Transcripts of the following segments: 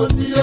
Gũtirĩ.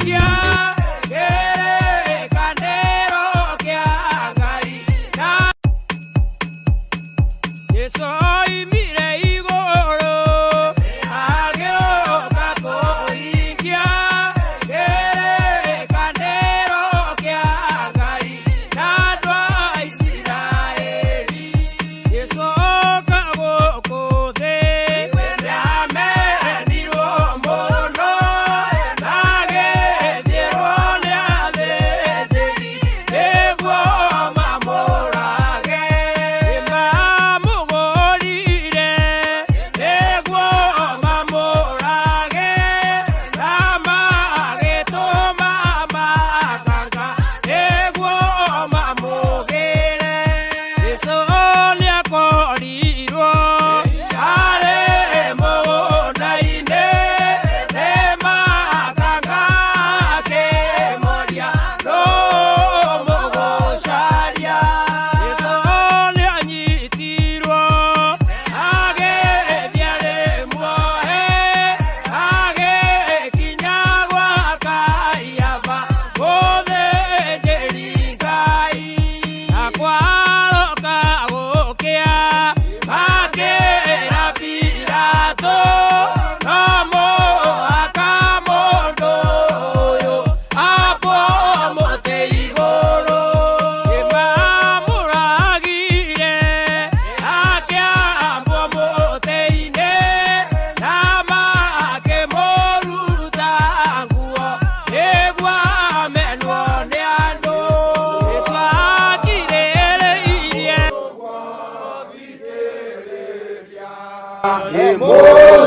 Yeah. Jesu oimire igũrũ agĩũka kũhingia kĩrĩkanĩro kĩa Ngai na andũ a Isiraeli. Jesu oka gũkũ thĩ nĩamenirwo mũno na agĩthiĩrwo nĩ athĩnjĩri nĩguo mamũrage. Nĩmamũgũrire nĩguo mamũrage na magĩtũma makanga nĩguo mamũgĩre. Jesũ nĩakorirwo arĩ mũgũnda-inĩ nĩ makanga akĩmoria nũ mũgũcaria. Jesũ nĩanyitirwo agĩthiĩ arĩ muohe agĩkinya gwa Kaiafa mũthĩnjĩri Ngai. Na kwaroka gũkĩa makĩra Pilato no mũhaka mũndũ ũyũ ambwo mũtĩ igũrũ. Nĩmamũragire akĩambwo mũtĩ-inĩ na makĩmũruta nguo nĩguo amenwo nĩ andũ. Jesũ akirĩrĩirie.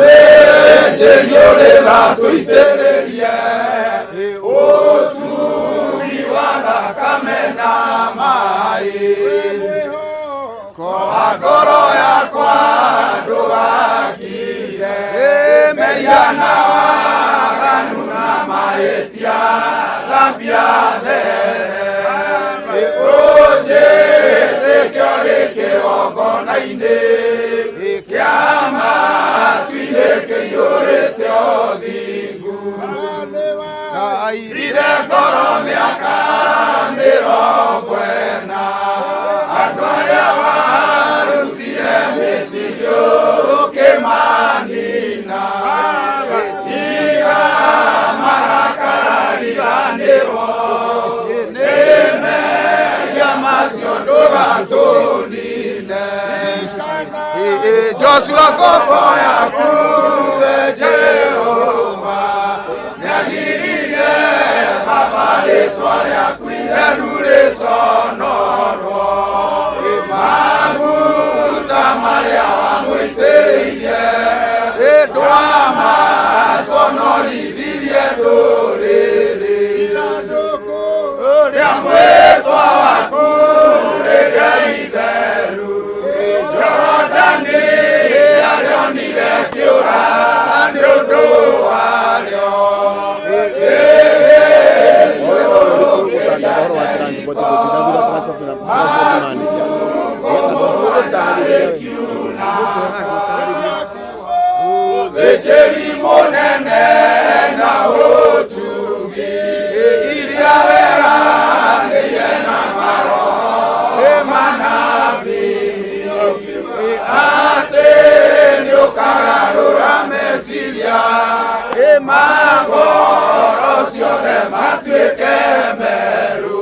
Mũthĩnjĩri ũrĩgatũitĩrĩrie ũturi wa thakame na maĩ koa ngoro yakwa ndũgakire mehia na waganu na mahĩtia thambia there ũnjĩtĩke ũrĩ kĩgongona-inĩ kĩa matu-inĩ kĩiyũrĩte ũthingu Airire ngoro mĩaka 40 andũ arĩa warutire Misiri ũkĩmanina tiga marakarariganĩrwo nĩ mehia macio ndũgatũnine. Joshua ngombo yaku we Jehova nĩagiririe Baba rĩtwa rĩaku itheru rĩconorwo maguta marĩa wamũitĩrĩirie ndwamaconorithirie ndũrĩrĩ rĩa mwĩtwa waku rĩrĩa itheru Jorodani arĩonire kĩũra nĩ ũndũ warĩo. Ũhoro wa transport tũtinathura transport na transport manager nĩgetha ndũgũtarĩria we ũtarĩrie. Mũthĩnjĩri mũnene na ũtugi iria weranĩire na maroho manabii atĩ nĩũkagarũra meciria ma ngoro ciothe matuĩke meru.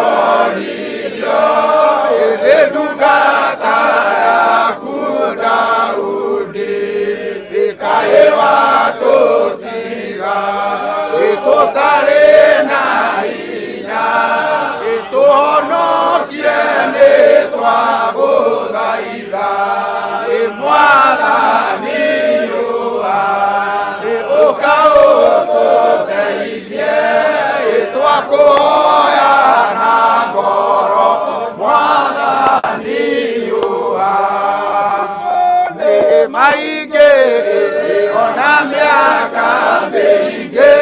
wonirio ĩndĩ ndungata yaku Daudi ĩkaĩ watũtiga ĩtũtarĩ na hinya ĩtũhonokie nĩ twagũthaitha ĩ Mwathani yũa ĩ ũka ũtũteithie ĩ twakũhoya na ngoro Mwathani yũa nĩ maingĩ ona mĩaka mĩingĩ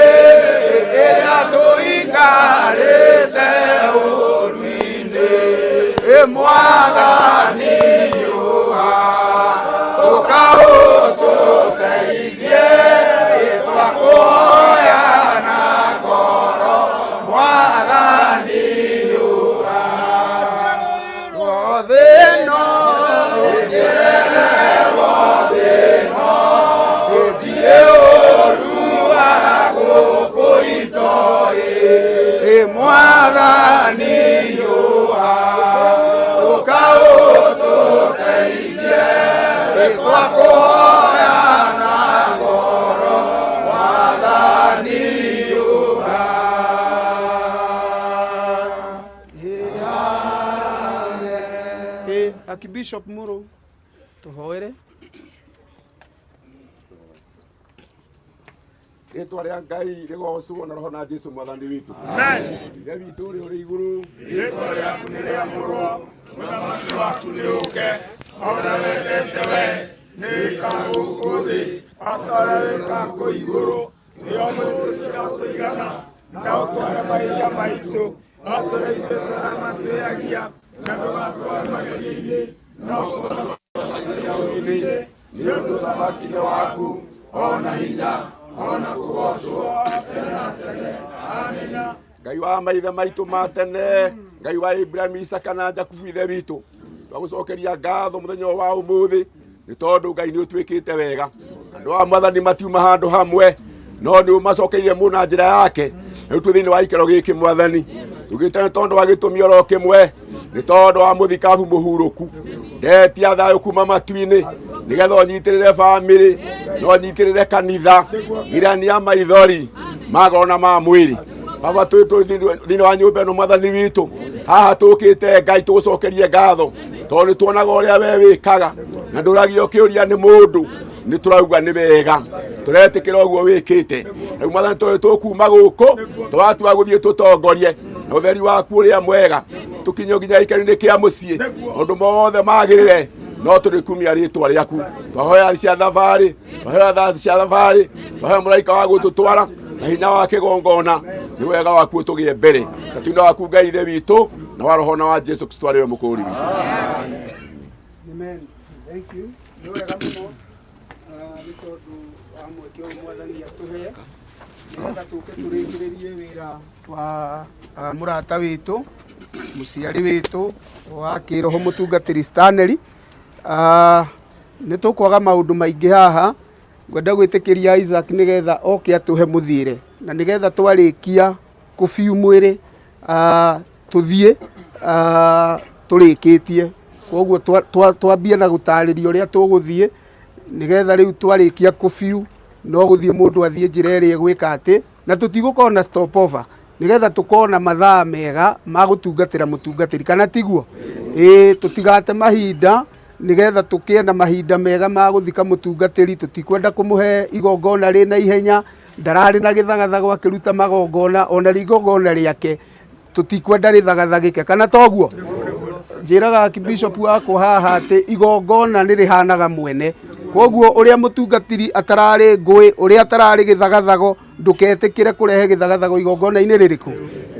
ĩrĩa tũikarĩte ũru-inĩ ĩ Mwathani yũa ũka ũtũteithie ĩ twakũhoya na ngoro Mwathani yũa thĩno ũngĩrererwo thĩno ĩndirĩ ũru wa gũkũ itoĩ ĩ Mwathani yũa ũka ũtũteithie ĩ twakũhoya na ngoro Mwathani yũa. Ĩ Archbishop Muru tũhoere. Rĩtwa rĩa Ngai rĩgocwo na roho na Jesu mwathani witũ. Ithe witũ ũrĩa ũrĩ igũrũ, rĩtwa rĩaku nĩ rĩamũrwo, ũthamaki waku nĩ ũũke, o ũrĩa wendete we nĩ wĩkaga gũkũ thĩ o ta ũrĩa wĩkaga kũu igũrũ. Nĩo mũndũ ũcio tũigana na ũtware mahĩtia maitũ o ta ũrĩa ithuĩ tũramatwĩagia, na ndũgatware magerio-inĩ no ũtũhonokie nĩ ũndũ ũthamaki nĩ waku ona hinya ona kũgocwo tene na tene. Amina. Ngai wa maithe maitũ ma tene, Ngai wa Ibrahim, Isaka na Jakubu ithe witũ, twagũcokeria ngatho mũthenya ũyũ wa ũmũthĩ nĩ tondũ Ngai nĩ ũtwĩkĩte wega. Andũ a mwathani matiuma handũ hamwe no nĩ ũmacokeire mũno na njĩra yake. Rĩu twĩ thĩinĩ wa gĩikaro gĩkĩ mwathani, tugĩte nĩ tondũ wa gĩtũmi oro kĩmwe, nĩ tondũ wa mũthikabu mũhurũku. Ndetia thayũ kuma matu-inĩ nĩgetha ũnyitĩrĩre bamĩrĩ na ũnyitĩrĩre kanitha, girania maithori ma ngoro na ma mwĩrĩ. Baba twĩ thĩinĩ wa nyũmba ĩno mwathani witũ, haha tũkĩte Ngai tũgũcokerie ngatho tondũ nĩ tuonaga ũrĩa we wĩkaga na ndũragio kĩũria nĩ mũndũ, nĩ tũrauga nĩ wega, tũretĩkĩra ũguo wĩkĩte. Rĩu mwathani tũĩ tũkuma gũkũ tũratua gũthiĩ tũtongorie na ũtheri waku ũrĩa mwega, tũkinye nginya gĩikaro-inĩ kĩa mũciĩ, maũndũ mothe magĩrĩre no tũrĩkumia rĩtwa rĩaku. Twahoya cia thabarĩ, twahoya tha cia thabarĩ, twahoya mũraika wa gũtũtwara na hinya wa kĩgongona, nĩ wega waku ũtũgĩe mbere tatuinĩ waku Ngai ithe witũ na wa roho na wa Jesu Kristo arĩ we mũkũũri witũ. Amen. Thank you. Nĩ wega mũno nĩ tondũ wa mweke ũyũ mwathani atũhe nĩgetha tũke tũrĩkĩrĩrie wĩra wa mũrata witũ, mũciari witũ wa kĩroho mũtungatĩri Stanley. Nĩ tũkwaga maũndũ maingĩ haha, ngwenda gwĩtĩkĩria Isaac nĩgetha oke atũhe mũthiĩre na nĩgetha twarĩkia kũbiu mwĩrĩ tũthiĩ tũrĩkĩtie. Koguo twambie na gũtarĩria ũrĩa tũgũthiĩ nĩgetha rĩu twarĩkia kũbiu no gũthiĩ mũndũ athiĩ njĩra ĩrĩa ĩgwĩka atĩ, na tũtigũkorwo na stopover nĩgetha tũkorwo na mathaa mega ma gũtungatĩra mũtungatĩri, kana tiguo? Ĩĩ, tũtigate mahinda nĩgetha tũkĩe na mahinda mega ma gũthika mũtungatĩri. Tũtikwenda kũmũhe igongona rĩna ihenya, ndararĩ na gĩthagathago akĩruta magongona, ona igongona rĩake tũtikwenda rĩthagathagĩke, kana toguo? Njĩraga Archbishop wakwa haha atĩ igongona nĩ rĩhanaga mwene, koguo ũrĩa mũtungatĩri atararĩ ngũĩ, ũrĩa atararĩ gĩthagathago, ndũketĩkĩre kũrehe gĩthagathago igongona-inĩ rĩrĩkũ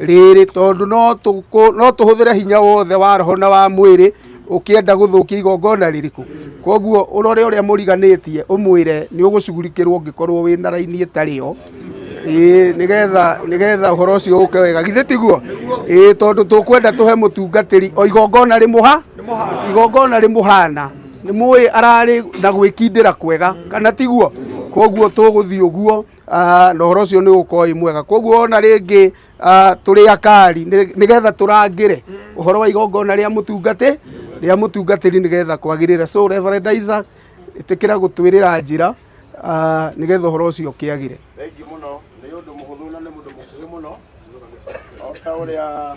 rĩrĩ, tondũ no tũhũthĩre hinya wothe wa roho na wa mwĩrĩ ũkĩenda gũthũkia igongona rĩrĩkũ. Koguo ũrore ũrĩa mũriganĩtie ũmwĩre nĩ ũgũcugurikĩrwo ũngĩkorwo wĩna raini ĩtarĩ yo. Ĩĩ, nĩgetha ũhoro ũcio ũke wega, githĩ tiguo? Ĩĩ, tondũ tũkwenda tũhe mũtungatĩri o igongona rĩmũha igongona rĩmũhana, nĩ mũĩ ararĩ na gwĩkindĩra kwega, kana tiguo? Koguo tũgũthiĩ ũguo na ũhoro ũcio nĩ ũgũkorwo wĩ mwega. Koguo ona rĩngĩ tũrĩ akari nĩgetha tũrangĩre ũhoro wa igongona rĩa mũtungati rĩa mũtungatĩri nĩgetha kwagĩrĩre. So Reverend Isaac, ĩtĩkĩra gũtwĩrĩra njĩra nĩgetha ũhoro ũcio ũkĩagĩre. Thank you mũno, nĩ ũndũ mũhũthũ na nĩ mũndũ mũkuhĩ mũno. O ta ũrĩa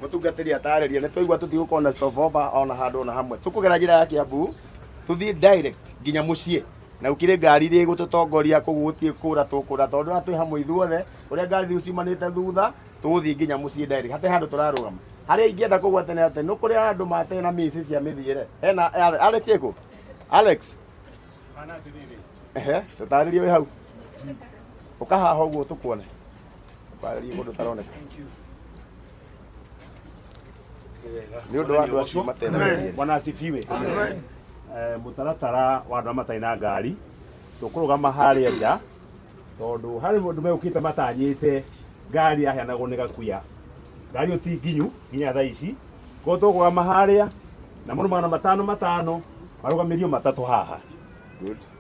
mũtungatĩri atarĩria, nĩ twaigua tũtigũkorwo na stopover ona handũ ona hamwe. Tũkũgera njĩra ya Kiambu, tũthiĩ direct nginya mũciĩ, na gũkĩrĩ ngari iria igũtũtongoria, koguo gũtirĩ kũra tũkũra, tondũ haha twĩ hamwe ithuothe, ũrĩa ngari rĩu ciumanĩte thutha, tũgũthiĩ nginya mũciĩ direct, hatarĩ handũ tũrarũgama. Harĩa ingĩenda kũgwatania atĩ nĩ kũrĩ andũ matarĩ na mĩci cia mĩthiĩre. Hena Alex ĩkũ? Alex? Ehe, tũtarĩrie wĩ hau. Ũka haha ũguo tũkuone. Ũtarĩrie kũndũ ũtaroneka. Nĩ ũndũ wa andũ acio matena mĩthiĩre. Bwana asifiwe. Mũtaratara wa andũ arĩa matarĩ na ngari, tũkũrũgama harĩa nja, tondũ harĩ mũndũ megũkĩte matanyĩte ngari yaheanagwo nĩ Gakuya. Ngari ĩyo ti nginyu nginya thaa ici, koguo tũkũrũgama harĩa na mũndũ 500 500 marũgamĩrio matatũ haha.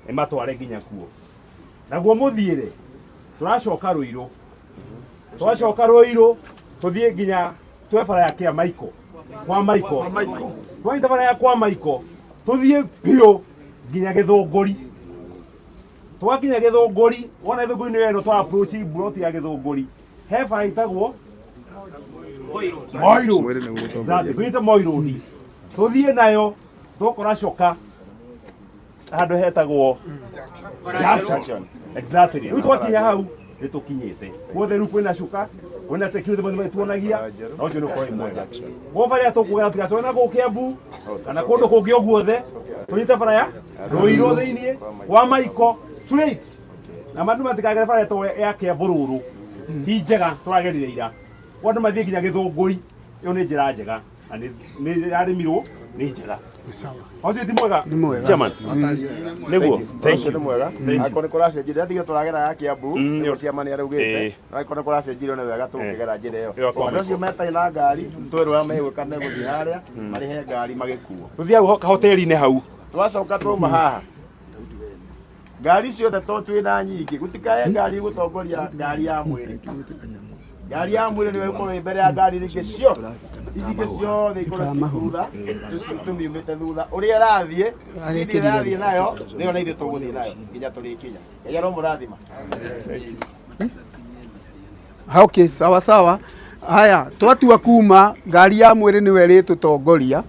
Nĩ matware nginya kuo. Naguo mũthiĩre tũracoka Rũirũ, twacoka Rũirũ tũthiĩ nginya twe bara ya Kĩa Maiko, kwa Maiko, twanyita bara ya kwa Maiko tũthiĩ biũ nginya Gĩthũngũri. Twakinya Gĩthũngũri, wona Gĩthũngũri nĩ ĩno twa approach plot ya Gĩthũngũri, he bara ĩtagwo Moi Road. Exactly, tũnyite Moi Road, tũthiĩ nayo tũkora coka handũ hetagwo Junction. Exactly. Rĩu twakinya hau nĩ tũkinyĩte guothe. Rĩu kwĩna cuka, kwĩna security mothe magĩtuonagia, na ũcio nĩ ũkorwo wĩ mwega. Guo bara ĩrĩa tũkũgera tũtigacoke na gũkũ Kiambu kana kũndũ kũngĩ o guothe, tũnyite bara ya Rũirũ thĩiniĩ kwa Maiko straight, na andũ matikagere bara ĩtagwo ya Kiambu Rũrũ, ti njega, tũragerire ira. Kwa andũ mathiĩ nginya Gĩthũngũri, ĩyo nĩ njĩra njega na nĩ yarĩmirwo, nĩ njega. Ũcio ti mwega? Nĩ mwega. Chairman, nĩguo, thank Ũcio you. nĩ mwega. Akorwo nĩ kũracenjirie, ndatigire tũragera ya Kiambu, nĩguo ciama nĩ araugĩte. No akorwo nĩ kũracenjirio, nĩ wega tũgũkĩgera njĩra ĩyo. Ĩyo kwa Andũ acio metarĩ na ngari, twĩrwo ũrĩa megwĩka, megũthiĩ harĩa marĩhe ngari magĩkuo. Tũthiĩ hau kahoteri-inĩ hau. Twacoka twauma haha, ngari ciothe to twĩ na nyingĩ, gũtikae ngari gũtongoria ngari ya mwĩrĩ. Ngari ya mwĩrĩ nĩyo ĩgũkorwo ĩ mbere ya ngari iria ingĩ ciothe, ici ingĩ ciothe ikorwo ciĩ thutha, tũmiumĩte thutha. Ũrĩa ĩrathiĩ, speed ĩrathiĩ nayo nĩyo na ithuĩ tũgũthiĩ nayo nginya tũrĩkinya. Ngai aromũrathima. Okay, sawa sawa. Haya, twatua kuma ngari ya mwĩrĩ nĩwe ĩrĩtũtongoria,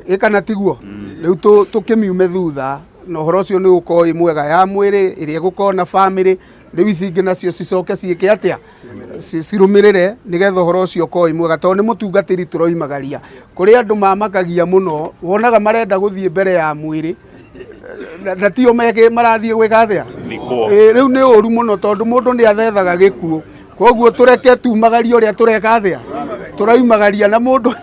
ĩ kana tiguo? Rĩu tũkĩmiume thutha na ũhoro ũcio nĩ ũgũkorwo wĩ mwega. Ya mwĩrĩ ĩrĩa ĩgũkorwo na famĩlĩ, rĩu ici ingĩ nacio cicoke ciĩke atĩa? Cirũmĩrĩre nĩgetha ũhoro ũcio ũkorwo wĩ mwega, tondũ nĩ mũtungatĩri tũroimagaria. Kũrĩ andũ mamakagia mũno, wonaga marenda gũthiĩ mbere ya mwĩrĩ na tio meke marathiĩ gwĩka atĩa? Thikwo. Ĩ, rĩu nĩ ũru mũno, tondũ mũndũ nĩ athethaga gĩkuũ. Koguo tũreke tumagarie ũrĩa tũreka atĩa, tũraumagaria na mũndũ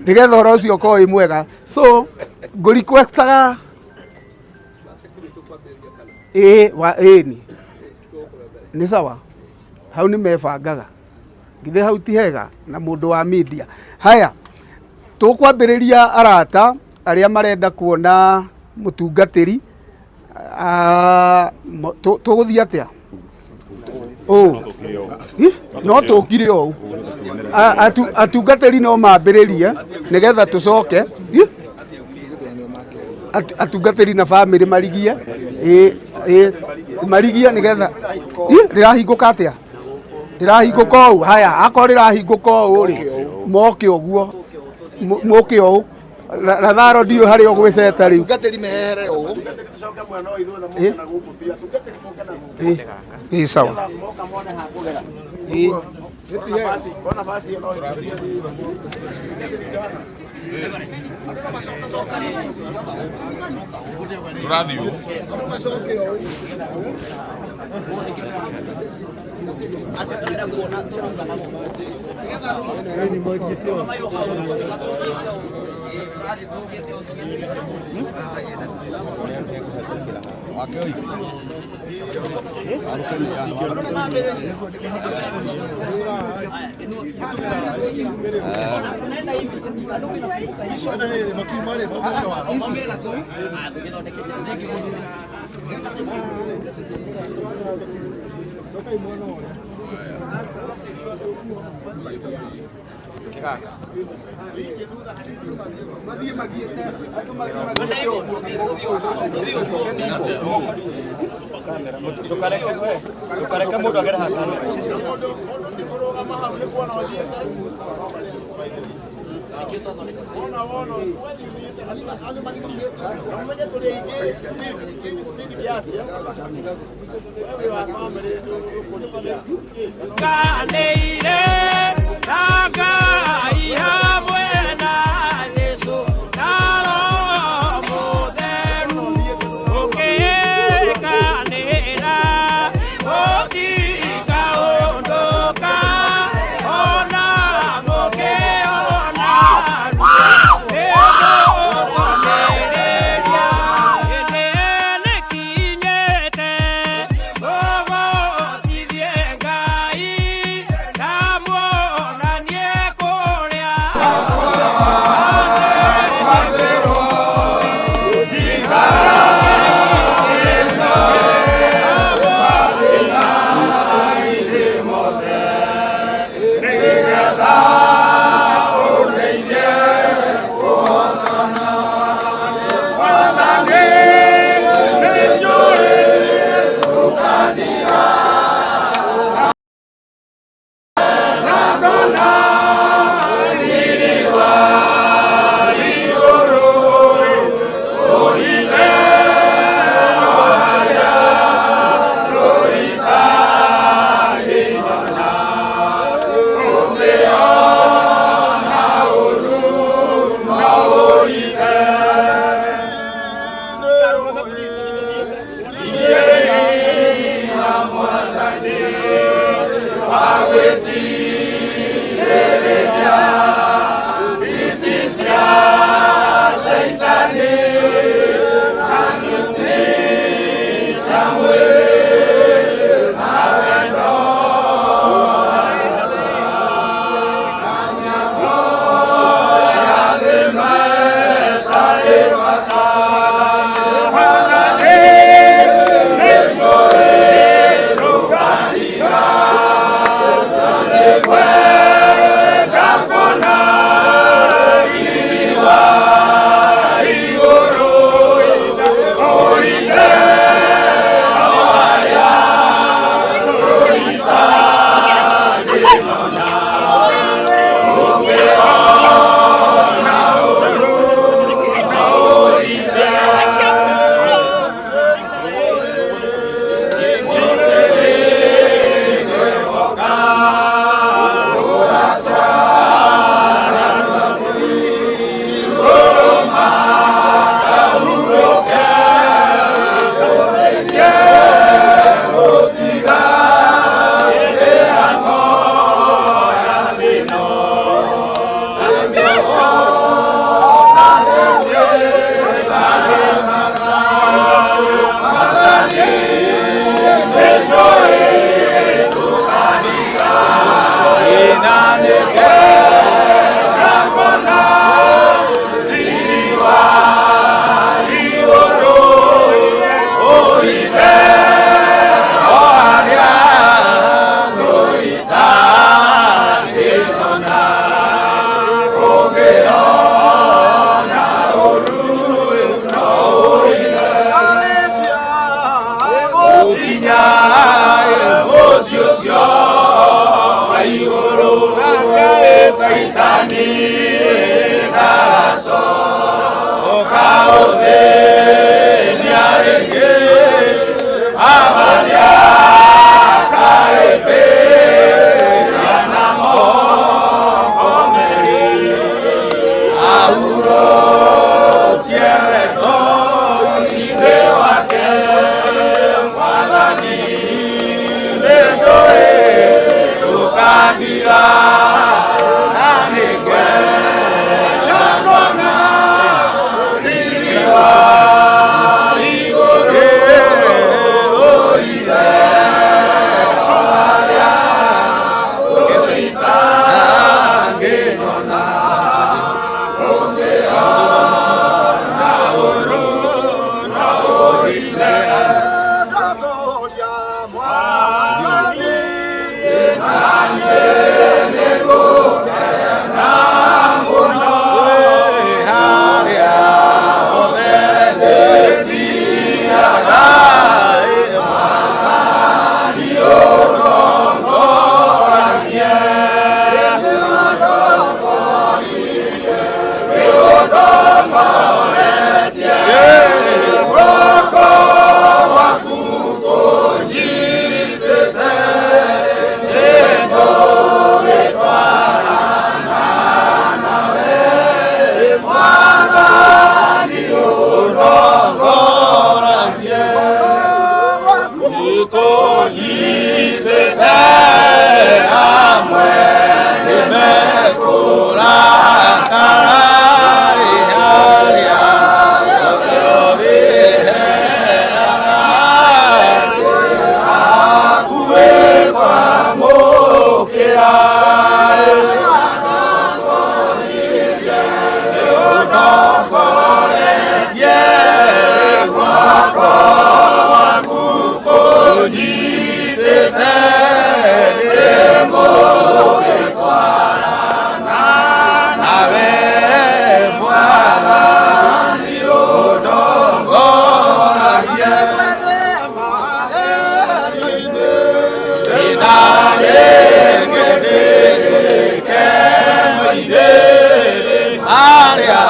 nĩgetha ũhoro ũcio ũkorwo wĩ mwega. So ngũrequestaga ĩ wa ĩni nĩ sawa, hau nĩ mebangaga, githĩ hau ti hega na mũndũ wa media. Haya, tũkwambĩrĩria arata arĩa marenda kuona mũtungatĩri. Tũgũthiĩ atĩa? Ũ Ih, no tũkire ũũ. Atungatĩri no mambĩrĩrie nĩgetha tũcoke. Ih, atungatĩri na bamĩrĩ marigie, ĩ ĩ marigie nĩgetha. Ih, rĩrahingũka atĩa? Rĩrahingũka ũũ. Haya, akorwo rĩrahingũka ũũ rĩ, moke ũguo, moke ũũ. Ratharo ndiũ harĩa ũgwĩceta rĩu. Tungatĩri mehere ũũ. Tũcoke mwena ũyũ ithuothe, mũke na gũkũ biũ, atungatĩri mũke na gũkũ. Ĩ sawa. Moka mone ha kũgera. Ĩ. Kona basi ĩyo no ĩthiĩ. Tũrathiĩ ũũ. Ndukareke mũndũ agere haha kamera. Kanĩire na Ngai hamwe na Jesũ na Roho Mũtheru ũkĩkanĩra mũtikaũndũka ona mũkĩona nĩmũkũmĩrĩria hĩndĩ nĩkinyĩte mũgocithie Ngai na muonanie kũrĩa Arĩa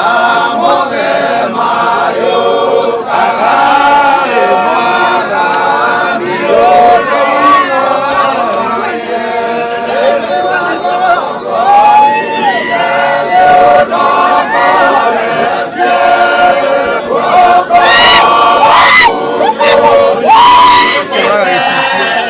mothe marĩũkaga Mwathani Kũraga gĩcicio.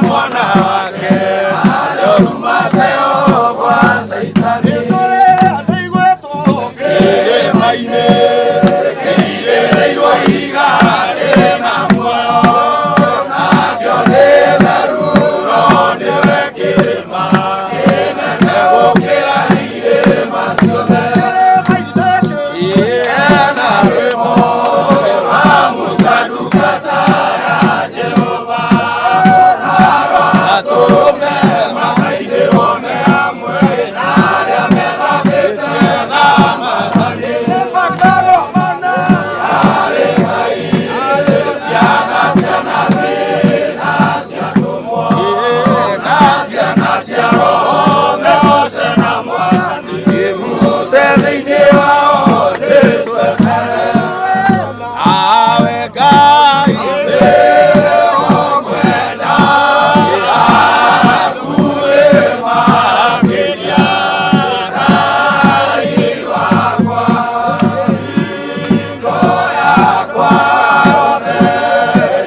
Mwana wake Yorumateo kwa Saitani Kĩrĩma-inĩ kĩirĩrĩirwo ihiga rĩna muoyo nakĩo nĩ theru no nĩwe kĩrĩma kĩnene gũkĩra irĩma ciothe. Ĩna rwĩmbo rwa Musa ndungata ya Jehova na rwa atũme makainĩrwo me hamwe na arĩa methambĩte na maathani. Harĩ Ngai ciana cia nabii na cia atũmwo na ciana cia Roho mehooce na Mwathani Muse thĩinĩ wao Jesũ emere awe Ngai nĩngũkwenda hakuhĩ makĩria Ngai wakwa hingo yakwa yothe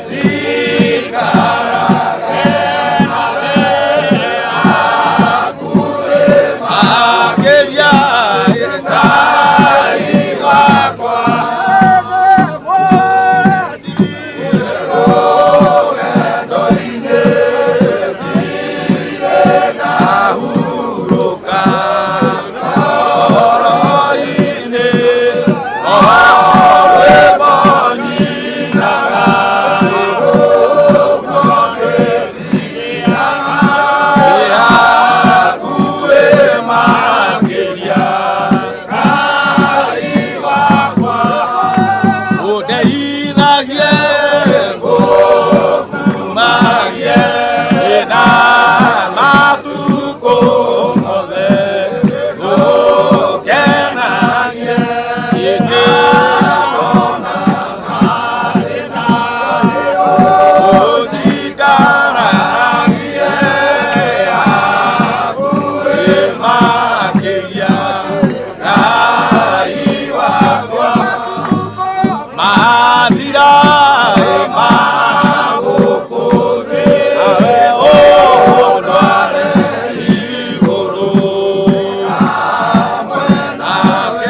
njikarage nawe hakuhĩ makĩria Ngai wakwa rũgendo-inĩ thire ndahurũka ngoro-inĩ o rwĩmbo nyinaga ũguo nĩthiaga hakuhĩ makĩria Ngai wakwa ũndeithagie ngũkumagie na matukũ mothe ngũkenagie ngĩona mathĩna ũnjikaragie hakuhĩ makĩria Ngai wakwa mathira magũkũ thĩ awe ũndware igũrũ hamwe nake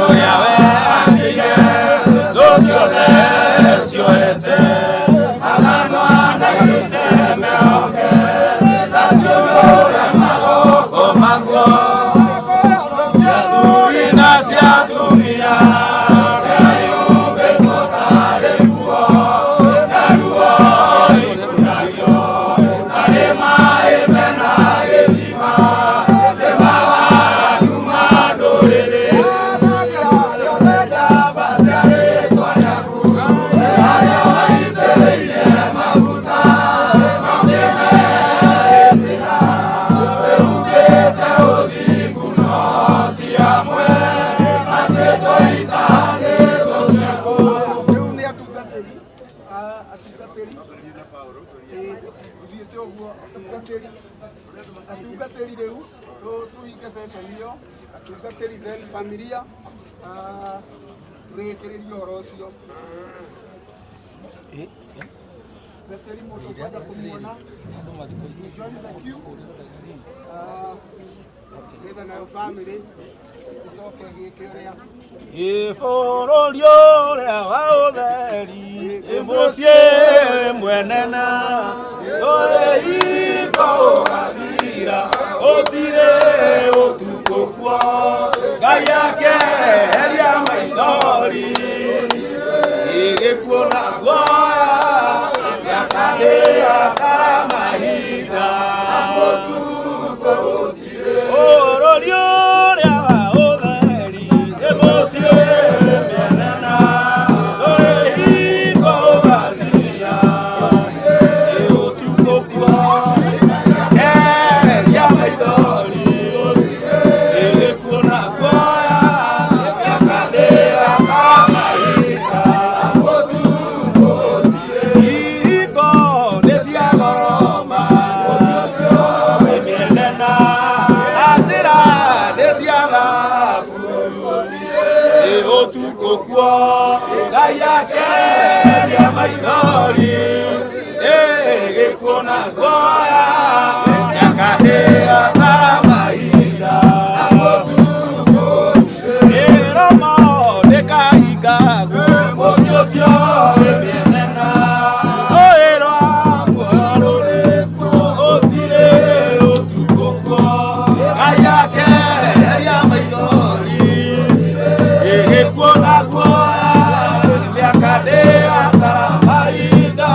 ũrĩa weanĩire thũ ciothe cioete magano anaigĩte mehoke ndaciũnũre magoko maguo cia athuri na cia atumia yũmbĩtwo tarĩ nguo na ruo ikunagio tarĩ maĩ mena gĩthima nĩ mawaganu ma ndũrĩrĩ Rĩu nĩ atungatĩri atungatĩri gũthiĩte ũguo atungatĩri atungatĩri rĩu tũhinge session ĩyo atungatĩri then familia tũrĩkĩrĩrie ũhoro ũcio Tungatĩri mũndũ ũkwenda kũmuona join the queue nĩgetha nayo family ĩcoke ĩgĩke ũrĩa Bũrũri ũrĩa wa ũtheri ĩ mũciĩ mwenena ndũrĩ hingo ũgathira gũtirĩ ũtukũ kuo Ngai akeheria maithori gĩkuũ na guoya gĩakara mahinda bũrũri ũrĩa wa ũtheri ĩ mũciĩ mwenena ndũrĩ hingo ũgathira ũtukũ kuo keheria maithori gĩkuũ na guoya gĩakara Ngai akeria maithori gĩkuũ na guoya mĩaka ndĩatara mahinda ĩromo ndĩkahingagwo mũciĩ ũcio wĩ mĩenena rũĩ rwa muoyo rũrĩ kuo gũtirĩ ũtukũ kuo Ngai akeria maithori gĩkuũ na guoya mĩaka ndĩatara mahinda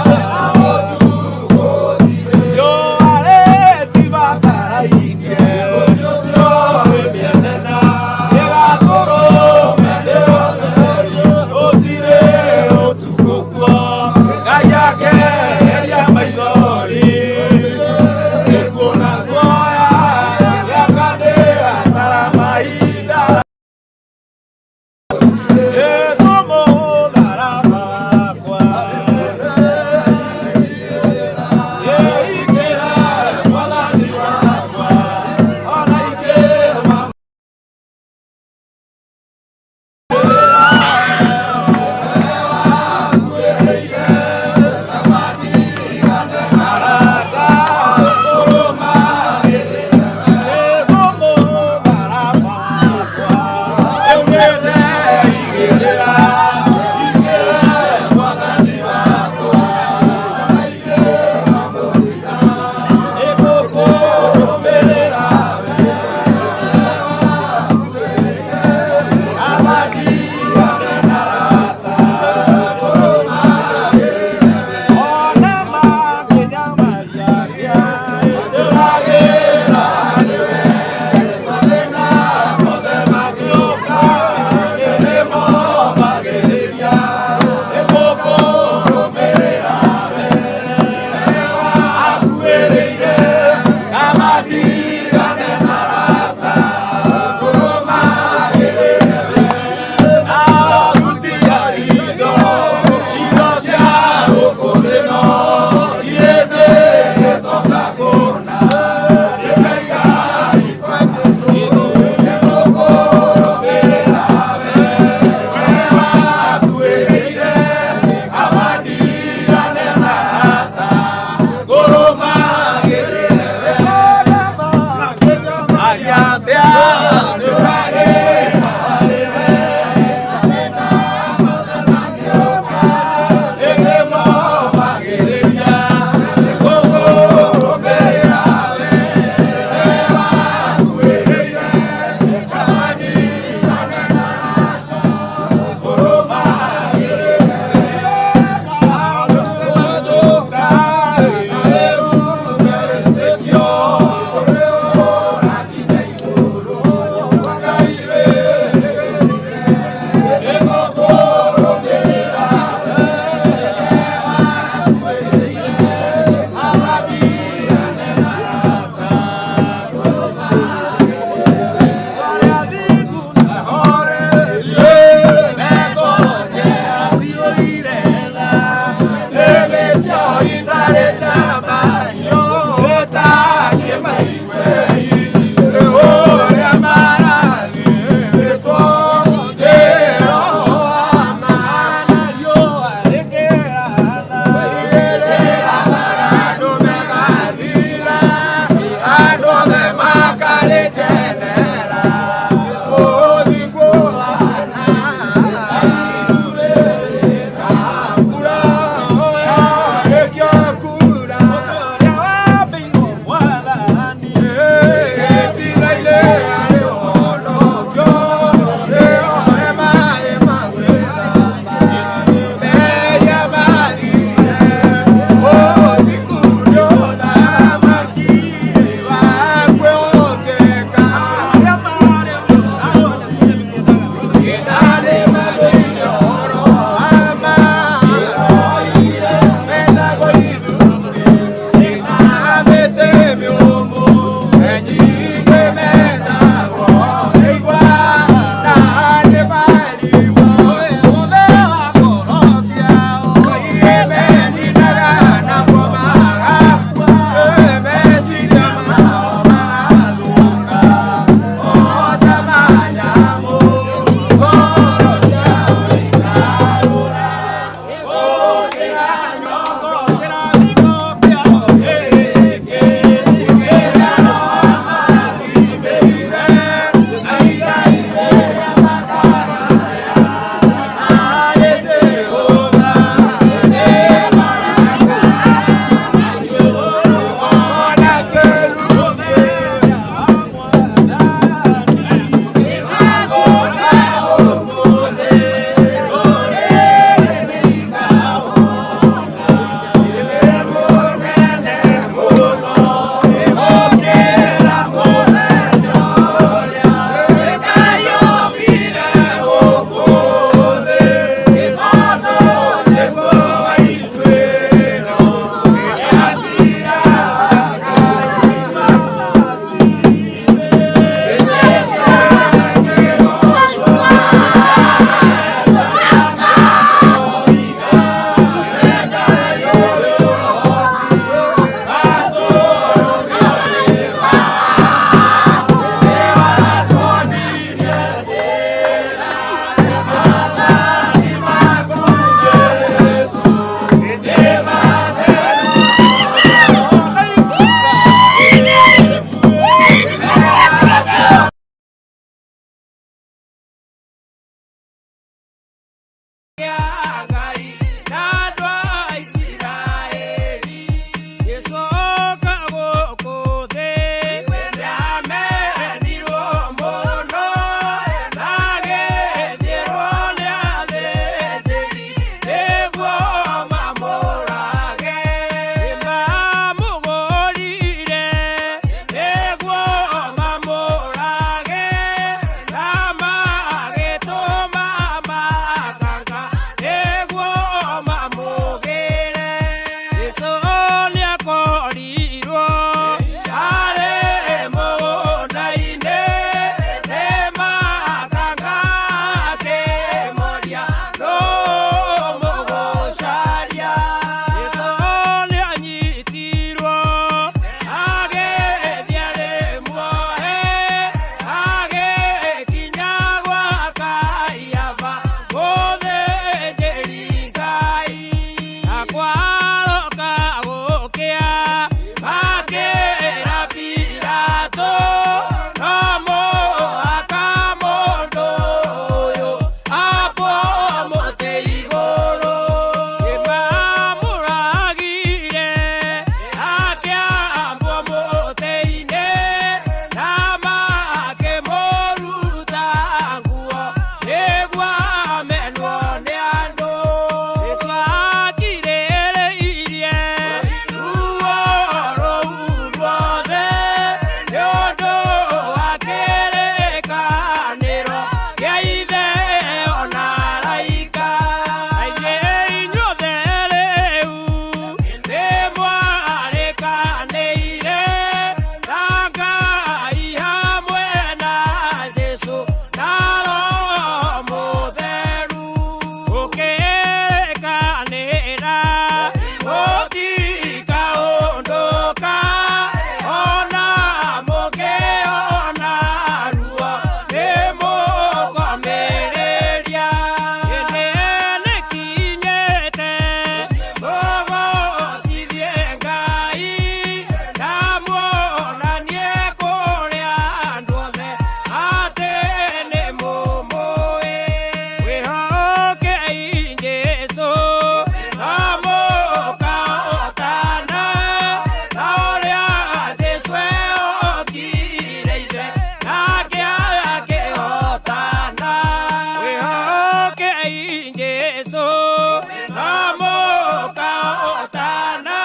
No mũkahotana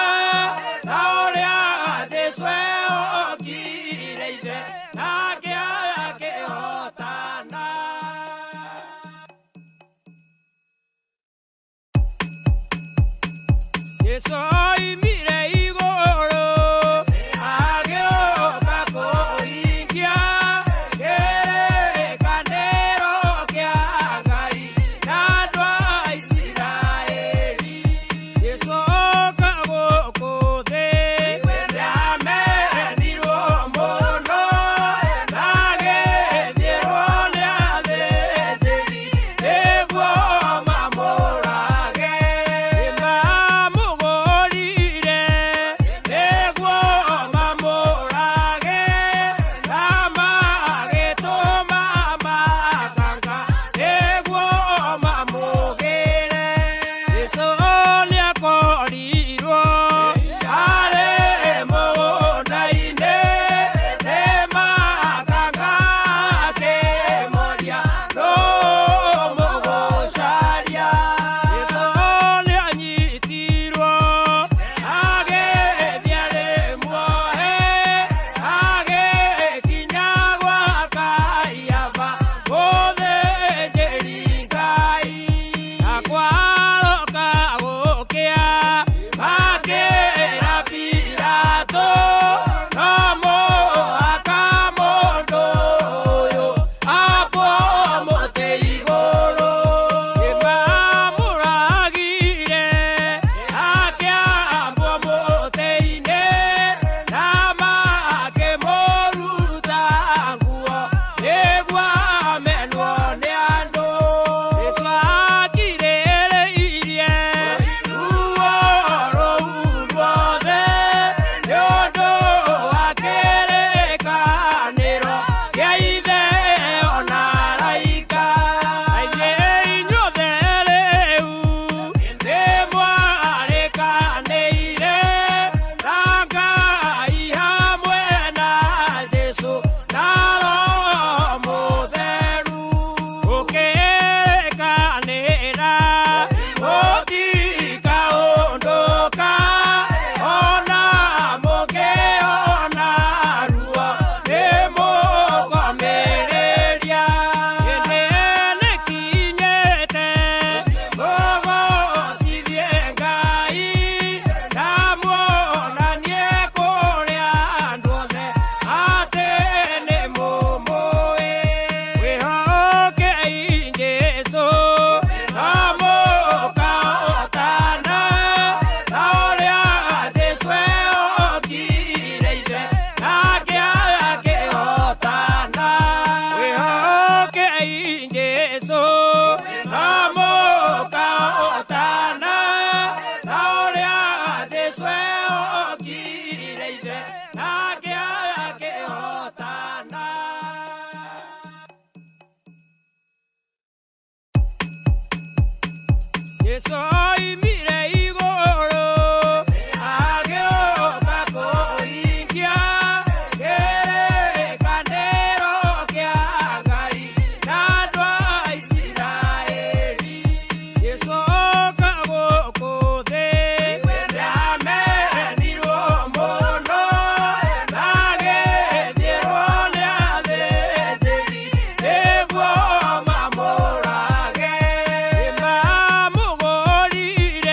ta ũrĩa Jesũ eehokire Ithe, nake akĩhotana. Jesũ oimire igũrũ agĩũka kũhingia kĩrĩkanĩro kĩa Ngai na andũ a Isiraeli. Jesũ oka gũkũ thĩ nĩamenirwo mũno, na agĩthiĩrwo nĩ athĩnjĩri nĩguo mamũrage. Nĩmamũgũrire nĩguo mamũrage, na magĩtũma makanga nĩguo mamũgĩre. Jesũ nĩakorirwo arĩ mũgũnda-inĩ, nĩ makanga akĩmoria nũ mũgũcaria. Jesũ nĩanyitirwo agĩthiĩ arĩ muohe, agĩkinya gwa Kaiafa mũthĩnjĩri Ngai. Na kwaroka gũkĩa makĩra Pilato, no mũhaka mũndũ ũyũ ambwo mũtĩ igũrũ. Nĩmamũragire akĩambwo mũtĩ-inĩ, na makĩmũruta nguo nĩguo amenwo nĩ andũ. Jesũ akirĩrĩirie ruo rũu ruothe nĩ ũndũ wa kĩrĩkanĩro kĩa Ithe ona araika. Na inyuĩ inyuothe rĩu nĩmwarĩkanĩire na Ngai hamwe na Jesũ na Roho Mũtheru. Gũkĩrĩkanĩra mũtikaũndũka, ona mũkĩona ruo nĩmũkomĩrĩria. Hĩndĩ nĩkinyĩte mũgocithie Ngai, na muonanie kũrĩ andũ othe atĩ nĩmũmũĩ. Mwĩhokei Jesũ na mũkahotana ta ũrĩa Jesũ eehokire Ithe, nake akĩhotana. Mwĩhokei Jesũ na mũkahotana ta ũrĩa Jesũ eehokire Ithe, nake akĩhotana. Jesũ oimire igũrũ agĩũka kũhingia kĩrĩkanĩro kĩa Ngai na andũ a Isiraeli. Jesũ oka gũkũ thĩ nĩamenirwo mũno, na agĩthiĩrwo nĩ athĩnjĩri nĩguo mamũrage. Nĩmamũgũrire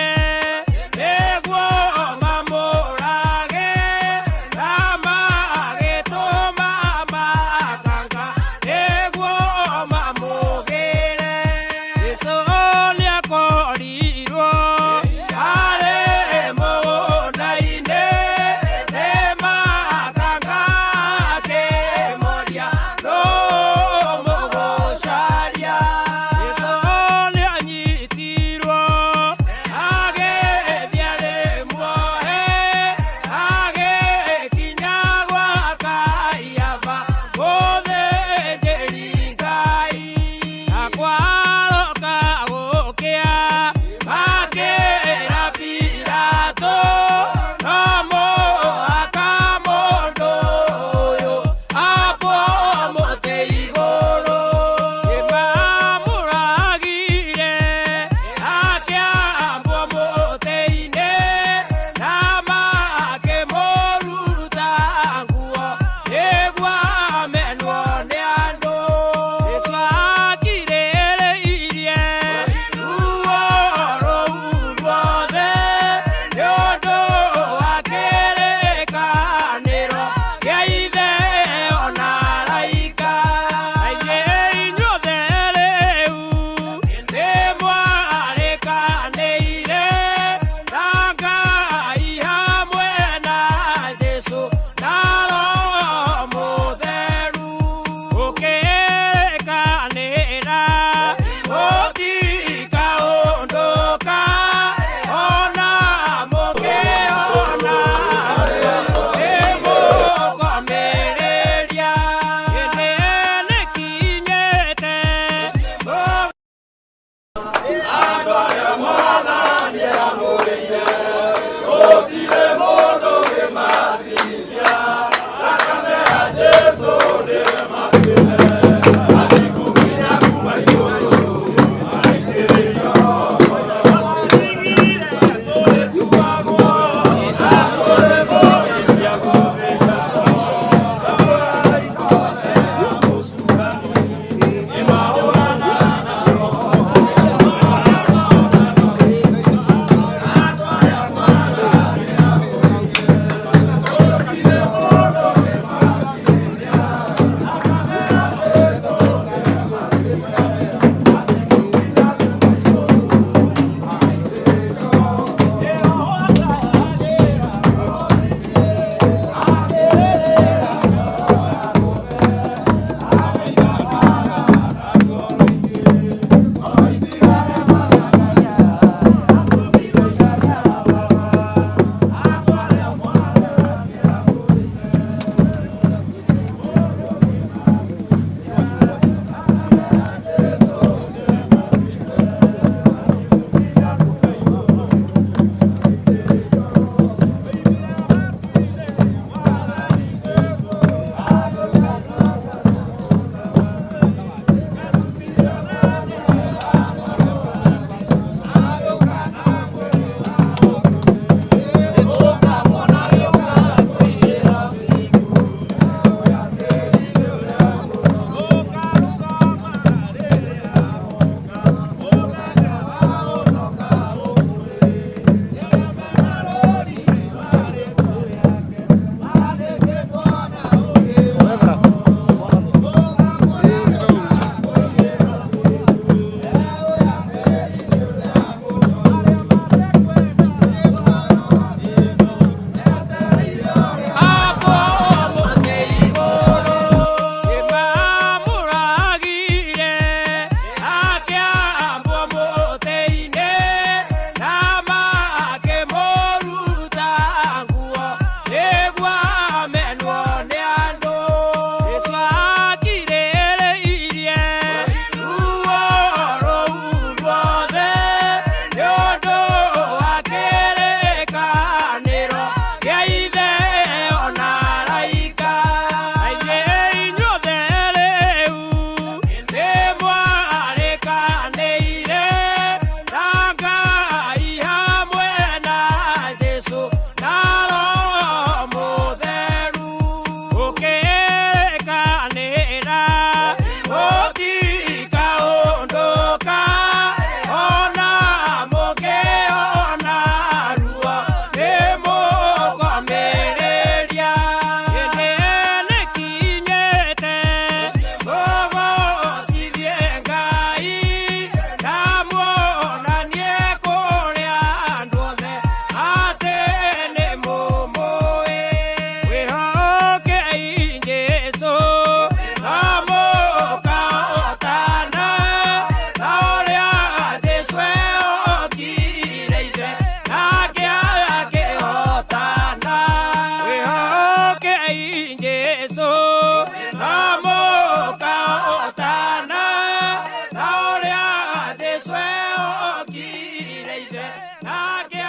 Ithe nake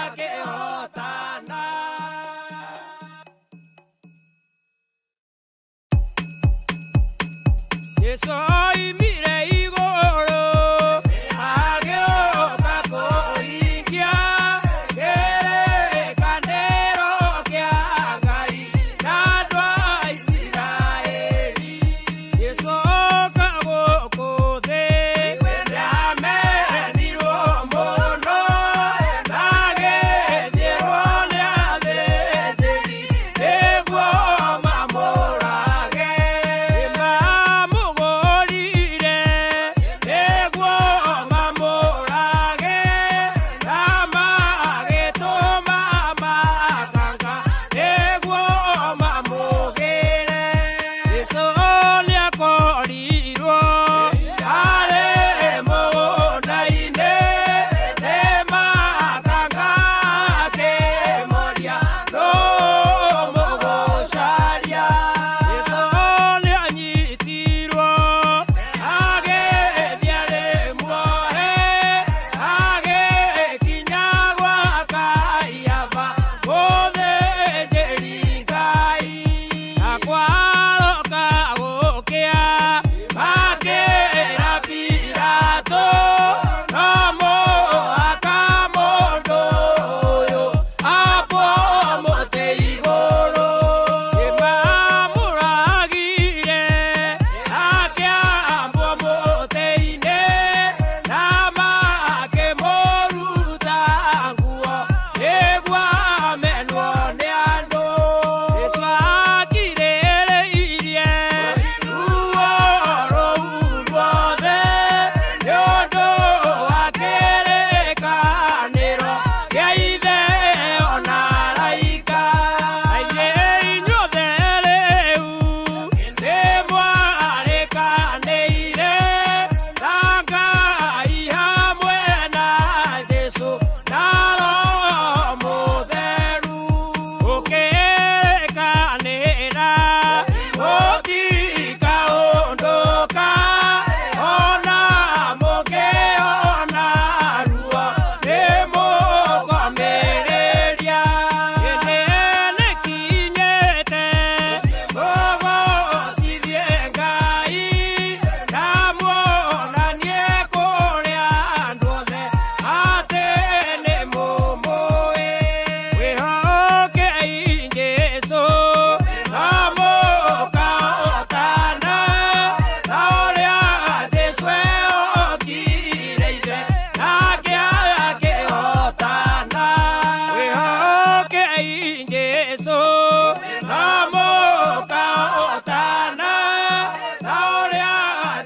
akĩhotana. Jesu oimire igũrũ agĩũka kũhingia kĩrĩkanĩro kĩa Ngai na andũ a Isiraeli. Jesu oka gũkũ thĩ nĩamenirwo mũno na agĩthiĩrwo nĩ athĩnjĩri nĩguo mamũrage. Nĩmamũgũrire nĩguo mamũrage na magĩtũma makanga nĩguo mamũgĩre. Jesũ nĩakorirwo arĩ mũgũnda-inĩ nĩ makanga akĩmoria nũ mũgũcaria. Jesũ nĩanyitirwo agĩthiĩ arĩ muohe agĩkinya gwa Kaiafa mũthĩnjĩri Ngai. Na kwaroka gũkĩa makĩra Pilato no mũhaka mũndũ ũyũ ambwo mũtĩ igũrũ. Nĩmamũragire akĩambwo mũtĩ-inĩ na makĩmũruta nguo nĩguo amenwo nĩ andũ. Jesũ akirĩrĩirie ruo rũu ruothe nĩ ũndũ wa kĩrĩkanĩro kĩa Ithe ona araika. Aingĩ inyuothe rĩu nĩmwarĩkanĩire na Ngai hamwe na Jesũ na Roho Mũtheru. Gũkĩrĩkanĩra mũtikaũndũka ona mũngĩona ruo nĩmũkomĩrĩria. Hĩndĩ nĩkinyĩte mũgocithie Ngai na muonanie kũrĩ andũ othe atĩ nĩmũmũĩ. Wĩhokei Jesũ na mũkahotana ta ũrĩa Jesũ ehokire Ithe nake akĩhotana. Wĩhokei Jesũ na mũkahotana ta ũrĩa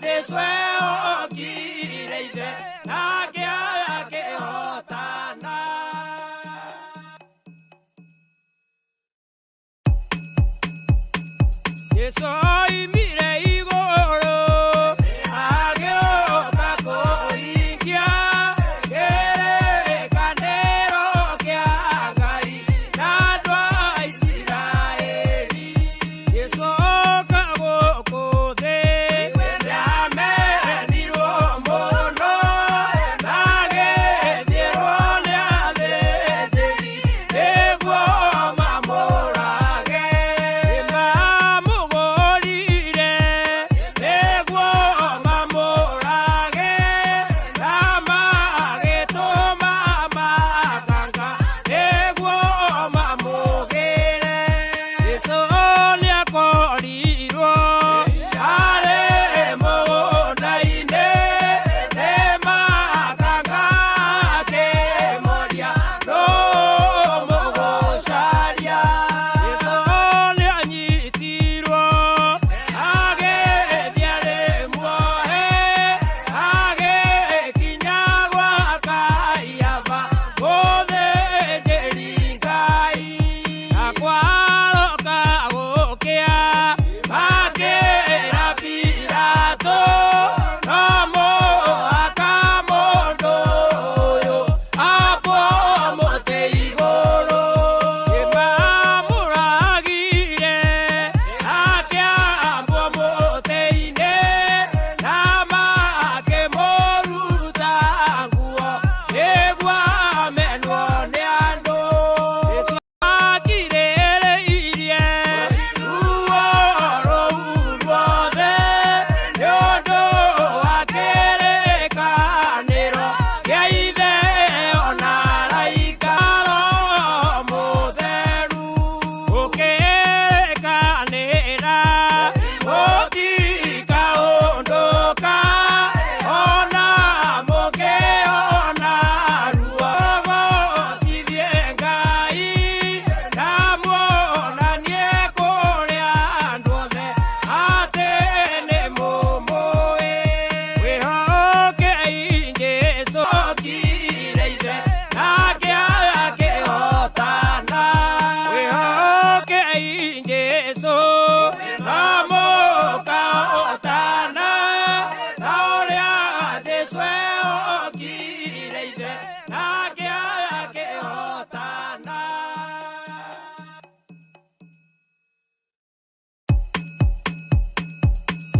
Jesũ ehokire Ithe nake akĩhotana. Jesũ oimire igũrũ agĩũka kũhingia kĩrĩkanĩro kĩa Ngai na andũ a Isiraeli. Jesũ oka gũkũ thĩ nĩamenirwo mũno na agĩthiĩrwo nĩ athĩnjĩri nĩguo mamũrage. Nĩmamũgũrire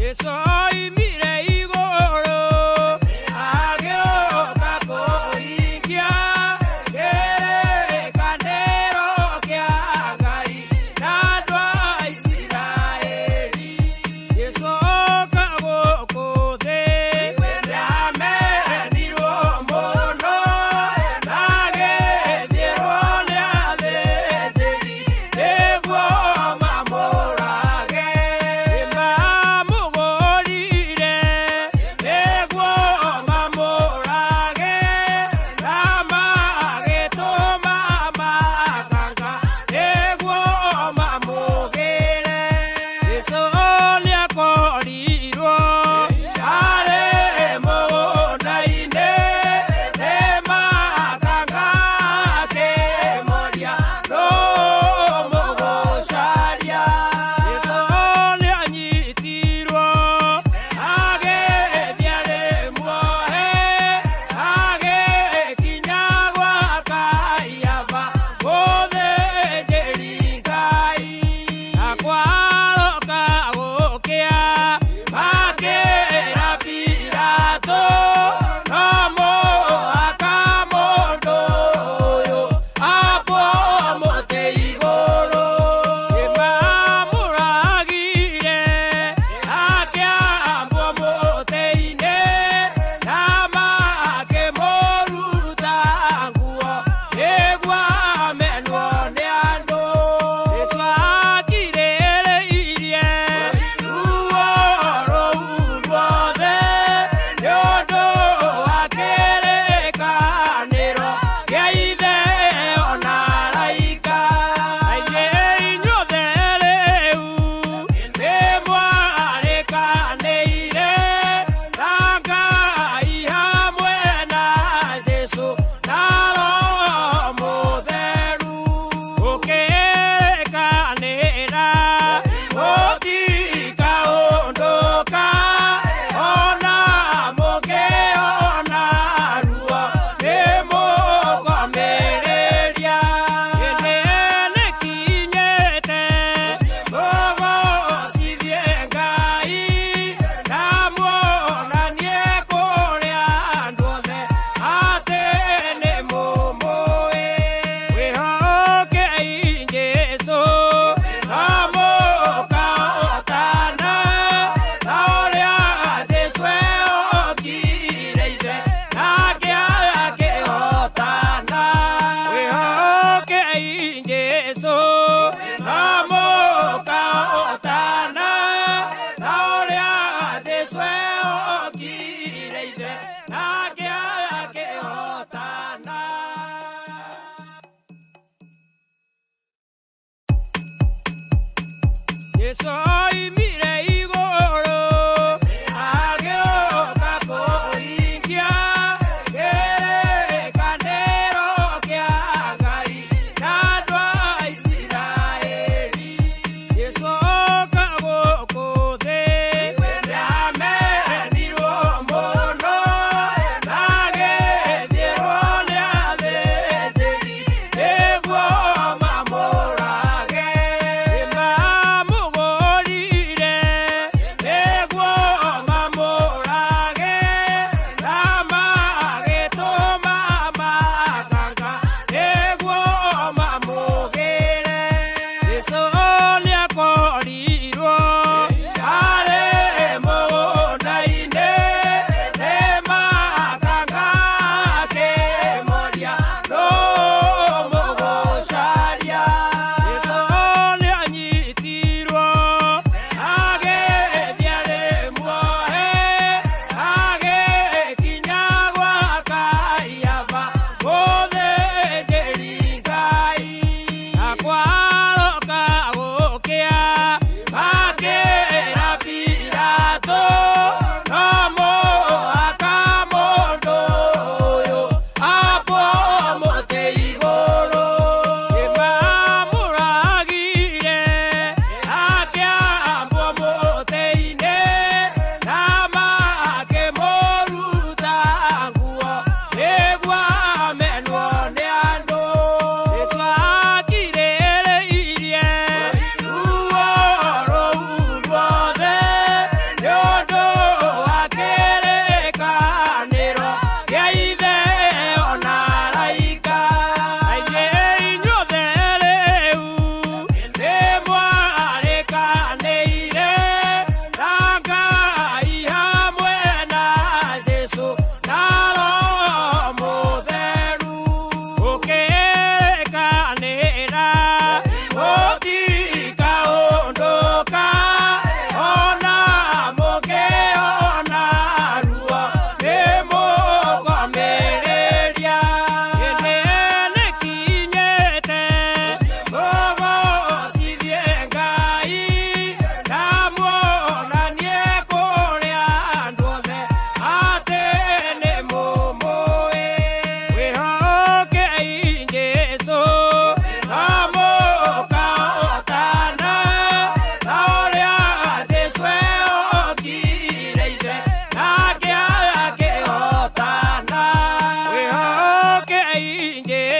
Jesu oimire igũrũ agĩũka kũhingia kĩrĩkanĩro kĩa Ngai na andũ a Isiraeli. Jesu oka gũkũ thĩ nĩamenirwo mũno na agĩthiĩrwo nĩ athĩnjĩri nĩguo mamũrage. Nĩmamũgũrire nĩguo mamũrage na magĩtũma makanga nĩguo mamũgĩre. Jesũ nĩakorirwo arĩ mũgũnda-inĩ nĩ makanga akĩmoria nũ mũgũcaria. Jesũ nĩanyitirwo agĩthiĩ arĩ muohe agĩkinya gwa Kaiafa mũthĩnjĩri Ngai. Na kwaroka gũkĩa makĩra Pilato no mũhaka mũndũ ũyũ ambwo mũtĩ igũrũ. Nĩmamũragire akĩambwo mũtĩ-inĩ na makĩmũruta nguo nĩguo amenwo nĩ andũ. Jesũ akirĩrĩirie ruo rũu ruothe nĩ ũndũ wa kĩrĩkanĩro kĩa Ithe ona araika. Na inyuĩ inyuothe rĩu nĩmwarĩkanĩire na Ngai hamwe na Jesũ na Roho Mũtheru. Gũkĩrĩkanĩra gũtikaũndũka ona mũngĩona ruo nĩmũkomĩrĩria. Hĩndĩ nĩkinyĩte mũgocithie Ngai na muonanie kũrĩ andũ othe atĩ nĩmũmũĩ. Mwĩhokei Jesũ na mũkahotana ta ũrĩa Jesũ ehokire Ithe nake akĩhotana. Mwĩhokei Jesũ na mũkahotana ta ũrĩa Jesũ ehokire Ithe nake akĩhotana. Jesũ oimire igũrũ agĩũka kũhingia kĩrĩkanĩro kĩa Ngai na andũ a Isiraeli. Jesũ oka gũkũ thĩ nĩamenirwo mũno na agĩthiĩrwo nĩ athĩnjĩri nĩguo mamũrage. Nĩmamũgũrire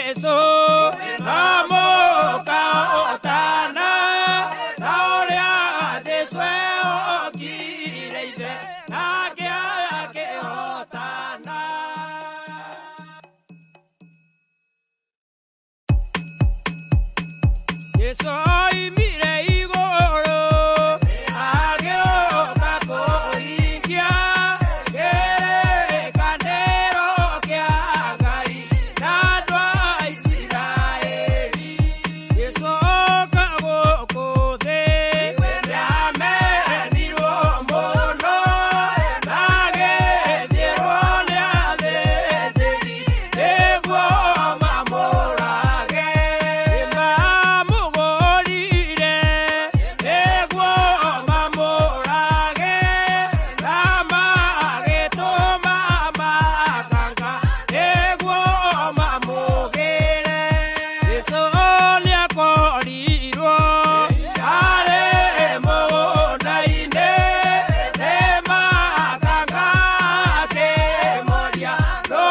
Jesu no mũkahotana ta ũrĩa Jesu eokire ithe nake akĩhotana. Jesu oimire igũrũ agĩũka kũhingia kĩrĩkanĩro kĩa Ngai na andũ a Isiraeli. Jesu oka gũkũ thĩ nĩamenirwo mũno na agĩthiĩrwo nĩ athĩnjĩri nĩguo mamũrage. Nĩmamũgũrire nĩguo mamũrage na magĩtũma makanga nĩguo mamũgĩre. Jesũ nĩakorirwo arĩ mũgũnda-inĩ nĩ makanga akĩmoria nũ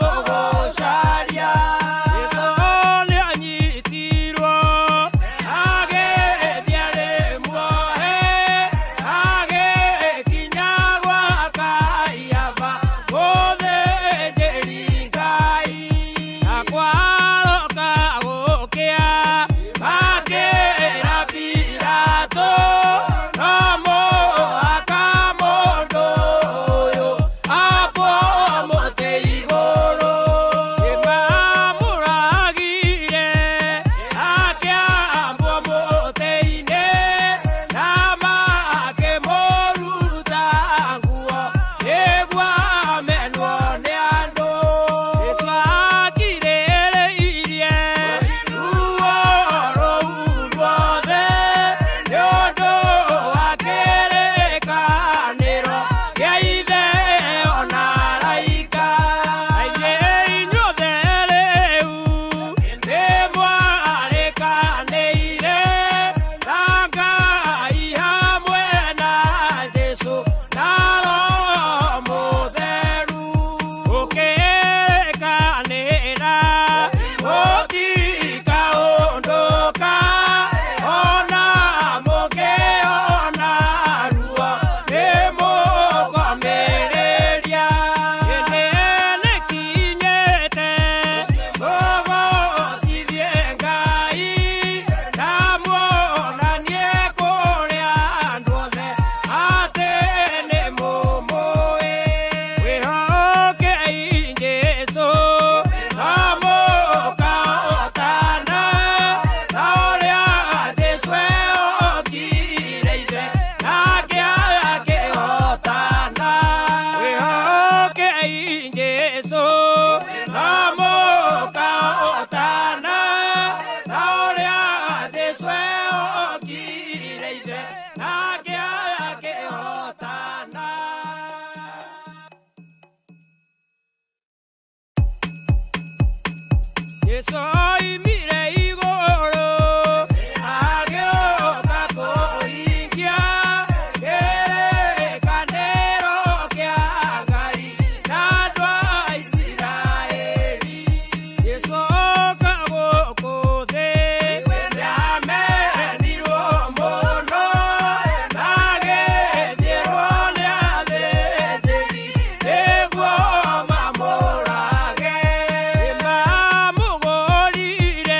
mũgũcaria. Jesũ nĩanyitirwo agĩthiĩ arĩ muohe agĩkinya gwa Kaiafa mũthĩnjĩri Ngai. Na kwaroka gũkĩa makĩra Pilato no mũhaka mũndũ ũyũ ambwo mũtĩ igũrũ. Nĩmamũragire akĩambwo mũtĩ-inĩ na makĩmũruta nguo nĩguo amenwo nĩ andũ. Jesũ akirĩrĩirie ruo rũu ruothe nĩ ũndũ wa kĩrĩkanĩro kĩa ithe ona araika. Aingĩ inyuothe rĩu nĩmwarĩkanĩire na Ngai hamwe na Jesũ na Roho Mũtheru. Gũkĩrĩkanĩra mũtikaũndũka ona mũkĩona ruo nĩmũkomĩrĩria. Hĩndĩ nĩkinyĩte mũgocithie Ngai na muonanie kũrĩ andũ othe atĩ nĩmũmũĩ. Wĩhokei Jesũ no mũkahotana ta ũrĩa Jesũ eokire ithe nake akĩhotana. Wĩhokei Jesũ no mũkahotana ta ũrĩa Jesũ eokire ithe nake akĩhotana. Jesũ oimire igũrũ agĩũka kũhingia kĩrĩkanĩro kĩa Ngai na andũ a Isiraeli. Jesũ oka gũkũ thĩ nĩamenirwo mũno na agĩthiĩrwo nĩ athĩnjĩri nĩguo mamũrage. Nĩmamũgũrire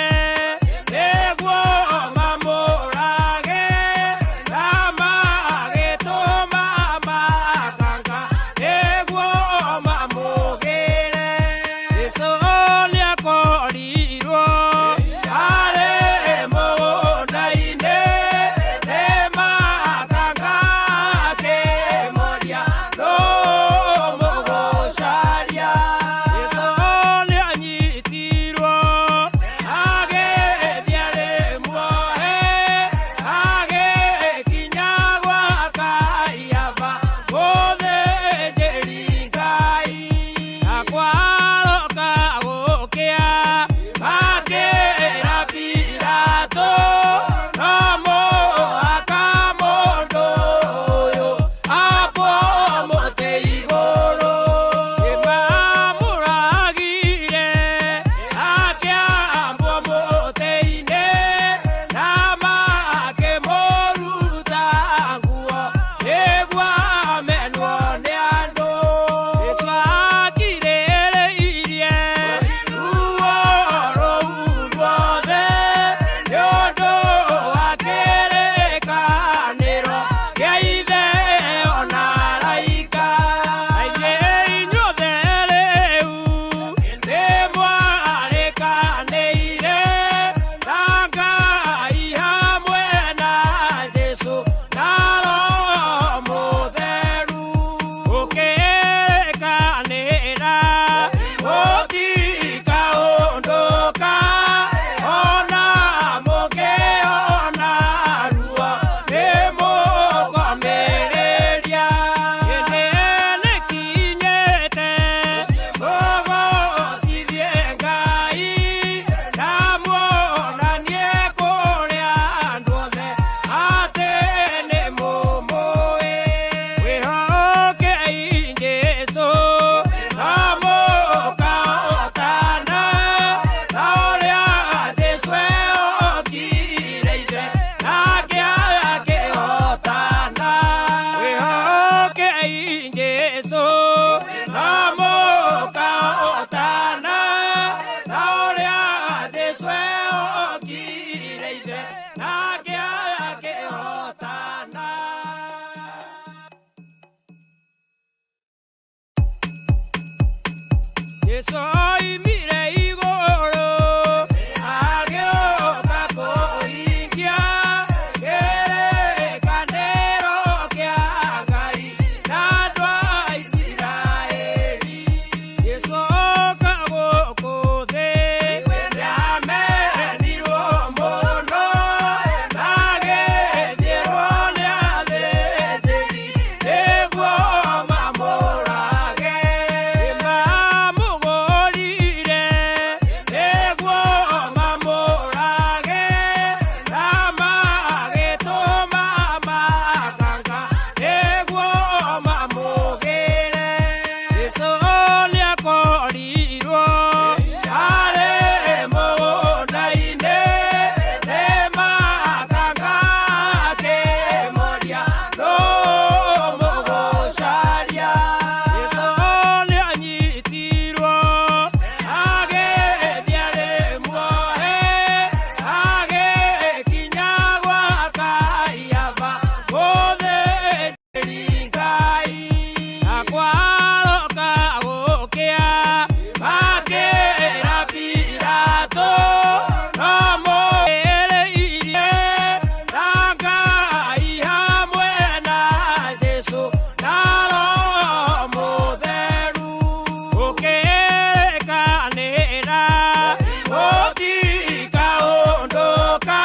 Jesu oimire igũrũ agĩũka kũhingia kĩrĩkanĩro kĩa Ngai na andũ a Isiraeli. Jesu oka gũkũ thĩ nĩamenirwo mũno na agĩthiĩrwo nĩ athĩnjĩri nĩguo mamũrage. Nĩmamũgũrire nĩguo mamũrage na magĩtũma makanga nĩguo mamũgĩre. Jesũ nĩakorirwo arĩ mũgũnda-inĩ nĩ makanga akĩmũria nũ mũgũcaria. Jesũ nĩanyitirwo agĩthiĩ arĩ muohe agĩkinya gwa Kaiafa mũthĩnjĩri Ngai. Na kwaroka gũkĩa makĩra Pilato no mũĩrĩirie na Ngai hamwe na Jesũ na Roho Mũtheru. Gũkĩrĩkanĩra gũtikaũndũka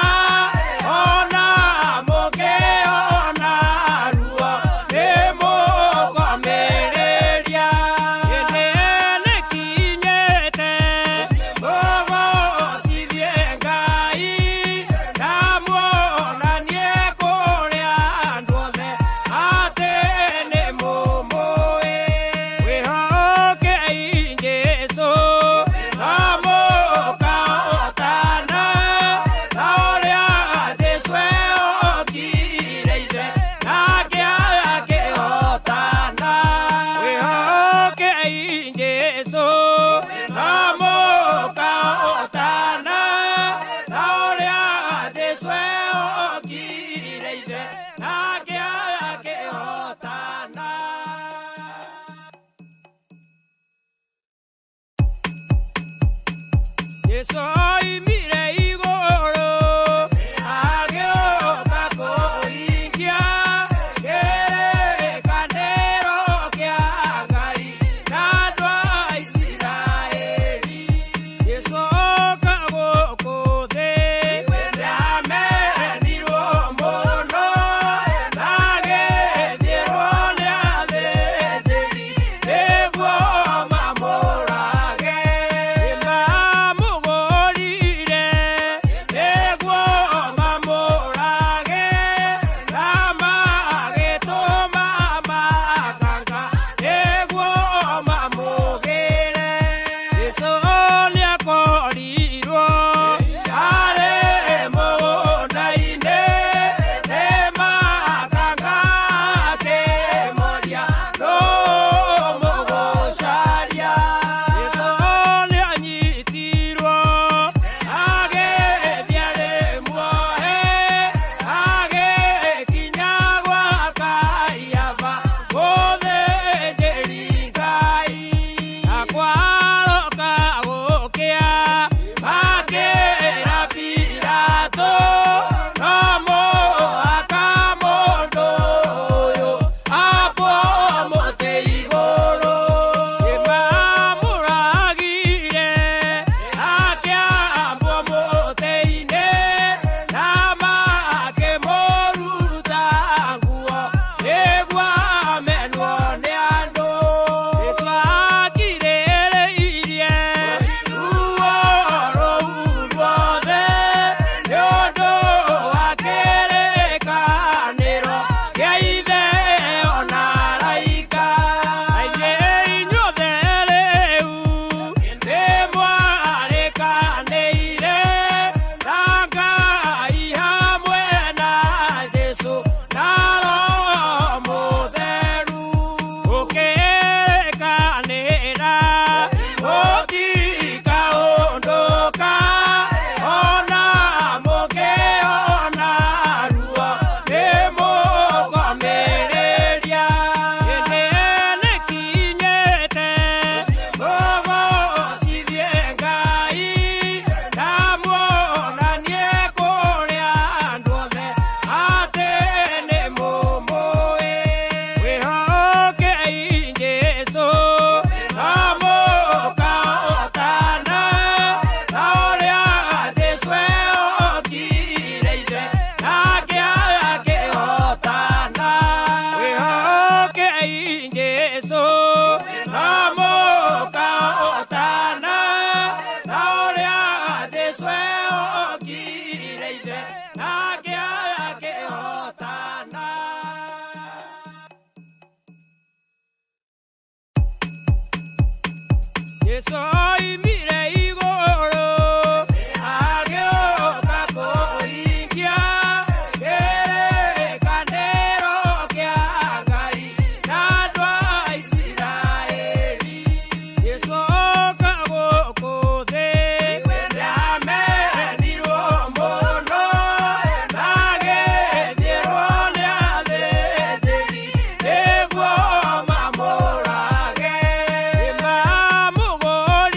ona mũkĩona ruo nĩmũkomĩrĩria. Hĩndĩ nĩkinyĩte mũgocithie Ngai na muonanie kũrĩ andũ othe atĩ nĩmũmũĩ. Wĩhokei Jesũ na mũkahotana ta ũrĩa Jesũ ehokire Ithe nake akĩhotana. Wĩhokei Jesũ na mũkahotana ta ũrĩa Jesũ ehokire Ithe nake akĩhotana. Jesũ oimire igũrũ agĩũka kũhingia kĩrĩkanĩro kĩa Ngai na andũ a Isiraeli. Jesũ oka gũkũ thĩ nĩamenirwo mũno na agĩthiĩrwo nĩ athĩnjĩri nĩguo mamũrage. Nĩmamũgũrire Jesu ehokire ithe nake akĩhotana. Jesu oimire igũrũ agĩũka kũhingia kĩrĩkanĩro kĩa Ngai na andũ a Isiraeli. Jesu oka gũkũ thĩ nĩamenirwo mũno na agĩthiĩrwo nĩ athĩnjĩri nĩguo mamũrage. Nĩmamũgũrire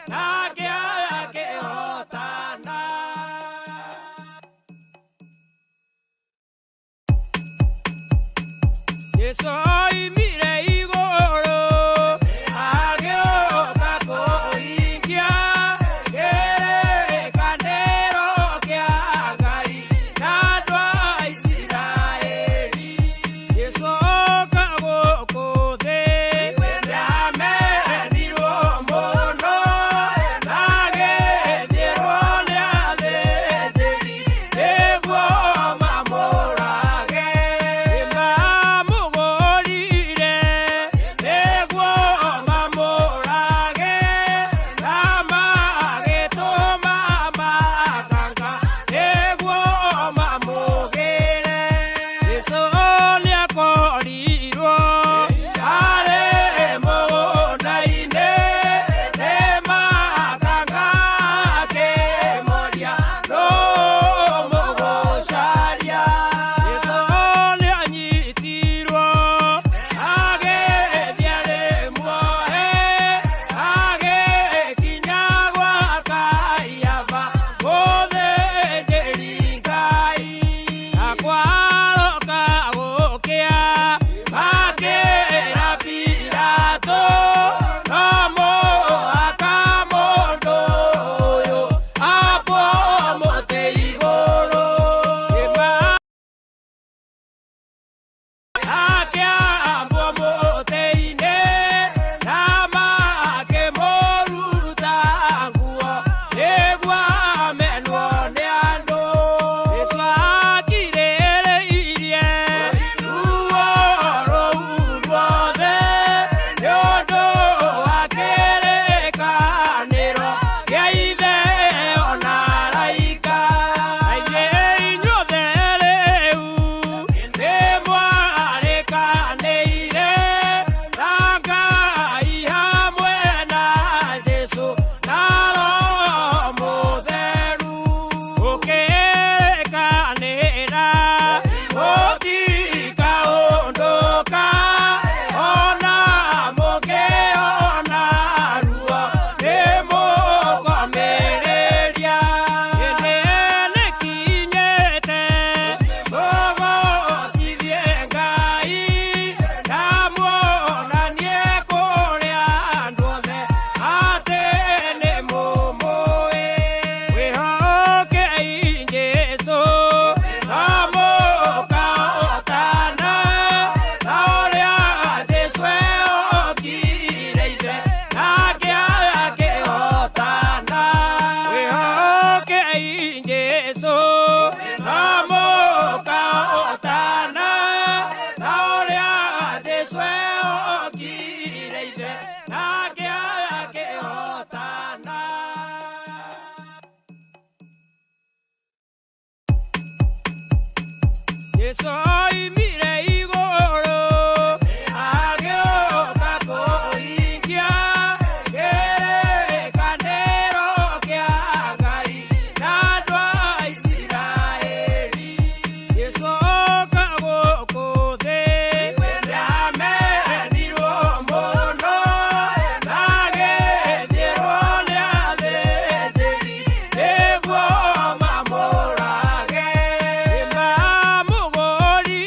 Nake akĩhotana. Jesu oimire igũrũ agĩũka kũhingia kĩrĩkanĩro kĩa Ngai na andũ a Isiraeli. Jesu oka gũkũ thĩ nĩamenirwo mũno na agĩthĩrwo nĩ athĩnjĩri nĩguo mamũrage. Nĩmamũgũrire nĩguo mamũrage na magĩtũma makanga nĩguo mamũgĩre. Jesũ nĩakorirwo arĩ mũgũnda-inĩ nĩ makanga akĩmoria nũ mũgũcaria. Jesũ nĩanyitirwo agĩthiĩ arĩ muohe agĩkinya gwa Kaiafa mũthĩnjĩri Ngai. Na kwaroka gũkĩa makĩra Pilato no mũhaka mũndũ ũyũ ambwo mũtĩ igũrũ. Akĩambwo mũtĩ-inĩ na makĩmũruta nguo nĩguo amenwo nĩ andũ. Jesũ akirĩrĩirie ruo rũu ruothe nĩ ũndũ wa kĩrĩkanĩro kĩa Ithe ona araika. Na inyuĩ inyuothe rĩu nĩmwarĩkanĩire na Ngai hamwe na Jesũ na Roho Mũtheru. Gũkĩrĩkanĩra mũtikaũndũka ona mũngĩona ruo nĩmũkomĩrĩria. Hĩndĩ nĩkinyĩte mũgocithie Ngai na muonanie kũrĩ andũ othe atĩ nĩmũmũĩ. Mwĩhokei Jesũ na mũkahotana ta ũrĩa Jesũ ehokire Ithe nake akĩhotana. Mwĩhokei Jesũ na mũkahotana ta ũrĩa Jesũ ehokire Ithe nake akĩhotana. Jesũ oimire igũrũ agĩũka kũhingia kĩrĩkanĩro kĩa Ngai na andũ a Isiraeli. Jesũ oka gũkũ thĩ nĩamenirwo mũno na agĩthĩrwo nĩ athĩnjĩri nĩguo mamũrage. Nĩmamũgũrire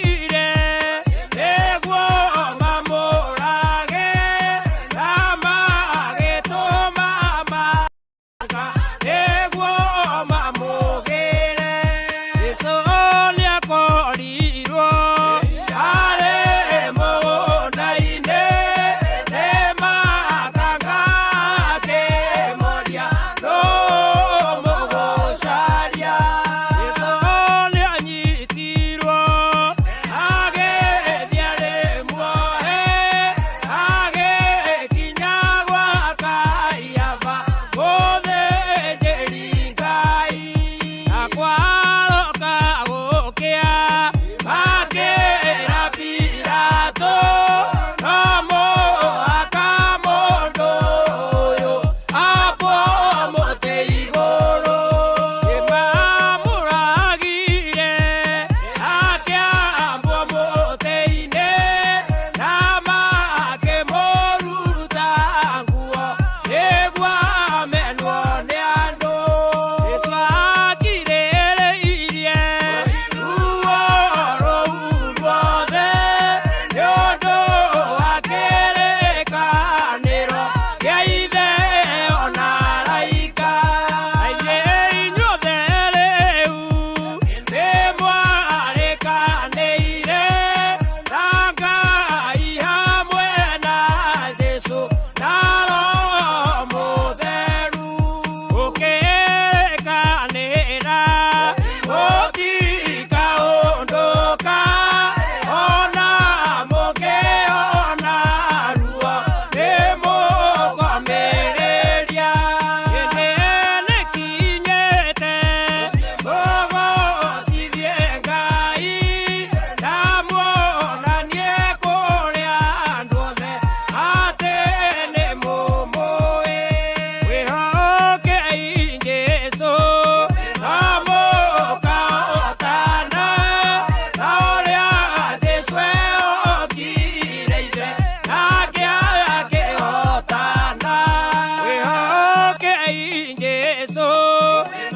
Jesu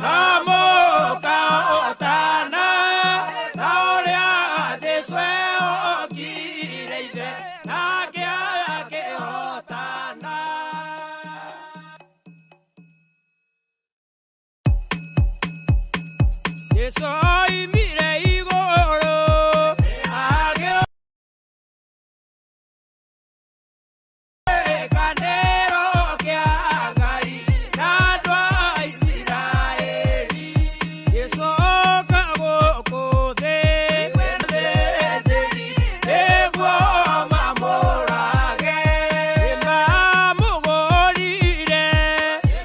na mũkahotana ta ũrĩa Jesu eokire ithe nake akĩhotana. Jesu oimire igũrũ agĩũka kĩa Ngai na andũ a Isiraeli. Jesu oka gũkũ thĩ nĩguo mamũrage, nĩmamũgũrire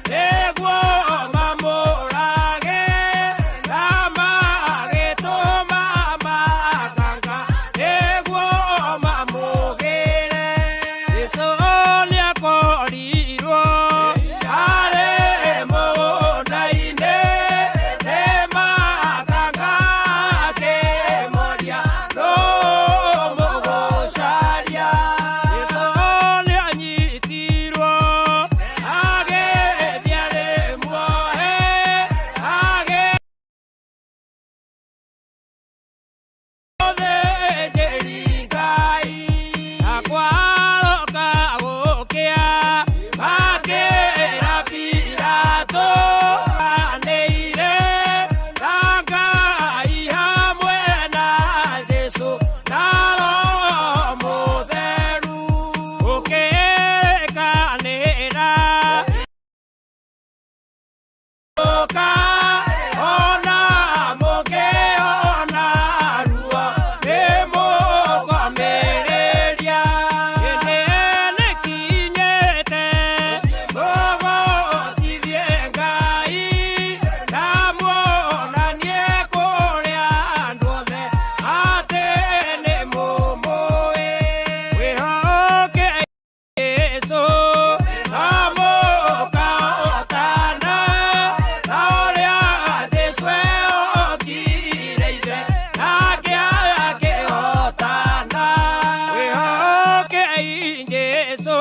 nĩguo mamũrage, na magĩtũma makanga nĩguo mamũgĩre. Jesu nĩakorirwo arĩ mũgũnda-inĩ nĩ makanga akĩmoria nũ mũgũcaria. Jesu nĩanyitirwo agĩthiĩ arĩ muohe agĩthĩnjĩri Ngai na kwaroka gũkĩa makĩra Pilato anĩire na Ngai hamwe na Jesu na Roho Mũtheru gũkĩrĩkanĩra ũka ona mũkĩona ruo nĩmũkomĩrĩria. Hĩndĩ nĩkinyĩte mũgocithie Ngai na muonanie kũrĩ andũ othe atĩ nĩmũmũĩ. Wĩhoke Jesu na mũkahotana ta ũrĩa Jesu eokire ithe nake akĩhotana. Wĩhoke Jesu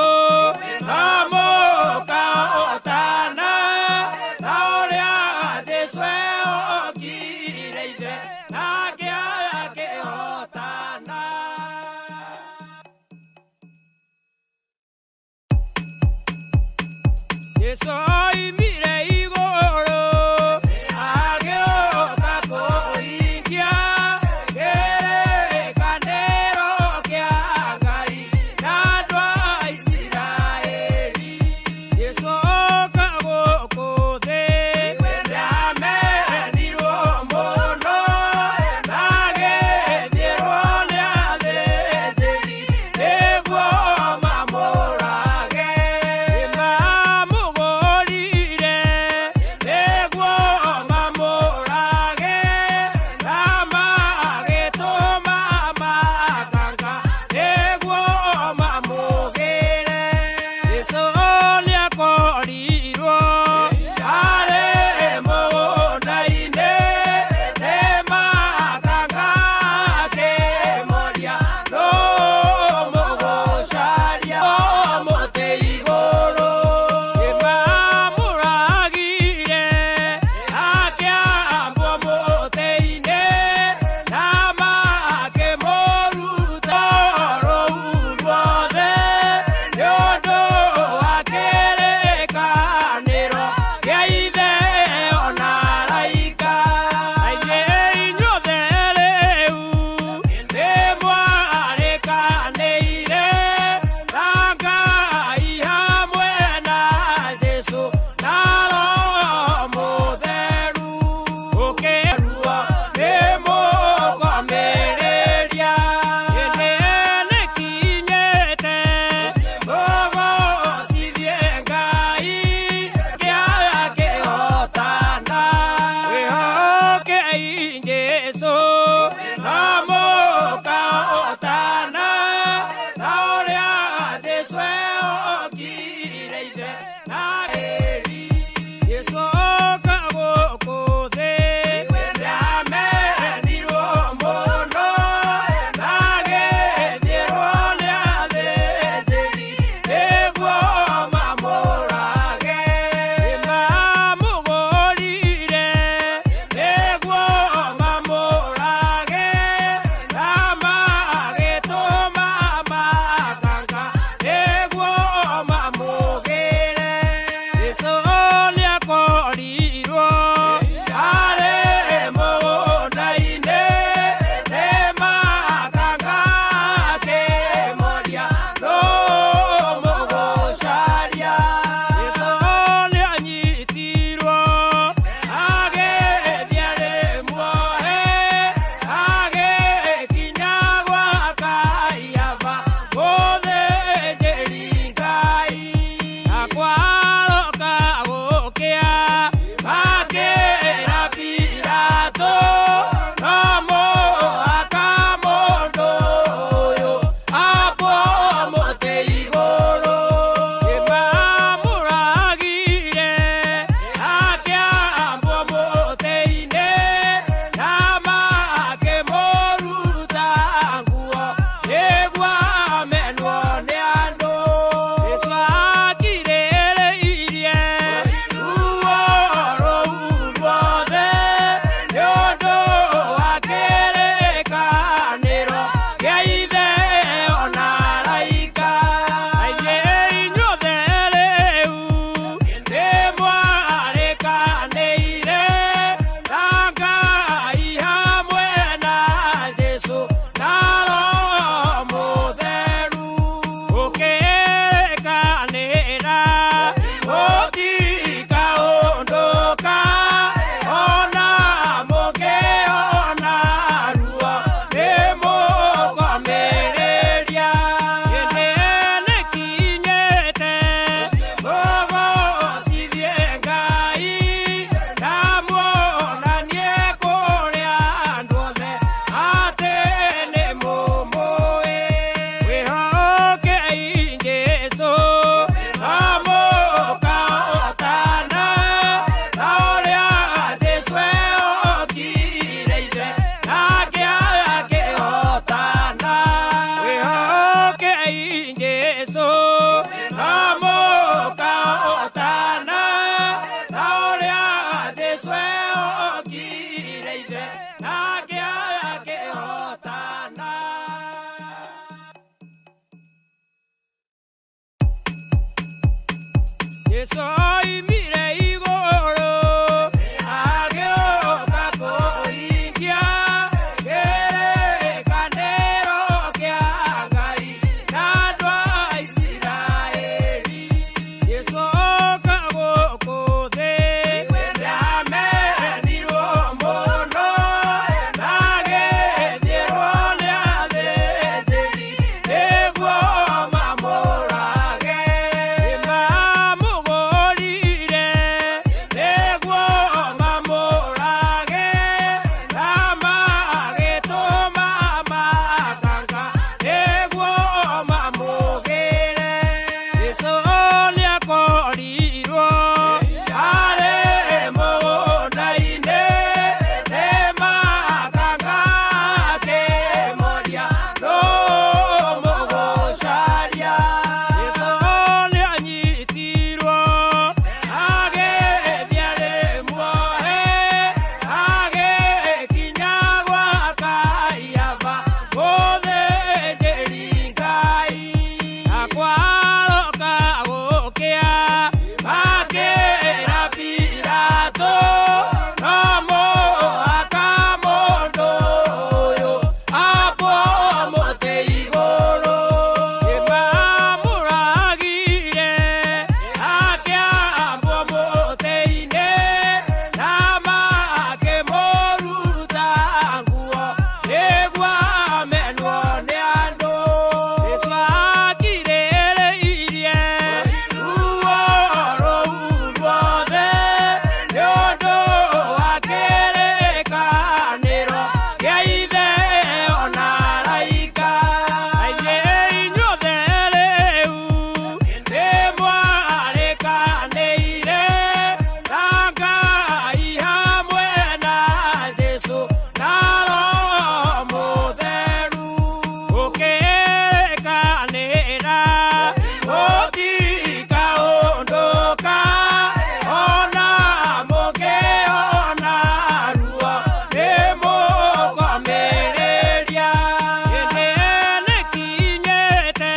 na mũkahotana ta ũrĩa Jesu eokire ithe nake akĩhotana. Jesu oimire igũrũ agĩũka kũhingia kĩrĩkanĩro kĩa Ngai na andũ a Isiraeli. Jesu oka gũkũ thĩ nĩamenirwo mũno na agĩthiĩrwo nĩ athĩnjĩri nĩguo mamũrage. Nĩmamũgũrire Jesu eokire ithe nake akĩhotana. Jesu oimire igũrũ agĩũka kũhingia kĩrĩkanĩro kĩa Ngai na andũ a Isiraeli. Jesu oka gũkũ thĩ nĩamenirwo mũno na agĩthiĩrwo nĩ athĩnjĩri nĩguo mamũrage. Nĩmamũgũrire nĩguo mamũrage na magĩtũma makanga nĩguo mamũgĩre. Jesũ nĩakorirwo arĩ mũgũnda-inĩ nĩ makanga akĩmoria nũ mũgũcaria. Jesũ nĩanyitirwo agĩthiĩ arĩ muohe agĩkinya gwa Kaiafa mũthĩnjĩri Ngai. Na kwaroka gũkĩa makĩra Pilato no mũhaka mũndũ ũyũ ambwo mũtĩ igũrũ. Nĩmamũragire akĩambwo mũtĩ-inĩ na makĩmũruta nguo nĩguo amenwo nĩ andũ. Jesũ akirĩrĩirie ruo rũu ruothe nĩ ũndũ wa kĩrĩkanĩro kĩa Ithe ona araika. Na inyuĩ inyuothe rĩu nĩmwarĩkanĩire na Ngai hamwe na Jesũ na Roho Mũtheru. Gũkĩrĩkanĩra mũtikaũndũka ona mũngĩona ruo nĩmũkomĩrĩria. Hĩndĩ nĩkinyĩte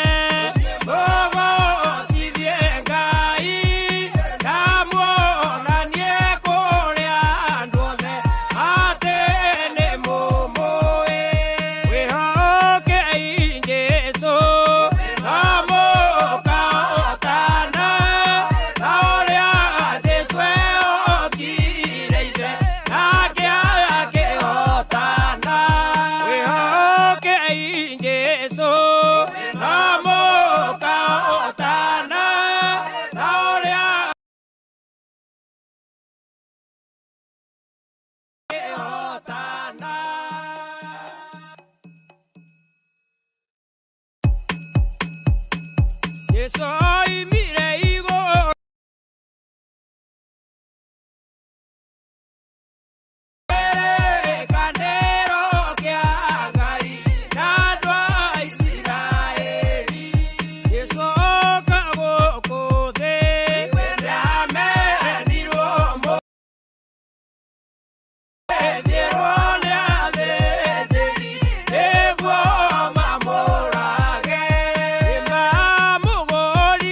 mũgocithie Ngai na muonanie kũrĩ andũ othe atĩ nĩmũmũĩ. Mwĩhokei Jesũ na mũkahotana ta ũrĩa Jesũ eokire ithe nake akĩhotana. Mwĩhokei Jesũ na mũkahotana ta ũrĩa akĩhotana. Jesũ oimire igũrũ kĩrĩkanĩro kĩa Ngai na andũ a Isiraeli. Jesũ oka gũkũ thĩ nĩamenirwo mũthĩnjĩrwo nĩ athĩnjĩri nĩguo mamũrage. Nĩmamũgũrire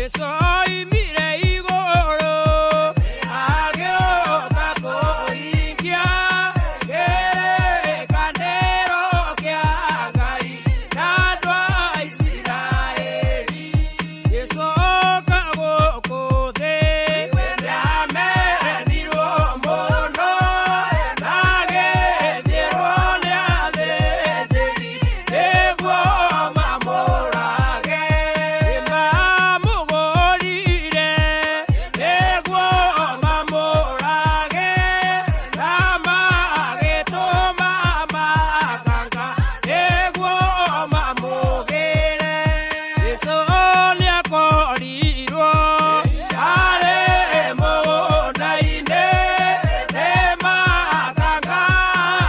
Jesu oimire igũrũ agĩũka kũhingia kĩrĩkanĩro kĩa Ngai na andũ a Isiraeli. Jesu oka gũkũ thĩ nĩamenirwo mũno na agĩthĩrwo nĩ athĩnjĩri nĩguo mamũrage. Nĩmamũgũrire nĩguo mamũrage na magĩtũma makanga nĩguo mamũgĩre. Jesũ nĩakorirwo arĩ mũgũnda-inĩ nĩ makanga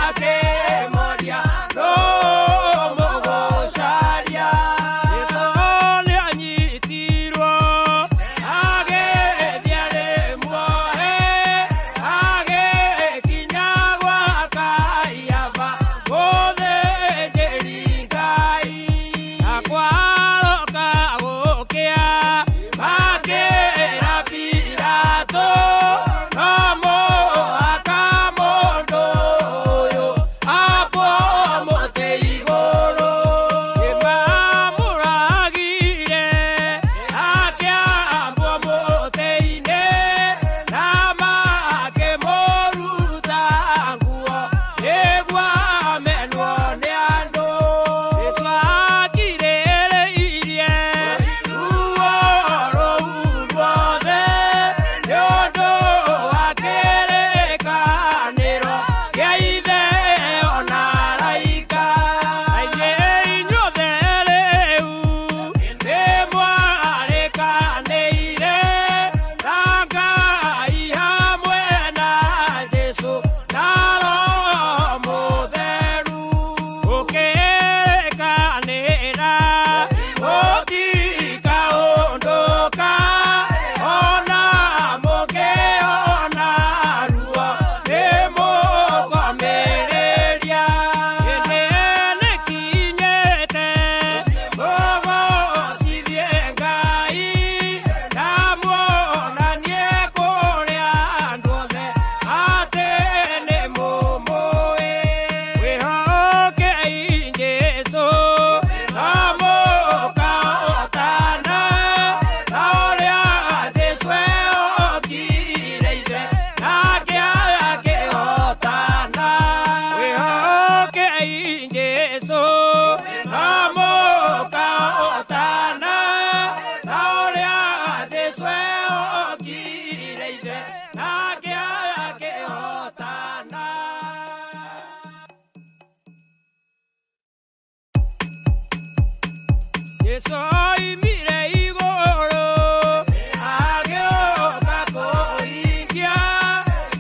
akĩmoria nũ mũgũcaria. Jesũ nĩanyitirwo agĩthiĩ arĩ muohe agĩkinya gwa Kaiafa mũthĩnjĩri Ngai. Na kwaroka gũkĩa makĩra Pilato no mũhaka mũndũ ũyũ ambwo mũtĩ igũrũ. Nĩmamũragire akĩambwo mũtĩ-inĩ na makĩmũruta nguo nĩguo amenwo nĩ andũ. Jesũ akirĩrĩirie ruo rũu ruothe nĩ ũndũ wa kĩrĩkanĩro kĩa Ithe ona araika. Na inyuĩ inyuothe rĩu nĩmwarĩkanĩire na Ngai hamwe na Jesũ na Roho Mũtheru. Gũkĩrĩkanĩra gũtikaũndũka ona mũkĩona ruo nĩmũkomĩrĩria. Hĩndĩ nĩkinyĩte mũgocithie Ngai na muonanie kũrĩ andũ othe atĩ nĩmũmũĩ. Wĩhokei Jesũ na mũkahotana ta ũrĩa Jesũ ehokire Ithe nake akĩhotana. Wĩhokei Jesũ na mũkahotana ta ũrĩa Jesũ ehokire Ithe nake akĩhotana. Jesũ oimire igũrũ agĩũka kũhingia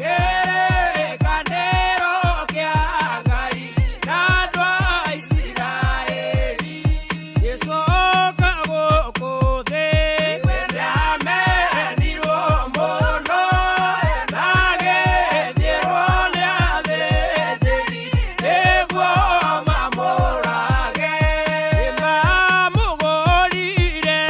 kĩrĩkanĩro kĩa Ngai na andũ a Isiraeli. Jesũ oka gũkũ thĩ nĩamenirwo mũno na agĩthĩrwo nĩ athĩnjĩri nĩguo mamũrage. Nĩmamũgũrire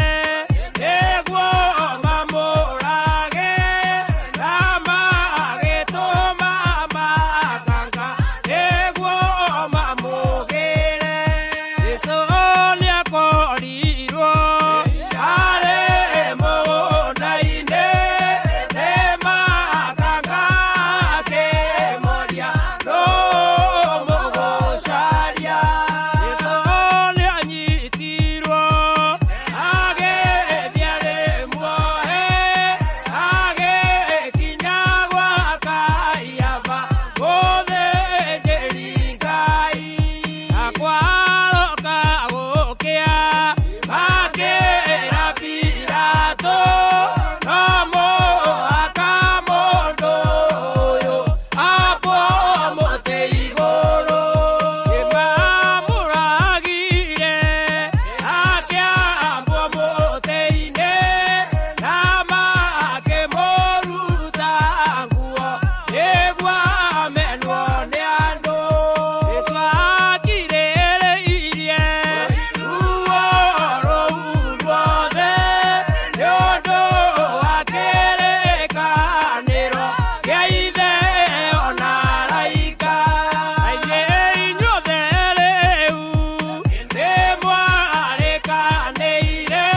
Nĩaiguanĩire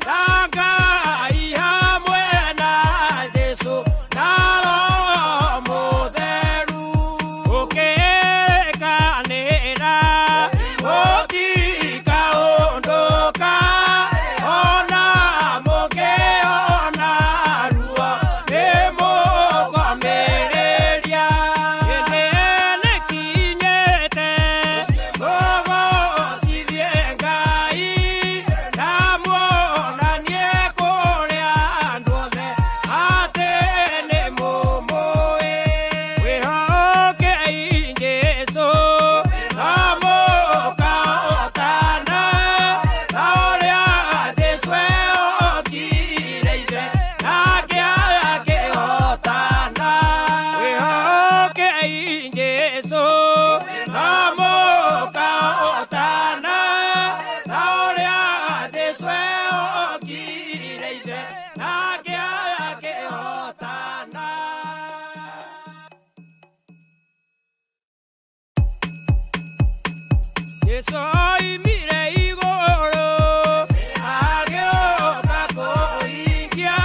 na Ngai hamwe na Jesũ na Roho Mũtheru. Gũkĩrĩkanĩra gũtikaũndũka, ona mũngĩona ruo nĩmũkomĩrĩria. Hĩndĩ nĩkinyĩte mũgocithie Ngai na muonanie kũrĩ andũ othe atĩ nĩmũmũĩ. Wĩhokei Jesũ na mũkahotana, ta ũrĩa Jesũ ehokire Ithe nake akĩhotana. Wĩhokei Jesũ na mũkahotana, ta ũrĩa Jesũ ehokire Ithe nake akĩhotana. Jesũ oimire igũrũ agĩũka kũhingia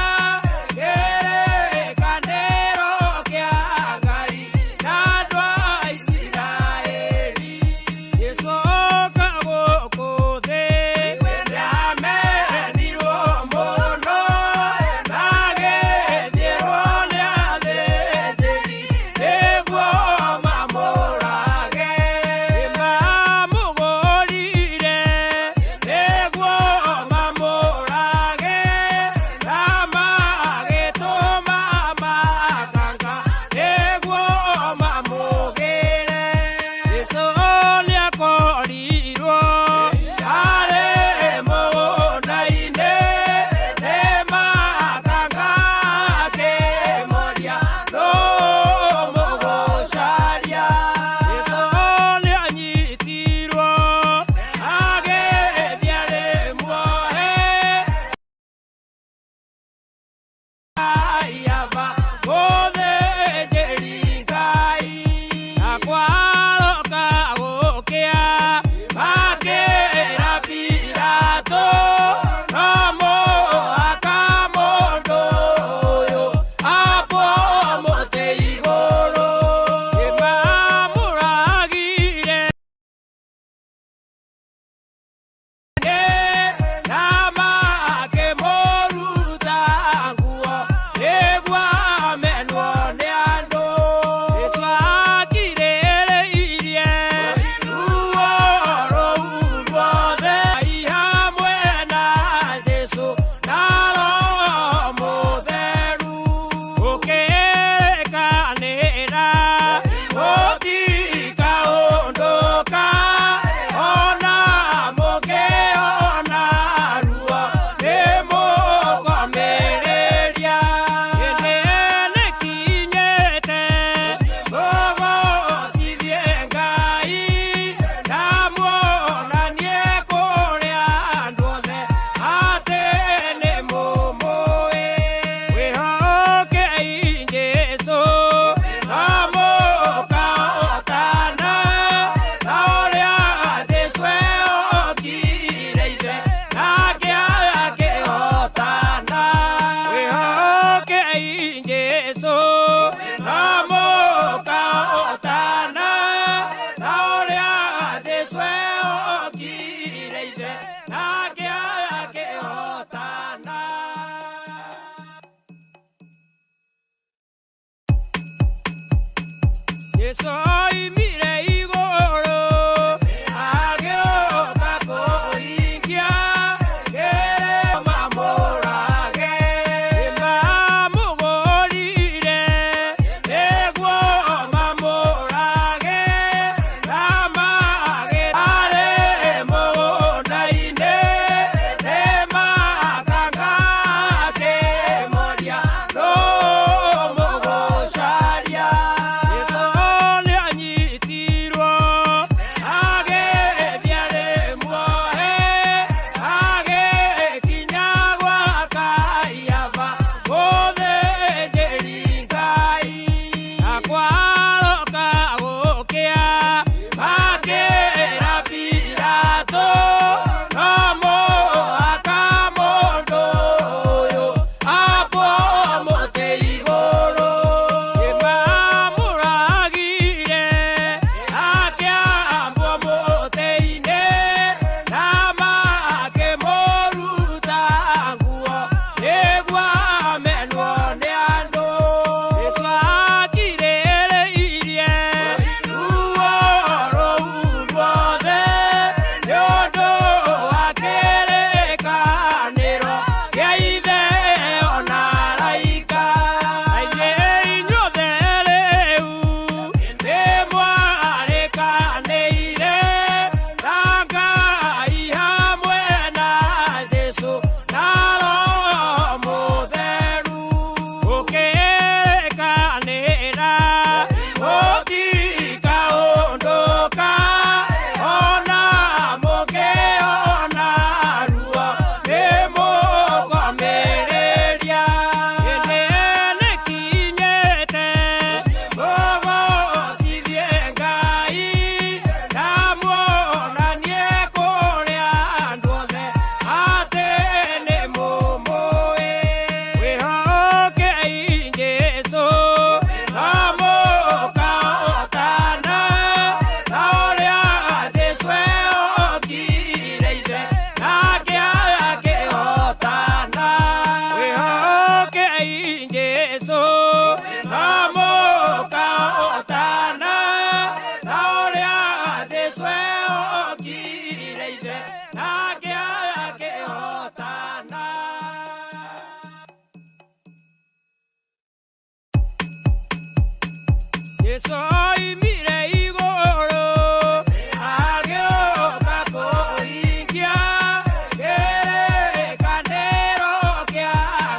kĩrĩkanĩro kĩa Ngai na andũ a Isiraeli. Jesũ oka gũkũ thĩ nĩamenirwo mũno na agĩthiĩrwo nĩ athĩnjĩri nĩguo mamũrage. Nĩmamũgũrire nĩguo mamũrage na magĩtũma makanga nĩguo mamũgĩre. Jesũ nĩakorirwo arĩ mũgũnda-inĩ nĩ makanga akĩmoria nũ mũgũcaria. Jesũ nĩanyitirwo agĩthiĩ arĩ muohe Kaiafa mũthĩnjĩri Ngai. Na kwaroka gũkĩa makĩra Pilato no mũhaka mũndũ ũyũ ambwo mũtĩ igũrũ. Nĩmamũragire na makĩmũruta nguo nĩguo amenwo nĩ andũ. Jesũ akirĩrĩirie ruo rũu ruothe Ngai hamwe na Jesũ na Roho Mũtheru. Gũkĩrĩkanĩra gũtikaũndũka, ona mũngĩona ruo nĩmũkomĩrĩria. Hĩndĩ nĩkinyĩte mũgocithie Ngai na muonanie kũrĩ andũ othe atĩ nĩmũmũĩ. Wĩhokei Jesũ na mũkahotana, ta ũrĩa Jesũ ehokire Ithe nake akĩhotana. Wĩhokei Jesũ na mũkahotana, ta ũrĩa Jesũ ehokire Ithe nake akĩhotana. Jesũ oimire igũrũ agĩũka kũhingia kĩrĩkanĩro mamũrage. Nĩmamũgũrire nĩguo mamũrage na magĩ arĩ mũgũnda-inĩ nĩ makanga akĩmoria nũ mũgũcaria. Jesũ nĩanyitirwo Jesu oimire igũrũ agĩũka kũhingia kĩrĩkanĩro kĩa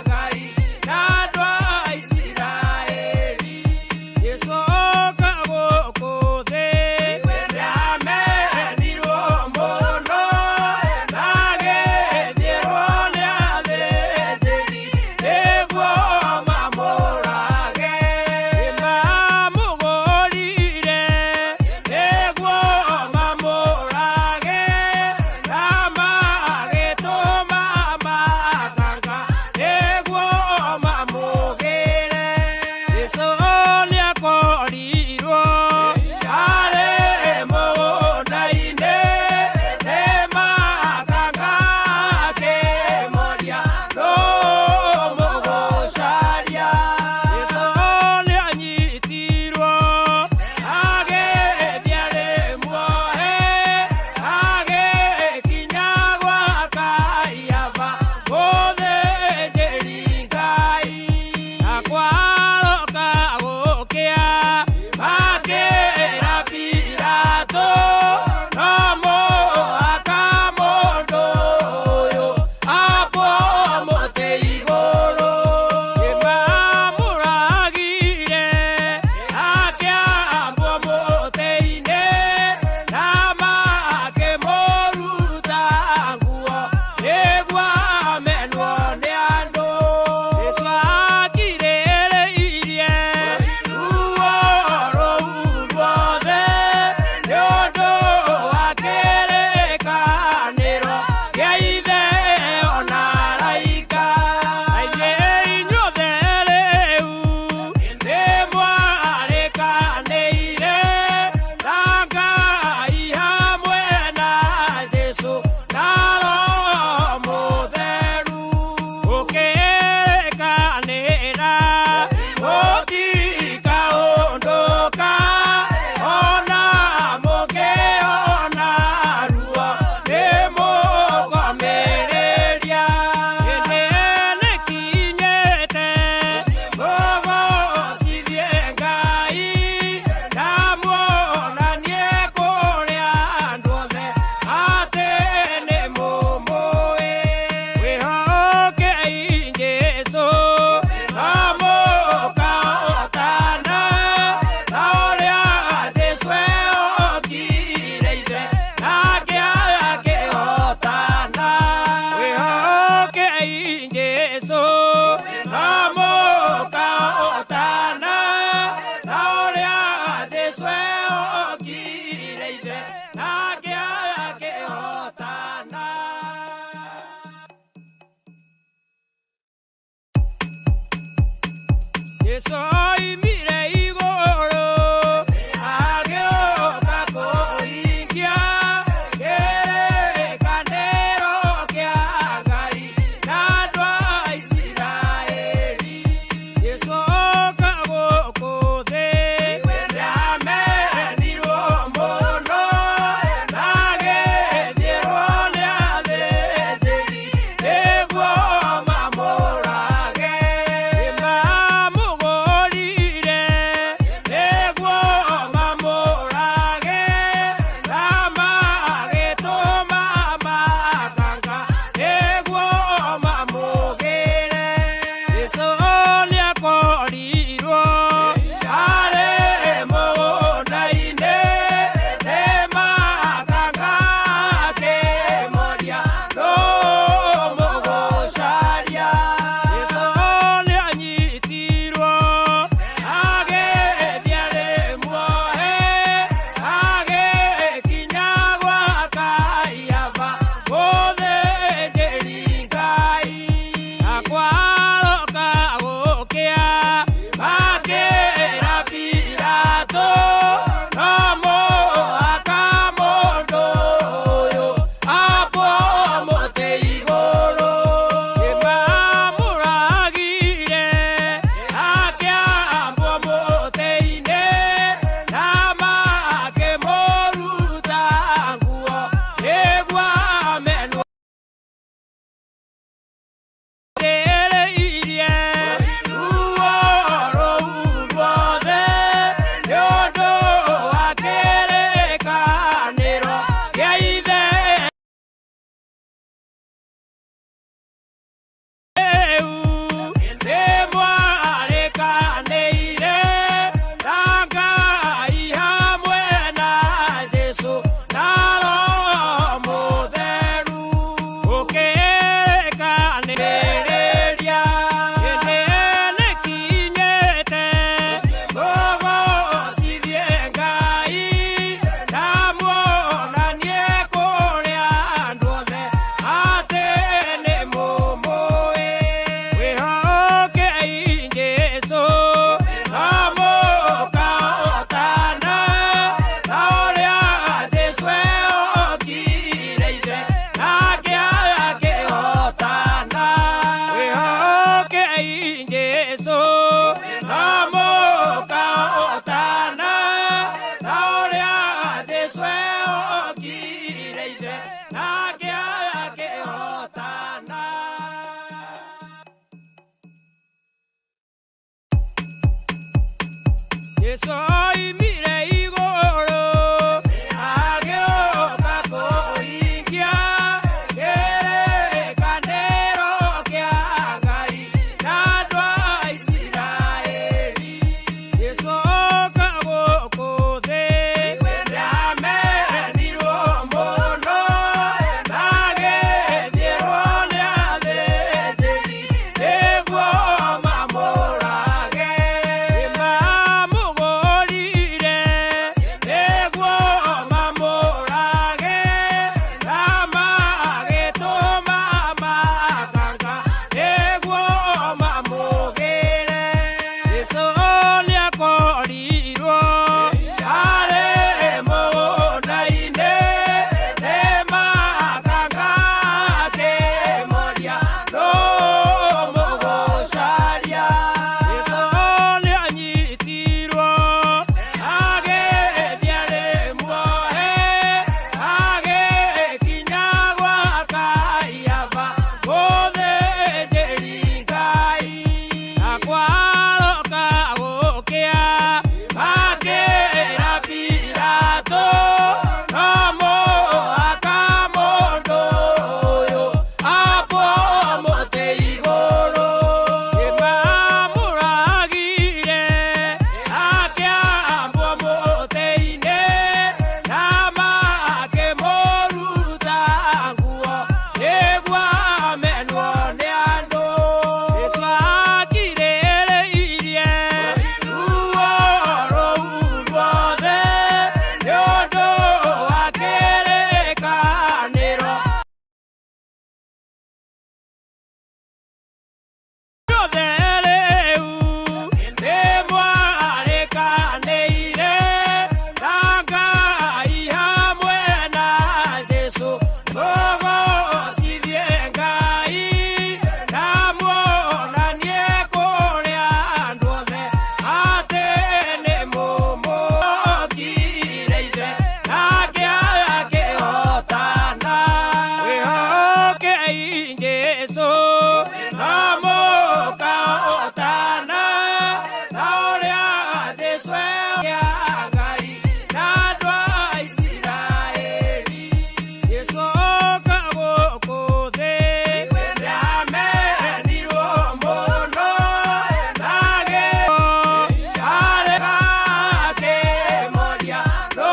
Ngai na andũ a Isiraeli. Jesu oka gũkũ thĩ nĩamenirwo mũno na agĩthiĩrwo nĩ athĩnjĩri nĩguo mamũrage. Nĩmamũgũrire nĩguo mamũrage na magĩtũma makanga nĩguo mamũgĩre. Jesũ nĩakorirwo arĩ mũgũnda-inĩ nĩ makanga akĩmoria nũ mũgũcaria. Jesũ nĩanyitirwo agĩthiĩ arĩ muohe agĩkinya gwa Kaiafa mũthĩnjĩri Ngai. Na kwaroka gũkĩa makĩra Pilato no mũhaka mũndũ ũyũ ambwo mũtĩ igũrũ. Nĩmamũragire akĩambwo mũtĩ-inĩ na makĩmũruta nguo nĩguo amenwo nĩ andũ. Jesũ akirĩrĩirie ruo rũu ruothe nĩ ũndũ wa kĩrĩkanĩro kĩa Ithe ona araika. Na inyuĩ inyuothe rĩu nĩmwarĩkanĩire na Ngai hamwe na Jesũ na Roho Mũtheru. Gũkĩrĩkanĩra gũtikaũndũka ona mũkĩona ruo nĩmũkomĩrĩria. Hĩndĩ nĩkinyĩte mũgocithie Ngai na muonanie kũrĩ andũ othe atĩ nĩmũmũĩ. Mwĩhokei Jesũ na mũkahotana ta ũrĩa Jesũ ehokire Ithe nake akĩhotana. Mwĩhokei Jesũ na mũkahotana ta ũrĩa Jesũ ehokire Ithe nake akĩhotana. Jesũ oimire igũrũ agĩũka kũhingia kĩrĩkanĩro kĩa Ngai na andũ a Isiraeli. Jesũ oka gũkũ thĩ nĩamenirwo mũno na agĩthiĩrwo nĩ athĩnjĩri nĩguo mamũrage. Nĩmamũgũrire Jesu oimire igũrũ agĩũka kũhingia kĩrĩkanĩro kĩa Ngai na andũ a Isiraeli. Jesu oka gũkũ thĩ nĩamenirwo mũno na agĩthiĩrwo nĩ athĩnjĩri nĩguo mamũrage. Nĩmamũgũrire nĩguo mamũrage na magĩtũma makanga nĩguo mamũgĩre. Jesu nĩakorirwo arĩ mũgũnda-inĩ nĩ makanga akĩmoria nũ mũgũcaria. Jesu nĩanyitirwo agĩthiĩ arĩ muohe agĩkinya gwa Kaiafa mũthĩnjĩri Ngai. Na kwaroka gũkĩa makĩra Pilato no mũhaka mũndũ ũyũ ambwo mũtĩ igũrũ. Nĩmamũragire akĩambwo mũtĩ-inĩ na makĩmũruta nguo nĩguo amenwo nĩ andũ. Jesu akirĩrĩirie ruo rũu ruothe nĩ ũndũ wa kĩrĩkanĩro Yothe rĩu nĩmwarĩkanĩire na Ngai hamwe na Jesũ mũgocithie Ngai na muonanie kũrĩ andũ othe atĩ nĩmũmũkire ithe nake akĩhotana. Wĩhokei Jesũ no mũkahotana na ũrĩa Jesũ kĩa Ngai na andũ a Isiraeli. Jesũ oka gũkũ thĩ nĩamenirwo mũno na akĩmoria nũ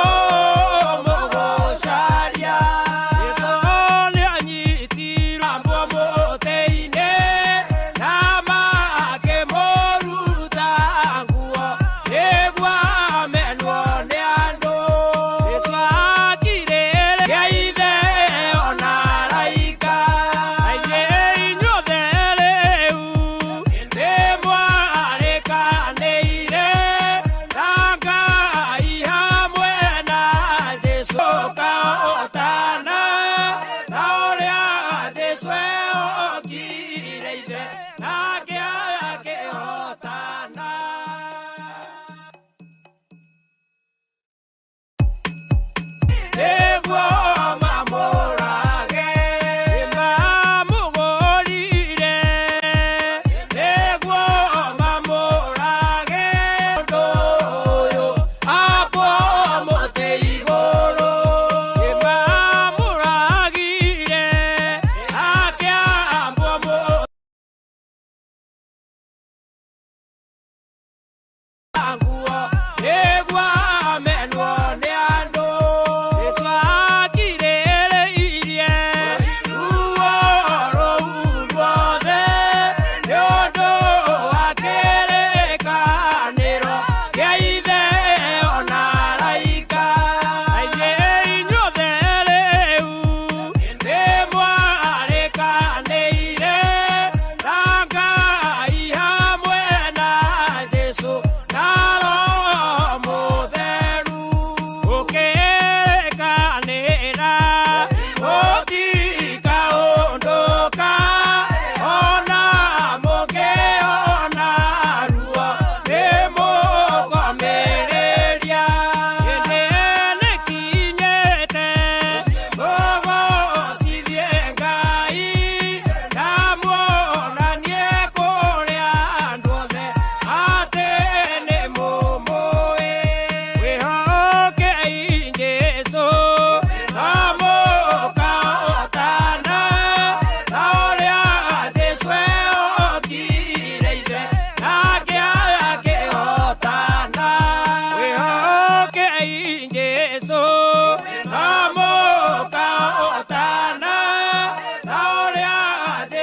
mũgũcaria. Jesũ nĩanyitirwo ambwo mũtĩ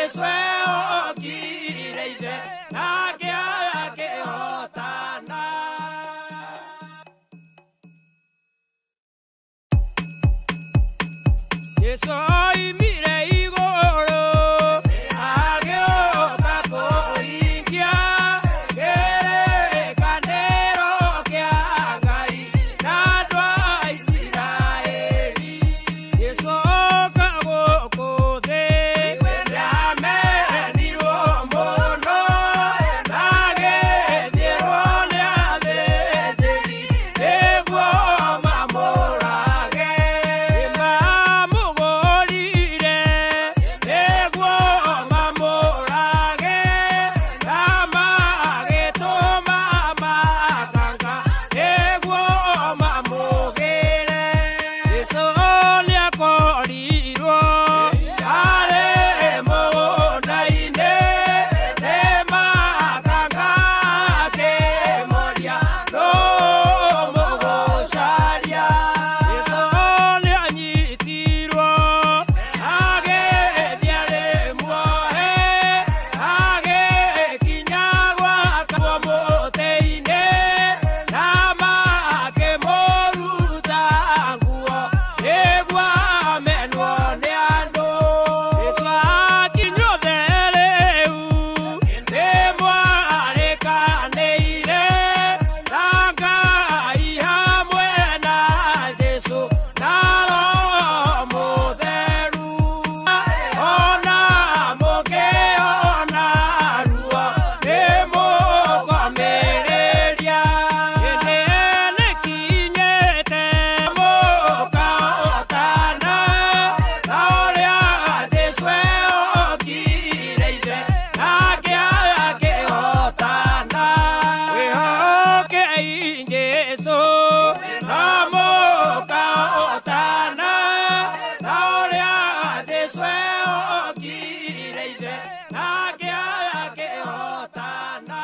Jesu okire ithe nake akĩhotana. Jesu oimire igũrũ agĩũka kũhingia kĩrĩkanĩro kĩa Ngai na andũ a Isiraeli. Jesu oka gũkũ thĩ nĩamenirwo mũno na agĩthiĩrwo nĩ athĩnjĩri nĩguo mamũrage. Nĩmamũgũrire nĩguo mamũrage na magĩtũma makanga nĩguo mamũgĩre. Jesũ nĩakorirwo arĩ mũgũnda-inĩ nĩ makanga akĩmoria nũ mũgũcaria. Jesũ nĩanyitirwo agĩthiĩ arĩ muohe agĩkinya gwakwo mũtĩ-inĩ na makĩmũruta nguo nĩguo amenwo nĩ andũ. Jesũ akinywo rĩu nĩmwarĩkanĩire na Ngai hamwe na Jesũ na Roho Mũtheru. Ona mũkĩona ruo nĩmũkomĩrĩria. Hĩndĩ nĩkinyĩte mũkahotana ta ũrĩa Jesũ okire ithe nake akĩhotana. Wĩhokei Jesũ na mũkahotana ta ũrĩa Jesũ okire ithe nake akĩhotana.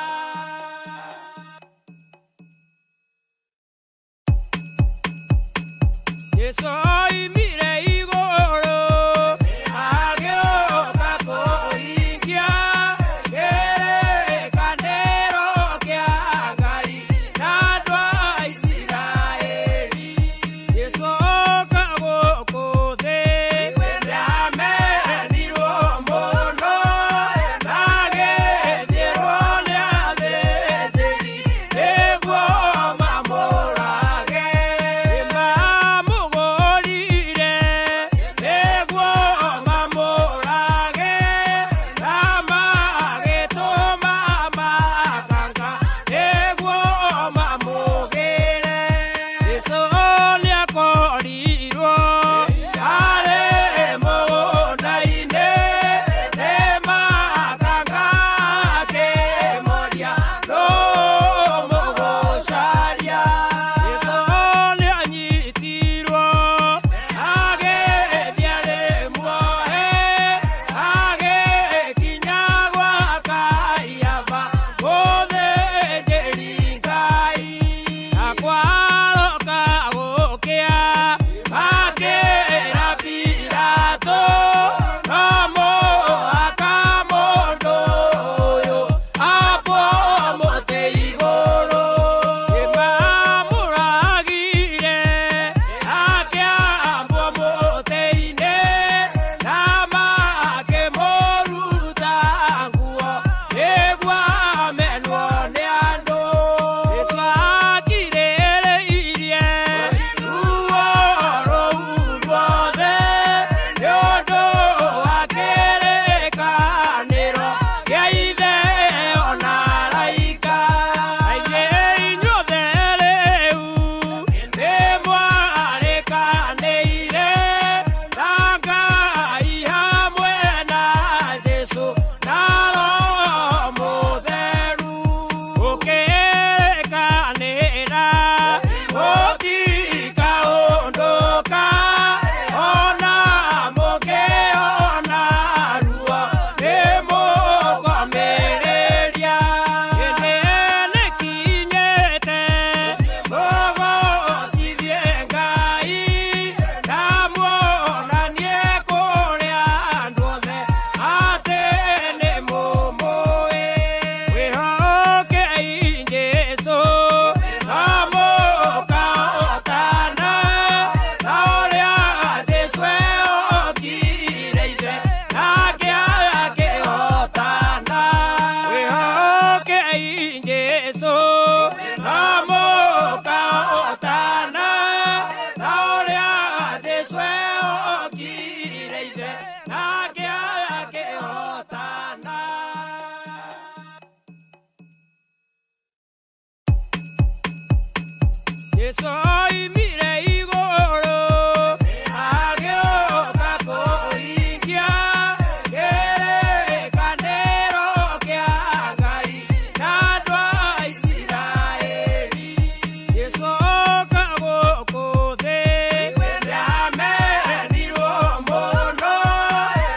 Jesũ oimire igũrũ agĩũka kũhingia kĩrĩkanĩro kĩa Ngai na andũ a Isiraeli. Jesũ oka gũkũ thĩ nĩamenirwo mũno na agĩthiĩrwo nĩ athĩnjĩri nĩguo mamũrage. Nĩmamũgũrire Jesu oimire igũrũ agĩũka kũhingia kĩrĩkanĩro kĩa Ngai na andũ a Isiraeli. Jesu oka gũkũ thĩ nĩamenirwo mũno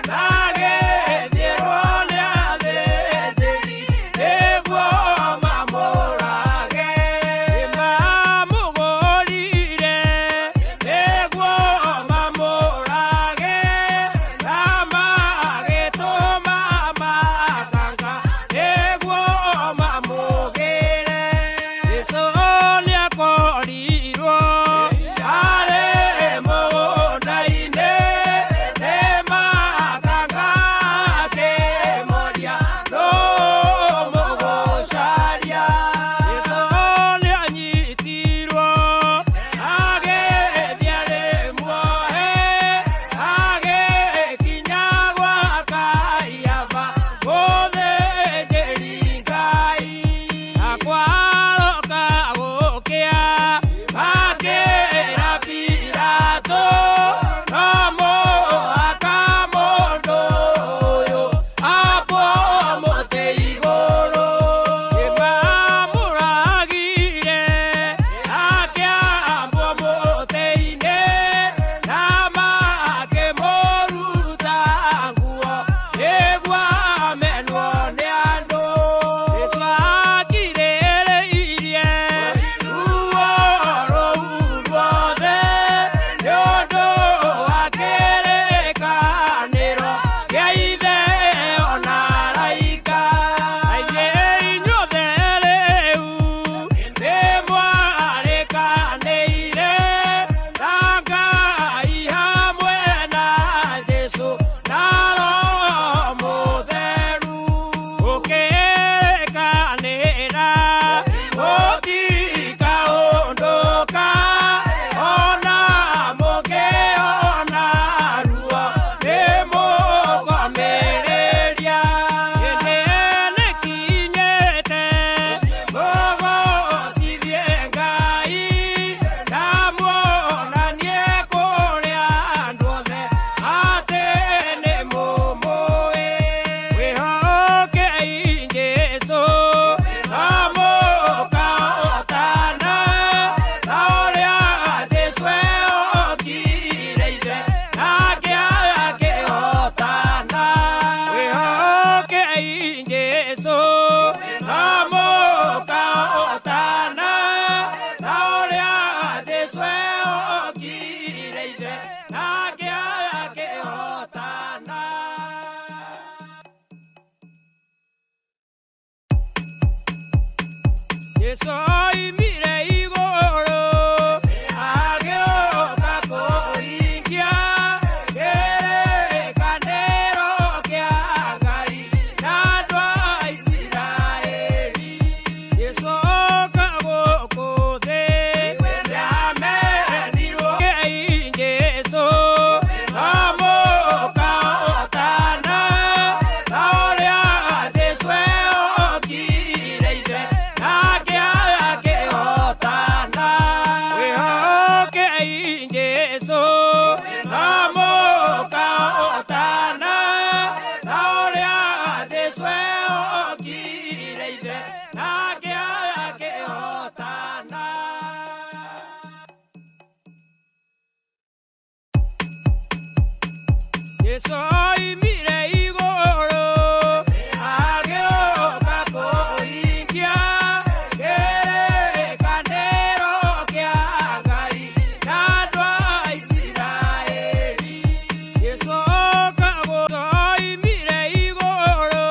na agĩthiĩrwo nĩ athĩnjĩri nĩguo mamũrage. Nĩmamũgũrire nĩguo mamũrage na magĩtũma makanga nĩguo mamũgĩre. Jesũ nĩakorirwo arĩ mũgũnda-inĩ nĩ makanga akĩmoria nũ mũgũcaria. Jesũ nĩanyitirwo agĩthiĩ arĩ muohe agĩkinya gwa Kaiafa mũthĩnjĩri Ngai. Na kwaroka gũkĩa makĩra Pilato no mũhaka mũndũ ũyũ ambwo mũtĩ igũrũ. Nĩmamũragire akĩambwo mũtĩ-inĩ na makĩmũruta nguo nĩguo amenwo nĩ andũ. Jesũ akirĩrĩirie ruo rũu ruothe nĩ ũndũ wa kĩrĩkanĩro kĩa Ithe ona araika. Na inyuĩ inyuothe rĩu nĩmwarĩkanĩire na Ngai hamwe na Jesũ na Roho Mũtheru. Gũkĩrĩkanĩra mũtikaũndũka ona mũngĩona ruo nĩmũkomĩrĩria. Hĩndĩ nĩkinyĩte mũgocithie Ngai na muonanie kũrĩ andũ othe atĩ nĩmũmũĩ. Mwĩhokei Jesũ na mũkahotana ta ũrĩa Jesũ ehokire Ithe nake akĩhotana. Mwĩhokei Jesũ na mũkahotana ta ũrĩa Jesũ ehokire Ithe nake akĩhotana. Jesũ oimire igũrũ agĩũka kũhingia kĩrĩkanĩro kĩa Ngai na andũ a Isiraeli. Jesũ oka gũkũ thĩ nĩamenirwo Jesũ na mũkahotana ta ũrĩa Jesũ ehokire Ithe nake akĩhotana. Mwĩhokei Jesũ na mũkahotana ta ũrĩa Jesũ ehokire Ithe nake akĩhotana. Jesũ oimire igũrũ agĩũka kũhingia kĩrĩkanĩro kĩa Ngai na andũ a Isiraeli. Jesũ oka gũkũ oimire igũrũ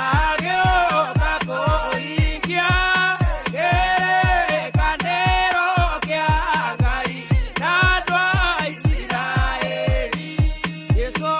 agĩũka kũhingia kĩrĩkanĩro kĩa Ngai na andũ a Isiraeli. Jesũ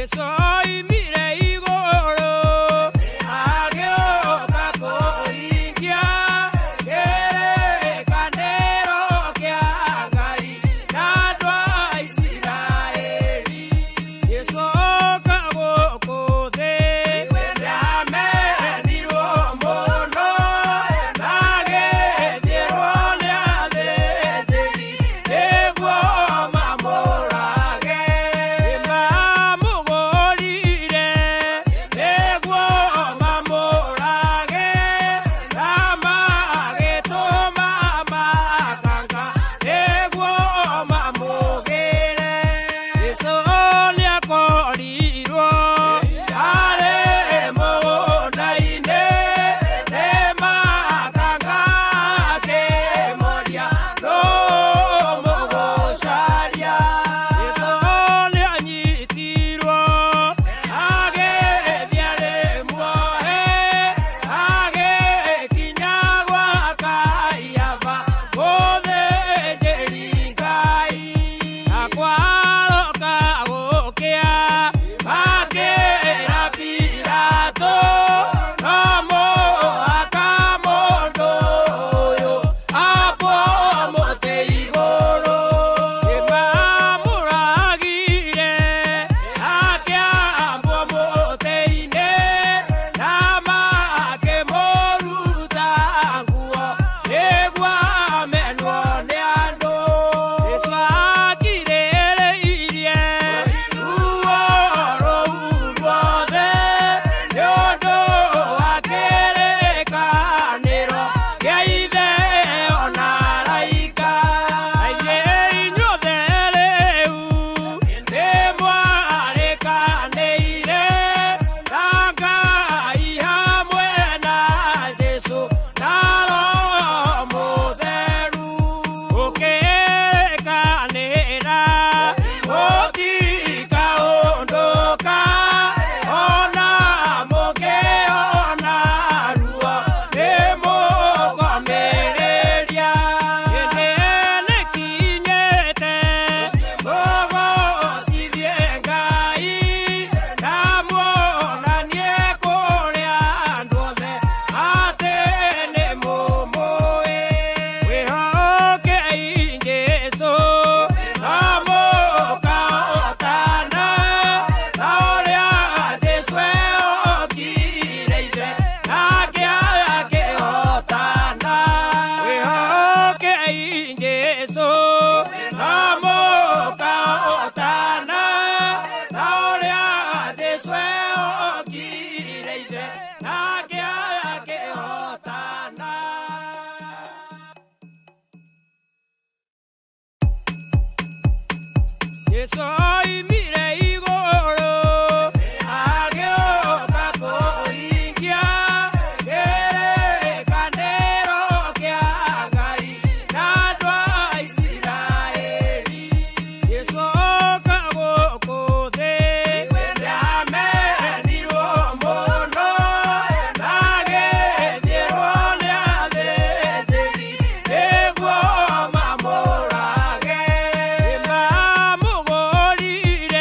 Jesu oimire igũrũ agĩũka kũhingia kĩrĩkanĩro kĩa Ngai na andũ a Isiraeli. Jesu oka gũkũ thĩ nĩamenirwo mũno na agĩthĩrwo nĩ athĩnjĩri nĩguo mamũrage. Nĩmamũgũrire nĩguo mamũrage na magĩtũma makanga nĩguo mamũgĩre. Jesũ nĩakorirwo arĩ mũgũnda-inĩ nĩ makanga akĩmoria nũ mũgũcaria. Jesũ nĩanyitirwo agĩthiĩ arĩ muohe agĩkinya gwa Kaiafa mũthĩnjĩri Ngai. Na kwaroka gũkĩa makĩra Pilato no mũhaka mũndũ ũyũ ambwo mũtĩ igũrũ. Nĩmamũragire akĩambwo mũtĩ-inĩ na makĩmũruta nguo nĩguo amenwo nĩ andũ. Jesũ akirĩrĩirie ruo rũu ruothe nĩ ũndũ wa kĩrĩkanĩro kĩa Ithe ona araika. Na inyuĩ inyuothe rĩu nĩmwarĩkanĩire na Ngai hamwe na Jesũ na Roho Mũtheru. Gũkĩrĩkanĩra mũtikaũndũka ona mũkĩona ruo nĩmũkomĩrĩria. Hĩndĩ nĩkinyĩte mũgocithie Ngai na muonanie kũrĩ andũ othe atĩ nĩmũmũĩ. Wĩhokei Jesũ na mũkahotana ta ũrĩa Jesũ ehokire Ithe nake akĩhotana. Wĩhokei Jesũ na mũkahotana ta ũrĩa Jesũ ehokire Ithe nake akĩhotana. Jesũ oimire igũrũ agĩũka kũhingia kĩrĩkanĩro kĩa Ngai na andũ a Isiraeli. Jesũ oka gũkũ thĩ nĩamenirwo mũno na agĩthĩrwo nĩ athĩnjĩri nĩguo mamũrage. Nĩmamũgũrire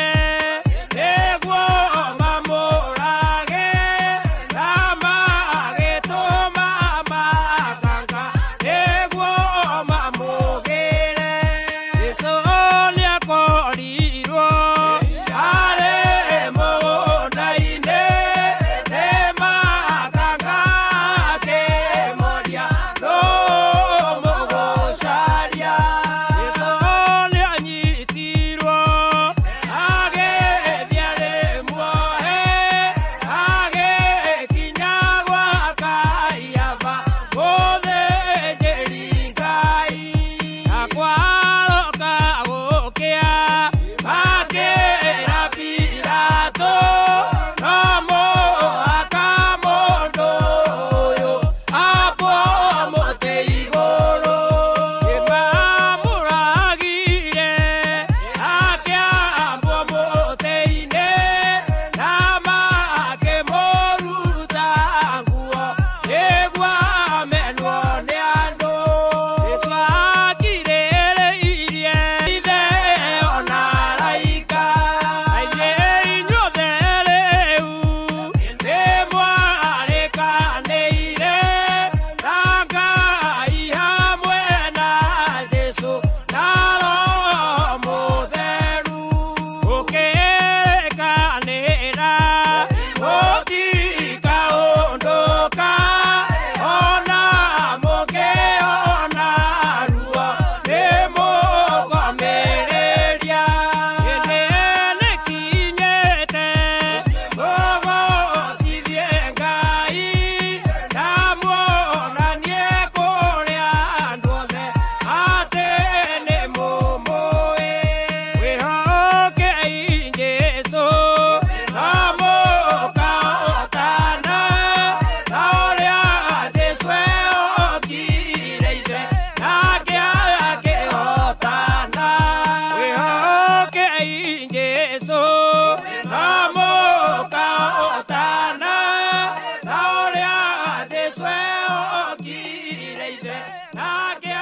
Nake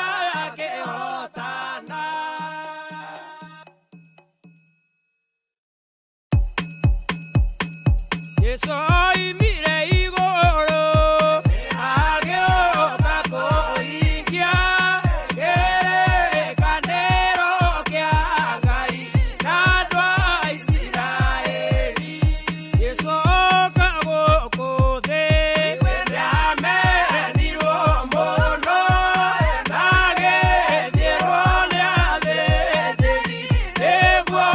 akĩhotana. Jesu oimire igũrũ agĩũka kũhingia kĩrĩkanĩro kĩa Ngai na andũ a Isiraeli. Jesu oka gũkũ thĩ nĩamenirwo mũno na agĩthiĩrwo nĩ athĩnjĩri nĩguo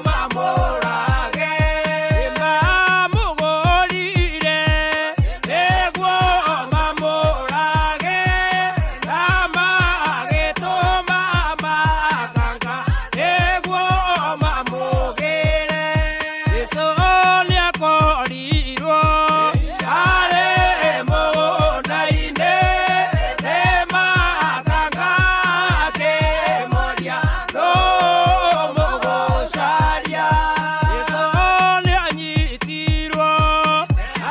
mamũrage. Nĩmamũgũrire nĩguo mamũrage na magĩtũma makanga nĩguo mamũgĩre. Jesũ nĩakorirwo arĩ mũgũnda-inĩ nĩ makanga akĩmoria nũ mũgũcaria. Jesũ nĩanyitirwo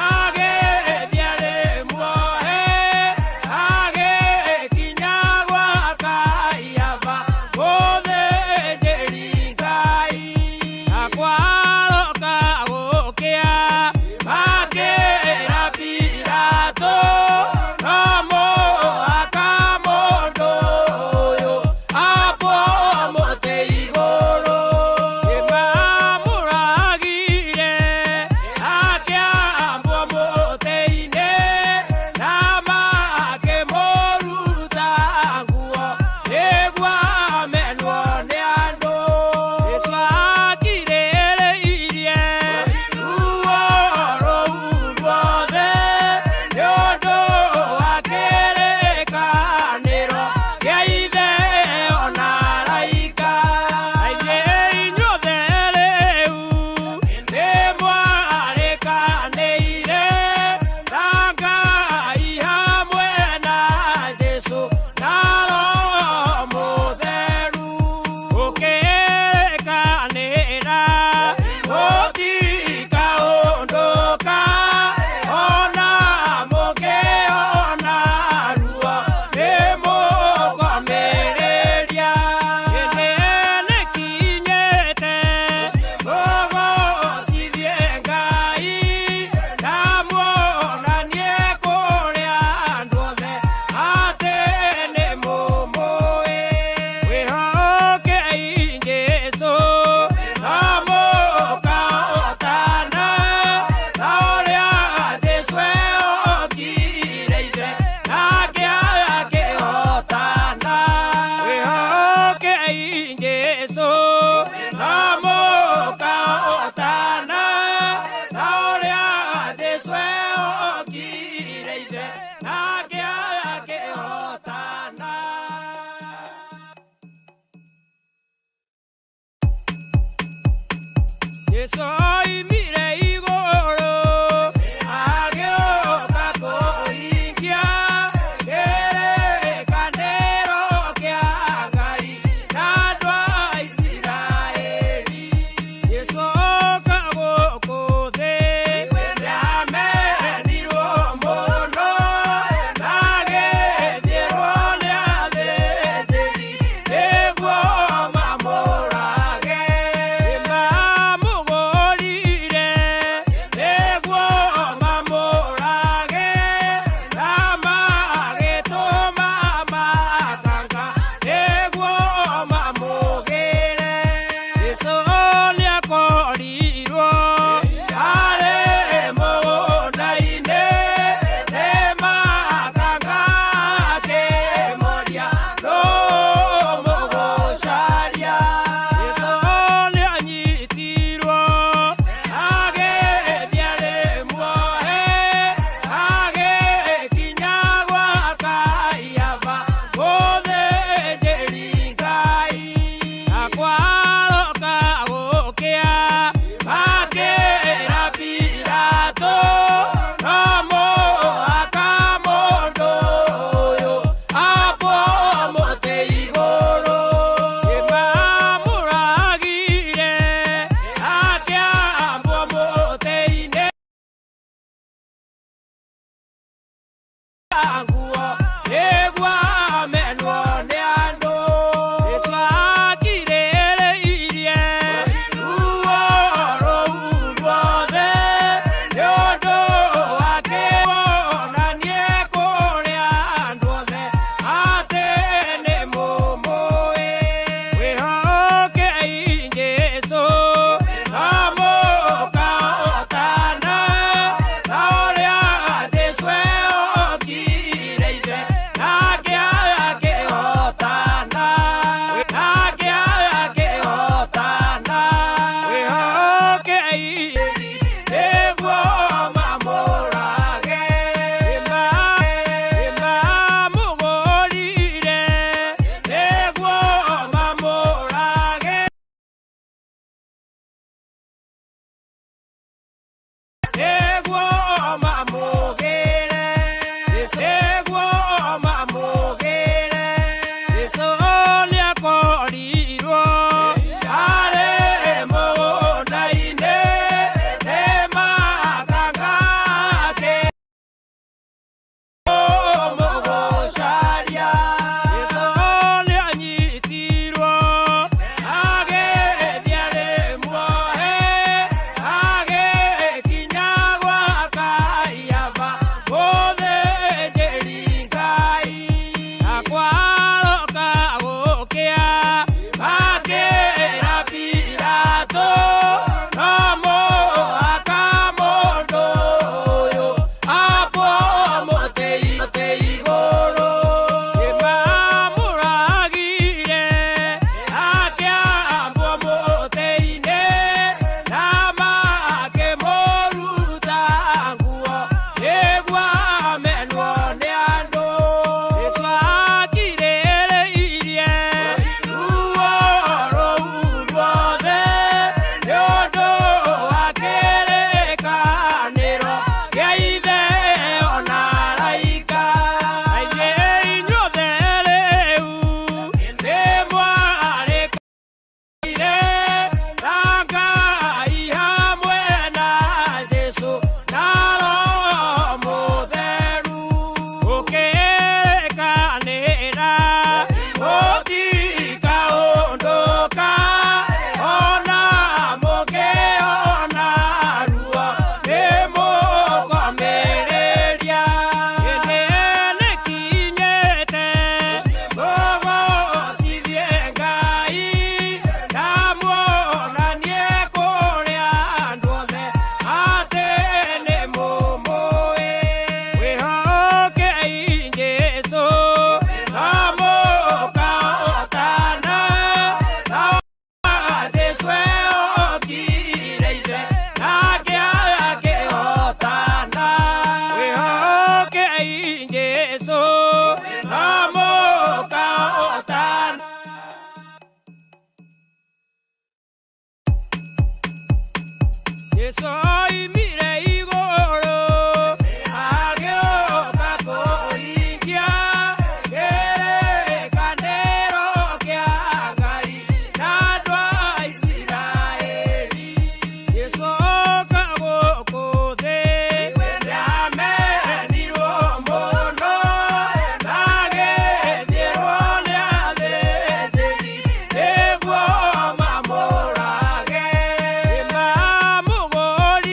agĩthiĩ arĩ muohe agĩkinya gwa Kaiafa mũthĩnjĩri Ngai. Na kwaroka gũkĩa makĩra Pilato no mũhaka mũndũ ũyũ ambwo mũtĩ igũrũ. Nĩmamũragire akĩambwo mũtĩ-inĩ na makĩmũruta nguo nĩguo amenwo nĩ andũ. Jesũ akirĩrĩirie ruo rũu ruothe nĩ ũndũ wa kĩrĩkanĩro kĩa Ithe ona araika. Na inyuĩ inyuothe rĩu nĩmwarĩkanĩire na Ngai hamwe na Jesũ na Roho Mũtheru. Gũkĩrĩkanĩra gũtikaũndũka ona mũngĩona ruo nĩmũkomĩrĩria. Hĩndĩ nĩkinyĩte mũgocithie Ngai na muonanie kũrĩ andũ othe atĩ nĩmũmũĩ. Mwĩhokei Jesũ na mũkahotana ta ũrĩa Jesũ ehokire Ithe nake akĩhotana. Mwĩhokei Jesũ na mũkahotana ta ũrĩa Jesũ ehokire Ithe nake akĩhotana. Jesũ oimire igũrũ agĩũka kũhingia kĩrĩkanĩro kĩa Ngai na andũ a Isiraeli. Jesũ oka gũkũ thĩ nĩamenirwo mũno na agĩthiĩrwo nĩ athĩnjĩri nĩguo mamũrage. Nĩmamũgũrire Kwaroka gũkĩa makĩra Pilato no mũhaka mũndũ ũyũ ambwo mũtĩ igũrũ. Nĩmamũragire akĩambwo mũtĩ-inĩ na makĩmũruta nguo nĩguo amenwo nĩ andũ. Jesũ akirĩrĩirie ruo rũu ruothe nĩ ũndũ wa kĩrĩkanĩro kĩa Ithe ona araika. Na inyuĩ inyuothe rĩu nĩmwarĩkanĩire na Ngai hamwe na Jesũ na Roho Mũtheru. Gũkĩrĩkanĩra mũtikaũndũka ona mũkĩona ruo nĩmũkomĩrĩria. Hĩndĩ nĩkinyĩte mũgocithie Ngai na muonanie kũrĩ andũ othe atĩ nĩmũmũĩ. Mwĩhokei Jesũ na mũkahotana na Jesũ eokire Ithe nake akĩhotana. Mwĩhokei Jesũ na mũkahotana. Jesũ oimire igũrũ agĩũka kũhingia kĩrĩkanĩro kĩa Ngai na andũ a Isiraeli. Jesũ oka gũkũ thĩ nĩamenirwo mũno na agĩthiĩrwo nĩ athĩnjĩri nĩguo mamũrage. Nĩmamũgũrire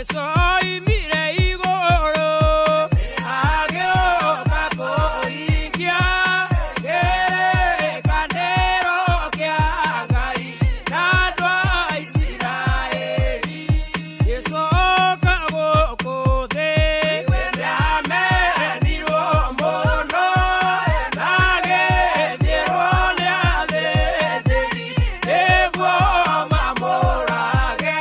Jesu oimire igũrũ agĩũka kũhingia kĩrĩkanĩro kĩa Ngai na andũ a Isiraeli. Jesu oka gũkũ thĩ nĩamenirwo mũno na agĩthiĩrwo nĩ athĩnjĩri nĩguo mamũrage.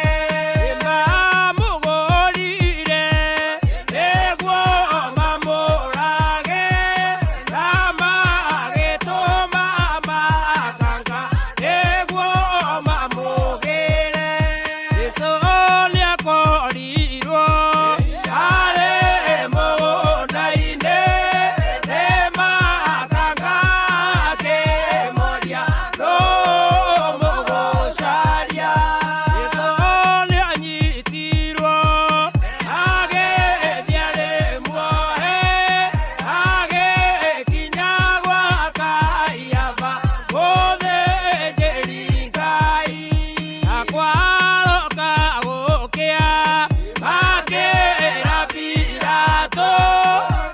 Nĩmamũgũrire nĩguo mamũrage na magĩtũma makanga nĩguo mamũgĩre. Jesu nĩakorirwo arĩ mũgũnda-inĩ nĩ makanga akĩmoria nũ mũgũcaria. Jesu nĩanyitirwo agĩthiĩ arĩ muohe agĩkinya gwa Kaiafa mũthĩnjĩri Ngai. Na kwaroka gũkĩa makĩra Pilato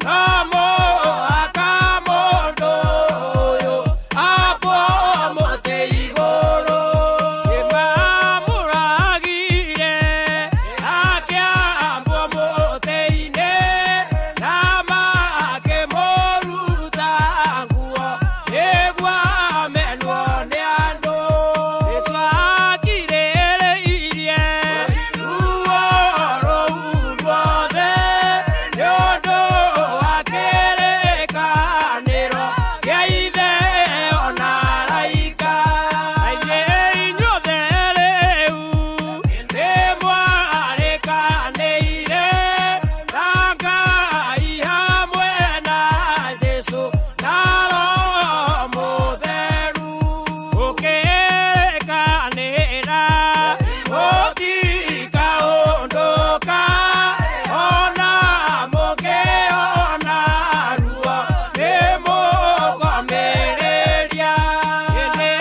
no mũhaka mũndũ ũyũ ambwo mũtĩ igũrũ. Nĩmamũragire akĩambwo mũtĩ-inĩ na makĩmũruta nguo nĩguo amenwo nĩ andũ. Jesu akirĩrĩirie ruo rũu ruothe nĩ ũndũ wa kĩrĩkanĩro kĩa Ithe ona araika. Na inyuĩ inyuothe rĩu nĩmwarĩkanĩire na Ngai hamwe na Jesu na Roho Mũtheru. Ũkĩrĩkanĩra mũtikaũndũka ona mũkĩona ruo nĩmũkomĩrĩria. Hĩndĩ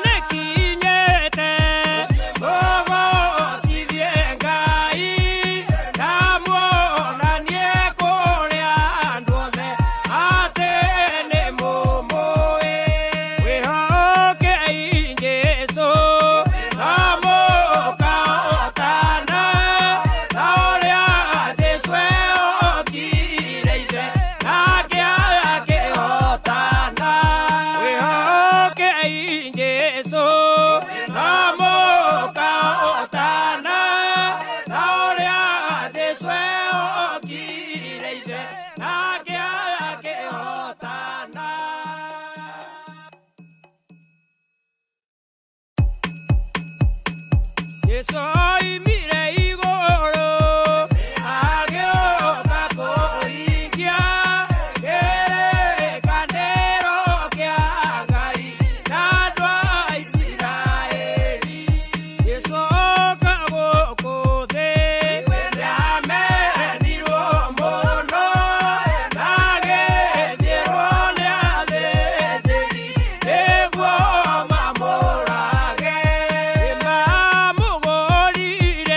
nĩkinyĩte mũgocithie Ngai na muonanie kũrĩ andũ othe atĩ nĩmũmũĩ. Mwĩhokei Jesũ na mũkahotana ta ũrĩa Jesũ ehokire Ithe nake akĩhotana. Mwĩhokei Jesũ na mũkahotana ta ũrĩa Jesũ ehokire Ithe nake akĩhotana. Jesu oimire igũrũ agĩũka kũhingia kĩrĩkanĩro kĩa Ngai na andũ a Isiraeli. Jesu oka gũkũ thĩ nĩamenirwo mũno na agĩthiĩrwo nĩ athĩnjĩri nĩguo mamũrage. Nĩmamũgũrire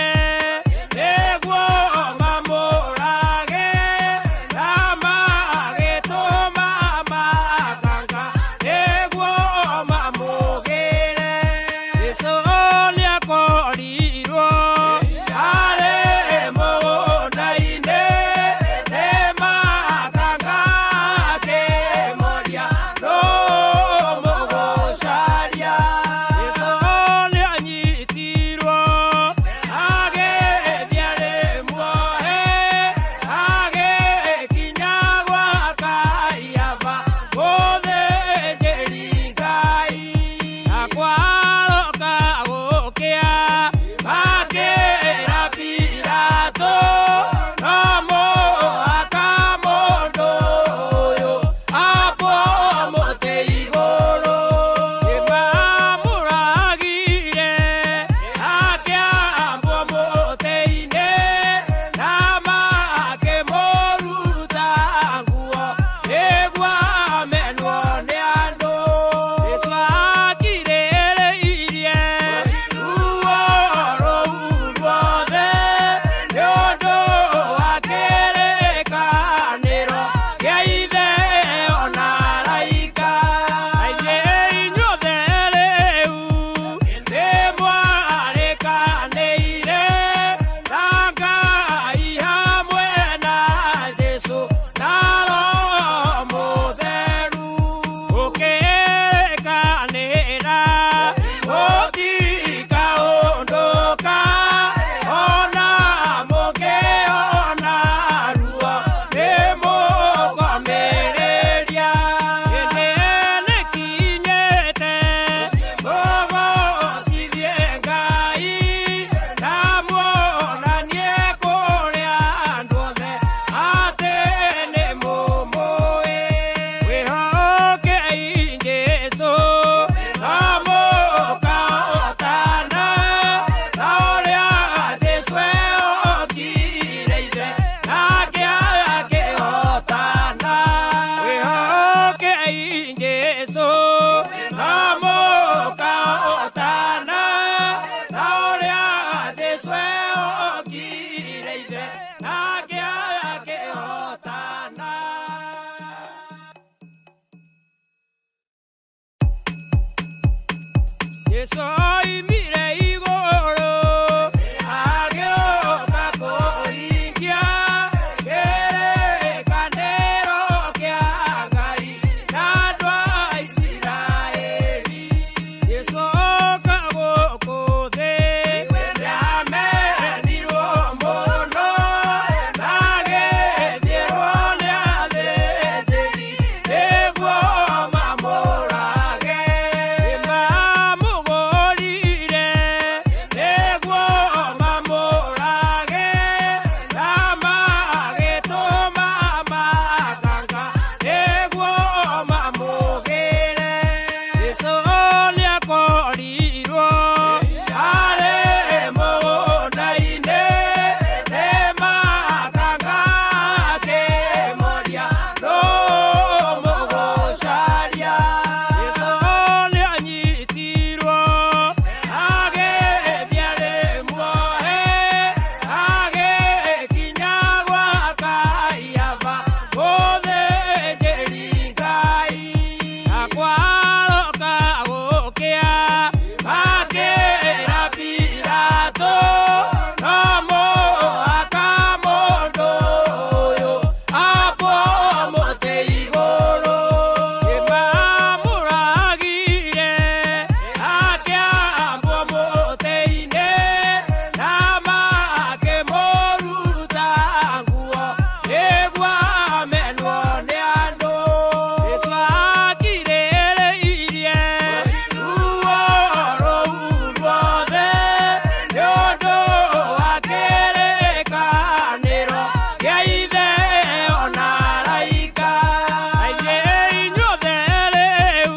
oimire igũrũ agĩũka kũhingia kĩrĩkanĩro kĩa Ngai na andũ a Isiraeli. Jesũ oka gũkũ thĩ nĩamenirwo mũno na agĩthiĩrwo nĩ athĩnjĩri nĩguo mamũrage. Nĩmamũgũrire nĩguo mamũrage na magĩtũma makanga nĩguo mamũgĩre. Jesũ nĩakorirwo arĩ mũgũnda-inĩ nĩ makanga akĩmoria nũ mũgũcaria. Jesũ nĩanyitirwo agĩthiĩ arĩ muohe agĩkinya gwa Kaiafa mũthĩnjĩri Ngai. Na kwaroka gũkĩa makĩra Pilato no mũhaka mũndũ ũyũ ambwo mũtĩ igũrũ. Nĩmamũragire akĩambwo mũtĩ-inĩ na makĩmũruta nguo nĩguo amenwo nĩ andũ. Jesũ akirĩrĩirie ruo rũu ruothe nĩ ũndũ wa kĩrĩkanĩro kĩa Ithe ona araika. Na inyuĩ inyuothe rĩu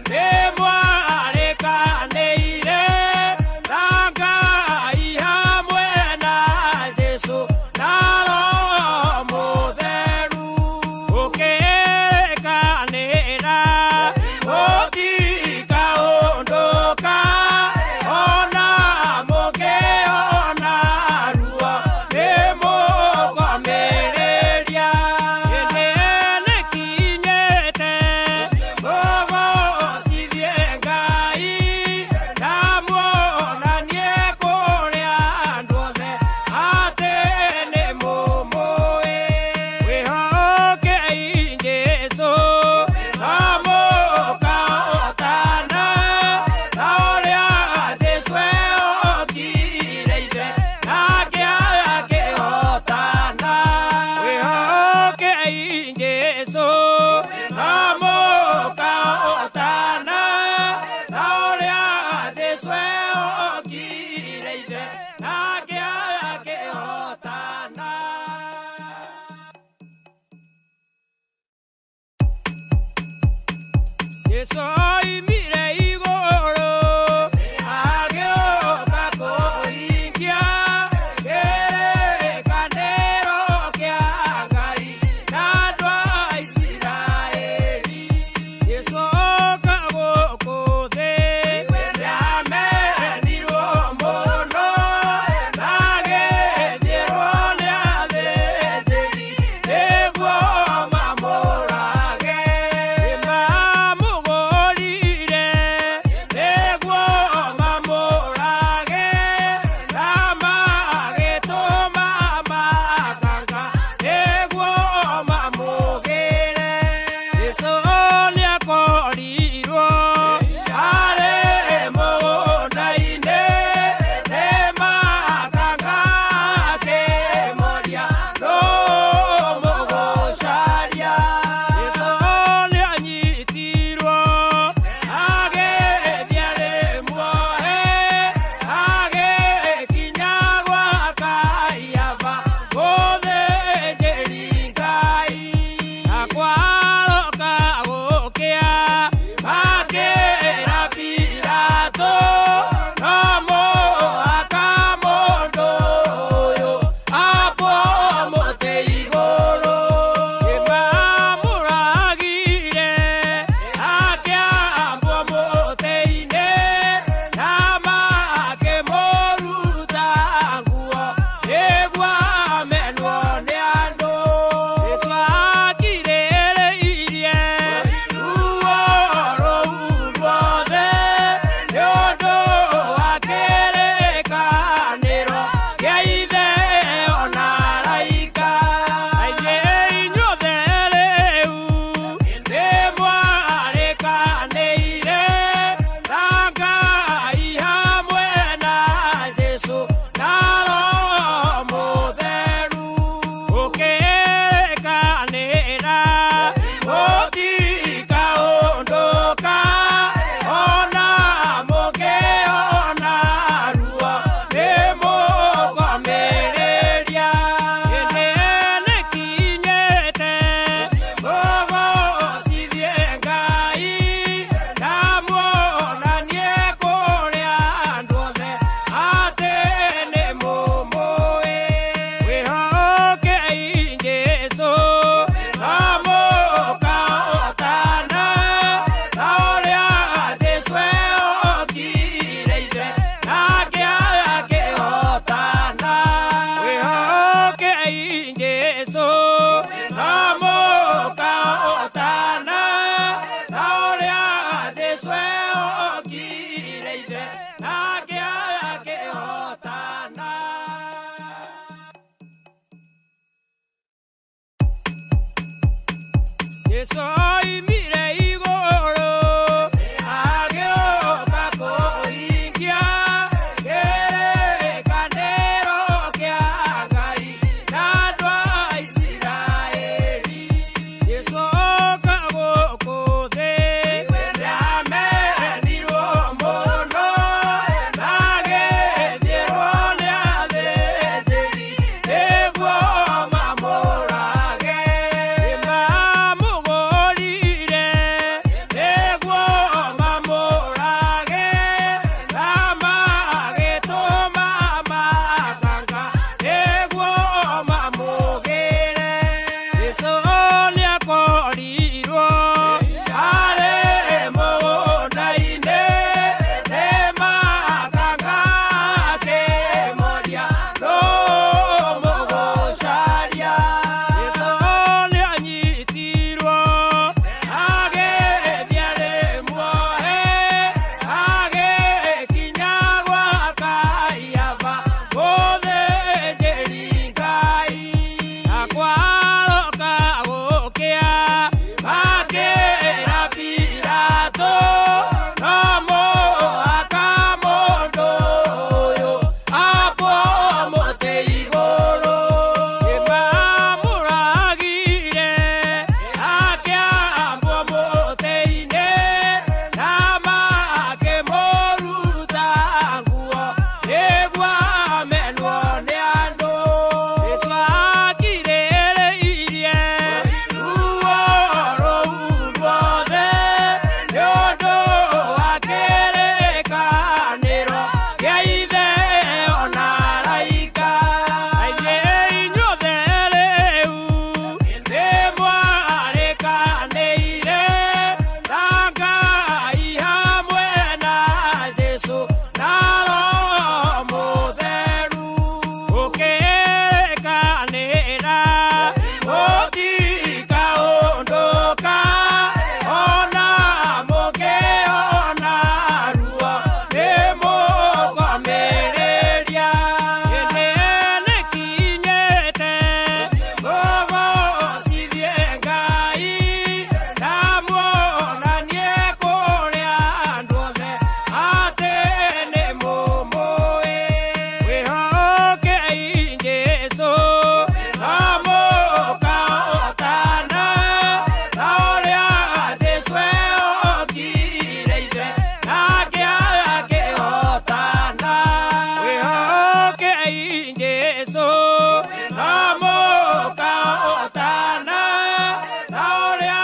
nĩmwarĩkanĩire na Ngai hamwe na Jesũ na Roho Mũtheru. Gũkĩrĩkanĩra mũtikaũndũka ona mũkĩona ruo nĩmũkomĩrĩria. Hĩndĩ nĩkinyĩte mũgocithie Ngai na muonanie kũrĩ andũ othe atĩ nĩmũmũĩ. Mwĩhokei Jesũ na mũkahotana ta ũrĩa Jesũ ehokire Ithe nake akĩhotana. Mwĩhokei Jesũ na mũkahotana ta ũrĩa Jesũ ehokire Ithe nake akĩhotana. Jesũ oimire igũrũ agĩũka kũhingia kĩrĩkanĩro kĩa Ngai na andũ a Isiraeli. Jesũ oka gũkũ thĩ nĩamenirwo mũno na agĩthiĩrwo nĩ athĩnjĩri nĩguo mamũrage. Nĩmamũgũrire Jesu oimire igũrũ agĩũka kũhingia kĩrĩkanĩro kĩa Ngai na andũ a Isiraeli. Jesu oka gũkũ thĩ nĩamenirwo mũno na agĩthiĩrwo nĩ athĩnjĩri nĩguo mamũrage. Nĩmamũgũrire nĩguo mamũrage na magĩtũma makanga nĩguo mamũgĩre. Jesũ nĩakorirwo arĩ mũgũnda-inĩ nĩ makanga akĩmoria nũ mũgũcaria. Jesũ nĩanyitirwo agĩthiĩ arĩ muohe agĩkinya gwa Kaiafa mũthĩnjĩri Ngai. Na kwaroka gũkĩa makĩra Pilato no mũhaka mũndũ ũyũ ambwo mũtĩ igũrũ. Nĩmamũragire akĩambwo mũtĩ-inĩ na makĩmũruta nguo nĩguo amenwo nĩ andũ. Jesũ akirĩrĩirie ruo rũu ruothe nĩ ũndũ wa kĩrĩkanĩro kĩa Ithe ona araika. Na ithuĩ inyuothe rĩu nĩmwarĩkanĩire na Ngai hamwe na Jesũ na Roho Mũtheru. Gũkĩrĩkanĩra mũtikaũndũka ona mũkĩona ruo nĩmũkomĩrĩria. Hĩndĩ nĩkinyĩte mũgocithie Ngai na muonanie kũrĩ andũ othe atĩ nĩmũmũĩ. Mwĩhokei Jesũ na mũkahotana ta ũrĩa Jesũ ehokire Ithe nake akĩhotana. Mwĩhokei Jesũ na mũkahotana ta ũrĩa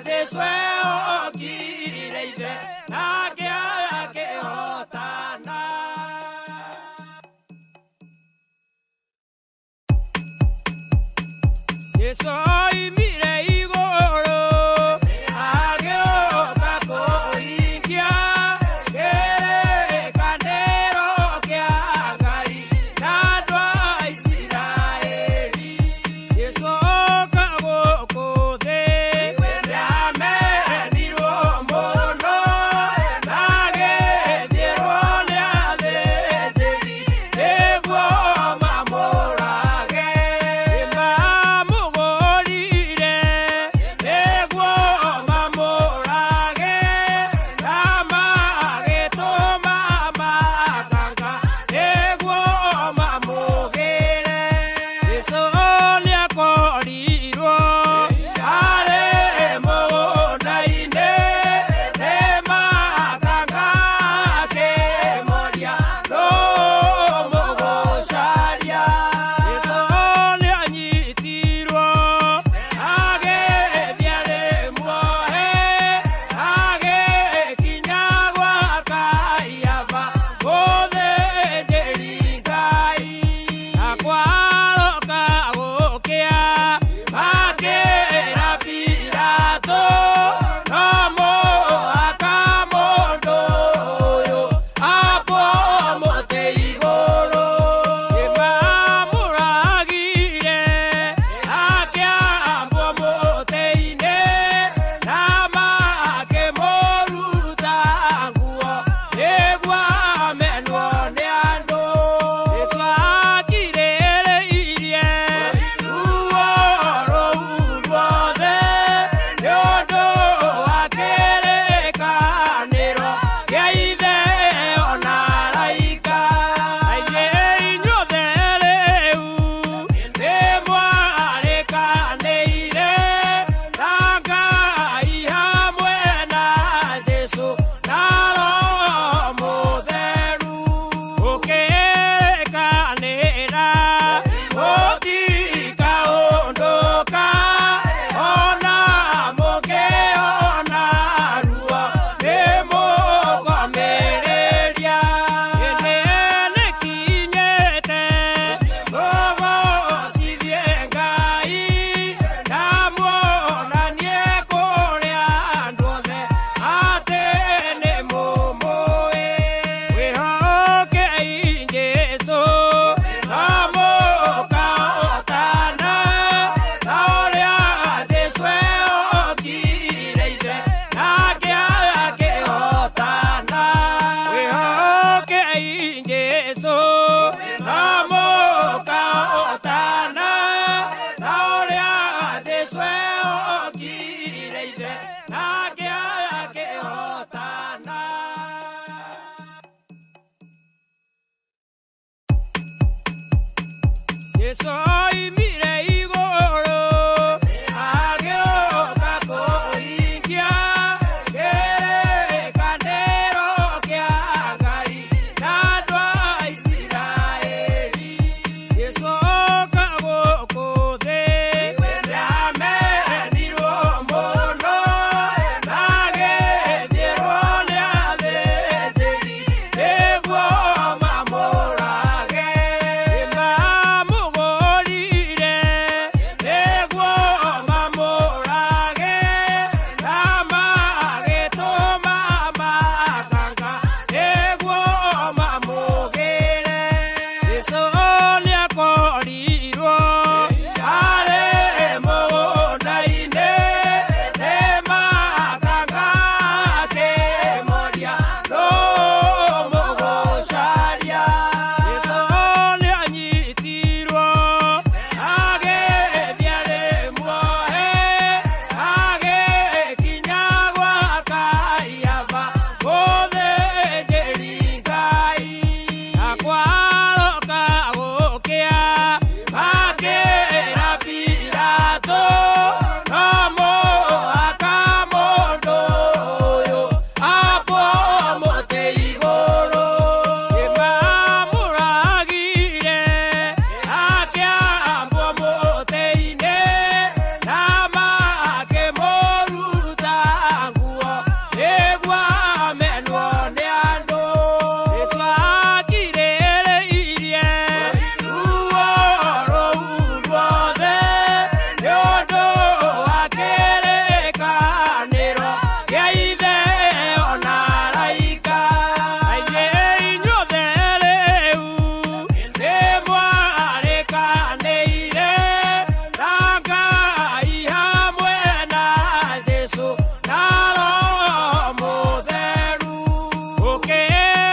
Jesũ ehokire Ithe nake akĩhotana. Jesũ oimire igũrũ agĩũka kũhingia kĩrĩkanĩro kĩa Ngai na andũ a Isiraeli. Jesũ oka gũkũ thĩ nĩamenirwo mũno na agĩthiĩrwo nĩ athĩnjĩri nĩguo mamũrage. Nĩmamũgũrire Jesu na mũkahotana ta ũrĩa Jesu eokire ithe nake akĩhotana. Jesu oimire igũrũ agĩũka kũhingia kĩrĩkanĩro kĩa Ngai na andũ a Isiraeli. Jesu oka gũkũ thĩ nĩamenirwo mũno na agĩthiĩrwo nĩ athĩnjĩri nĩguo mamũrage. Nĩmamũgũrire nĩguo mamũrage na magĩtũma makanga nĩguo mamũgĩre. Jesu nĩakorirwo arĩ mũgũnda-inĩ nĩ makanga akĩmoria nũ mũgũcaria. Jesu nĩanyitirwo agĩthiĩ arĩ muohe agĩkinya gwa Kaiafa mũthĩnjĩri Ngai. Na kwaroka gũkĩa makĩra Pilato no mũhaka mũndũ ũyũ ambwo mũtĩ igũrũ. Nĩmamũragire akĩambwo mũtĩ-inĩ na makĩmũruta nguo nĩguo amenwo nĩ andũ. Jesu akirĩrĩirie ruo rũu ruothe nĩ ũndũ wa kĩrĩkanĩro kĩa ithe ona araika. Na inyuĩ inyuothe rĩu nĩmwarĩkanĩire na Ngai hamwe na Jesu na Roho Mũtheru.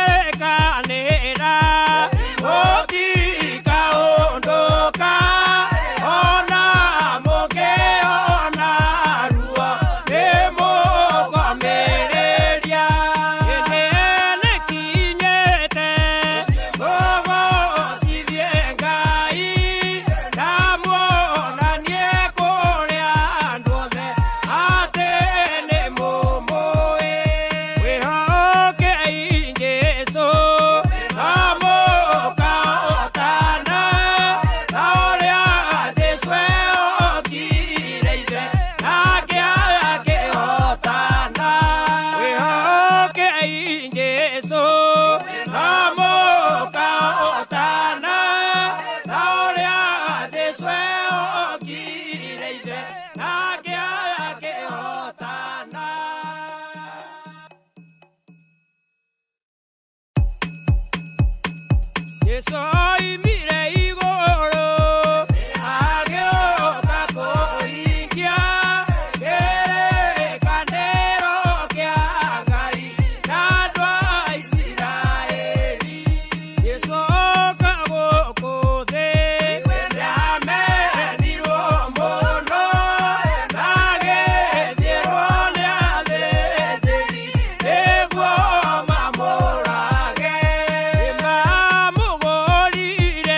Gũkĩrĩkanĩra mũtikaũndũka ona mũkĩona ruo nĩmũkomĩrĩria. Hĩndĩ nĩkinyĩte mũgocithie Ngai na muonanie kũrĩ andũ othe atĩ nĩmũmũĩ. Mwĩhokei Jesũ na mũkahotana ta ũrĩa Jesũ eokire ithe nake akĩhotana. Mwĩhokei Jesũ na mũkahotana ta ũrĩa Jesũ eokire ithe nake akĩhotana. Jesu oimire igũrũ agĩũka kũhingia kĩrĩkanĩro kĩa Ngai na andũ a Isiraeli. Jesu oka gũkũ thĩ nĩamenirwo mũno na agĩthiĩrwo nĩ athĩnjĩri nĩguo mamũrage. Nĩmamũgũrire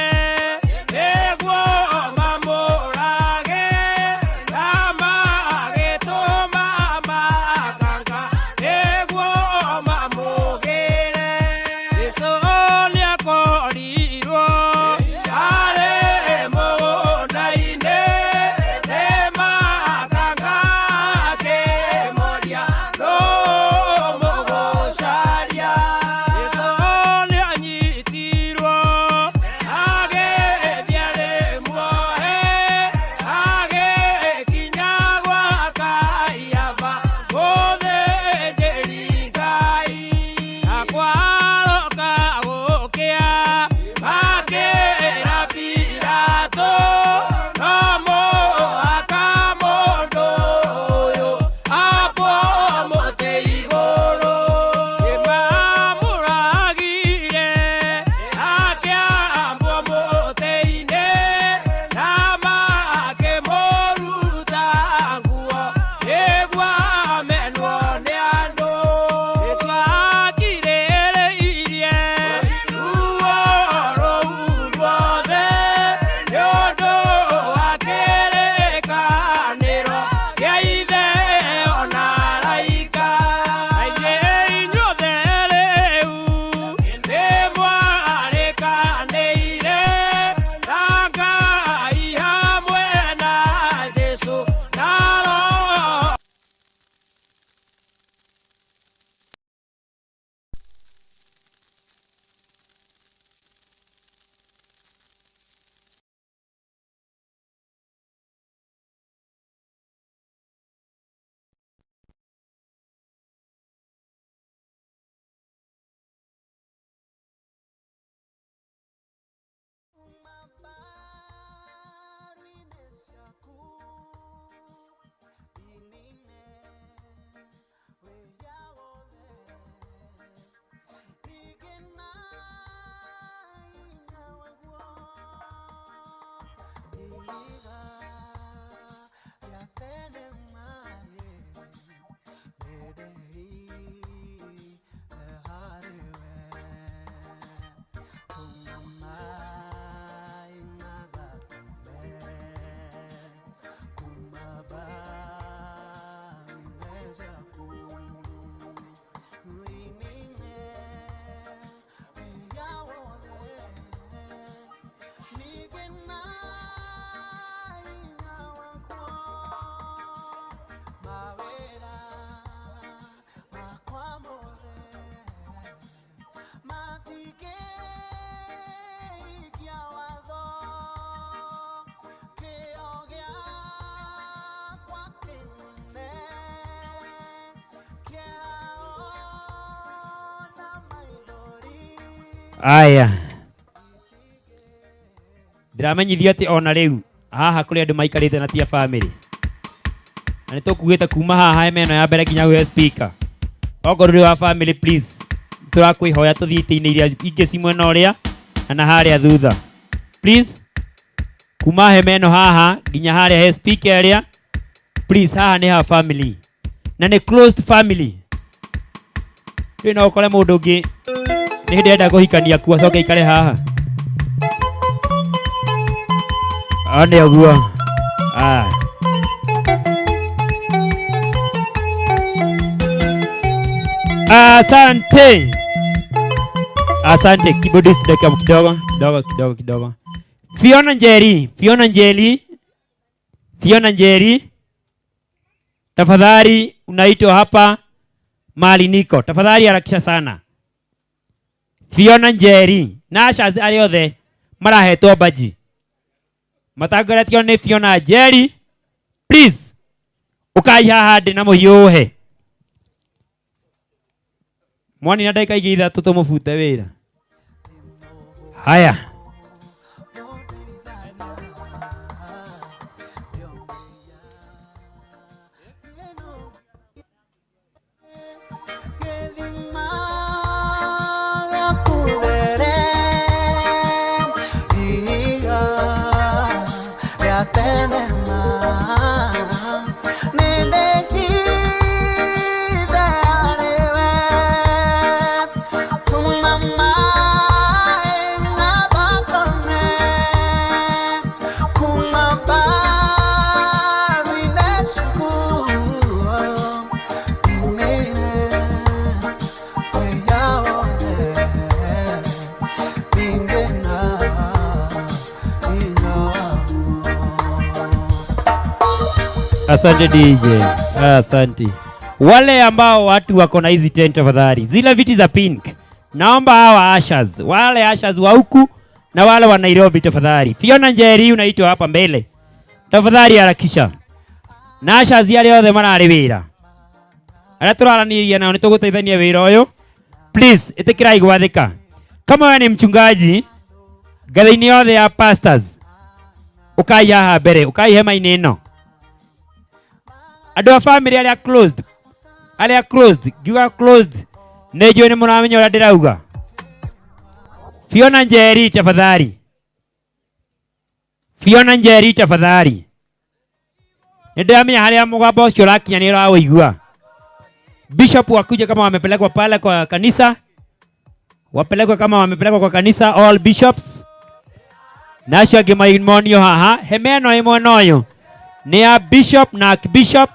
Aya, ndĩramenyithio atĩ ona rĩu haha kũrĩ andũ maikarĩte na ti a family, na nĩ tũkugĩte kuma haha hema ĩno ya mbere nginya gwĩ speaker. Okorwo ndũrĩ wa family, please, tũrakwĩhoya tũthiĩ itĩ-inĩ iria ingĩ ci mwena ũrĩa na harĩa thutha, please. Kuma hema ĩno haha nginya harĩa he speaker ĩrĩa, please, haha nĩ ha family na nĩ closed family. Rĩu no ũkore mũndũ ũngĩ nĩ hĩndĩ enda kũhikania kuo, acoke aikare haha. O nĩ ũguo. Aya. Asante. Asante keyboardist, dakika kidogo kidogo kidogo kidogo. Fiona Njeri, Fiona Njeri, Fiona Njeri, tafadhali unaitwa hapa mahali niko. Tafadhali harakisha sana. Fiona Njeri na ushers arĩa othe marahetwo baji matangoretio nĩ Fiona Njeri, please, ũkai haha ndĩ na mũhiũhe mwani na ndagĩka ingĩ 3 tũmũbute wĩra. Haya. Asante DJ. Asante. Wale ambao watu wako na hizi tent, tafadhali, zile viti za pink, naomba hawa ushers, wale ushers wa huku na wale wa Nairobi, tafadhali. Fiona Njeri, unaitwa hapa mbele. Tafadhali harakisha. Na ushers arĩa othe mararĩ wĩra, arĩa tũraranĩria nao nĩ tũgũteithania wĩra ũyũ. Please, ĩtĩkĩrai gwathĩka. Kama wewe ni mchungaji, ngathĩ-inĩ yothe ya pastors, ũkai haha mbere, ũkai hema-inĩ ĩno. Andũ a family arĩa closed, arĩa closed, ngiuga closed, nĩ njũĩ nĩ mũramenya ũrĩa ndĩrauga. Fiona Njeri, tafadhali. Fiona Njeri, tafadhali. Nĩ ndĩramenya harĩa mũgambo ũcio ũrakinya nĩ ũraũigua. Bishop wakuje kama wamepelekwa pale kwa kanisa, wapelekwe kama wamepelekwa kwa kanisa, all bishops. Na acio angĩ maimonio haha, hema ĩno ĩ mwena ũyũ nĩ ya bishop na archbishop,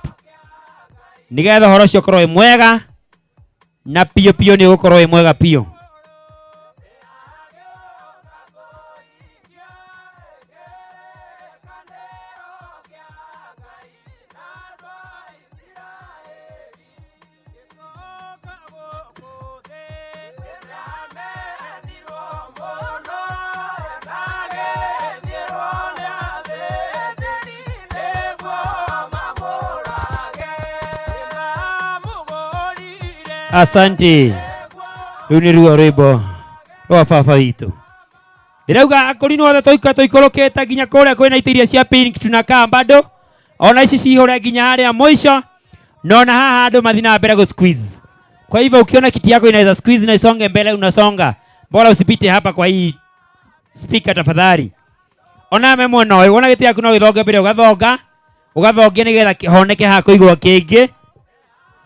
nĩgetha ũhoro ũcio ũkorwo wĩ mwega na piũ piũ, nĩ ũgũkorwo wĩ mwega piũ. Asante. Rĩu nĩ ruo rwĩmbo rwa baba witũ. Ndĩrauga akũrinwo othe tũikara tũikũrũkĩte nginya kũrĩa kwĩna itĩ iria cia pink, tunakaa bado ona ici cihũre nginya harĩa mũico, na ona haha andũ mathi na mbere gũ squeeze. Kwa hivyo ukiona kiti yako inaweza squeeze na isonge mbele, unasonga. Bora usipite hapa kwa hii speaker, tafadhali. Ona me mwena ũyũ, wona gĩtĩ gĩaku no gĩthonge mbere, ũgathonga, ũgathongia nĩgetha kĩhoneke haha kũigwo kĩngĩ,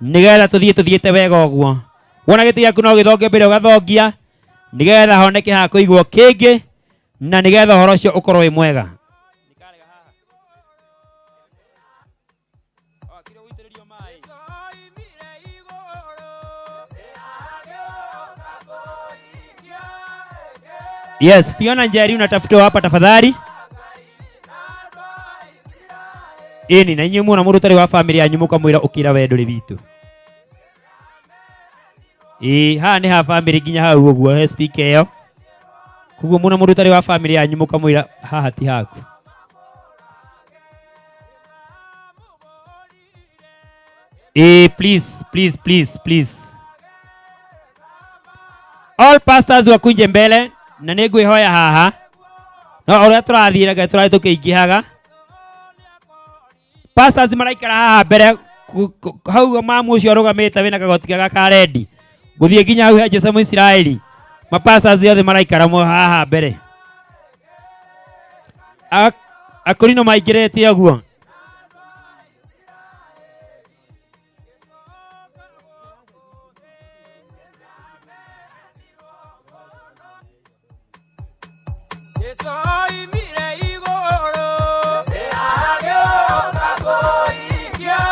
nĩgetha tũthiĩ tũthiĩte wega ũguo. Wona gĩtĩ gĩaku no gĩthonge mbere, ũgathongia nĩgetha honeke haha kũigwo kĩngĩ, na nĩgetha ũhoro ũcio ũkorwo wĩ mwega. Yes, Fiona Njeri, unatafutwa hapa tafadhali. Ĩni na inyuĩ muona mũndũ ũtarĩ wa family yanyu, mũkamwĩra ũkĩra we ndũrĩ witũ. Ĩĩ, haha nĩ ha family nginya hau ũguo he speaker ĩyo. Koguo muona mũndũ ũtarĩ wa family yanyu, mũkamwĩra haha ti haku. Ĩĩ, please, please, please, please. All pastors wakunje mbele na nĩ ngwĩhoya haha no ũrĩa tũrathiĩ reke tũrathiĩ tũkĩingĩhaga. Pastors maraikara haha mbere hau mamu ũcio arũgamĩte wĩna kagoti kega ka rendi gũthiĩ nginya hau he Jesũ Mũisiraeli. Mapastors othe maraikara mo haha mbere. Akũrinũ maingĩrĩte ũguo. Jesu oimire igũrũ agĩũka kũikia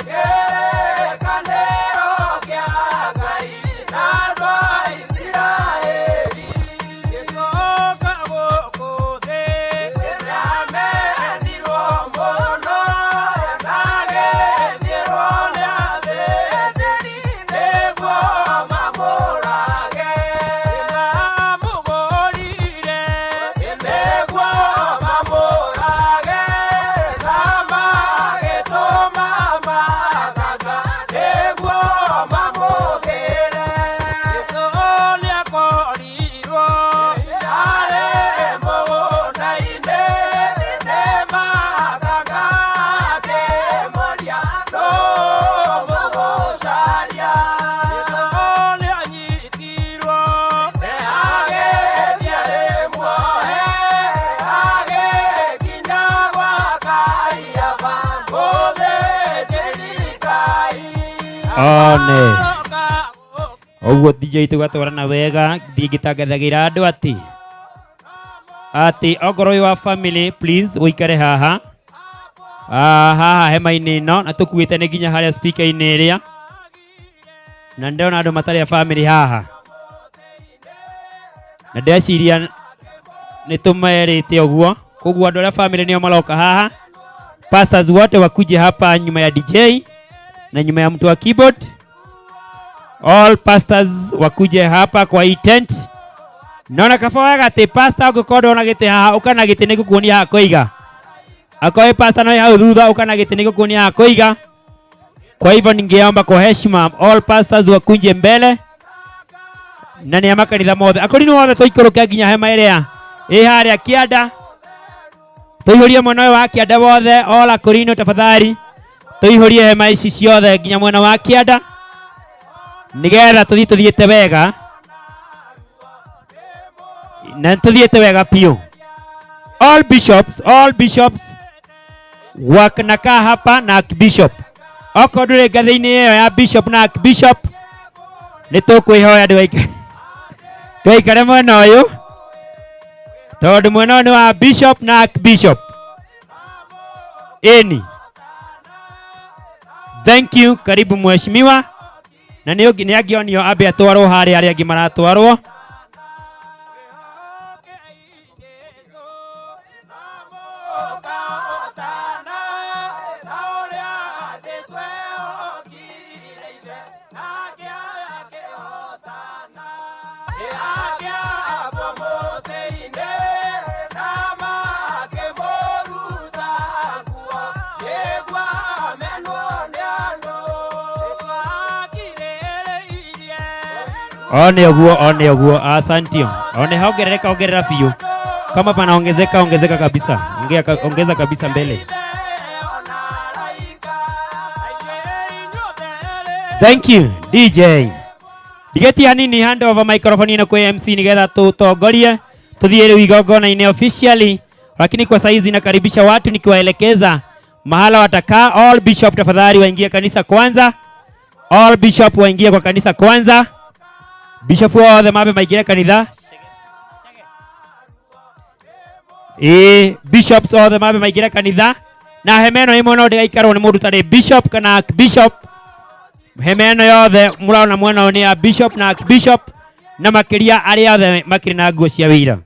kĩrĩkanĩro kĩa Ngai na andũ a Isiraeli. Jesu oka gũkũ thĩ nĩamenirwo mũno agĩthiĩrwo nĩ athĩnjĩri nĩguo mamũrage. Nĩmamũgũrire nĩguo mamũrage na magĩtũma makanga nĩguo mamũgĩre. Jesũ nĩakorirwo arĩ mũgũnda-inĩ nĩ makanga akĩmũria nũ mũgũcaria. Jesũ nĩanyitirwo agĩthiĩ arĩ muohe agĩkinya gwa Kaiafa mũthĩnjĩri Ngai. One ũguo DJ tũgatwarana wega thiĩ ngĩtangathagĩra andũ atĩ atĩ ongorwo wĩ wa family please ũikare haha. Haha hema-inĩ ĩno na tũkuĩte nĩ nginya harĩa speaker-inĩ ĩrĩa na ndĩrona andũ matarĩ a family haha na ndĩreciria nĩ tũmerĩte ũguo koguo andũ arĩa family nĩo maroka haha. Pastors wote wakuje hapa nyuma ya DJ na nyuma ya mtu wa keyboard. All pastors wakuje hapa kwa hii tent. Naona kaba wega atĩ pastor ũngĩkorwo ndona gĩtĩ haha ũka na gĩtĩ nĩngũkuonia haha kũiga. Akorwo wĩ pastor no hau thutha ũka na gĩtĩ nĩngũkuonia haha kũiga. Kwa hivyo ningeomba kwa heshima all pastors wakunje mbele na nĩ a makanitha mothe. Akorwo othe tũikũrũke nginya hema ĩrĩa ĩ harĩa kĩanda tũihũrie mwena ũyũ wa kĩanda wothe. All akorino tafadhali tũihũrie hema ici ciothe nginya mwena wa kĩanda nĩgetha tũthiĩ tũthiĩte wega na tũthiĩte wega biũ. All bishops, all bishops wakanakaa hapa na archbishop. Okorwo ndũrĩ ngathĩ-inĩ ĩyo ya bishop na archbishop nĩ tũkwĩhoya ndũgaikare mwena ũyũ tondũ mwena ũyũ nĩ wa bishop na archbishop. Ĩni, thank you. Karibu mheshimiwa. Na nĩ nĩ angĩonio ambe atwarwo harĩa arĩa angĩ maratwarwo. One ũguo, one ũguo, asantio. One hongerereka, ongerera biũ. Kama panaongezeka, ongezeka kabisa. Ongeza kabisa mbele. Thank you DJ. Ndigeti hanini hand over microphone ino kwĩ MC nigetha tutongorie tuthiĩ rĩu igongona-inĩ officially, lakini kwa saizi nakaribisha watu nikiwaelekeza mahala watakaa. All bishop tafadhali waingie kanisa kwanza. All bishop waingie kwa kanisa kwanza. Bishop othe mambe maingire kanitha. Bishops othe mambe maingire kanitha. Na hema ĩno ĩmwe no ndĩgaikarwo nĩ mũndũ tarĩ bishop kana archbishop. Hema ĩno yothe mũrona mwena ũyũ nĩ ya bishop na archbishop na makĩria arĩa othe makĩrĩ na nguo cia wĩira.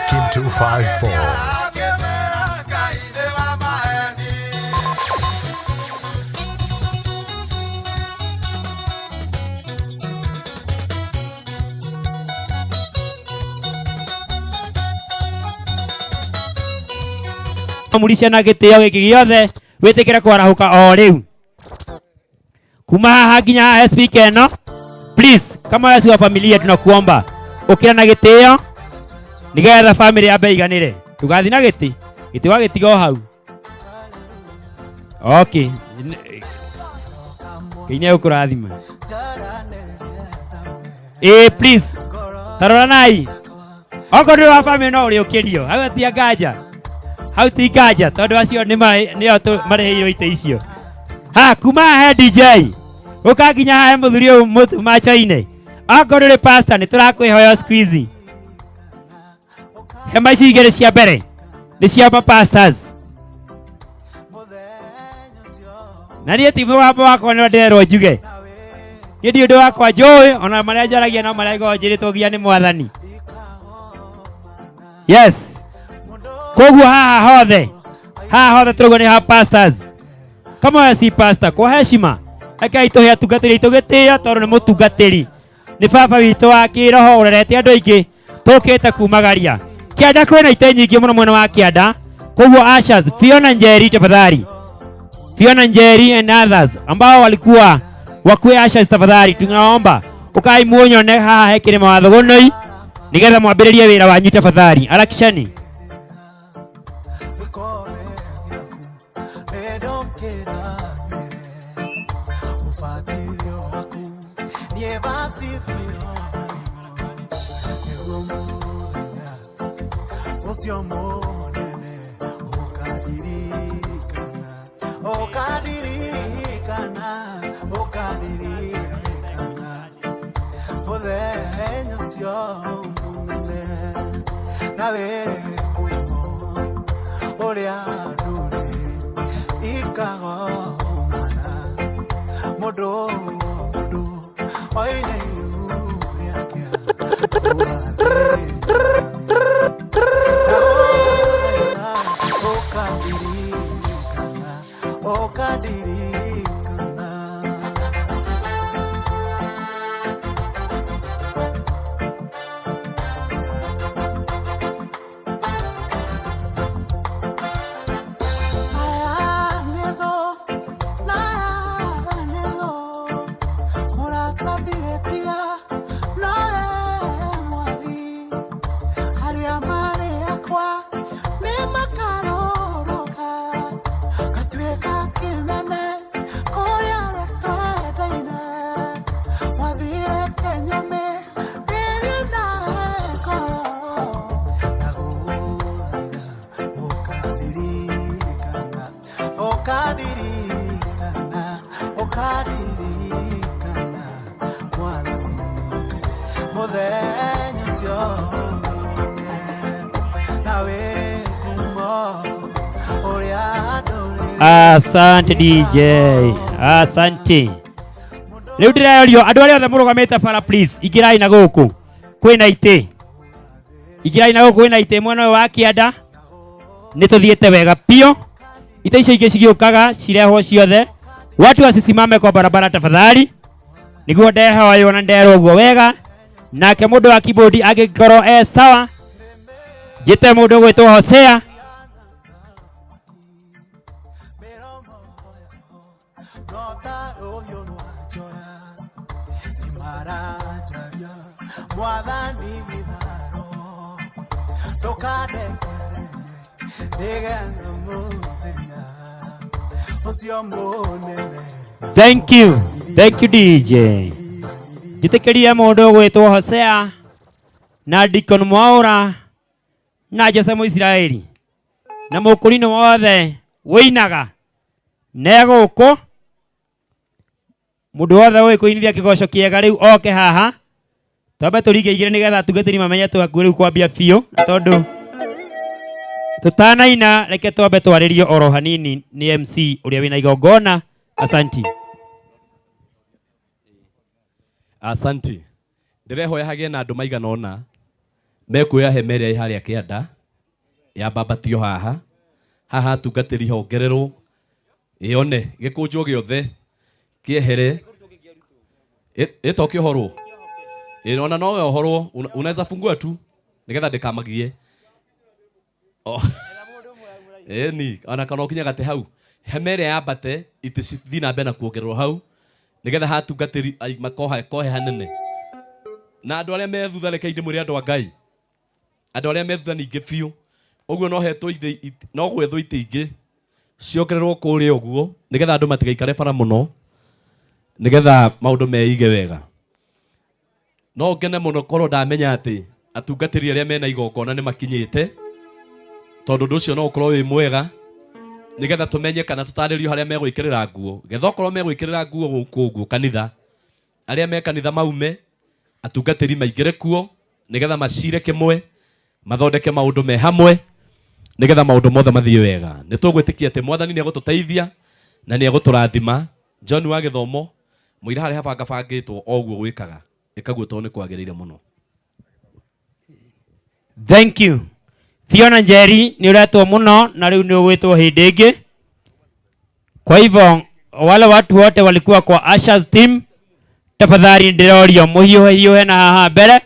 Kim 254. Mũricia na gĩtĩo gĩkĩ gĩothe wĩtĩkĩre kwarahũka o rĩu kuma haha nginya haha speaker ĩno. Please, kama wewe si wa familia, tunakuomba ũkĩra na gĩtĩo nĩgetha family yambe iganĩre. Ndũgathiĩ na gĩtĩ, gĩtĩ wagĩtiga o hau. Okay, Ngai nĩegũkũrathima. Ĩĩ, please, taroranai, okorwo ndũrĩ wa family no ũrĩũkĩrio hau, atia nganja hau, ti nganja tondũ acio nĩ nĩo marĩhĩirwo itĩ icio. Ha kuma haha he DJ ũka nginya haha he mũthuri ũyũ mũtu macho-inĩ. Okorwo ndũrĩ pastor, nĩ tũrakwĩhoya squeeze hema ici igĩrĩ cia mbere nĩ cia mapastors, na niĩ ti mũgambo wakwa nĩ ndĩrerwo njuge. Niĩ ndi ũndũ wakwa njũĩ, ona marĩa njaragia no marĩa ngoragwo njĩrĩtwo nginya nĩ Mwathani. Yes, koguo haha hothe tũrauga nĩ ha pastors. Kama wewe si pastor, kwa heshima rekei tũhe atungatĩri aitũ gĩtĩo tondũ nĩ mũtungatĩri, nĩ baba witũ wa kĩroho ũrerete andũ aingĩ tũkĩte kumagaria kĩanda. Kwĩna itĩ nyingĩ mũno mwena wa kĩanda, koguo ushers, Fiona Njeri, tafadhali, Fiona Njeri and others ambao walikuwa wakuwe ushers, tafadhali tunaomba ukai muonyone haha he kĩrĩma wa Thogonoi nigetha mwambĩrĩrie wĩra wanyu, tafadhali, harakishani. Ũbatithio waku niĩbatithio nĩguo mũthenya ũcio mũnene ũkandirikana, ũkandirikana, ũkandirikana mũthenya ũcio mũnene na wĩkumo ũrĩa ndũrĩ ikagomana mũndũ mũndũ oine iru rĩake. Ũkandirikana, ũkandirikana. Aya nĩthũ na aya nĩthũ, mũrata ndirĩtiga nowe Mwathi. Arĩa marĩ akwa nĩ makarũrũka gatuĩka kĩmene kũrĩa arĩa twendaine. Mwathi, reke nyũmĩ ĩrĩ nawe ngoro ndagũthaitha, ũkandirikana, ũkandirikana, ũkandirikana Mwathani mũthenya ũcio mũnene na wĩkumo ũrĩa ndũrĩ. Asante DJ, asante. Rĩu ndĩrerio andũ arĩa othe mũrũgamĩte bara, please ingĩrai na gũkũ kwĩna itĩ, ingĩrai na gũkũ kwĩna itĩ mwena ũyũ wa kĩanda. Nĩ tũthiĩte wega biũ. Itĩ icio ingĩ cigĩũkaga cirehwo ciothe. Watu wasisimame kwa barabara tafadhali, nĩguo ndehoywo na nderwo ũguo wega. Nake mũndũ wa keyboard angĩkorwo e sawa, njĩte mũndũ ũgwĩtwo Hosea. Rota rũhiũ rwa njora nĩmaranjaria. Mwathani mĩtharo ndũkandekererie nĩgetha mũthenya ũcio mũnene. Thank you. Thank you, DJ. Njĩtĩkĩrie mũndũ ũgwĩtwo Hosea na Deacon Mwaũra na Jose Mũisiraeli na mũkũrinũ wothe wĩinaga ne gũkũ, mũndũ wothe ũĩ kũinithia kĩgoco kĩega rĩu oke haha twambe tũringe igĩrĩ nĩgetha atungatĩri mamenye twakuĩ rĩu kwambia biũ. Na tondũ tũtanaina, reke twambe twarĩrio oro hanini nĩ MC ũrĩa wĩna igongona. Asanti. Asanti. Ndĩrehoya hagĩe na andũ maigana ũna. Mekuoya hema ĩrĩa ĩ harĩa kĩanda yambambatio haha haha atungatĩri hongererwo ĩone gĩkũnjwo gĩothe kĩehere ĩto kĩohorwo ĩona no yohorwo unaweza fungua tu nigetha ndĩkamagie. Oh. Ĩni ona kana ũkinye gate hau hema ĩrĩa yambate itĩ cithiĩ na mbere na kuongererwo hau nigetha hatungatĩri makoha kohe hanene na andũ arĩa me thutha reke ndĩmwĩre andũ a Ngai andũ arĩa me thutha ningĩ biũ ũguo no hetwo itĩ no gwethwo itĩ ingĩ ciongererwo kũrĩa ũguo nigetha andũ matigaikare bara mũno nigetha maũndũ meige wega. No ngene mũno korwo ndamenya atĩ atungatĩri arĩa mena igongona nĩ makinyĩte tondũ ũndũ ũcio no ũkorwo wĩ mwega nigetha tumenye kana tũtarĩrio harĩa megwĩkĩrĩra nguo getha okorwo megwĩkĩrĩra nguo gũkũ ũguo kanitha arĩa me kanitha maume atungatĩri maingĩre kuo nigetha macire kĩmwe mathondeke maũndũ me hamwe nigetha maũndũ mothe mathiĩ wega. Nĩ tũgwĩtĩkia atĩ Mwathani nĩ egũtũteithia na nĩ egũtũrathima. John wa gĩthomo mũira harĩa habangabangĩtwo o ũguo gwĩkaga ĩkaguo tondũ nĩ kwagĩrĩire mũno. Thank you. Fiona Njeri nĩ ũretwo mũno na rĩu nĩ ũgwĩtwo hĩndĩ ĩngĩ. Kwa hivyo wale watu wote walikuwa kwa Asha's team, tafadhali ndĩrorio mũhiũhe hiũhe na haha mbere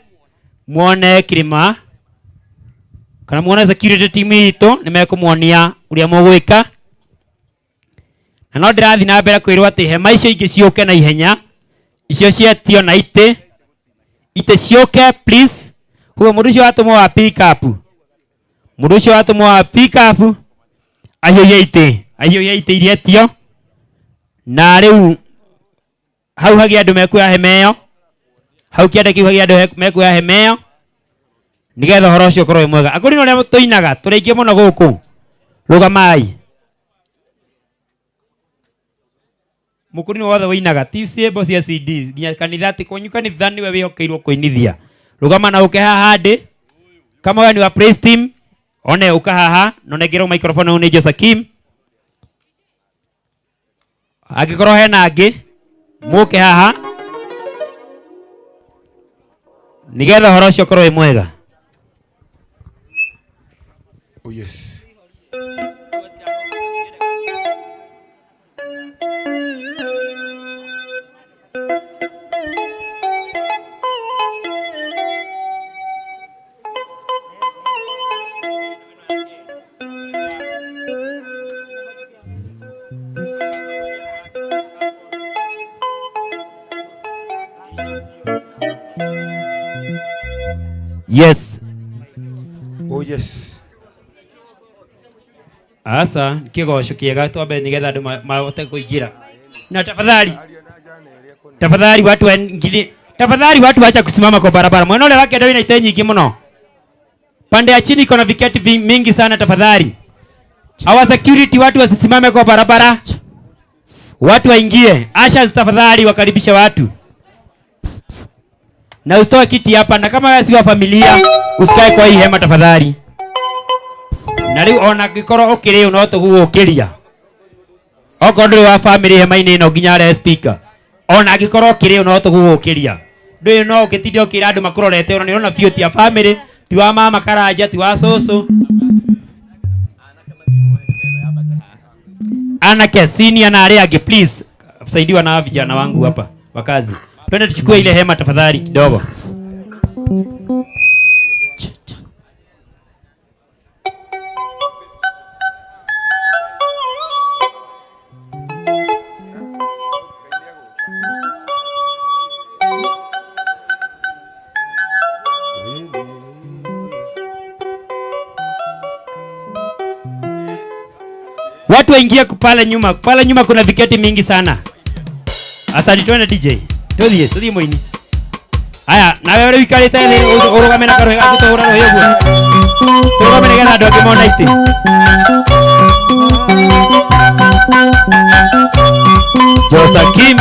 muone kirima kana muone security team itũ nĩ mekũmuonia ũrĩa mũgwĩka. Na no ndĩrathiĩ na mbere kwĩrwo atĩ hema icio ingĩ ciũke na ihenya, icio cietio na itĩ itĩ ciũke please. Huo mũndũ ũcio watũmwo wa pick up, mũndũ ũcio watũmwo wa pick up ahiũhie itĩ, ahiũhie itĩ iria etio. Na rĩu hau hagĩa andũ mekuoya hema ĩyo, hau kĩanda kĩu hagĩa andũ mekuoya hema ĩyo nĩgetha ũhoro ũcio ũkorwo wĩ mwega. Akũri na ũrĩa tũinaga tũrĩ aingĩ mũno gũkũ, rũgamai. Mũkũrinũ wothe wĩinaga ti ciĩmbo cia CD nginya kanitha, ti kwanyu kanitha nĩwe wĩhokeirwo kũinithia. Rũgama na ũke haha ndĩ kama wewe ni wa praise team, one ũka haha na ũnengerwo microphone ũyũ nĩ Josakim. Angĩkorwo hena angĩ mũke haha nĩgetha ũhoro ũcio ũkorwo wĩ mwega. Oh yes. Yes. Oh yes. Asa kigoco kiega twambe nigetha andu mahote kuingira. Na tafadhali. Tafadhali watu waingilie. Tafadhali watu waacha kusimama kwa barabara. Mwena ule wake ndio ina nyingi muno. Pande ya chini iko na viketi mingi sana tafadhali. Our security watu wasisimame kwa barabara. Watu waingie. Ushers tafadhali wakaribishe watu. Na usitoe kiti hapa, na kama wewe si wa familia usikae kwa hii hema tafadhali. Na riu ona ngikorwo ukiri no tugugukiria. Okorwo nduri wa family hema-inĩ ĩno nginya are speaker. Ona angĩkorwo ukiri no tugugukiria. Ndui no ũgĩtinde ũkĩra andũ makũrorete ona nĩũrona biũ ti a family, ti wa mama Karanja, ti wa cũcũ. Anake senior na arĩa angĩ please saidiwa na vijana wangu hapa wakazi. Twende tuchukue ile hema tafadhali kidogo. Watu waingie pale nyuma. Pale nyuma kuna viketi mingi sana. Asante twende DJ. Tuthie, tuthie muini. Aya, nawe uri wikarite thi urugame na karuhi gaku tuhura ruhi uguo. Turugame nigetha andu angi mone iti. Josakim.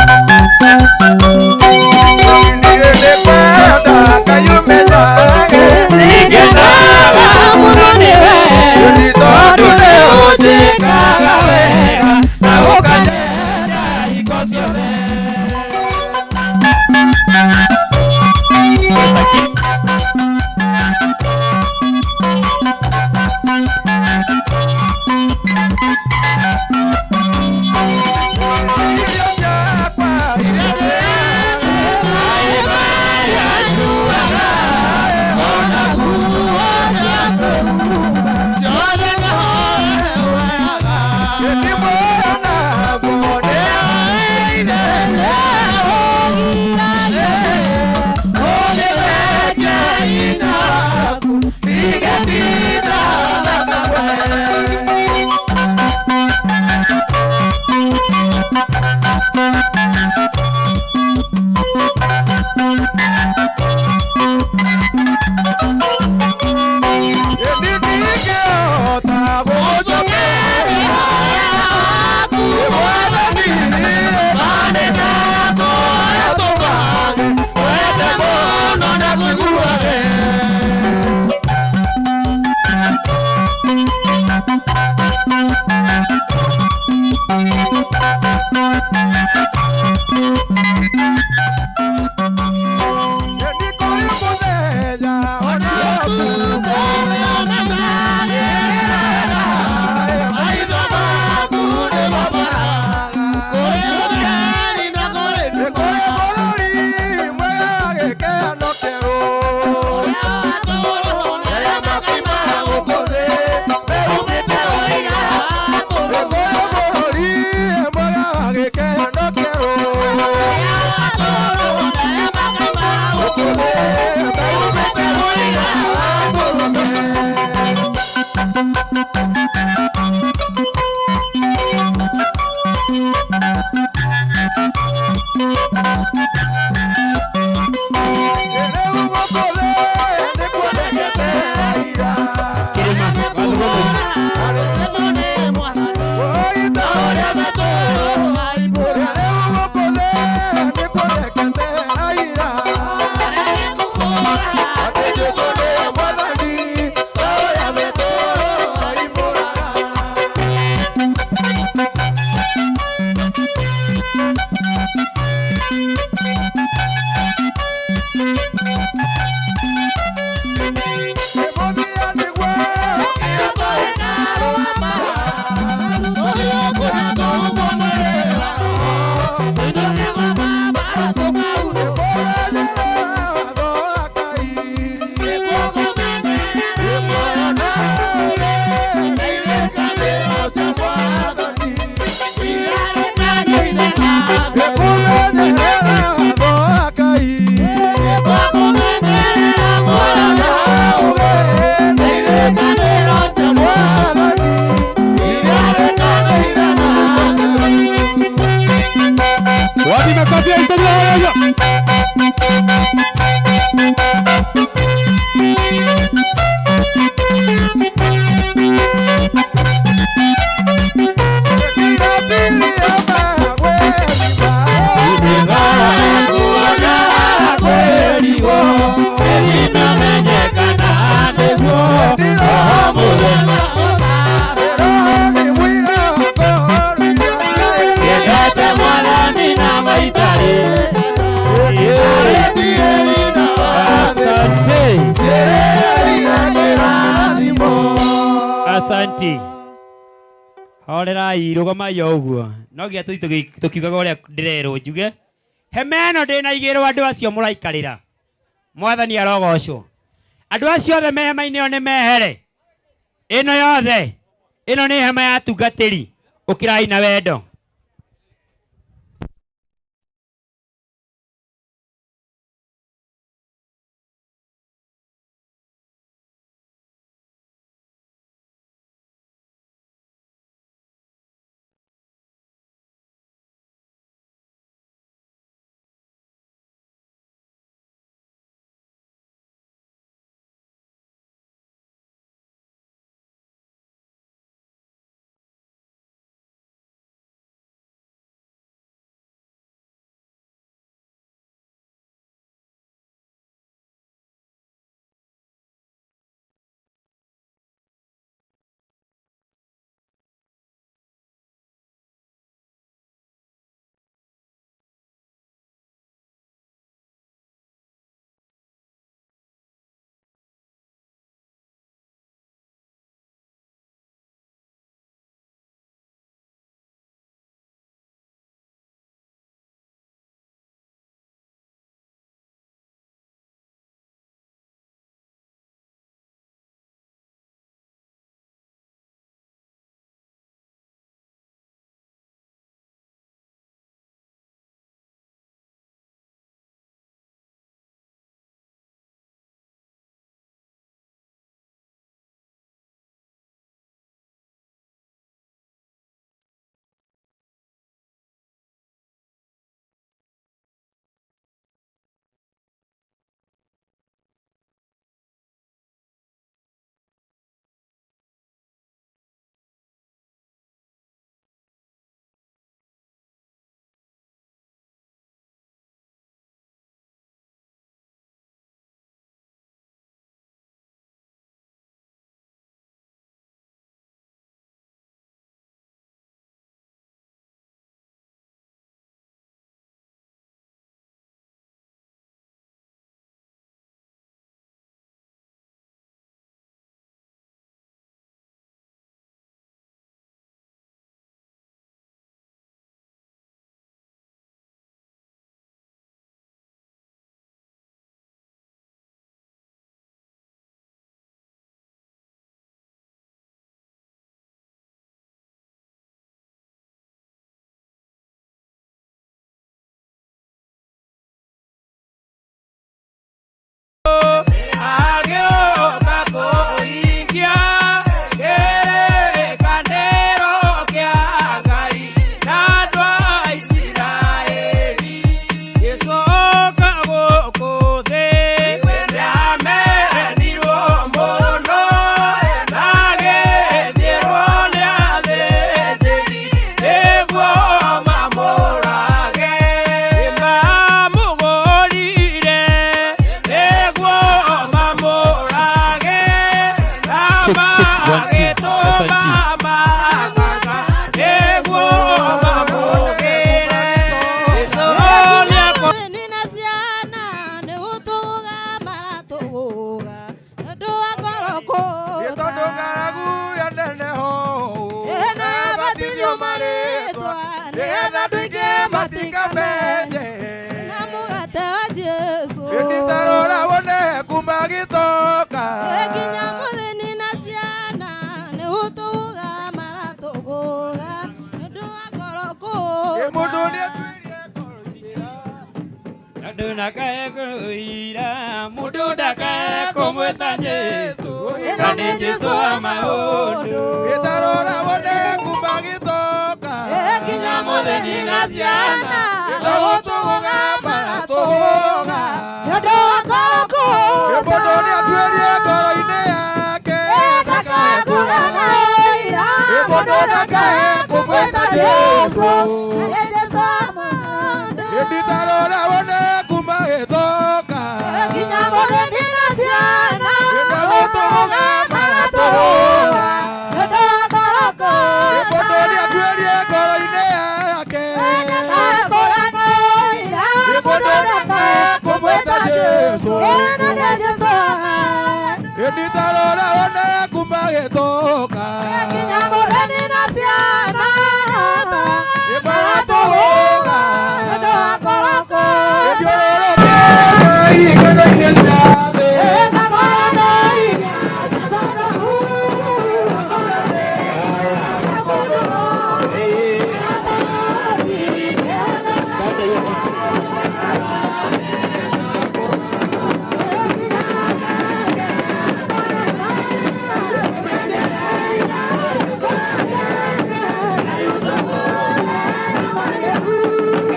Asante. Horerai rugamai o ũguo. No nginya tũthiĩ tũkiugaga ũrĩa ndĩrerwo njuge. Hema ĩno ndĩna igĩrwo andũ acio mũraikarĩra. Mwathani arogocwo. Andũ acio othe me hema-inĩ ĩyo nĩ mehere. Ĩno yothe. Ĩno nĩ hema ya atungatĩri. Ũkĩrai na wendo.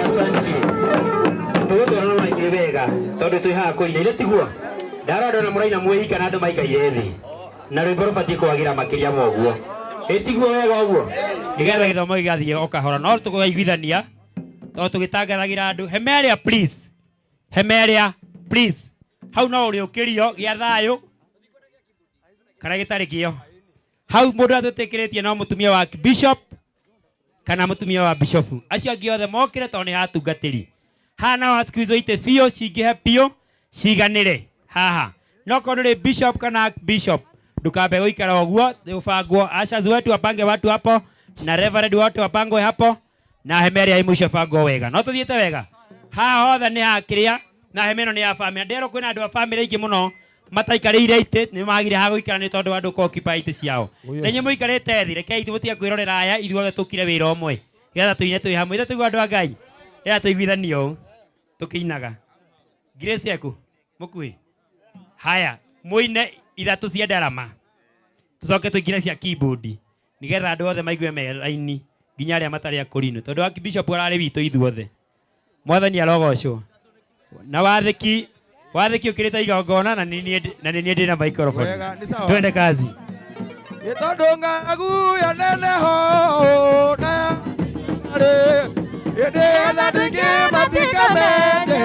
Asante. Nigetha githomo gigathie o kahora no tukaiguithania tondu tugitangathagira andu hemeria please, hemeria please, hau no uriukirio gia thayu kana gitari kio hau mundu atutikiretie no mutumia wa bishop kana mutumia wa bishofu acio angi othe mokire tondu ni atungatiri haha no hasikizwo ite biũ cingĩhe biũ ciganĩre haha no korwo nĩ bishop kana bishop ndukambe guikara ũguo ubangwo ushers wetu wapange watu hapo na reverend wote wapangwe hapo na hemeria imusho bangwo wega no tuthiete wega haha hothe ni hakiria na hema ĩno nĩ ya family ndero kwĩna andũ a family aingĩ mũno mataikarĩire itĩ nĩ magire ha gũikara nĩ tondũ andũ kũ occupy itĩ ciao na inyuĩ mũikarĩte thĩ rekei tũtige kwĩrorera aya ithuothe tũkire wĩra ũmwe getha tũine twĩ hamwe ithe tũigua andũ a Ngai getha tũiguithanio ũũ tũkĩinaga Grace yaku mũkuhĩ haya mũine ithatũ cia ndarama tũcoke tũingĩre cia keyboard nigetha andũ othe maigue me raini nginya arĩa matarĩ akũrinũ tondũ Archbishop ararĩ witũ ithuothe mwathani arogocwo na wathiki wathiki ukirite igongona na nini ndina microphone twende kazi ni tondu ng'agu ya nene ho na ri indi etha ndingi matikamende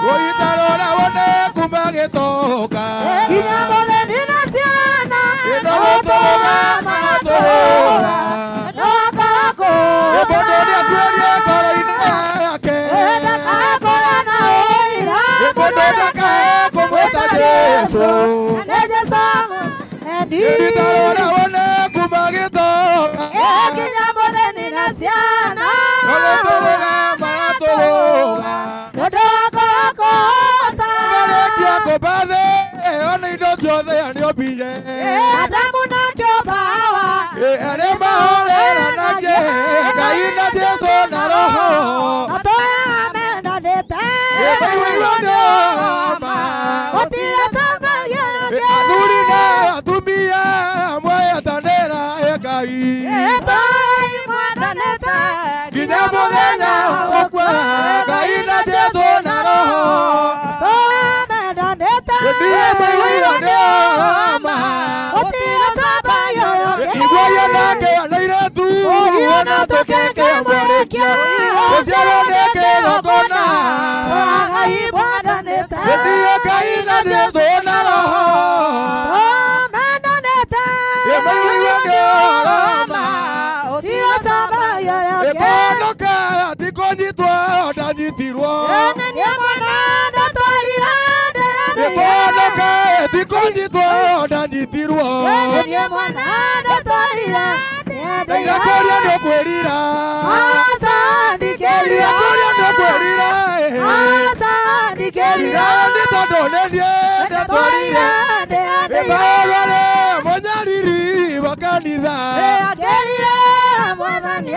gũitarora wone kuma gĩtoka nginya mũtheni na ciana ĩno gũtũũga maratũũga ndũgakorwo mũndũ nĩatuĩrie ngoro-inĩ yake ndakakora na ũira mũndũ ndakae kũmwĩta Jesũ nĩ Jesũ endi itarora wone kuma gĩtoka nginya mũtheni na ciana gũtũũga maratũũga ndũgakorwo marĩkia kũmbathe ona indo ciothe nĩombire Adamu na kĩũmba Hawa arĩa mahoreranagie Ngai na Jesũ na Roho matũũraga mendanĩte maiguirwo nĩ ũrama gũtirĩ tũmbagia athuri na atumia mwetanĩra Ngai tũũrai mwendanĩte nginya mũthenya ũkua Ngai na Jesũ na Roho mendanĩte ndiye maiguirwo nĩ ũrama gũtirĩ tũmbagia iguaia nake anairetu ona tũkeke mwarĩkia gũciarwo nĩ kĩgongona Ngai mwendanĩte ndiye Ngai na Jesũ na Roho mendanĩte Kũnyitwo ndanyitirwo. Niĩ mwana ndatwarire. Ndaira kũrĩa ndũkwĩrira. Aca ndingĩrira. Ndaira kũrĩa ndũkwĩrira. Aca ndingĩrira. Nĩ tondũ nĩ niĩ ndatwarire. Paũlũ arĩ mũnyariri wa kanitha. Akĩrire mwathani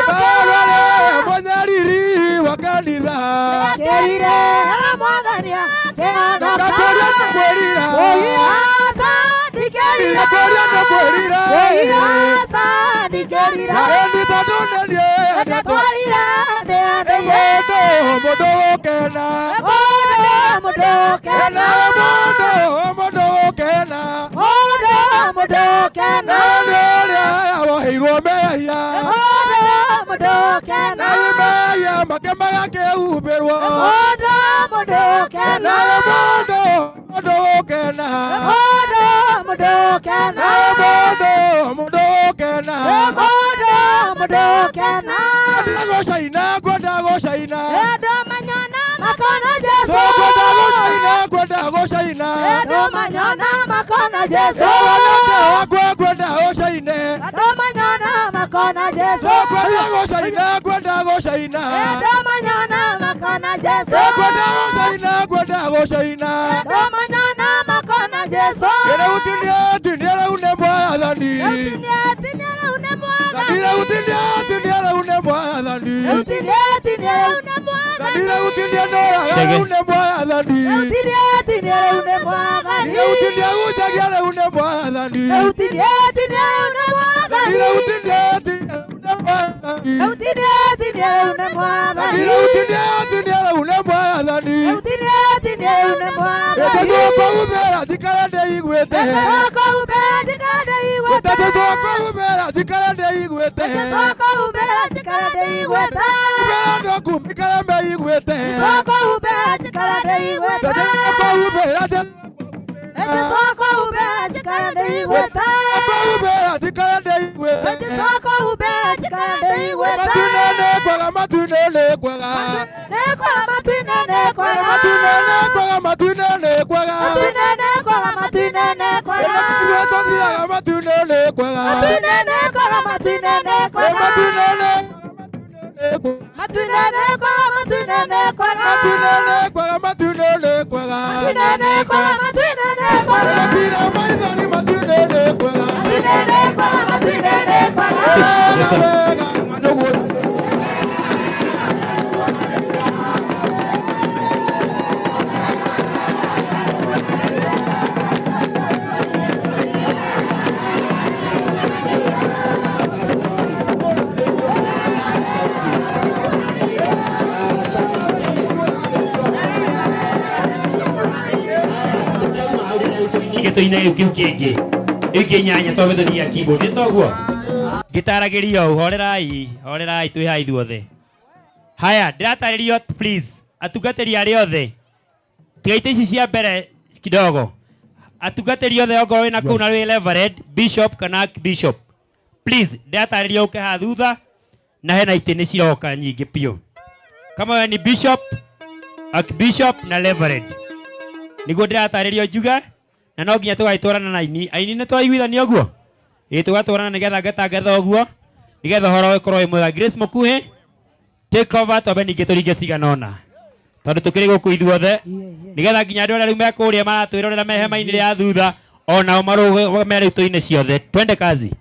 Paũlũ arĩ mũnyariri wa kanitha. Akĩrire mwathani Ndaira kũrĩa ndũkwĩrira. Aca ndingĩrira. Ndaira kũrĩa ndũkwĩrira. Aca ndingĩrira. Nĩ tondũ nĩ niĩ ndatwarire. Mũndũ mũndũ gũkena. Mũndũ ũkena. Mũndũ mũndũ gũkena. Mũndũ mũndũ ũkena. Nĩ ũrĩa woheirwo mehia. Mũndũ mũndũ ũkena. Na mehia make magakĩhumbĩrwo. Mũndũ mũndũ ũkena. Mũndũ mũndũ gũkena. Mũndũ mũndũ ũkena. Mũndũ mũndũ gũkena. Mũndũ mũndũ ũkena. Ngwenda gũcaina ngwenda gũcaina. Andũ manyona makona Jesũ. Ngwenda gũcaina ngwenda gũcaina. Andũ manyona makona Jesũ. Wanake wakwa ngwenda ũcaine. Andũ manyona makona Jesũ. Ngwenda gũcaina ngwenda gũcaina. Andũ manyona makona Jesũ. Ngwenda gũcaina ngwenda gũcaina. Andũ manyona makona Jesũ. Rĩu tinia tinia rĩu nĩ mwathani. Rĩu tinia tinia rĩu nĩ mwathani. Rĩu tinia tinia rĩu nĩ mwathani. Rĩu tinia tinia rĩu nĩ mwathani. Rĩu tinia noraga rĩu nĩ mwathani. Rĩu tinia tinia rĩu nĩ mwathani. Rĩu tinia gunjagia rĩu nĩ mwathani. Rĩu tinia tinia rĩu nĩ mwathani. Rĩu tinia tinia nĩ mwathani. Rĩu tinia tinia rĩu nĩ mwathani. Rĩu tinia tinia rĩu nĩ mwathani. Rĩu tinia tinia rĩu nĩ mwathani. Tũkũhumbĩra njikare ndĩiguĩte. Tũkũhumbĩra njikare ndĩiguĩte. Tũkũhumbĩra njikare ndĩiguĩte. Tũkũhumbĩra njikare ndĩiguĩte. Humbĩra andũ aku maikare meiguĩte. Tũkũhumbĩra njikare ndĩiguĩte. Tũkũhumbĩra Tũkũhumbĩra njikare ndĩiguĩte. Tũkũhumbĩra njikare ndĩiguĩte. Tũkũhumbĩra njikare ndĩiguĩte. Matu-inĩ nĩ kwega matu-inĩ nĩ kwega. Nĩ kwega matu-inĩ nĩ kwega. Matu-inĩ nĩ kwega matu-inĩ nĩ kwega. Matu-inĩ nĩ kwega matu-inĩ nĩ kwega. Ithuĩ tũthiaga matu-inĩ nĩ kwega. Matu-inĩ nĩ kwega matu-inĩ nĩ kwega. Matu-inĩ nĩ Matu-inĩ nĩ kwega matu-inĩ nĩ kwega. Matu-inĩ nĩ kwega matu-inĩ nĩ kwega. Matu-inĩ nĩ kwega matu-inĩ nĩ kwega. Mapira maithori matu-inĩ nĩ kwega. Matu-inĩ nĩ kwega matu-inĩ nĩ kwega. Wega nĩguo Gĩtũ-inĩ gĩkĩ kĩngĩ ĩngĩ inyanya twambĩtũria keyboard nĩ toguo ngĩtaragĩrio ũũ horerai horerai twĩ haha ithuothe haya ndĩratarĩrio please atungatĩri arĩa othe tiga itĩ ici cia mbere kidogo atungatĩri othe okorwo wĩna kũu na wĩ reverend bishop kana archbishop please ndĩratarĩrio ũke haha thutha na hena itĩ nĩ ciroka nyingĩ biũ kama we ni bishop archbishop na reverend nĩguo ndĩratarĩrio njuge na no nginya tũgagĩtwarana na aini aini nĩ twaiguithania ũguo ĩĩ tũgatwarana nĩgetha ngatangatha ũguo nĩgetha ũhoro ũkorwo wĩ mwega. Grace Mũkuhĩ take over twambe ningĩ tũringe cigana ũna tondũ tũkĩrĩ gũkũ ithuothe nĩgetha nginya andũ arĩa rĩu me kũrĩa maratwĩrorera me hema-inĩ rĩa thutha onao marũgame rĩu tũine ciothe. Twende kazi.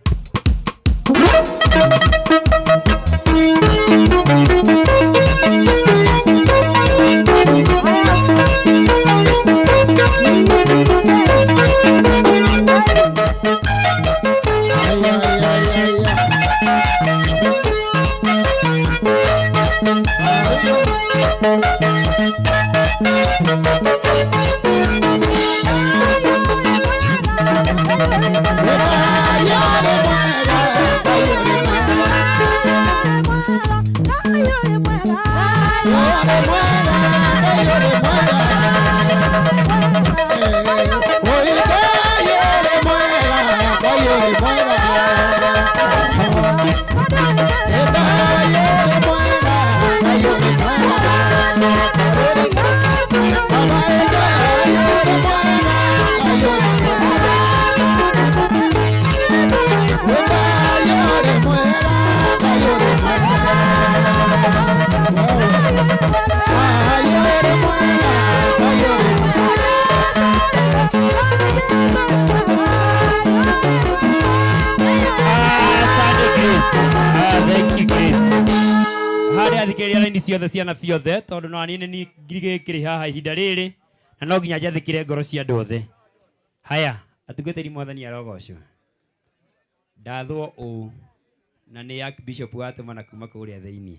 Ndirathikĩrĩria raini ciothe ciana biothe tondũ no niĩ nĩ ngirigĩkĩrĩ haha ihinda rĩrĩ na no nginya njathĩkĩre ngoro cia andũ othe. Haya, atungatĩri mwathani arogocwo. Ndathwo ũũ na nĩ Archbishop watũmana kuma kũrĩa thĩinĩ.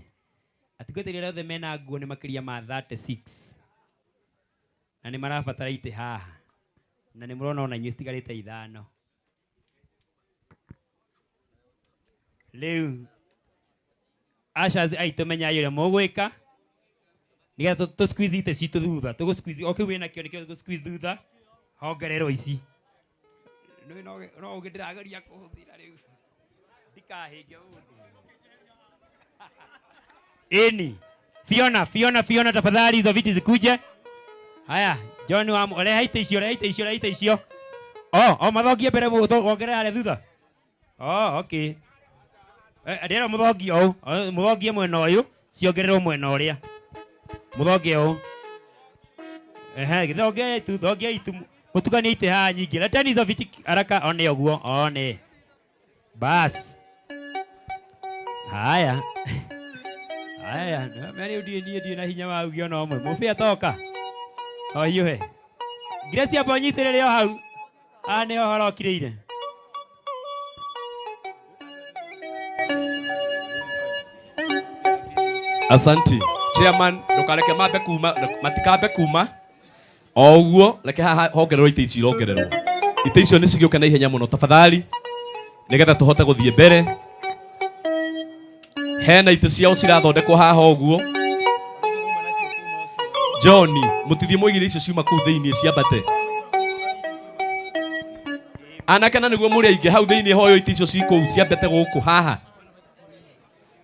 Atungatĩri arĩa othe mena nguo nĩ makĩria ma 36 na nĩ marabatara itĩ haha na nĩ mũrona ona inyuĩ citigarĩte ithano. Rĩu ushers aitũ menyai ũrĩa mũgwĩka nĩgetha tũ squeeze itĩ citũ thutha, tũgũ squeeze o kĩu wĩnakĩo nĩkĩo tũgũ squeeze thutha hongererwo ici. Nĩ no no ũngĩ ndĩrageria kũhũthĩra rĩu ndikahĩnge ũndũ. Ĩni Fiona, Fiona, Fiona, tafadhali hizo viti zikuje. Haya, John wa reha itĩ icio, reha itĩ icio, reha itĩ icio. Oh, oh mathongie mbere wongerere harĩa thutha. Oh, okay. Ndĩrera mũthongie ũũ, mũthongie mwena ũyũ, ciongererwo mwena ũrĩa. Mũthongie ũũ. Ehe, thongie tu, thongie itu. Mũtukanie itĩ haha nyingĩ. Leteni hizo viti haraka, one ũguo, one. Bas. Haya. Haya, rĩu ndiĩ niĩ ndirĩ na hinya wa uge ona ũmwe. Mũbĩa toka. O hiũhe. Grace amba ũnyitĩrĩre o hau. Haha nĩho harokirĩire. Asanti. Chairman, ndukareke mambe kuma, matikambe kuma. O ũguo, reke haha hongererwo itĩ ici irongererwo. Itĩ icio nĩ cigĩũke na ihenya mũno tafadhali, nĩgetha tũhote gũthiĩ mbere. Hena itĩ ciao cirathondekwo haha ũguo. John, mũtithiĩ mũigire icio ciuma kũu thĩinĩ ciambate. Anake na nĩguo mũrĩ aingĩ hau thĩinĩ hoyo itĩ icio ci kũu ciambate gũkũ haha.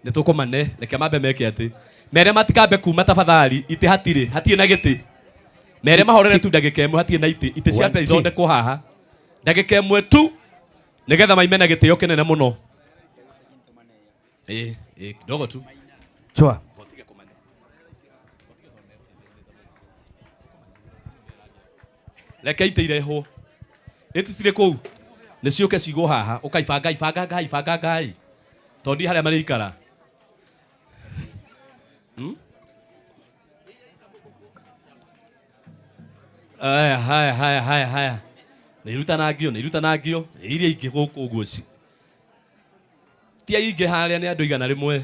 Nĩ tũkũmane, reke mambe meke atĩ. Mere matikambe kuma tafadhali, itĩ hatirĩ, hatirĩ na gĩtĩ. Mere mahorere tu ndagĩka ĩmwe hatirĩ na itĩ, itĩ ciambe ithondekwo haha. Ndagĩka ĩmwe tu nĩgetha maime na gĩtĩo kĩnene mũno. Ĩ, ĩ, kidogo tu. Chwa. Reke itĩ irehwo. Ĩti cirĩ kũu. Nĩ ciũke cigwo haha. Ũkai bangai, bangangai, bangangai. Tondũ ndi harĩa marĩikara. Haya, haya, haya, haya, haya. Nĩ irutanangio, nĩ irutanangio. Iria ingĩ gũkũ ũguo ci. Ti aingĩ harĩa nĩ andũ 100.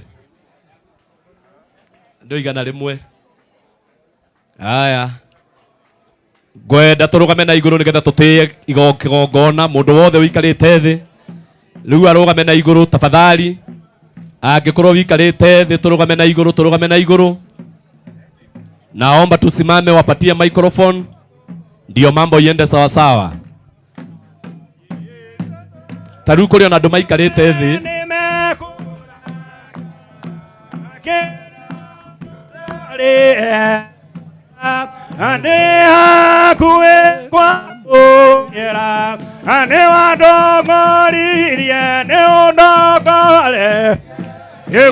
Andũ 100. Haya. Ngwenda tũrũgame na igũrũ nĩgetha tũtĩe kĩgongona mũndũ wothe ũikarĩte thĩ rĩu arũgame na igũrũ tafadhali. Angĩkorwo ũikarĩte thĩ tũrũgame na igũrũ, tũrũgame na igũrũ. Naomba tusimame, wapatie microphone ndio mambo iende sawa sawa. Ta rĩu kũrĩ ona andũ maikarĩte thĩ. Nĩ hakuhĩ kwamũkĩra, nĩ wandongoririe, nĩ ũndongore.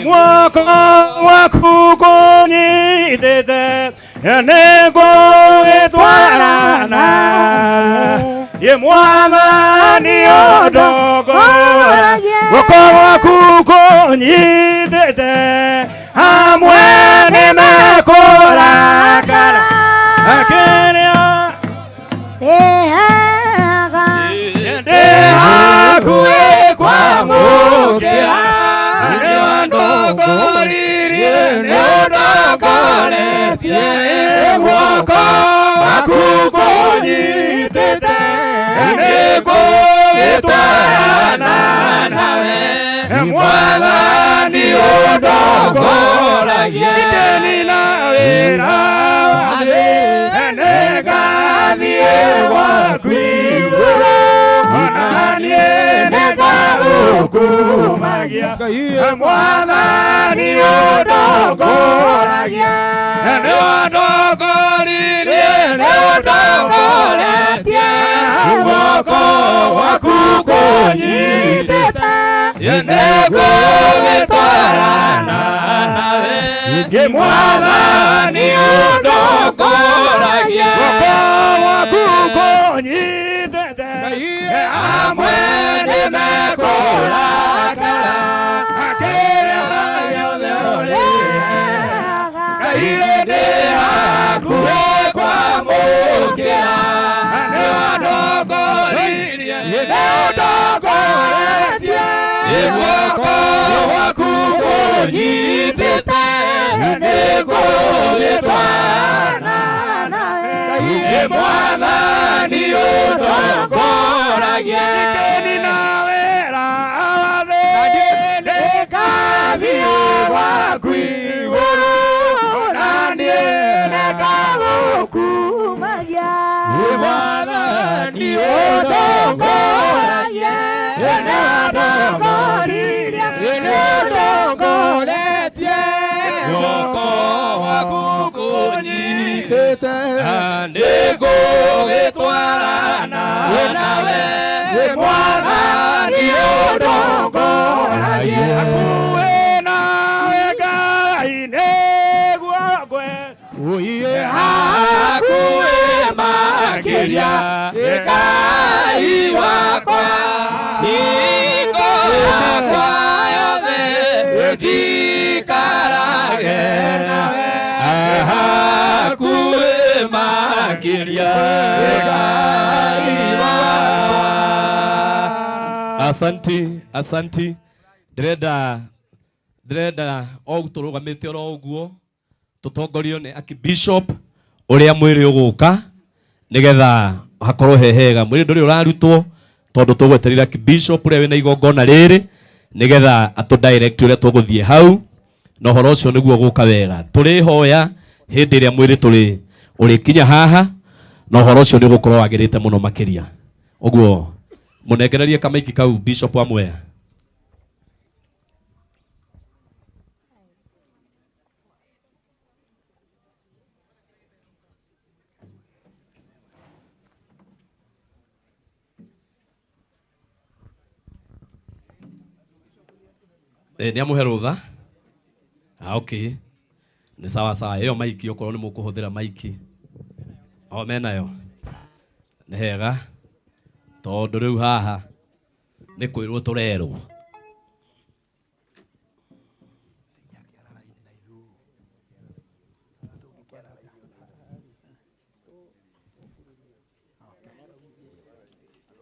Guoko gwaku kũnyitĩte, nĩ ngũgĩtwarana. Mwathani ũndongoragie, guoko gwaku kũnyitĩte, hamwe nĩ mekũrakara. Kĩrĩa ndĩ hakuhĩ kwamũkĩra, nĩ wandongoririe, nĩ ũndongoretie. Guoko gwaku kũnyitĩte, nĩ ngũgĩtwarana nawe. Mwathani ũndongoragie, ndĩ na wĩra wa thĩ, nĩ ngathiĩ gwaku igũrũ, ona niĩ nĩ ngagũkumagia. Mwathani ũndongoragie, nĩ wandongoririe, nĩ ũndongoretie. Guoko gwaku kũnyitĩte, nĩ ngũgĩtwarana nawe. Mwathani ũndongoragie, guoko gwaku kũnyitĩte, amwe nĩ mekũrakara. Kĩrĩa gĩothe ũrĩ Nĩ ũndongoretie guoko gwaku kũnyitĩte nĩngũgĩtwarana nawe Mwathani ũndongoragie Gĩkeni na wĩra wa thĩ nĩngathiĩ gwaku igũrũ na niĩ nĩngagũkumagia Mwathani ũndongoragie nĩwandongoririe nĩũndongoretie guoko gwaku kũnyitĩte kũnyitĩte nĩngũgĩtwarana nawe Mwathani ũndongoragie Hakuhĩ nawe Ngai nĩguo Uiye hakuhĩ makĩria Ngai wakwa hingo yakwa yothe njikarage nawe hakuhĩ makĩria Ngai wakwa. Asanti, asanti. Ndĩrenda o tũrũgamĩte oro ũguo tũtongorio nĩ Archbishop ũrĩa mwĩrĩ ũgũka nĩgetha hakorwo he hega. Mwĩrĩ ndũrĩ ũrarutwo tondũ tũgweterera Archbishop ũrĩa wĩna igongona rĩrĩ nĩgetha atũ direct ũrĩa tũgũthiĩ hau na ũhoro ũcio nĩguo gũka wega. Tũrĩhoya hĩndĩ ĩrĩa mwĩrĩ tũrĩ ũrĩkinya haha na ũhoro ũcio nĩ ũgũkorwo wagĩrĩte mũno makĩria. Ũguo mũnengererie kamaiki kau Bishop wa Mwea. Nĩ amũhe rũtha. Okay. Nĩ sawa sawa. Ĩyo maiki okorwo nĩ mũkũhũthĩra maiki. O menayo. Nĩ hega. Tondũ rĩu haha nĩ kwĩrwo tũrerwo.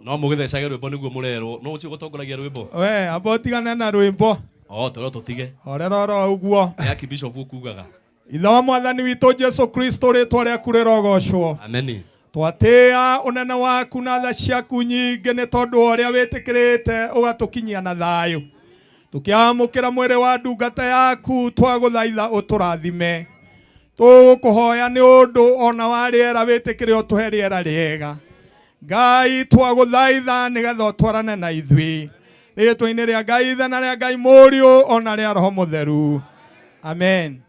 No mũgĩthecage rwĩmbo nĩguo mũrerwo. No ũcio gũtongoragia rwĩmbo. We amba ũtigane na rwĩmbo O tũrwo tũtige. Horera oro ũguo. Nĩ Archbishop ũkugaga. Ithe wa Mwathani witũ Jesu Kristo rĩtwa rĩaku rĩrogocwo. Ameni. Twatĩĩa ũnene waku na tha ciaku nyingĩ nĩ tondũ wa ũrĩa wĩtĩkĩrĩte ũgatũkinyia na thayũ. Tũkĩamũkĩra mwĩrĩ wa ndungata yaku twagũthaitha ũtũrathime. Tũgũkũhoya nĩ ũndũ ona wa rĩera wĩtĩkĩre ũtũhe rĩera rĩega. Ngai twagũthaitha nĩgetha ũtwarane na ithuĩ. Rĩtwa-inĩ rĩa Ngai Ithe na rĩa Ngai Mũriũ ona rĩa Roho Mũtheru. Amen.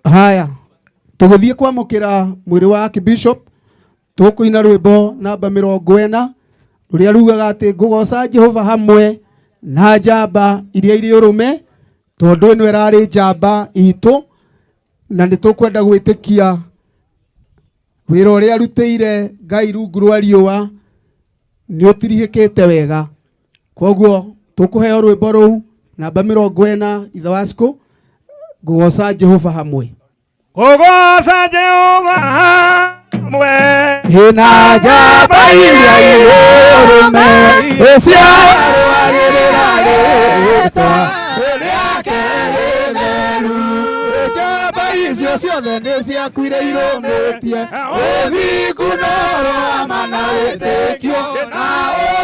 Haya, tũgĩthiĩ kwamũkĩra mwĩrĩ wa Archbishop tũkũina rwĩmbo namba 40 rũrĩa rugaga atĩ ngũgoca Jehova hamwe na njamba iria irĩ ũrũme tondũ ĩno ĩrarĩ njamba itũ na nĩ tũkwenda gwĩtĩkia wĩra ũrĩa arutĩire Ngai rungu rwa riũa nĩ ũtirihĩkĩte wega. Koguo tũkũheo rwĩmbo rũu namba 40 ithe wa Cikũ, ngũgoca Jehova hamwe. Ngũgoca Jehova hamwe na njamba iria irĩ ũrũme ĩciarũagĩrĩra rĩtwa rĩake rĩtheru. Njamba icio ciothe nĩ ciakuire irũmĩtie ũthingu na ũhoro wa ma na wĩtĩkio na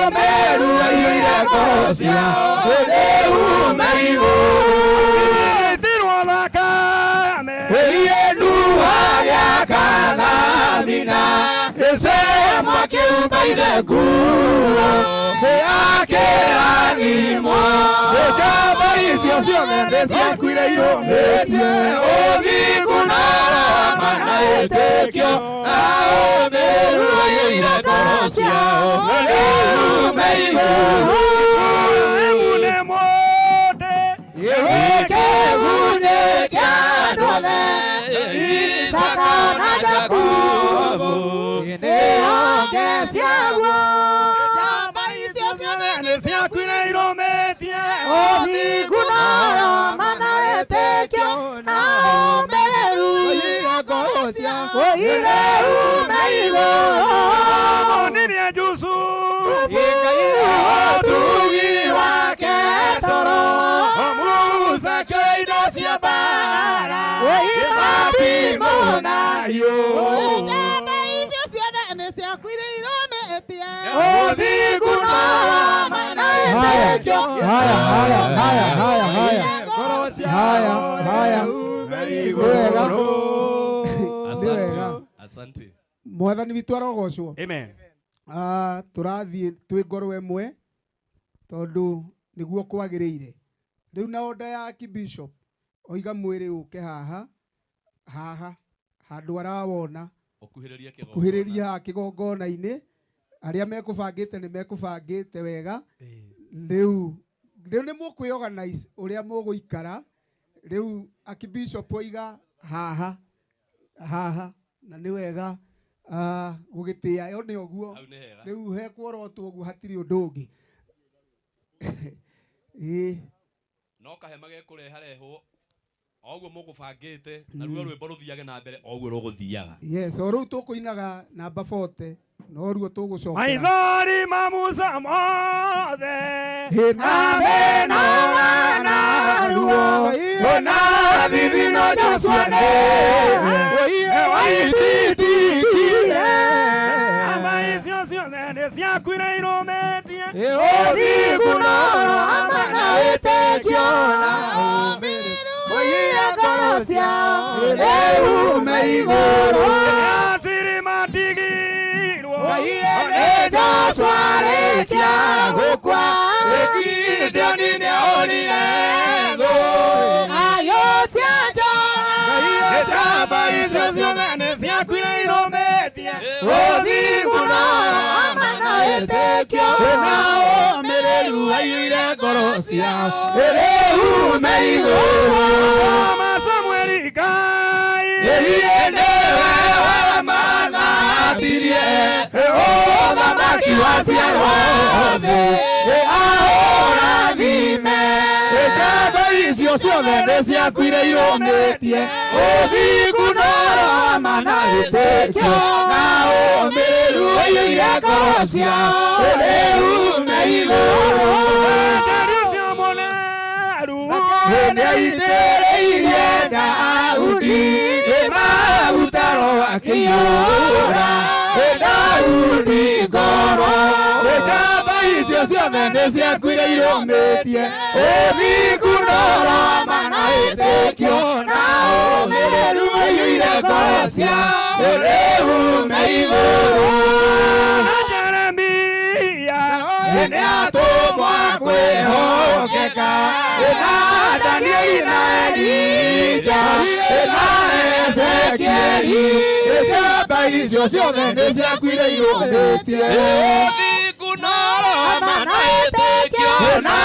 ũmeru waiyũire ngoro ciao rĩu me igũrũ. Ĩcemwa kĩumba ithe nguo akĩrathimwo. Njamba icio ciothe nĩ ciakuire irũmĩtie ũthingu na ũhoro wa ma na wĩtĩkio na ũmĩrĩru waiyũire ngoro ciao rĩu me igũrũ. Kĩgunyĩ kĩa andũ othe Isaka na Jakubu nĩo Honge ciaguo njamba icio ciothe nĩ ciakuire irũmĩtie ũthingu na rama na wĩtĩkio na ũmĩrĩru ũiyũire ngoro ciao ũiyũire ume igũrũ monirie Jusufu ũtugi wake toro Musa akĩoya indo cia mbaara matimũ na hiũ njamba icio ciothe nĩ ciakuire irũmĩtie ũthingu na rama na wĩtĩkio. Haya, haya, haya, haya, haya. Haya, haya. Nĩ wega. Nĩ wega. Asante. Mwathani witũ arogocwo. Amen. Tũrathiĩ twĩ ngoro ĩmwe tondũ nĩguo kwagĩrĩire. Rĩu na order ya Archbishop oiga mwĩrĩ ũke haha haha handũ arawona Ũkuhĩrĩrie kĩgongona. kuhĩrĩria haha kĩgongona-inĩ arĩa mekũbangĩte nĩ mekũbangĩte wega. Rĩu rĩu nĩ mũkwĩorganize ũrĩa mũgũikara. Rĩu Archbishop oiga haha haha na nĩ wega gũgĩtĩa ĩyo nĩ ũguo. Hau nĩ hega. Rĩu hekworotwo ũguo hatirĩ ũndũ ũngĩ. Ĩĩ. No kahema gekũreharehwo o ũguo mũgũbangĩte naruo rwĩmbo rũthiage na mbere o ũguo rũgũthiaga. Yes, o rĩu tũkũinaga namba 40 noruo tũgũcokera. Maithori ma Musa mothe Hĩna naruo ona thithino Joshua nĩ waititikire ama icio ciothe nĩ ciakuire irũmĩtie ũthingu na rama na wĩtĩkio na ũmĩrĩru ũiyũire ngoro ciao rĩu me igũrũ Asiri matigirwo nĩ Joshua arĩkia gũkua Gideoni nĩahũrire thũ Ayũ cia njora njamba icio ciothe nĩ ciakuire irũmĩtie ũthingu na rama na wĩtĩkio na ũmĩrĩru aiyũire ngoro ciao rĩu me igũrũ Ma Samueli Ngai ĩĩ nĩwe wamathambirie ũthamaki waciarwo thĩ ahũrathime njamba icio ciothe nĩ ciakuire irũmĩtie ũthingu na rama na wĩtĩkio na ũmĩrĩru ũiyũire ngoro ciao rĩu me igũrũ nĩaitĩrĩirie Daudi maguta roho akĩiyũra Daudi ngoro njamba icio ciothe nĩ ciakuire irũmĩtie ũthingu na rama na wĩtĩkio na ũmĩrĩru ũiyũire ngoro ciao rĩu me igũrũ na Jeremia nĩ atũmwo kwĩhokeka na Danieli na Elija na Ezekieli njamba icio ciothe nĩ ciakuire irũmĩtie ũthingu na rama na wĩtĩkio na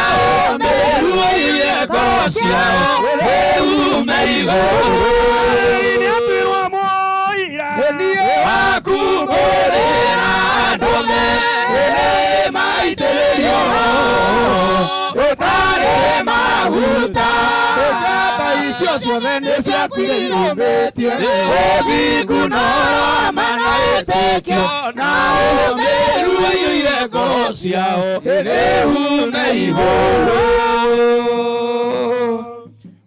ũmĩrĩru ũiyũire ngoro ciao rĩu me igũrũ nĩatuirwo mũira waku kũrĩra ndũme ĩrĩ maitĩrĩrio ũtarĩ maguta njamba icio ciothe nĩ ciakuire irũmĩtie ũthingu na rama na wĩtĩkio na ũmĩrĩru ũiyũire ngoro ciao rĩu me igũrũ.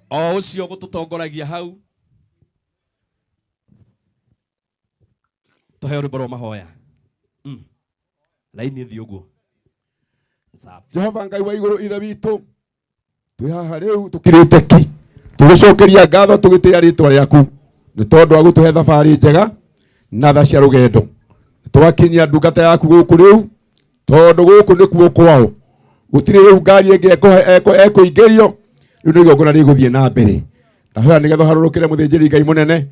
O ũcio gũtũtongoragia hau tũheo rwĩmbo rwa mahoya. Laini ĩthiĩ ũguo. Jehova Ngai wa igũrũ ithe witũ twĩ haha rĩu tũkirĩte ki tũgũcokeria ngatho tũgĩtĩĩa rĩtwa rĩaku nĩ tondũ wa gũtũhe thabarĩ njega na tha cia rũgendo. Twakinyia ndungata yaku gũkũ rĩu tondũ gũkũ nĩkuo kwao gũtirĩ rĩu ngari ĩngĩ ekũingĩrio rĩu nĩ igongona rĩgũthiĩ na mbere. Ndahoya nĩgetha ũharũrũkĩre mũthĩnjĩri Ngai mũnene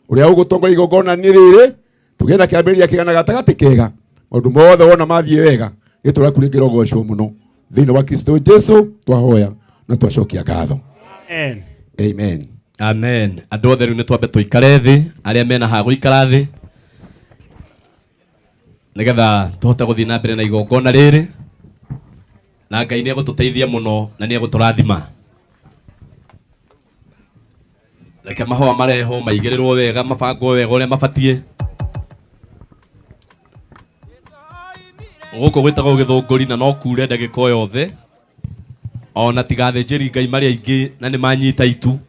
ũrĩa ũgũtongoria igongona-inĩ rĩrĩ tũgĩe na kĩambĩrĩria kĩega na gatagatĩ kega maũndũ mothe wona mathiĩ wega rĩtwa rĩaku rĩngĩrogocwo mũno thĩinĩ wa Kristo Jesu twahoya na twacokia ngatho. Amen. Amen. Amen. Andũ othe rĩu nĩ twambe tũikare thĩ arĩa mena ha gũikara thĩ. Nĩgetha tũhote gũthiĩ na mbere na igongona rĩrĩ, na Ngai nĩ egũtũteithia mũno na nĩ egũtũrathima. Reke mahũa marehwo maigĩrĩrwo wega, mabangwo wega ũrĩa mabatiĩ. Gũkũ gwĩtagwo gĩthũngũri na no kure ndagĩka o yothe, ona tiga athĩnjĩri Ngai marĩ aingĩ na nĩ manyita itu,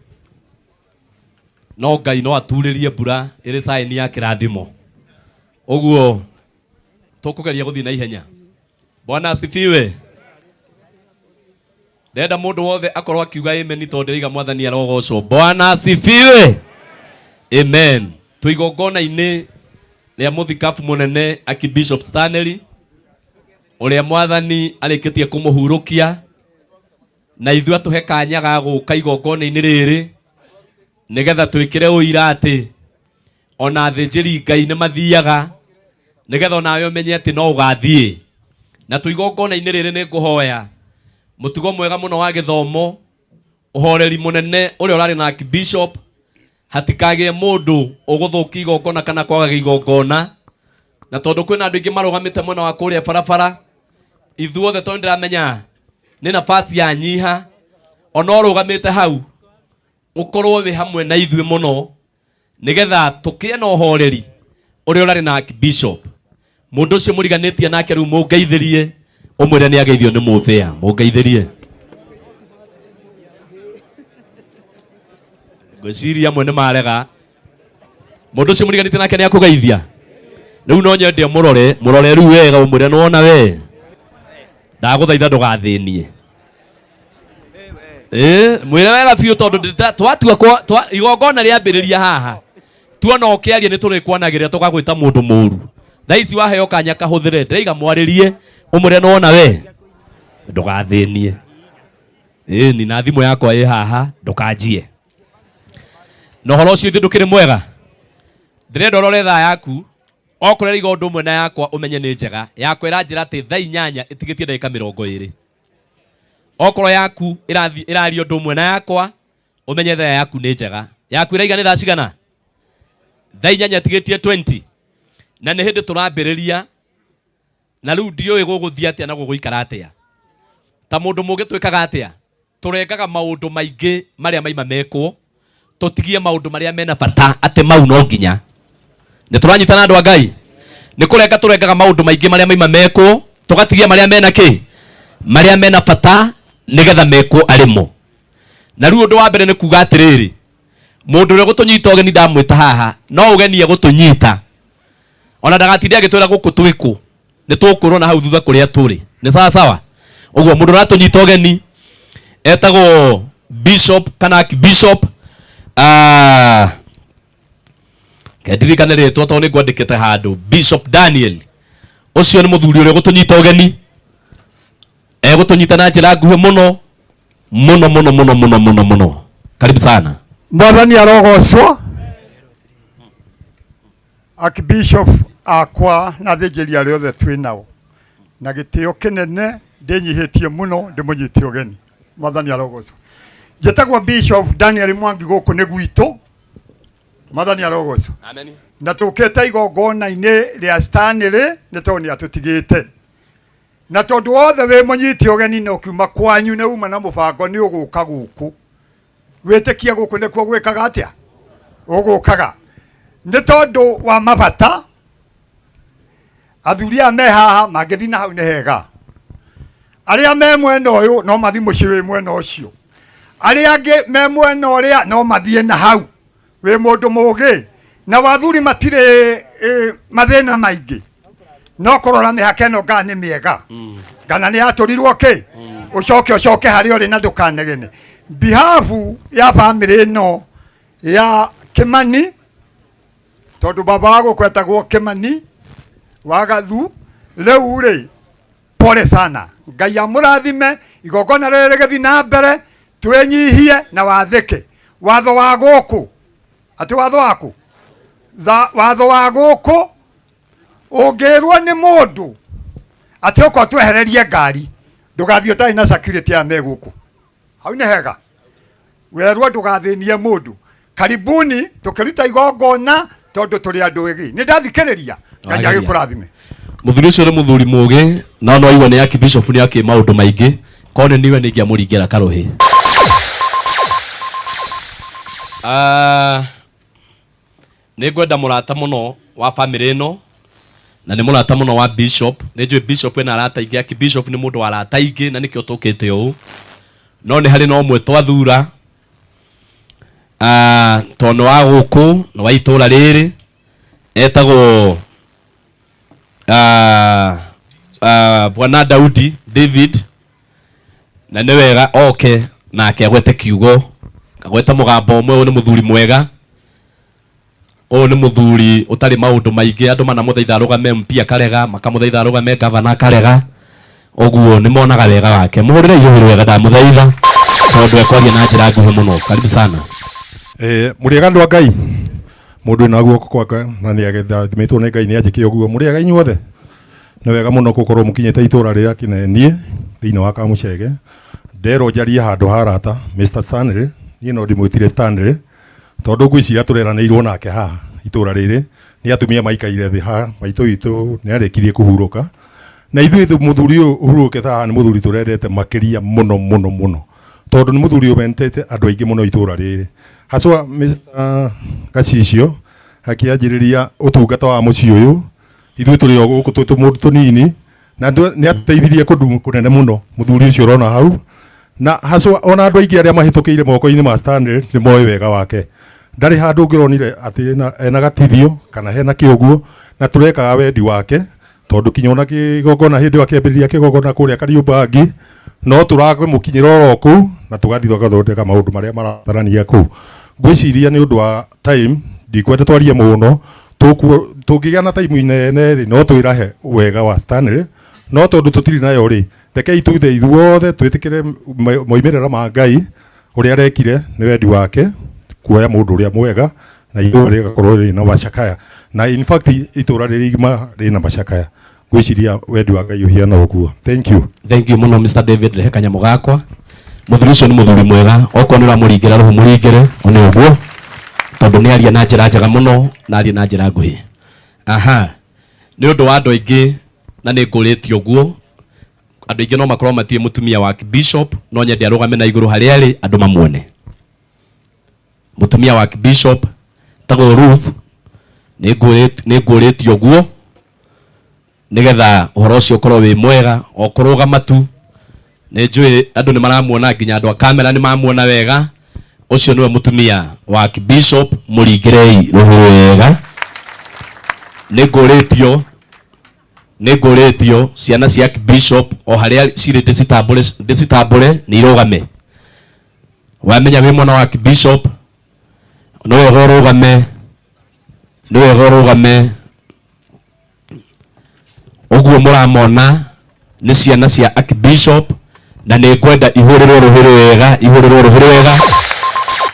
no Ngai no aturĩrie mbura ĩrĩ saini ya kĩrathimo. Ũguo tũkũgeria gũthiĩ na ihenya. Bwana asifiwe. Ndĩrenda mũndũ wothe akorwo akiuga amen tondũ ndĩraiga mwathani arogocwo. Bwana asifiwe. Amen. Twĩ igongona-inĩ rĩa mũthikabu mũnene Archbishop Stanley, ũrĩa mwathani arĩkĩtie kũmũhurũkia, na ithuĩ atũhe kanya ga gũka igongona-inĩ rĩrĩ nĩgetha twĩkĩre ũira atĩ ona athĩnjĩri Ngai nĩ mathiaga, nĩgetha onawe ũmenye atĩ no ũgathiĩ. Na twĩ igongona-inĩ rĩrĩ nĩ ngũhoya mũtugo mwega mũno wa gĩthomo, ũhoreri mũnene ũrĩa ũrarĩ na Archbishop, hatikagĩe mũndũ ũgũthũkia igongona kana kwaga igongona. Na tondũ kwĩna andũ aingĩ marũgamĩte mwena wa kũrĩa barabara, ithuothe tondũ ndĩramenya nĩ nafasi ya nyiha, ona ũrũgamĩte hau ũkorwo wĩ hamwe na ithuĩ mũno, nĩgetha tũkĩe na ũhoreri ũrĩa ũrarĩ na Archbishop. Mũndũ ũcio mũriganĩtie nake rĩu mũngeithĩrie, ũmwĩre nĩ ageithio nĩ mũthĩa, mũngeithĩrie. Ngwĩciria amwe nĩ marega. Mũndũ ũcio mũriganĩtie nake nĩ akũgeithia. Rĩu no nyende mũrore, mũrore rĩu wega, ũmwĩre nĩwona we. Ndagũthaitha ndũgathĩnie. Mwĩre wega biũ tondũ twatua igongona rĩambĩrĩria haha. Tuona ũkĩaria nĩ tũrĩkwanagĩrĩra tũgagwĩta mũndũ mũru. Thaa ici waheo kanya kahũthĩre, ndĩraiga mwarĩrie, ũmwĩre nĩwona we. Ndũgathĩnie. Ni na thimũ yakwa ĩ haha, ndũkanjie. Na ũhoro ũcio ithuĩ ndũkĩrĩ mwega. Ndĩrenda ũrore thaa yaku, okorwo ĩraiga ũndũ ũmwe na yakwa ũmenye nĩ njega. Yakwa ĩranjĩra atĩ thaa inyanya ĩtigĩtie ndagĩka mĩrongo ĩrĩ. Okorwo yaku ĩraria ũndũ ũmwe na yakwa, ũmenye thaa yaku nĩ njega. Yaku ĩraiga nĩ thaa cigana? Thaa inyanya ĩtigĩtie 20. Na nĩ hĩndĩ tũrambĩrĩria, na rĩu ndiũĩ gũgũthiĩ atĩa na gũgũikara atĩa. Ta mũndũ mũũgĩ twĩkaga atĩa? Tũrengaga maũndũ maingĩ marĩa maima mekwo, tũtigie maũndũ marĩa mena bata atĩ mau no nginya. Nĩ tũranyitana andũ a Ngai? Nĩ kũrenga tũrengaga maũndũ maingĩ marĩa maima mekwo, tũgatigia marĩa mena kĩ? Marĩa mena bata nĩgetha mekwo arĩ mo. Na rĩu ũndũ wa mbere nĩ kuga atĩrĩrĩ, mũndũ ũrĩa ũgũtũnyita ũgeni ndamwĩta haha, no ũgeni egũtũnyita. Ona ndagatinde agĩtwĩra gũkũ twĩkũ, nĩ tũkwĩrwo na hau thutha kũrĩa tũrĩ. Nĩ sawa sawa? Ũguo mũndũ ũratũnyita ũgeni etagwo Bishop kana Archbishop, kendirikane rĩtwa tondũ nĩ ngwandĩkĩte handũ, Bishop Daniel. Ũcio nĩ mũthuri ũrĩa ũgũtũnyita ũgeni. Egũtũnyita na njĩra nguhĩ mũno mũno mũno mũno mũno mũno mũno. Karibu sana. Mwathani arogocwo. Archbishop akwa na athĩnjĩri arĩa othe twĩ nao, na gĩtĩo kĩnene ndĩnyihĩtie mũno ndĩmũnyite ũgeni. Mwathani arogocwo. Njĩtagwo Bishop Daniel Mwangi, gũkũ nĩ gwitũ. Mwathani arogocwo. Amen. Na tũkĩte igongona-inĩ rĩa Stanley nĩ tondũ nĩ atũtigĩte. Na tondũ wothe wĩ mũnyite ũgeni na ũkiuma kwanyu nĩ uma na mũbango nĩ ũgũka gũkũ. Wĩtĩkie gũkũ nĩkuo gwĩkaga atĩa? Ũgũkaga. Nĩ tondũ wa mabata, athuri aya me haha mangĩthiĩ na hau nĩ hega. Arĩa me mwena ũyũ no mathiĩ mũciĩ wĩ mwena ũcio. Arĩa angĩ me mwena ũrĩa no mathiĩ na hau. Wĩ mũndũ mũũgĩ. Na wathuri matirĩ mathĩna maingĩ. No kũrora mĩhaka ĩno kana nĩ mĩega. Kana nĩ yatũrirwo kĩ? Ũcoke ũcoke harĩa ũrĩ na ndũkanegene. Behalf ya bamĩrĩ ĩno ya Kĩmani, tondũ baba wa gũkũ etagwo Kĩmani wa Gathu, rĩu rĩ pole sana. Ngai amũrathime, igongona rĩrĩ rĩgĩthiĩ na mbere, twĩnyihie na wathĩke. Watho wa gũkũ, atĩ watho waku? Watho wa gũkũ ũngĩrwo nĩ mũndũ atĩ ũka ũtwehererie ngari, ndũgathiĩ ũtarĩ na security aya me gũkũ. Hau nĩ hega. Werwo ndũgathĩnie mũndũ. Karibuni tũkĩruta igongona tondũ tũrĩ andũ egi. Nĩ ndathikĩrĩria. Ngai Wageria. agĩkũrathime. Muthuri ucio ni muthuri mugi na no aigua ni archbishop ni aki maundu maingi kone niwe ni ingiamuringira karuhi. Nĩ ngwenda mũrata mũno wa family ĩno na nĩ mũrata mũno wa bishop. Nĩ njũĩ bishop ena arata aingĩ, archbishop nĩ mũndũ wa arata aingĩ na nĩkĩo tũkĩte ũũ, no nĩ harĩ na ũmwe twathura tondũ nĩ wa gũkũ nĩ wa itũra rĩrĩ, etagwo Bwana Daudi David, na nĩ wega oke nake agwete kiugo, agwete mũgambo ũmwe. Ũyũ nĩ mũthuri mwega, ũyũ nĩ mũthuri ũtarĩ maũndũ maingĩ, andũ manamũthaitha arũgame MP akarega, makamũthaitha arũgame gavana akarega, ũguo nĩ monaga wega wake. Mũhũrĩre ihũrĩ wega ndamũthaitha tondũ ekwaria na njĩra nguhĩ mũno. Karibu sana. Mũrĩega andũ a Ngai, mũndũ wĩna guoko gwake na nĩ agethimĩtwo nĩ Ngai nĩ anjĩke ũguo. Mũrĩega inyuothe, nĩ wega mũno gũkorwo mũkinyĩte itũra rĩrĩa kĩnenie thĩinĩ wa Kamuchege. Nderwo njarie handũ ha arata Mr Stanley, niĩ no ndĩmwĩtire Stanley tondũ ngwĩciria tũreranĩirwo nake haha itũra rĩrĩ nĩ atumia maikaire thĩ haha, maitũ witũ nĩ arĩkirie kũhurũka, na ithuĩ mũthuri ũyũ ũhurũkĩte haha nĩ mũthuri tũrendete makĩria mũno mũno mũno, tondũ nĩ mũthuri ũmentete andũ aingĩ mũno itũra rĩrĩ, haswa Mr Gacicio akĩanjĩrĩria ũtungata wa mũciĩ ũyũ. Ithuĩ tũrĩ o gũkũ twĩ tũmũndũ tũnini na nĩ atũteithirie kũndũ kũnene mũno mũthuri ũcio ũrona hau, na haswa ona andũ aingĩ arĩa mahĩtũkĩire moko-inĩ ma Stanley nĩ moĩ wega wake. Ndarĩ handũ ũngĩronire atĩ ena gatithio kana hena kĩũguo, na tũrekaga wendi wake tondũ kinya ona kĩgongona hĩndĩ ĩyo akĩambĩrĩria kĩgongona kũrĩa Kariũmbangi no tũramũkinyĩra oro kũu na tũgathiĩ tũgathondeka maũndũ marĩa marabatarania kũu. Ngwĩciria nĩ ũndũ wa time ndikwenda twarie mũno, tũngĩgĩa na time inene rĩ no twĩrahe wega wa Stanley, no tondũ tũtirĩ nayo rĩ, rekei tuthe ithuothe twĩtĩkĩre moimĩrĩra ma Ngai ũrĩa arekire nĩ wendi wake kuoya mũndũ ũrĩa mwega na itũra rĩgakorwo rĩna macakaya, na in fact itũra rĩrĩ igima rĩna macakaya. Ngwĩciria wendi wa Ngai ũhiana ũguo. Thank you. Thank you mũno Mr David. Rehe kanyamũ gakwa. Mũthuri ũcio nĩ mũthuri mwega, okorwo nĩ ũramũringĩra rũhũ mũringĩre one ũguo, tondũ nĩ aria na njĩra njega mũno na aria na njĩra nguhĩ. Aha, nĩ ũndũ wa andũ aingĩ na nĩ ngũrĩtie ũguo, andũ aingĩ no makorwo matiĩ mũtumia wa bishop, no nyende arũgame na igũrũ harĩa arĩ andũ mamuone. Mũtumia wa bishop tagwo Ruth, nĩ ngũrĩtie ũguo nĩgetha ũhoro ũcio ũkorwo wĩ mwega, o kũrũgama tu. Nĩ njũĩ andũ nĩ maramuona, nginya andũ a kamera nĩ mamuona wega. Ũcio nĩwe mũtumia wa bishop, mũringĩrei rũhĩ wega. Nĩ ngũrĩtio ciana cia bishop o harĩa cirĩ ndĩcitambũre nĩ irũgame. Wamenya wĩ mwana wa bishop nĩ wega ũrũgame, nĩ wega ũrũgame. Ũguo mũramona nĩ ciana cia archbishop na nĩ ngwenda ihũrĩrwo rũhĩ rwega, ihũrĩrwo rũhĩ rwega,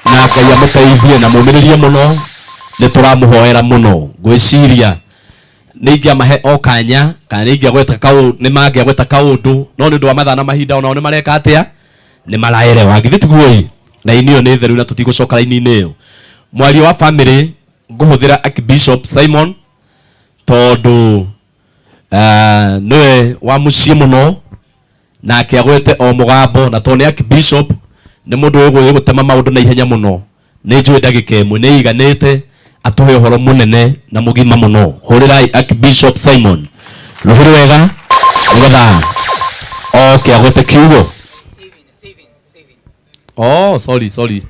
na Ngai amũteithie na mũmĩrĩrie mũno, nĩ tũramũhoera mũno. Ngwĩciria nĩ ingĩamahe o kanya kana nĩ ingĩagweta kaũndũ, nĩ mangĩagweta kaũndũ, no nĩ ũndũ wa mathaa na mahinda onao nĩ mareka atĩa, nĩ maraerewa. Githĩ tiguo ĩ? Raini ĩyo nĩ theru na tũtigũcoka raini-inĩ ĩyo. Mwario wa family ngũhũthĩra Archbishop Simon tondũ nĩwe wa mũciĩ mũno, nake agwete o mũgambo, na tondũ nĩ Archbishop nĩ mũndũ ũgũĩ gũtema maũndũ na ihenya mũno, nĩ njũĩ ndagĩka ĩmwe nĩ iganĩte atũhe ũhoro mũnene na mũgima mũno. Hũrĩrai Archbishop Simon rũhĩ rwega nĩgetha oke agwete kiugo. Oh, sorry sorry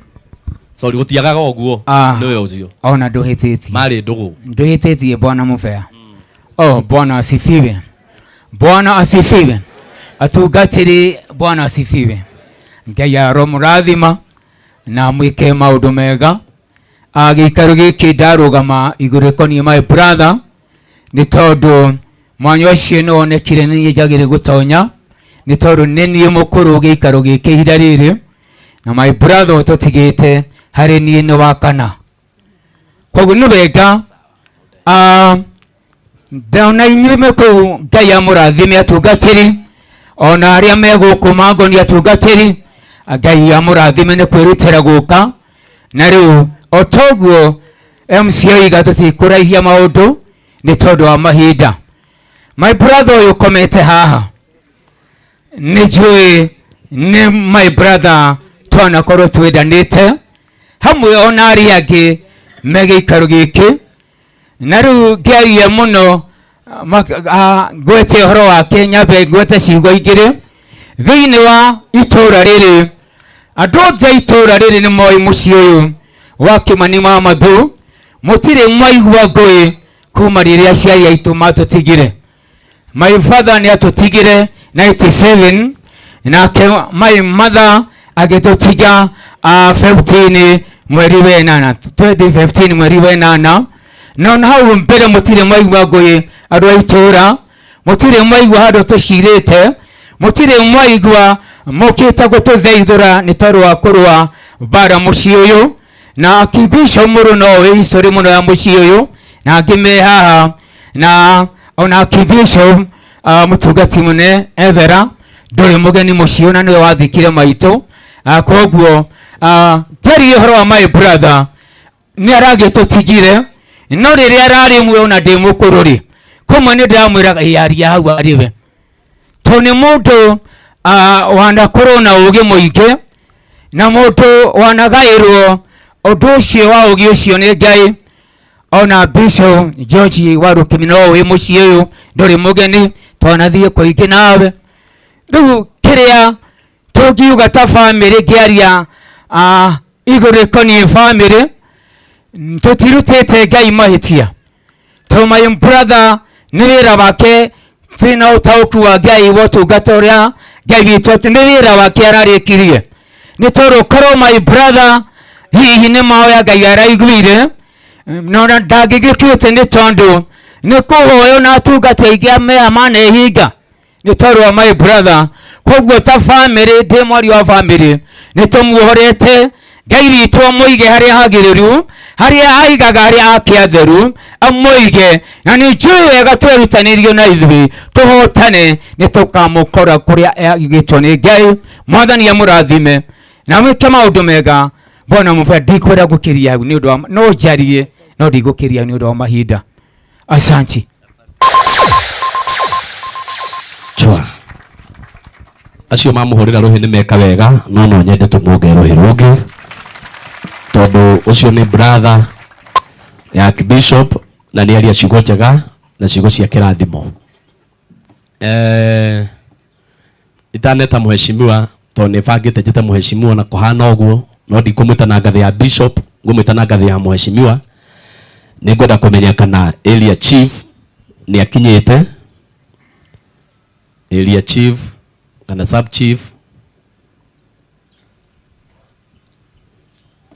sorry, gũtiagaga ũguo. Nĩwe ũcio ona ndũhĩtĩtie, marĩ ndũgũ, ndũhĩtĩtie bwana mũbea. Oh, Bwana asifiwe, Bwana asifiwe, atungatĩri Bwana asifiwe. Ngai aromũrathima na mwĩke maũndũ mega. Gĩikaro gĩkĩ ndarũgama igũrũ ĩkoniĩ my brother, nĩ tondũ mwanya ũcio nĩ wonekire nĩ niĩ njagĩrĩire gũtonya, nĩ tondũ nĩ niĩ mũkũrũ gĩikaro gĩkĩ ihinda rĩrĩ, na my brother ũtũtigĩte harĩ niĩ nĩ wa kana. Koguo nĩ wega ndona inyuĩ me kũu, Ngai amũrathime atungatĩri, ona arĩa me gũkũ mangoni atungatĩri, Ngai amũrathime nĩ kwĩrutĩra gũka. Na rĩu o toguo MC oiga tũtikũraihia maũndũ nĩ tondũ wa mahinda. My brother ũyũ ũkomete haha nĩ njũĩ nĩ my brother twanakorwo twendanĩte hamwe ona arĩa angĩ me gĩikaro gĩkĩ na rĩu ngĩaria mũno ngwete ũhoro wake nyambe ngwete ciugo igĩrĩ thĩinĩ wa itũra rĩrĩ andũ othe a itũra rĩrĩ nĩ moĩ mũciĩ ũyũ wa Kĩmani wa Mathu mũtirĩ mwaigua ngũĩ kuma rĩrĩa aciari aitũ matũtigire. My father nĩ atũtigire 97 nake my mother agĩtũtiga 15 mweri wa ĩnana 2015 mweri wa ĩnana na ona hau mbere mũtirĩ mwaigua ngũĩ andũ a itũra mũtirĩ mwaigua handũ tũcirĩte mũtirĩ mwaigua mokĩte gũtũtheithũra nĩ tondũ wa kũrũa mbara mũciĩ ũyũ na akibisho mũrũ no wĩ history mũno ya mũciĩ ũyũ na angĩ me haha na ona akibisho mũtungati mũnene Evera ndũrĩ mũgeni mũciĩ ũyũ na nĩwe wathikire maitũ koguo njarie ũhoro wa my brother nĩ aragĩtũtigire no rĩrĩa ararĩ muoyo na ndĩ mũkũrũ rĩ kũmwe nĩ ndĩramwĩraga ĩyaria hau arĩ we tondũ nĩ mũndũ wanakorwo na ũgĩ mũingĩ na mũndũ wanagaĩrwo ũndũ ũcio wa ũgĩ ũcio nĩ Ngai ona Bishop George wa Rukimi no wĩ mũciĩ ũyũ ndũrĩ mũgeni twanathiĩ kũingĩ nawe rĩu kĩrĩa tũngiuga ta bamĩrĩ ngĩaria igũrũ rĩkoniĩ bamĩrĩ tũtirutĩte Ngai mahĩtia tondũ my brother nĩ wĩra wake twĩna ũtaũku wa Ngai wa ũtungata ũrĩa Ngai witũ nĩ wĩra wake ararĩkirie nĩ tondũ korwo my brother hihi nĩ mahoya Ngai araiguire no na ndangĩgĩkuĩte nĩ tondũ nĩ kũhoywo na atungati aingĩ mea manehinga nĩ tondũ wa my brother koguo ta bamĩrĩ ndĩ mwaria wa bamĩrĩ nĩ tũmuohorete Ngai witũ amũige harĩa hagĩrĩru harĩa aigaga harĩa ake atheru amũige na nĩ njũĩ wega twerutanĩrio na ithuĩ tũhotane nĩ tũkamũkora kũrĩa aigĩtwo nĩ Ngai Mwathani amũrathime na mwĩke maũndũ mega Bwana mũbea ndikwenda gũkĩria hau nĩ ũndũ wa no njarie no ndigũkĩria nĩ ũndũ wa mahinda. Asante. Chwa. Acio mamũhũrĩra rũhĩ nĩ meka wega no no nyende tũmuonge rũhĩ rũngĩ tondũ ũcio nĩ brother ya Archbishop na nĩ aria ciugo njega na ciugo cia kĩrathimo. Itaneta mũheshimiwa tondũ nĩ bangĩte njĩte mũheshimiwa na kũhana ũguo no ndikũmwĩta na ngathĩ ya bishop ngũmwĩta na ngathĩ ya mũheshimiwa. Nĩ ngwenda kũmenya kana area chief nĩ akinyĩte, area chief kana sub chief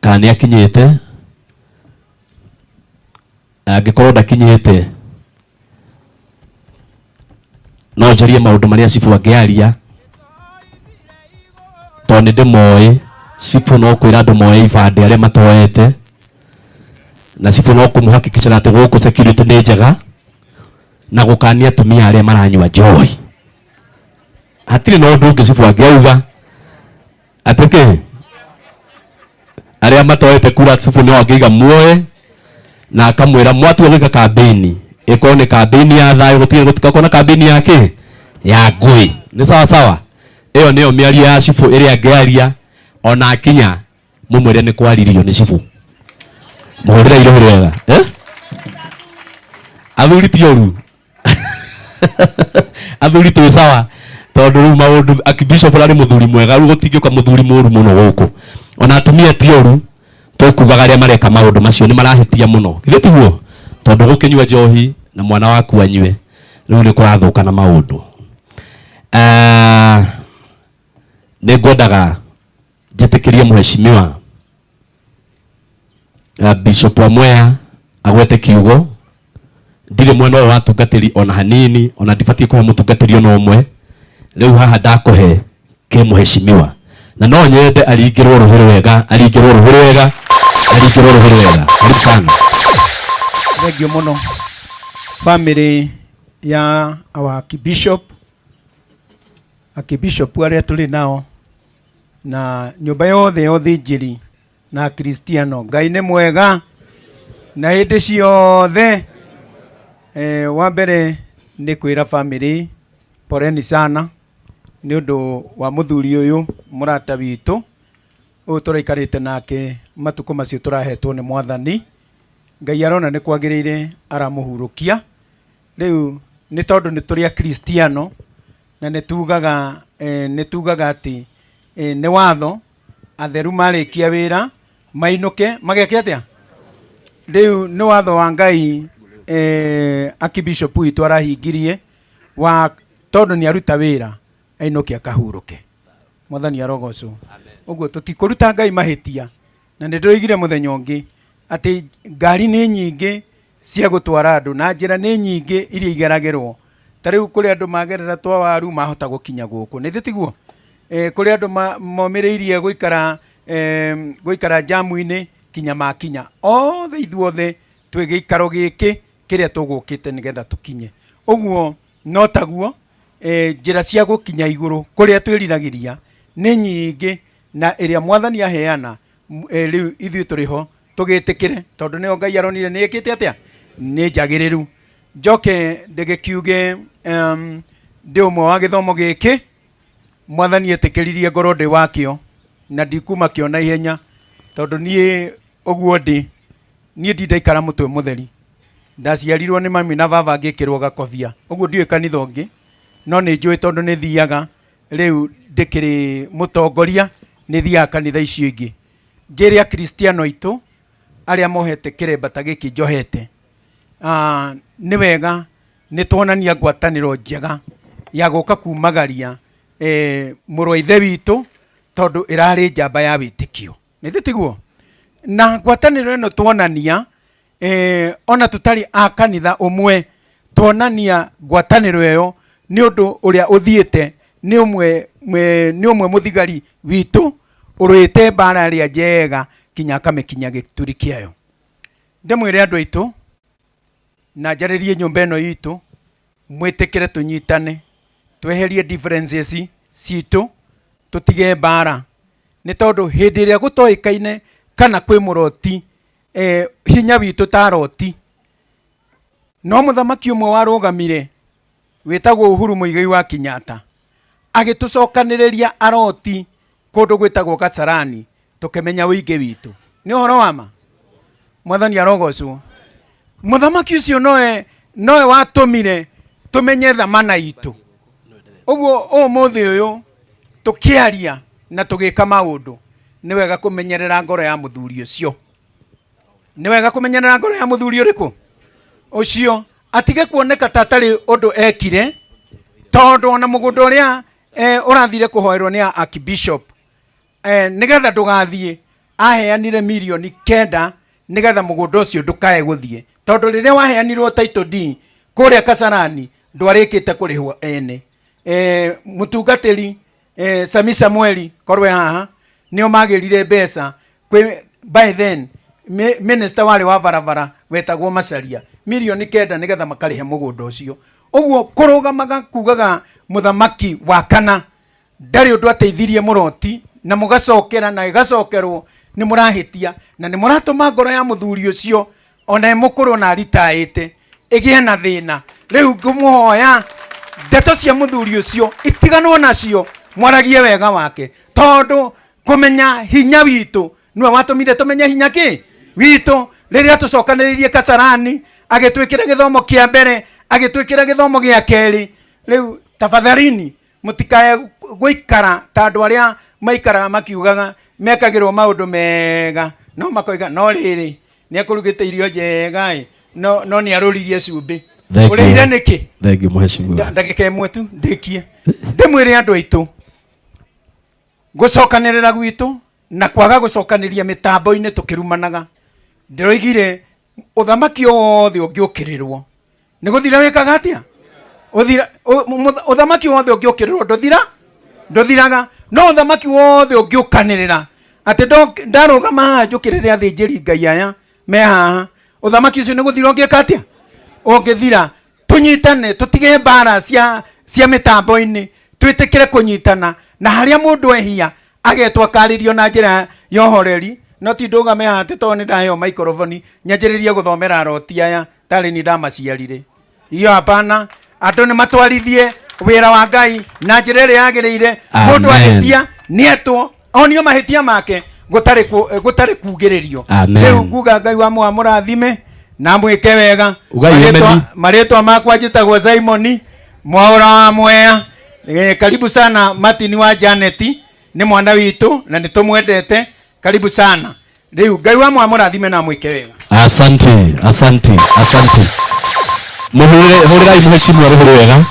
kana nĩ akinyĩte. Angĩkorwo ndakinyĩte no njarie maũndũ marĩa cibũ angĩaria tondũ nĩ ndĩmoĩ. Cibũ no kwĩra andũ moe ibandĩ arĩa matoete na cibũ no kũmũhakikicĩra atĩ gũkũ security nĩ njega na gũkania atumia arĩa maranyua njohi. Hatirĩ na ũndũ ũngĩ cibũ angĩauga atĩ kĩ arĩa matoete kura cibũ no angĩiga muoe na akamwĩra mwatua gwĩka campaign ĩkorwo nĩ campaign ya thayũ gũtigakorwo na campaign ya kĩ ya ngũĩ. Nĩ sawa sawa. Ĩyo nĩyo mĩario ya cibũ ĩrĩa angĩaria ona akinya mũmwĩre nĩ kwaririo nĩ cibũ. Mũhũrĩre irũhĩ rwega. Athuri ti ũru. Athuri twĩ sawa tondũ rĩu maũndũ Archbishop ararĩ mũthuri mwega rĩu gũtingĩũka mũthuri mũru mũno gũkũ. Ona atumia ti ũru tũkugaga arĩa mareka maũndũ macio nĩ marahĩtia mũno. Githĩ tiguo? Tondũ gũkĩnyua njohi na mwana waku anyue rĩu nĩ kũrathũka na maũndũ. Nĩ ngwendaga njĩtĩkĩrie mũheshimiwa Bishop wa Mwea agwete kiugo. Ndirĩ mwena ũyũ wa atungatĩri ona hanini ona ndibatiĩ kũhe mũtungatĩri ona ũmwe. Rĩu haha ndakũhe kĩ mũheshimiwa na no nyende aringĩrwo rũhĩ rwega, aringĩrwo rũhĩ rwega, aringĩrwo rũhĩ rwega. Karibu sana. Thank you mũno family ya our Archbishop, Archbishop arĩa tũrĩ nao na nyũmba yothe ya ũthĩnjĩri na Kristiano. Ngai nĩ mwega na hĩndĩ ciothe. Wa mbere Nĩ kwĩra famĩlĩ poleni sana nĩ ũndũ wa mũthuri ũyũ mũrata witũ ũyũ tũraikarĩte nake matukũ macio tũrahetwo nĩ mwathani. Ngai arona nĩ kwagĩrĩire aramũhurũkia. Rĩu nĩ tondũ nĩ tũrĩ akristiano na nĩ tugaga eh, nĩ tugaga atĩ eh, nĩ watho atheru marĩkia wĩra mainũke mageke atĩa? Rĩu nĩ watho wa Ngai eh, akibishop witũ arahingirie wa tondũ nĩ aruta wĩra ainũke akahurũke. Mwathani arogocwo. Ũguo tũtikũruta Ngai mahĩtia na nĩ ndĩroigire mũthenya ũngĩ atĩ ngari nĩ nyingĩ cia gũtwara andũ na njĩra nĩ nyingĩ iria igeragĩrwo. Ta rĩu kũrĩ andũ magerera twa waru mahota gũkinya gũkũ, nĩ tiguo? E, kũrĩ andũ momĩrĩirie gũikara e, gũikara jamu-inĩ kinya makinya. Othe ithuothe twĩ gĩikaro gĩkĩ kĩrĩa tũgũkĩte nĩgetha tũkinye. Ũguo no taguo e, njĩra cia gũkinya igũrũ kũrĩa twĩriragĩria nĩ nyingĩ na ĩrĩa mwathani aheana e, rĩu ithuĩ tũrĩ ho tũgĩtĩkĩre tondũ nĩyo Ngai aronire nĩ ĩkĩte atĩa nĩ njagĩrĩru. Njoke ndĩgĩkiuge ndĩ ũmwe wa gĩthomo gĩkĩ mwathani etĩkĩririe ngorwo ndĩ wakĩo na ndikuma kĩo na ihenya tondũ niĩ ũguo ndĩ niĩ ndindaikara mũtwe mũtheri. Ndaciarirwo nĩ mami na baba ngĩkĩrwo gakobia ũguo ndiũĩ kanitha ũngĩ no nĩ njũĩ tondũ nĩ thiaga rĩu ndĩkĩrĩ mũtongoria nĩ thiaga kanitha icio ingĩ. Njĩre akristiano aitũ arĩa mohete kĩremba ta gĩkĩ njohete nĩ wega nĩ tuonania ngwatanĩro njega ya gũka kumagaria eh, mũrũ wa ithe witũ tondũ ĩrarĩ njamba ya wĩtĩkio nĩ tiguo? Na ngwatanĩro ĩno tuonania eh, ona tũtarĩ a kanitha ũmwe tuonania ngwatanĩro ĩyo nĩ ũndũ ũrĩa ũthiĩte nĩ ũmwe nĩ ũmwe mũthigari witũ ũrũĩte mbara ĩrĩa njega kinya akamĩkinya gĩturi kĩayo. Ndĩmwĩre andũ aitũ na njarĩrie nyũmba ĩno itũ mwĩtĩkĩre tũnyitane tweherie differences citũ tũtige mbara nĩ tondũ hĩndĩ ĩrĩa gũtoĩkaine kana kwĩ mũroti eh, hinya witũ ta roti no mũthamaki ũmwe warũgamire wĩtagwo Uhuru Muigai wa Kenyatta agĩtũcokanĩrĩria aroti kũndũ gwĩtagwo Kasarani tũkĩmenya ũingĩ witũ. Nĩ ũhoro wa ma? Mwathani arogocwo. Mũthamaki ũcio nowe nowe watũmire tũmenye thamana itũ. Ũguo ũmũthĩ ũyũ tũkĩaria na tũgĩka maũndũ nĩ wega kũmenyerera ngoro ya mũthuri ũcio. Nĩ wega kũmenyerera ngoro ya mũthuri ũrĩkũ? Ũcio atige kuoneka ta atarĩ ũndũ ekire, tondũ ona mũgũnda ũrĩa eh, ũrathire kũhoerwo nĩ archbishop eh, nĩgetha ndũgathiĩ aheanire mirioni kenda nĩgetha mũgũnda ũcio ndũkae gũthiĩ, tondũ rĩrĩa waheanirwo title deed kũrĩa Kasarani ndwarĩkĩte kũrĩhwo ene. Eh, mũtungatĩri eh, Sami Samueli korwe haha nĩo magĩrire mbeca kwĩ by then minister warĩ wa barabara wetagwo Macharia mirioni kenda nĩgetha makarĩhe mũgũnda ũcio. Ũguo kũrũgamaga kugaga mũthamaki wa kana ndarĩ ũndũ ateithirie mũroti na mũgacokera na ĩgacokerwo nĩ mũrahĩtia na nĩ mũratũma ngoro ya mũthuri ũcio ona ĩ mũkũrũ na aritaĩte ĩgĩe na thĩna. Rĩu ngũmũhoya ndeto cia mũthuri ũcio itiganwo nacio, mwaragie wega wake, tondũ kũmenya hinya witũ nĩwe watũmire tũmenye hinya kĩ witũ rĩrĩa tũcokanĩrĩirie Kasarani agĩtwĩkĩra gĩthomo kĩa mbere agĩtwĩkĩra gĩthomo gĩa kerĩ. Rĩu tafadhalini mũtikae gũikara ta andũ arĩa maikaraga makiugaga mekagĩrwo maũndũ mega no makoiga no rĩrĩ nĩ akũrugĩte irio njega ĩ no no nĩ arũririe cumbĩ. Thank you. Ũrĩire nĩkĩ? Thank you mheshimiwa. Ndagĩka ĩmwe tu ndĩkie ndĩmwĩre andũ aitũ gũcokanĩrĩra gwitũ na kwaga gũcokanĩria mĩtambo-inĩ tũkĩrumanaga ndĩroigire ũthamaki o wothe ũngĩũkĩrĩrwo nĩ gũthira wĩkaga atĩa? Ũthira, ũthamaki wothe ũngĩũkĩrĩrwo ndũthira ndũthiraga no ũthamaki wothe ũngĩũkanĩrĩra atĩ ndarũgama haha njũkĩrĩre athĩnjĩri Ngai aya me haha ũthamaki ũcio nĩ gũthira ũngĩka atĩa? Ũngĩthira. Tũnyitane tũtige mbara cia cia mĩtambo-inĩ twĩtĩkĩre kũnyitana na harĩa mũndũ ehia agetwo akarĩrio na njĩra ya ũhoreri no ti ndũgame haha atĩ tondũ nĩ ndaheo microphone nyanjĩrĩrie gũthomera aroti aya tarĩ ni ndamaciarire. Iyo hapana. Andũ nĩ matwarithie wĩra wa Ngai na njĩra ĩrĩa yagĩrĩire. Amen. Mũndũ ahĩtia nĩetwo onio mahĩtia make gũtarĩ gũtarĩ kugĩrĩrio. Amen. Rĩu nguga Ngai wa mwa mũrathime na mwĩke wega. Ugai ameni. Marĩtwa makwa njĩtagwo Simoni Mwaũra wa Mwea. Karibu sana Martin wa Janet, nĩ mwana witũ na nĩ tũmwendete. Karibu sana. Rĩu Ngai wa mwa mũrathime na mwĩke wega. Asante, asante, asante. Muhurire hurirai muheshimiwa ruhu rwega.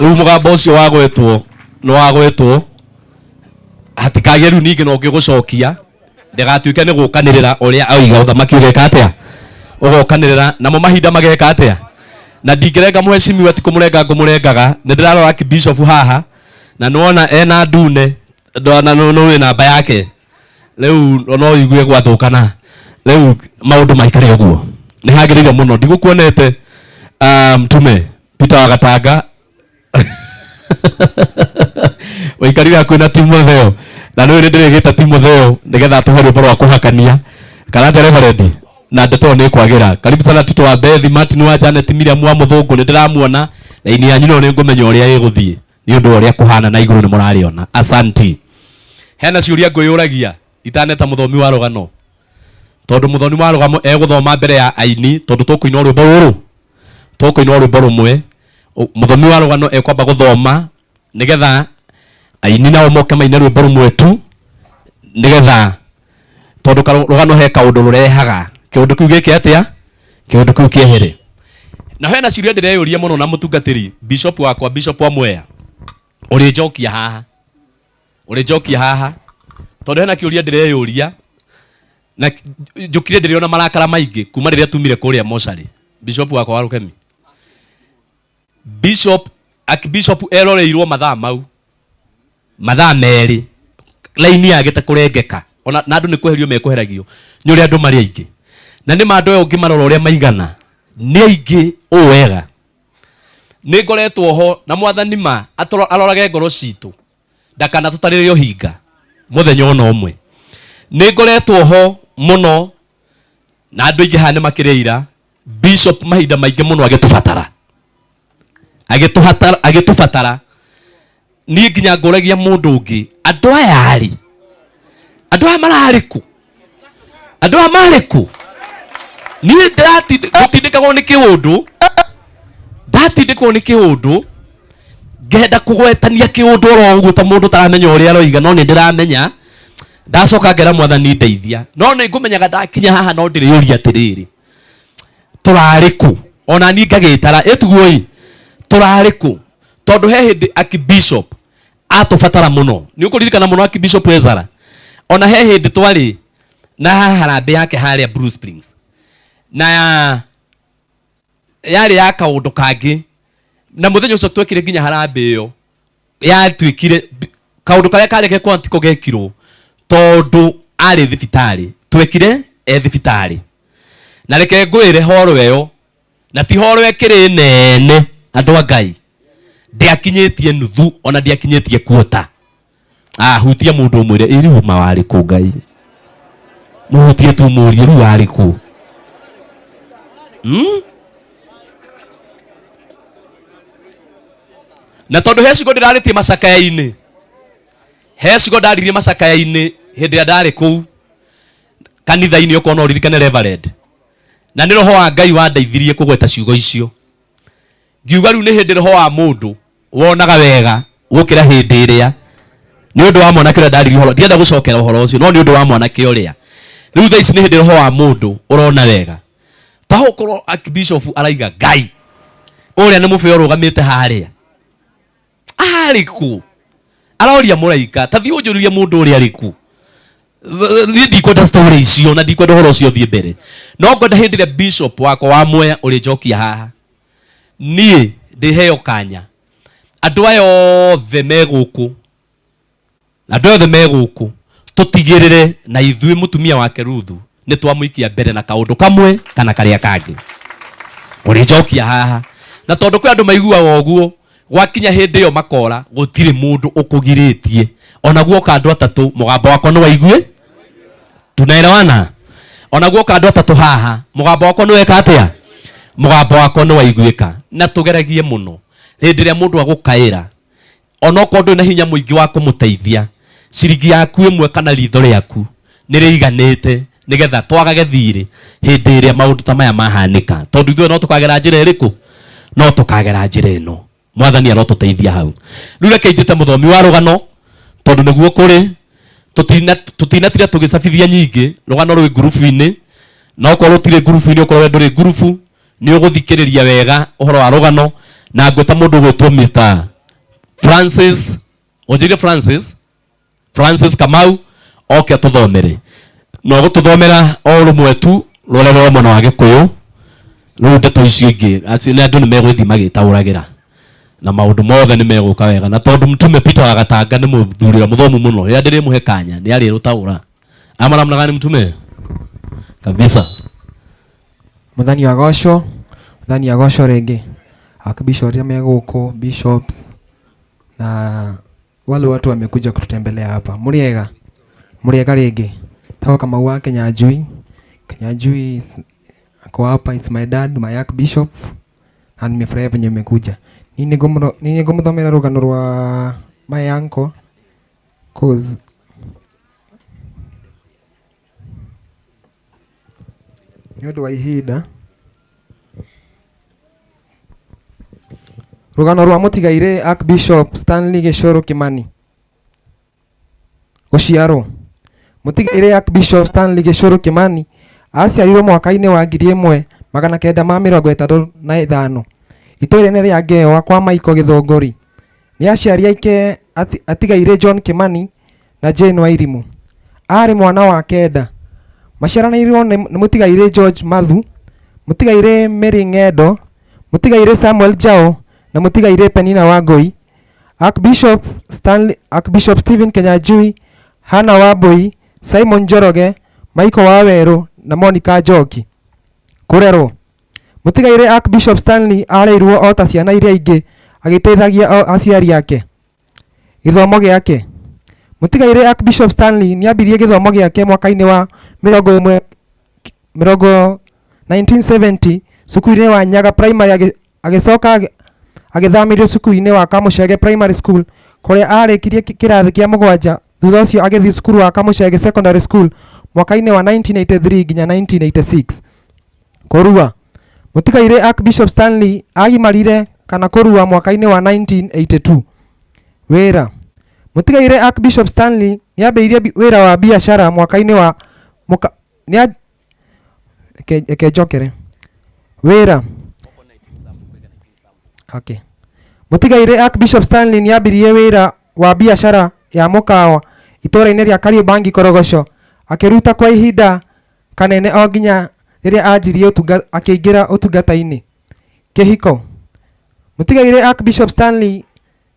Riu mugambo ucio wagwetwo nĩ wagwetwo hatikagĩe rĩu ningĩ no ngĩgũcokia ndĩgatuĩke nĩ gũkanĩrĩra ũrĩa oiga ũthamaki ũgeka atĩa ũgokanĩrĩra namo mahinda mageka atĩa na ndingĩrenga mũheshimiwa ti kũmũrenga ngũmũrengaga nĩ ndĩrarora archbishop haha na nĩwona ena ndune na nĩ namba yake rĩu no ũigue gwathũkana rĩu maũndũ maikare ũguo nĩ hagĩrĩire mũno ndigũkuonete mtume Peter wa Gatanga waikarire hakuhĩ na Timotheo na nĩ ndĩrĩgĩta Timotheo nĩgetha atũhe rwĩmbo rwa kũhakania kana atĩa reverend na ndeto ĩyo nĩ ĩkwagĩra. Karibu sana Tito wa Bethi, Martin wa Janet, Miriam wa Mũthũngũ nĩ ndĩramuona na ini yanyu no nĩ ngũmenya ũrĩa ĩgũthiĩ nĩ ũndũ wa ũrĩa kũhana na igũrũ nĩ mũrarĩona. Asanti. Hena ciũria ngwĩyũragia itaneta mũthomi wa rũgano tondũ mũthomi wa rũgano egũthoma mbere ya aini tondũ tũkũina rwĩmbo rũrũ tũkũina rwĩmbo rũmwe mũthomi wa rũgano ekwamba gũthoma nĩgetha aini nao moke maine rwĩmbo rũmwe tu nĩgetha tondũ rũgano he kaũndũ rũrehaga kĩũndũ kĩu gĩke atĩa kĩũndũ kĩu kĩehere. Na hena ciũria ndĩreyũria mũno na mũtungatĩri bishop wakwa bishop wa Mwea ũrĩnjokia haha ũrĩnjokia haha tondũ hena kĩũria ndĩreyũria na njũkire ndĩrĩona marakara maingĩ kuma rĩrĩa tumire kũrĩa mocarĩ bishop wakwa wa Rũkemi bishop archbishop eroreirwo mathaa mau mathaa merĩ laini yagĩte kũrengeka ona na andũ nĩ kweherio mekweheragio nĩ ũrĩa andũ marĩ aingĩ na nĩ ma andũ aya ũngĩmarora ũrĩa maigana nĩ aingĩ ũũ wega nĩ ngoretwo ho na mwathani ma arorage ngoro citũ ndakana tũtarĩre ũhinga mũthenya ona ũmwe nĩ ngoretwo ho mũno na andũ aingĩ haha nĩ makĩrĩira bishop mahinda maingĩ mũno agĩtũbatara agĩtũbatara niĩ nginya ngũragia mũndũ ũngĩ andũ aya rĩ andũ aya mararĩ kũ andũ aya marĩ kũ niĩ gũtindĩkagwo nĩ kĩũndũ ndatindĩkwo nĩ kĩũndũ ngenda kũgwetania kĩũndũ oro ũguo ta mũndũ ũtaramenya ũrĩa aroiga no nĩ ndĩramenya ndacoka ngera mwathani ndeithia no nĩ ngũmenyaga ndakinya haha no ndĩrĩũria atĩrĩrĩ tũrarĩ kũ ona niĩ ngagĩtara ĩtuguo ĩ tũrarĩ kũ tondũ he hĩndĩ archbishop atũbatara mũno nĩ ũkũririkana mũno archbishop Ezra ona he hĩndĩ twarĩ na harambĩ yake harĩa Blue Springs na yarĩ ya kaũndũ kangĩ na mũthenya ũcio twekire nginya harambĩ ĩyo yatuĩkire kaũndũ karĩa karĩ ke kwantiko gekirwo tondũ arĩ thibitarĩ twekire e thibitarĩ na reke ngwĩre horo ĩyo na ti horo ĩkĩrĩ nene andũ a Ngai ndiakinyĩtie nuthu ona ndiakinyĩtie kuota hutia mũndũ ũmwĩre ĩ rĩu ma warĩ kũ Ngai mũhutie tu mũrie rĩu warĩ kũ na tondũ he ciugo ndĩrarĩtie macakaya-inĩ he ciugo ndaririe macakaya-inĩ hĩndĩ ĩrĩa ndarĩ kũu kanitha-inĩ okorwo no ũririkane reverend na nĩ roho wa Ngai wandeithirie kũgweta ciugo icio ngiuga rĩu nĩ hĩndĩ roho wa mũndũ wonaga wega gũkĩra hĩndĩ ĩrĩa nĩ ũndũ wa mwanake ũrĩa ndaririe ũhoro ndienda gũcokera ũhoro ũcio no nĩ ũndũ wa mwanake ũrĩa rĩu thaa ici nĩ hĩndĩ roho wa mũndũ ũrona wega ta ũkorwo archbishop araiga Ngai ũrĩa nĩ mũbeo ũrũgamĩte harĩa arĩ kũ aroria mũraika ta thiĩ ũnjũrĩrie mũndũ ũrĩa arĩ kũ niĩ ndikwenda story icio na ndikwenda ũhoro ũcio ũthiĩ mbere no ngwenda hĩndĩ ĩrĩa bishop wakwa wa Mwea ũrĩnjokia haha niĩ ndĩheo kanya andũ aya othe me gũkũ andũ aya othe me gũkũ tũtigĩrĩre na ithuĩ mũtumia wake Ruthu nĩ twamũikia mbere na kaũndũ kamwe kana karĩa kangĩ ũrĩnjokia haha na tondũ kwĩ andũ maiguaga ũguo gwakinya hĩndĩ ĩyo makora gũtirĩ mũndũ ũkũgirĩtie ona guoka andũ atatũ mũgambo wakwa nĩ waigue tunaelewana ona guoka andũ atatũ haha mũgambo wakwa nĩ weka atĩa Mũgambo wakwa nĩ waiguĩka na tũgeragie mũno hĩndĩ ĩrĩa mũndũ agũkaĩra onokorwo ndũrĩ na hinya mũingĩ wa kũmũteithia ciringi yaku ĩmwe kana ritho rĩaku nĩ rĩiganĩte nĩgetha twagage thirĩ hĩndĩ ĩrĩa maũndũ ta maya mahanĩka tondũ ithuĩ no tũkagera njĩra ĩrĩkũ no tũkagera njĩra ĩno mwathani arotũteithia hau rĩu reke njĩte mũthomi wa rũgano tondũ nĩguo kũrĩ tũtinatira tũgĩcabithia nyingĩ rũgano rwĩ ngurubu-inĩ na okorwo rũtirĩ ngurubu-inĩ okorwo we ndũrĩ ngurubu nĩ ũgũthikĩrĩria wega ũhoro wa rũgano na ngwĩta mũndũ ũgwĩtwo Mr. Francis ũnjĩire Francis Francis Kamau oke atũthomere na ũgũtũthomera o rũmwe tu rũrĩa rwa mwena wa Gĩkũyũ rĩu ndeto icio ingĩ acio nĩ andũ nĩ megũthiĩ magĩtaũragĩra na maũndũ mothe nĩ megũka wega na tondũ mtume Peter wa Gatanga nĩ mũthuri ũrĩa mũthomu mũno rĩrĩa ndĩrĩmũhe kanya nĩ arĩrũtaũra ama namna gani mtume kabisa. Mwathani agocwo, Mwathani agocwo rĩngĩ. Archbishop arĩa me gũkũ, bishops na wale watu wamekuja kututembelea hapa. Mũrĩega? Mũrĩega rĩngĩ. Tawa Kamau wa Kinyanjui. Kinyanjui ako hapa, it's my dad, my archbishop. Na nimefurahia venye mmekuja. Nini ngũmũthomera rũgano rwa my uncle, cause nĩ ũndũ wa ihinda. Rũgano rwa mũtigairĩ Archbishop Stanley Gĩcũrũ Kimani. Gũciarwo. Mũtigairĩ Archbishop Stanley Gĩcũrũ Kimani aciarirwo mwaka-inĩ wa 1965 itũũra-inĩ rĩa Ngewa kwa Michael Gĩthũngũri. Nĩ aciari ake atigairĩ John Kimani na Jane Wairimu. Aarĩ mwana wa kenda. Maciaranĩirwo nĩ mũtigairĩ George Mathu, mũtigairĩ Mary Ng'endo, mũtigairĩ Samuel Jao na mũtigairĩ Penina Wangũi. Archbishop Stanley, Archbishop Stephen Kinyanjui, Hannah Wambui, Simon Njoroge, Michael Wawerũ na Monica Njoki. Kũrerwo. Mũtigairĩ Archbishop Stanley areirwo o ta ciana iria ingĩ agĩteithagia aciari ake. Gĩthomo gĩake. Mũtigairĩ Archbishop Stanley nĩambirie gĩthomo gĩake mwaka-inĩ wa 1970 cukuru-inĩ wa Nyaga Primary, agĩcoka agĩthamĩrio cukuru-inĩ wa Kamũcege Primary School kũrĩa arĩkirie kĩrathi kĩa mũgwanja. Thutha ũcio agĩthiĩ cukuru wa Kamũcege Secondary School mwaka-inĩ wa 1983 nginya 1986. Kũrua. Mũtigairĩ Archbishop Stanley agimarire kana kũrua mwaka-inĩ wa 1982. Wĩra. Mũtigairĩ Archbishop Stanley nĩambĩrĩirie wĩra wa biacara mwaka-inĩ wa reke njokere. Wĩra. Okay. Mũtigairĩ Archbishop Stanley nĩambĩrĩirie wĩra wa biacara ya mũkawa itũũra-inĩ rĩa Kariobangi Korogocho, akĩruta kwa ihinda kanene o nginya rĩrĩa anjirie akĩingĩra ũtungata-inĩ. Kĩhiko. Mũtigairĩ Archbishop Stanley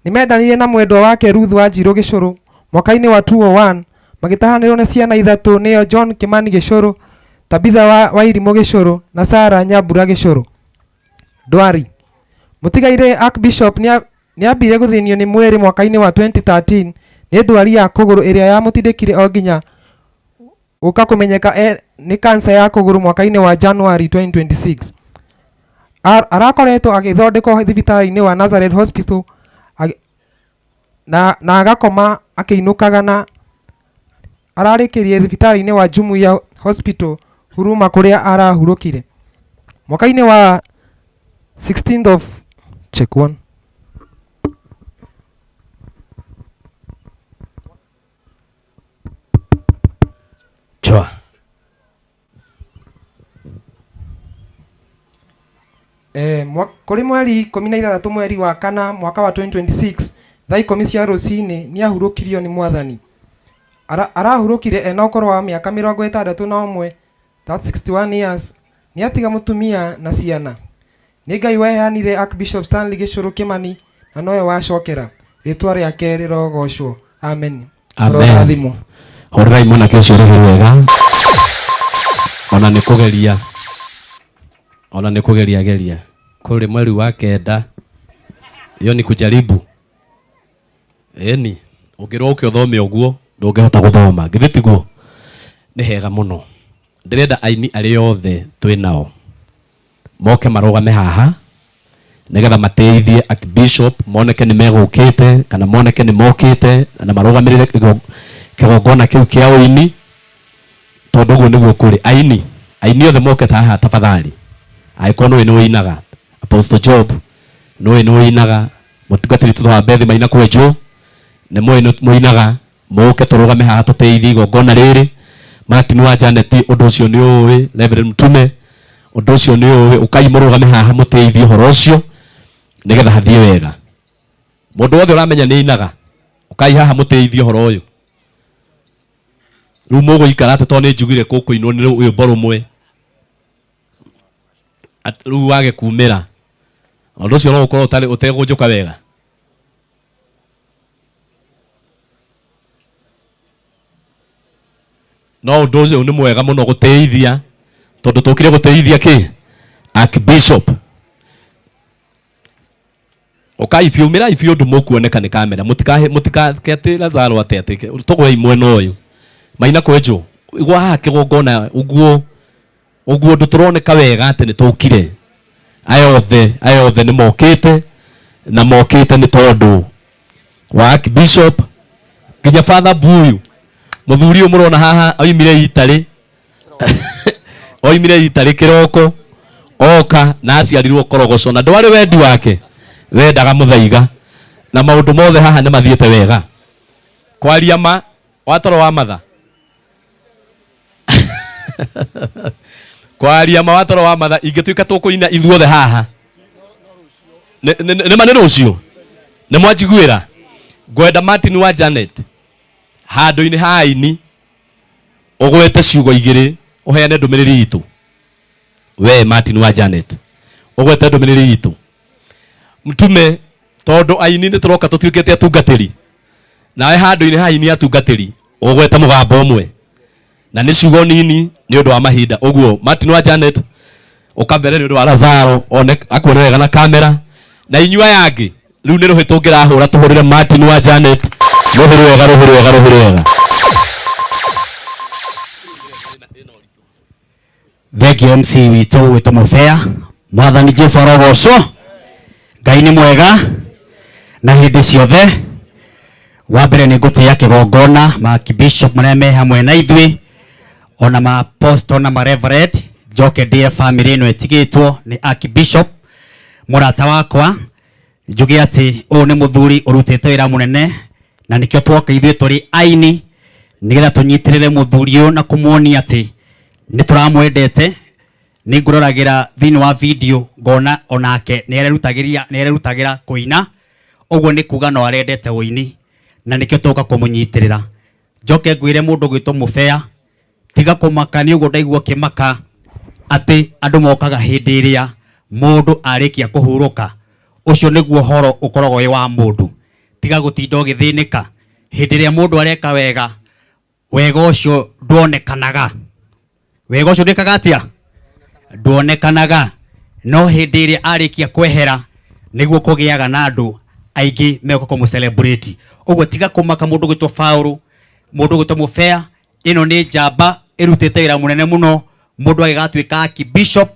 nĩmendanire na mwendwa wake Ruth Wanjirũ Gĩcũrũ mwaka-inĩ wa 2001, magĩtahanĩrwo nĩ ciana ithatũ nĩo John Kimani Gĩcũrũ, Tabitha Wairimũ Gĩcũrũ na Sarah Nyambura Gĩcũrũ. Ndwari. Mũtigairĩ Archbishop nĩambire gũthĩnio nĩ mwĩrĩ mwaka-inĩ wa 2013 nĩ ndwari ya kũgũrũ ĩrĩa yamũtindĩkire o nginya gũka kũmenyeka nĩ kansa ya kũgũrũ mwaka-inĩ wa January 2026. Arakoretwo agĩthondekwo thibitarĩ-inĩ wa Nazareth Hospital na agakoma akĩinũkaga na ararĩkĩrie thibitarĩ-inĩ wa Jumuiya Hospital Huruma kũrĩa arahurũkire. Mwaka-inĩ wa 16th of check one. Chwa. Kũrĩ mweri 16 mweri wa kana mwaka wa 2026 thaa 10 cia rũcinĩ nĩahurũkirio nĩ mwathani. Arahurũkire ena ũkũrũ wa mĩaka 61, that's 61 years. Nĩatiga mũtumia na ciana. Nĩ Ngai waheanire Archbishop Stanley Gĩcũrũ Kimani na nowe wacokera. Rĩtwa rĩake rĩrogocwo. Amen. Amen. Ũrorathimwo. Hũrĩrai mwanake ũcio rũhĩ rwega. Ona nĩ kũgeria. Ona nĩ kũgeria geria. Kũrĩ mweri wa kenda. Iyo ni kujaribu. Ĩni, ũngĩrwo ũke ũthome ũguo, ndũngĩhota gũthoma. Githĩ tiguo? Nĩ hega mũno. Ndĩrenda aini arĩa othe twĩ nao. Moke marũgame haha nĩgetha mateithie archbishop moneke nĩ megũkĩte kana moneke nĩ mokĩte na marũgamĩrĩre kĩgongona kĩu kĩa ũini, tondũ ũguo nĩguo kũrĩ. Aini, aini othe moke haha tafadhali. Angĩkorwo nĩũĩ nĩ ũinaga, Apostle Job nĩũĩ nĩ ũinaga, mũtungatĩri tũtũ wa Bethi Maina Kwenjwo nĩ mũĩ nĩ mũinaga, mũke tũrũgame haha tũteithie igongona rĩrĩ. Martin wa Janet ũndũ ũcio nĩ ũĩ, Reverend Mtume ũndũ ũcio nĩ ũĩ, ũkai mũrũgame haha mũteithie ũhoro ũcio nĩgetha hathiĩ wega. Mũndũ wothe ũramenya nĩ ainaga, ũkai haha mũteithie ũhoro ũyũ. Rĩu mũgũikara atĩ tondũ nĩ njugire kũkũinwo nĩ rwĩmbo rũmwe, rĩu wage kumĩra, ũndũ ũcio no ũkorwo ũtarĩ ũtegũnjũka wega. No ũndũ ũcio nĩ mwega mũno gũteithia, tondũ tũkire gũteithia kĩ Archbishop. Ũkai biũ, umĩrai biũ ũndũ mũkuoneka nĩ kamera, mũtikake atĩ Lazaro atĩ atĩ tũgwei mwena ũyũ. Maina Kwenjwo, igua haha kĩgongona ũguo ũguo ũndũ tũroneka wega atĩ nĩ tũkire. Aya othe nĩ mokĩte, na mokĩte nĩ tondũ wa Archbishop nginya Father Buyu. Mũthuri ũyũ mũrona haha oimire Itarĩ. Oimire Itarĩ kĩroko oka na aciarirwo Korogoco, na ndwarĩ wendi wake, wendaga mũthaiga, na maũndũ mothe haha nĩ mathiĩte wega. Kwaria ma watoro wa matha. Kwaria ma watoro wa matha, ingĩtuĩka tũkũina ithuothe haha. Nĩ ma nĩ rũciũ. Nĩ mwanjiguĩra. Ngwenda Martin wa Janet handũ-inĩ ha aini ũgwete ciugo igĩrĩ ũheane ndũmĩrĩri itũ. We Martin wa Janet ũgwete ndũmĩrĩri itũ. Mtume, tondũ aini nĩ tũroka tũtuĩkĩte atungatĩri, nawe handũ-inĩ ha aini atungatĩri ũgwete mũgambo ũmwe, na nĩ ciugo nini nĩ ũndũ wa mahinda. Ũguo Martin wa Janet ũkambere nĩ ũndũ wa Lazaro one akuone wega na kamera, na inyuĩ aya angĩ rĩu nĩ rũhĩ tũngĩrahũra tũhũrĩre Martin wa Janet rũhĩ rwega, rũhĩ rwega, rũhĩ rwega. Thank you MC witũ gwĩtwo Mũbea. Mwathani Jesu arogocwo. Ngai nĩ mwega na hĩndĩ ciothe. Wa mbere nĩ ngũtĩĩa kĩgongona ma Archbishop marĩa me hamwe na ithuĩ, ona ma apostle na ma reverend. Njoke ndĩe family ĩno ĩtigĩtwo nĩ Archbishop mũrata wakwa. Njuge atĩ ũyũ nĩ mũthuri ũrutĩte wĩra mũnene, na nĩkĩo twoka ithuĩ tũrĩ aini nĩgetha tũnyitĩrĩre mũthuri ũyũ na kũmuonia atĩ nĩ tũramwendete. Nĩ ngũroragĩra thĩinĩ wa video ngona onake nĩ arerutagĩra kũina, ũguo nĩ kuga no arendete ũini, na nĩkĩo tũka kũmũnyitĩrĩra. Njoke ngwĩre mũndũ gwĩtwo Mũbea, tiga kũmaka nĩ ũguo ndaigua ũkĩmaka atĩ andũ mokaga hĩndĩ ĩrĩa mũndũ arĩkia kũhurũka. Ũcio nĩguo ũhoro ũkoragwo wĩ wa mũndũ. Tiga gũtinda ũgĩthĩnĩka hĩndĩ ĩrĩa mũndũ areka wega, wega ũcio nduonekanaga. Wega ũcio ndwĩkaga atĩa? Nduonekanaga. No hĩndĩ ĩrĩa arĩkia kwehera nĩguo kũgĩaga na andũ aingĩ megũka kũmũ-celebrate. Ũguo tiga kũmaka mũndũ gwĩtwo Paũlũ, mũndũ gwĩtwo Mũbea. Ĩno nĩ njamba ĩrutĩte wĩra mũnene mũno. Mũndũ agĩgatuĩka archbishop,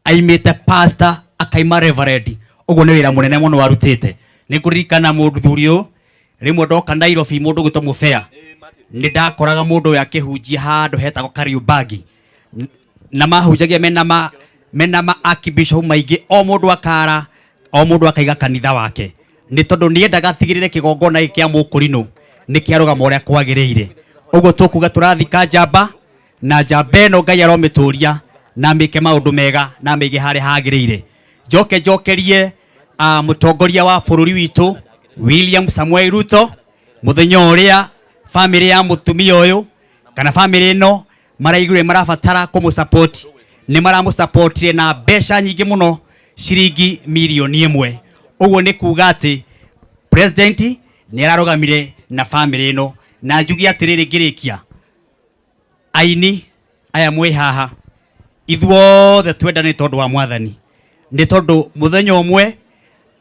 aimĩte pastor, akaima reverend. Ũguo nĩ wĩra mũnene mũno arutĩte. Nĩ ngũririkana mũthuri ũyũ rĩmwe ndoka Nairobi, mũndũ gwĩtwo Mũbea, nĩ ndakoraga mũndũ ũyũ akĩhunjia handũ hetagwo Kariobangi, na mahunjagia mena ma archbishop maingĩ, o mũndũ akara, o mũndũ akaiga kanitha wake, nĩ tondũ nĩendaga atigĩrĩre kĩgongona gĩkĩ kĩa Mũkũrinũ nĩ kĩarũgama ũrĩa kwagĩrĩire. Ũguo tũkuga tũrathika njamba, na njamba ĩno Ngai aromĩtũria na amĩke maũndũ mega na amĩige harĩa hagĩrĩire. Njoke njokerie mũtongoria wa bũrũri witũ William Samoei Ruto, mũthenya ũrĩa family ya mũtumia ũyũ kana family ĩno maraiguire marabatara kũmũ-support, nĩ maramũ-supportire na mbeca nyingĩ mũno, ciringi mirioni ĩmwe. Ũguo nĩ kuga atĩ president nĩ ararũgamire na family ĩno. Na njuge atĩrĩrĩ ngĩrĩkia, aini aya mwĩ haha ithuothe twendane tondũ wa Mwathani, nĩ tondũ mũthenya ũmwe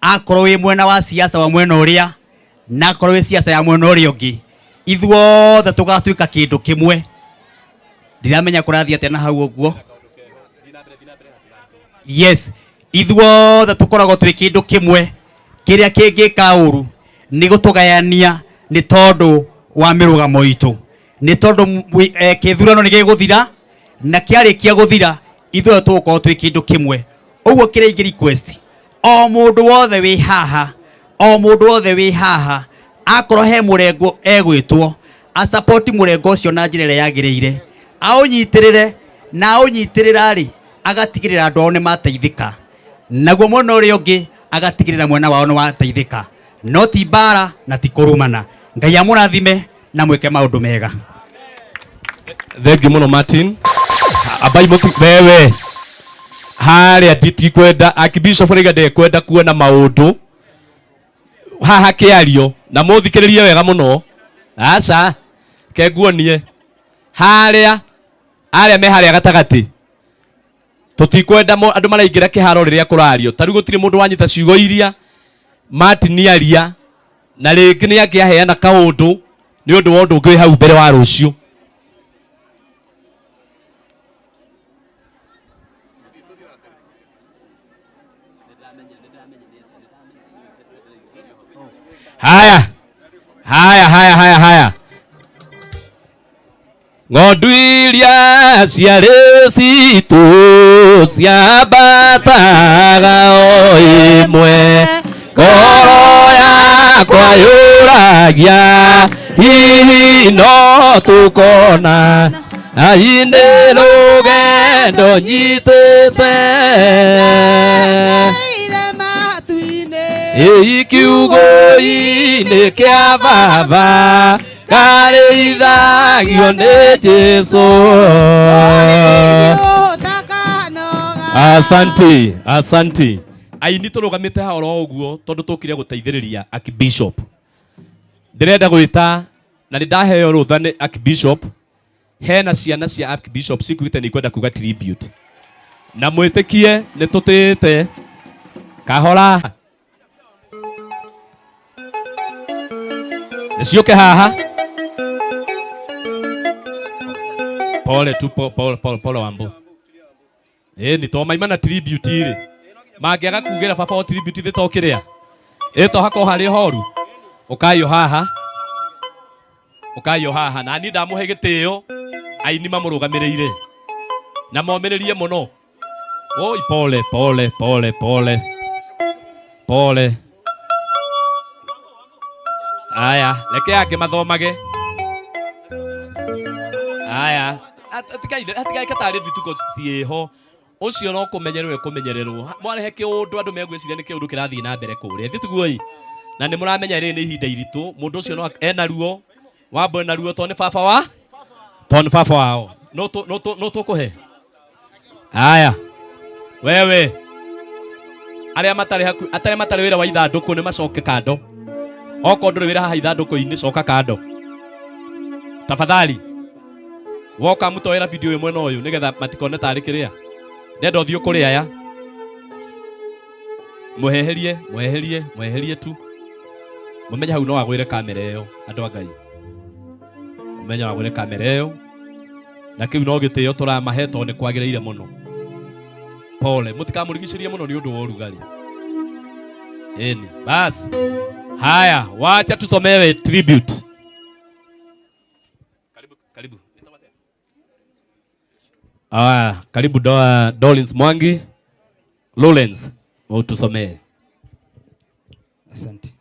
akorwo wĩ mwena wa siasa wa mwena ũrĩa na akorwo wĩ siasa ya mwena ũrĩa ũngĩ, ithuothe tũgatuĩka kĩndũ kĩmwe. Ndiramenya kũrathiĩ atĩa na hau ũguo. Yes, ithuothe tũkoragwo twĩ kĩndũ kĩmwe kĩrĩa kĩngĩka ũru nĩ gũtũgayania nĩ tondũ wa mĩrũgamo itũ, nĩ tondũ kĩthurano nĩ gĩgũthira na kĩarĩkia gũthira ithuothe tũgũkorwo twĩ kĩndũ kĩmwe. Ũguo kĩrĩa ingĩ request o mũndũ wothe wĩ haha, o mũndũ wothe wĩ haha akorwo he mũrengo egwĩtwo asupport mũrengo ũcio na njĩra ĩrĩa yagĩrĩire, aũnyitĩrĩre na aũnyitĩrĩra rĩ agatigĩrĩra andũ ao nĩ mateithĩka, naguo mwena ũrĩa ũngĩ agatigĩrĩra mwena wao nĩ wateithĩka, no ti mbara na ti kũrumana. Ngai amũrathime na mwĩke maũndũ mega. Thank you muno Martin. Abai muti wewe haria nditikwenda Archbishop rĩga ndekwenda kuona maũndũ haha kĩario na mũthikĩrĩrie wega mũno. Aca kenguonie haria aria me haria gatagatĩ tũtikwenda andũ maraingĩra kĩharo rĩrĩa kũrario. Ta rĩu gũtirĩ mũndũ wanyita ciugo iria Martin aria na rĩngĩ nĩ angĩaheana kaũndũ nĩ ũndũ wa ũndũ ũngĩ wĩ hau mbere wa rũciũ. Haya haya haya haya haya, ng'ondu iria ciarĩ citũ ciambataga o ĩmwe, ngoro yakwa yũragia hihi no tũkona ai nĩ rũgendo nyitĩte ĩ kiugo-inĩ kĩa baba karĩithagio nĩ Jesũ. Asante, asante. Aini tũrũgamĩte haha oro ũguo tondũ tũkire gũteithĩrĩria Archbishop. Ndĩrenda gwĩta na nĩ ndaheo rũtha nĩ Archbishop, hena ciana cia Archbishop cikuĩte nĩ ikwenda kuga tribute. Na mwĩtĩkie nĩ tũtĩĩte kahora. Nĩciũke haha. Pole tu, pole pole pole Wambo. Ni to maima na tribute rĩ. Mangĩaga kugĩra baba o tribute thĩ to kĩrĩa. To hako harĩ horu. Ũkayo haha. Ũkayo haha na niĩ ndamũhe gĩtĩo aini mamũrũgamĩrĩire. Na momĩrĩrie mũno. Oi pole pole pole pole. Pole. Aya, reke angĩ mathomage. Aya, atigai katarĩ vituko ciĩho. Ũcio no kũmenyerwo ekũmenyererwo. Mwarehe kĩũndũ andũ megwĩciria nĩ kĩũndũ kĩrathiĩ na mbere kũrĩa. Thĩ tiguo ĩ. Na nĩ mũramenya rĩrĩ nĩ ihinda iritũ. Mũndũ ũcio no ena ruo. Wambo ena ruo tondũ nĩ baba wa? Tondũ nĩ baba wao. No tũkũhe. Aya. Wewe. Arĩa matarĩ haku, atarĩ matarĩ wĩra wa ithandũkũ nĩ macoke kando. Okorwo ndũrĩ wĩra haha ithandũkũ-inĩ coka kando. Tafadhali. Woka mũtoera video ĩmwe na ũyũ nĩgetha matikone tarĩ kĩrĩa. Ndenda ũthiũ kũrĩ aya. Mũheherie, mũheherie, mũheherie tu. Mũmenye hau no agwĩre kamera ĩyo andũ a Ngai. Mũmenye no agwĩre kamera ĩyo. Na kĩu no gĩtĩo tũramahe tondũ nĩ kwagĩrĩire mũno. Pole, mũtikamũrigicĩrie mũno nĩ ũndũ wa ũrugarĩ. Eni, basi. Haya, wacha tusomewe tribute. Karibu, karibu. Ah, karibu Dolins Mwangi. Lawrence, utusomee. Asante.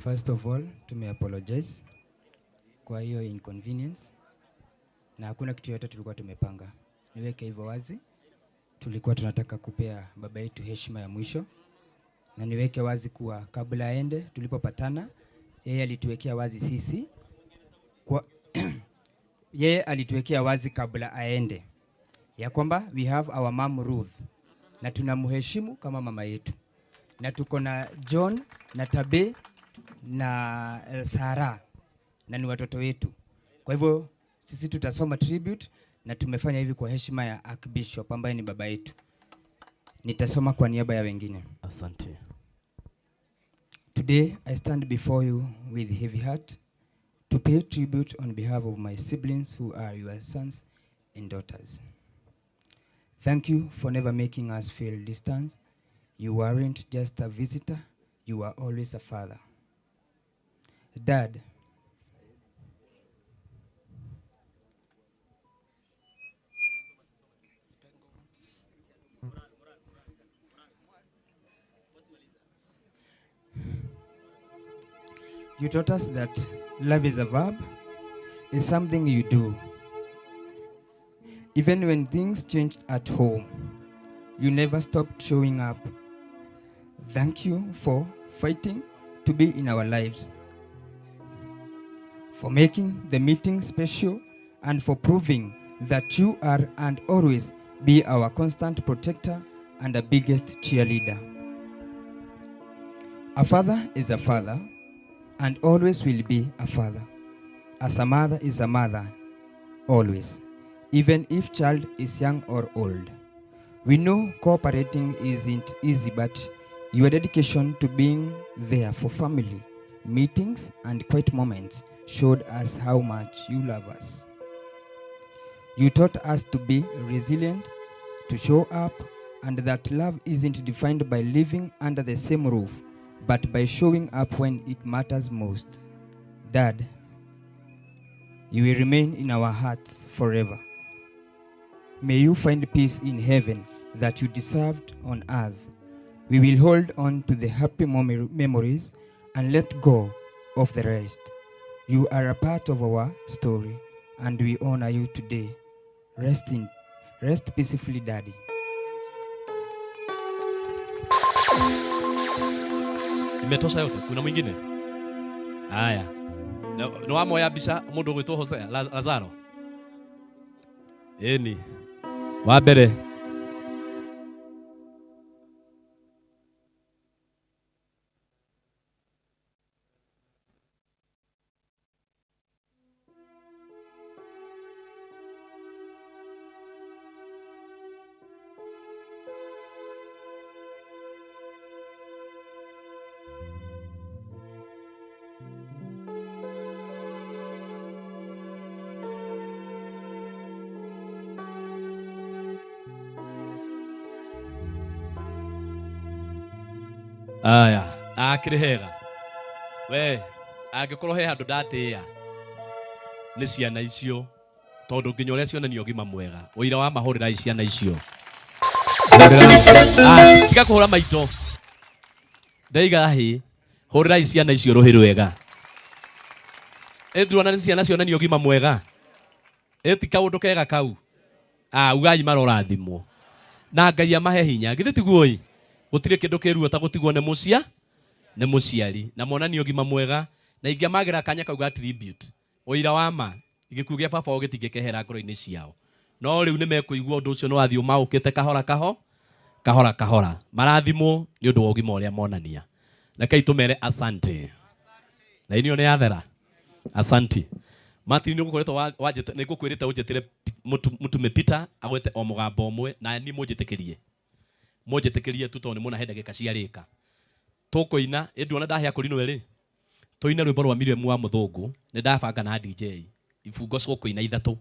First of all, tume apologize kwa hiyo inconvenience. Na hakuna kitu yote tulikuwa tumepanga. Niweke hivyo wazi. Tulikuwa tunataka kupea baba yetu heshima ya mwisho. Na niweke wazi kuwa kabla aende tulipopatana, yeye alituwekea wazi sisi kwa yeye alituwekea wazi kabla aende ya kwamba we have our mom Ruth na tunamheshimu kama mama yetu, na tuko na John na Tabe na Sarah na ni watoto wetu. Kwa hivyo sisi tutasoma tribute na tumefanya hivi kwa heshima ya Archbishop ambaye ni baba yetu. Nitasoma kwa niaba ya wengine. Asante. Today I stand before you with heavy heart to pay tribute on behalf of my siblings who are your sons and daughters. Thank you for never making us feel distant. You weren't just a visitor, you were always a father. Dad, you taught us that love is a verb, is something you do. Even when things changed at home, you never stopped showing up. Thank you for fighting to be in our lives, for making the meeting special, and for proving that you are and always be our constant protector and the biggest cheerleader. A father is a father and always will be a father. As a mother is a mother, always, even if child is young or old. We know cooperating isn't easy, but your dedication to being there for family, meetings, and quiet moments showed us how much you love us. You taught us to be resilient, to show up, and that love isn't defined by living under the same roof, but by showing up when it matters most. Dad, you will remain in our hearts forever. May you find peace in heaven that you deserved on earth. We will hold on to the happy memories and let go of the rest. You are a part of our story, and we honor you today. Rest peacefully, Daddy. Imetosha yote. Kuna mwingine? Haya. Nĩ wamoya mbica mũndũ ũgwĩtwo Hosea Lazaro. Ĩni. Wa mbere. Aya, akĩrĩ hega. We, angĩkorwo he handũ ndatĩĩa nĩ ciana icio, tondũ nginya ũrĩa cionanio ũgima mwega. Ũira wa mahũrĩrai ciana icio. Tiga kũhũra maito. Ndaiga hĩ, hũrĩrai ciana icio rũhĩ rwega. Ĩndurona nĩ ciana cionanio ũgima mwega. Ĩ ti kaũndũ kega kau. Ugai marorathimwo. Na Ngai amahe hinya. Githĩ tiguo ĩ? Gũtirĩ kĩndũ kĩruo ta gũtigwo nĩ mũcia nĩ mũciari na monanio ũgima mwega na ingĩamagĩra kanya kau ga tribute ũira wa ma gĩkuũ gĩa baba wao gĩtingĩkehera ngoro-inĩ ciao no rĩu nĩmekũigua ũndũ ũcio nĩwathiĩ ũmaũkĩte kahora kahora kahora marathimwo nĩ ũndũ wa ũgima ũrĩa monania. Rekei tũmere asante na inio nĩ yathera asante. Martin nĩũgũkoretwo wanjĩte nĩngũkwĩrĩte ũnjĩtĩre mũtume Peter agwete o mũgambo ũmwe na niĩ mũnjĩtĩkĩrie mũnjĩtĩkĩrie tu tondũ nĩ muona he ndagĩka ciarĩka tũkũina ĩnduona ndahĩa kũrinwo ĩrĩ tũine rwĩmbo rwa Miriam wa Mũthũngũ nĩ ndabanga na DJ ibungo cigũkũina ithatũ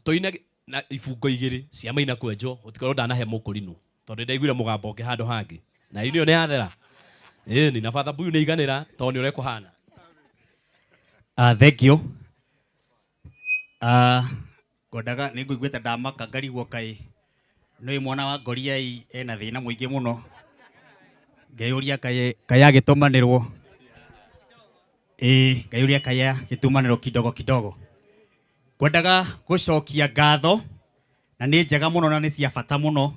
tũine na ibungo igĩrĩ cia Maina Kwenjwo gũtikorwo ndanahe mũkũrinũ tondũ ndaiguire mũgambo ũngĩ handũ hangĩ na inio nĩ yathera ĩni na Father Mbuyu nĩ iganĩra tondũ nĩ ũrĩa kũhana. Thank you. Ngwendaga nĩ ngũiguĩte ndamaka ngarigwo kaĩ nĩ mwana wa Ngoriai ena thĩna mũingĩ mũno ngeyũria kaĩ agĩtũmanĩrwo ĩĩ ngeyũria kaĩ agĩtũmanĩrwo kidogo kidogo. Ngwendaga gũcokia ngatho na nĩ njega mũno na nĩ cia bata mũno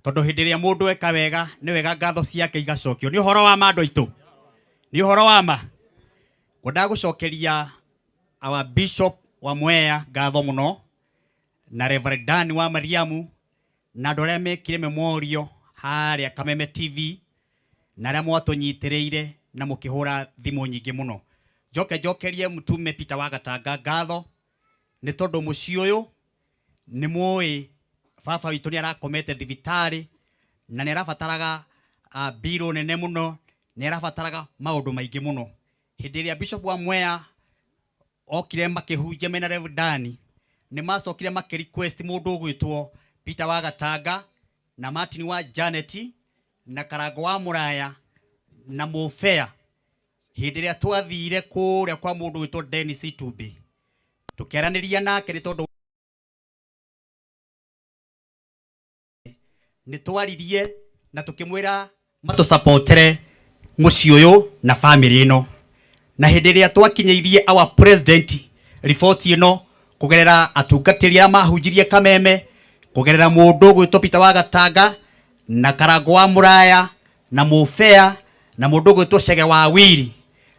tondũ hĩndĩ ĩrĩa mũndũ eka wega nĩ wega ngatho ciake igacokio. Nĩ ũhoro wa ma andũ aitũ, nĩ ũhoro wa ma. Ngwendaga gũcokeria our Bishop wa Mwea ngatho mũno na Reverend Dan wa Mariamu na andũ arĩa mekire memorial harĩa Kameme TV na arĩa mwatũnyitĩrĩire na mũkĩhũra thimũ nyingĩ mũno. Njoke njokerie mũtume Peter wa Gatanga ngatho nĩ tondũ mũciĩ ũyũ nĩ mũĩ baba witũ nĩ arakomete thibitarĩ na nĩ arabataraga mbirũ nene mũno, nĩ arabataraga maũndũ maingĩ mũno. Hĩndĩ ĩrĩa Bishop wa Mwea okire makĩhunjia mena Reverend Dan nĩ macokire makĩ request mũndũ ũgwĩtwo Peter wa Gatanga na Martin wa Janet na Karango wa Muraya na Mufea hĩndĩ ĩrĩa twathire kũrĩa kwa mũndũ wĩtwo Dennis Itumbĩ tũkĩaranĩria nake nĩ tondũ nĩ twaririe na tũkĩmwĩra matũsapotere mũciĩ ũyũ na bamĩrĩ ĩno. Na hĩndĩ ĩrĩa twakinyĩirie our president riboti ĩno kũgerera atungatĩri arĩa mahunjirie Kameme, kũgerera mũndũ ũgwĩtwo Peter wa Gatanga na Karango wa Muraya na Mufea na mũndũ ũgwĩtwo Chege wa Wiri,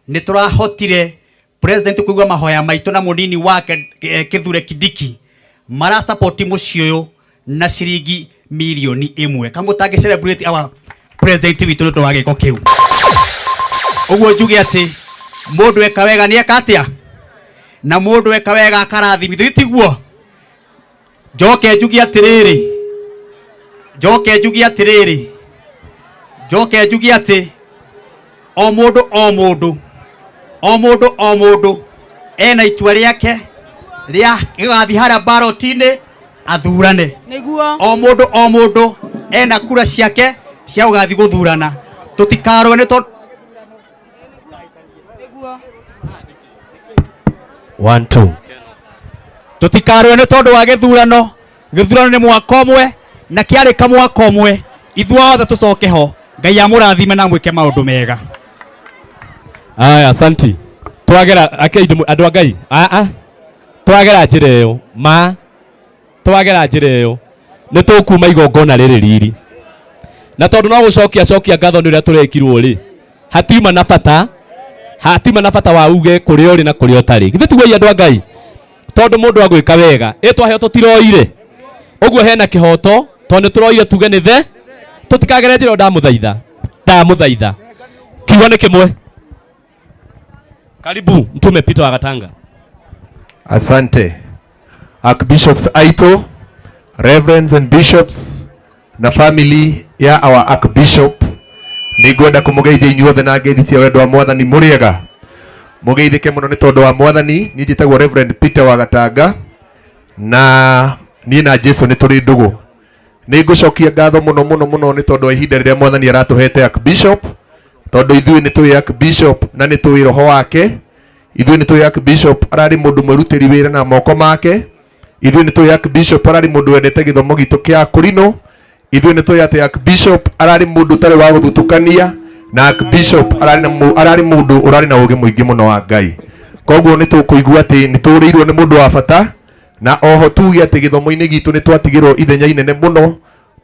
nĩ tũrahotire president kũigua mahoya maitũ na mũnini wake Kithure Kindiki marasapoti mũciĩ ũyũ na ciringi milioni 1. Kamũtangĩ celebrate our president witũ nĩ ũndũ wa gĩko kĩu. Ũguo njuge atĩ mũndũ eka wega nĩ eka atĩa, na mũndũ eka wega akarathimithio, tiguo? Njoke njuge atĩrĩrĩ, njoke njuge atĩrĩrĩ, njoke njuge atĩ o mũndũ o mũndũ o mũndũ o mũndũ ena itua rĩake rĩa gũgathiĩ harĩa ballot-inĩ athurane. Nĩguo. O mũndũ o mũndũ ena kura ciake cia gũgathiĩ gũthurana. Tũtikarũe nĩ tondũ Nĩguo. 1 2. Tũtikarũe nĩ tondũ wa gĩthurano. Gĩthurano nĩ mwaka ũmwe na kĩarĩka mwaka ũmwe ithuothe tũcoke ho. Ngai amũrathime na amwĩke maũndũ mega. Aya, asanti. Twagera ake andũ a Ngai. Twagera njĩra ĩyo ma twagera njĩra ĩyo nĩ tũkuma igongona rĩrĩ riri. Na tondũ no gũcokia cokia ngatho nĩ ũrĩa tũrekirwo rĩ, hatiuma na bata, hatiuma na bata wa uge kũrĩa ũrĩ na kũrĩa ũtarĩ. Githĩ tiguo andũ a Ngai? Tondũ mũndũ agwĩka wega, ĩ twaheo tũtiroire. Ũguo hena kĩhoto, tondũ nĩ tũroire tuge nĩ the, tũtikagere njĩra ĩyo. Ndamũthaitha, ndamũthaitha. Kiugo nĩ kĩmwe. Karibu Mtume Peter wa Gatanga. Asante. Archbishops aito, reverends and bishops na family ya our archbishop, nĩngwenda kũmũgeithia inyuothe na ngeithi cia wendo wa Mwathani. Mũrĩega? Mũgeithĩke mũno nĩ tondũ wa Mwathani. Niĩ njĩtagwo Reverend Peter wa Gatanga na niĩ na Jesu nĩ tũrĩ ndũgũ. Nĩ ngũcokia ngatho mũno mũno mũno nĩ tondũ wa ihinda rĩrĩa Mwathani aratũhete Archbishop, tondũ ithuĩ nĩ tũĩ Archbishop na nĩ tũĩ roho wake. Ithuĩ nĩ tũĩ Archbishop ararĩ mũndũ mwĩrutĩri wĩra na moko make. Ithuĩ nĩ tũĩ Archbishop ararĩ mũndũ wendete gĩthomo gitũ kĩa Akũrinũ. Ithuĩ nĩ tũĩ atĩ Archbishop ararĩ mũndũ ũtarĩ wa gũthutũkania, na Archbishop ararĩ mũndũ ũrarĩ na ũũgĩ mũingĩ mũno wa Ngai. Koguo nĩ tũkũigua atĩ nĩ tũrĩirwo nĩ mũndũ wa bata, na oho tuge atĩ gĩthomo-inĩ gitũ nĩ twatigĩrwo ithenya inene mũno,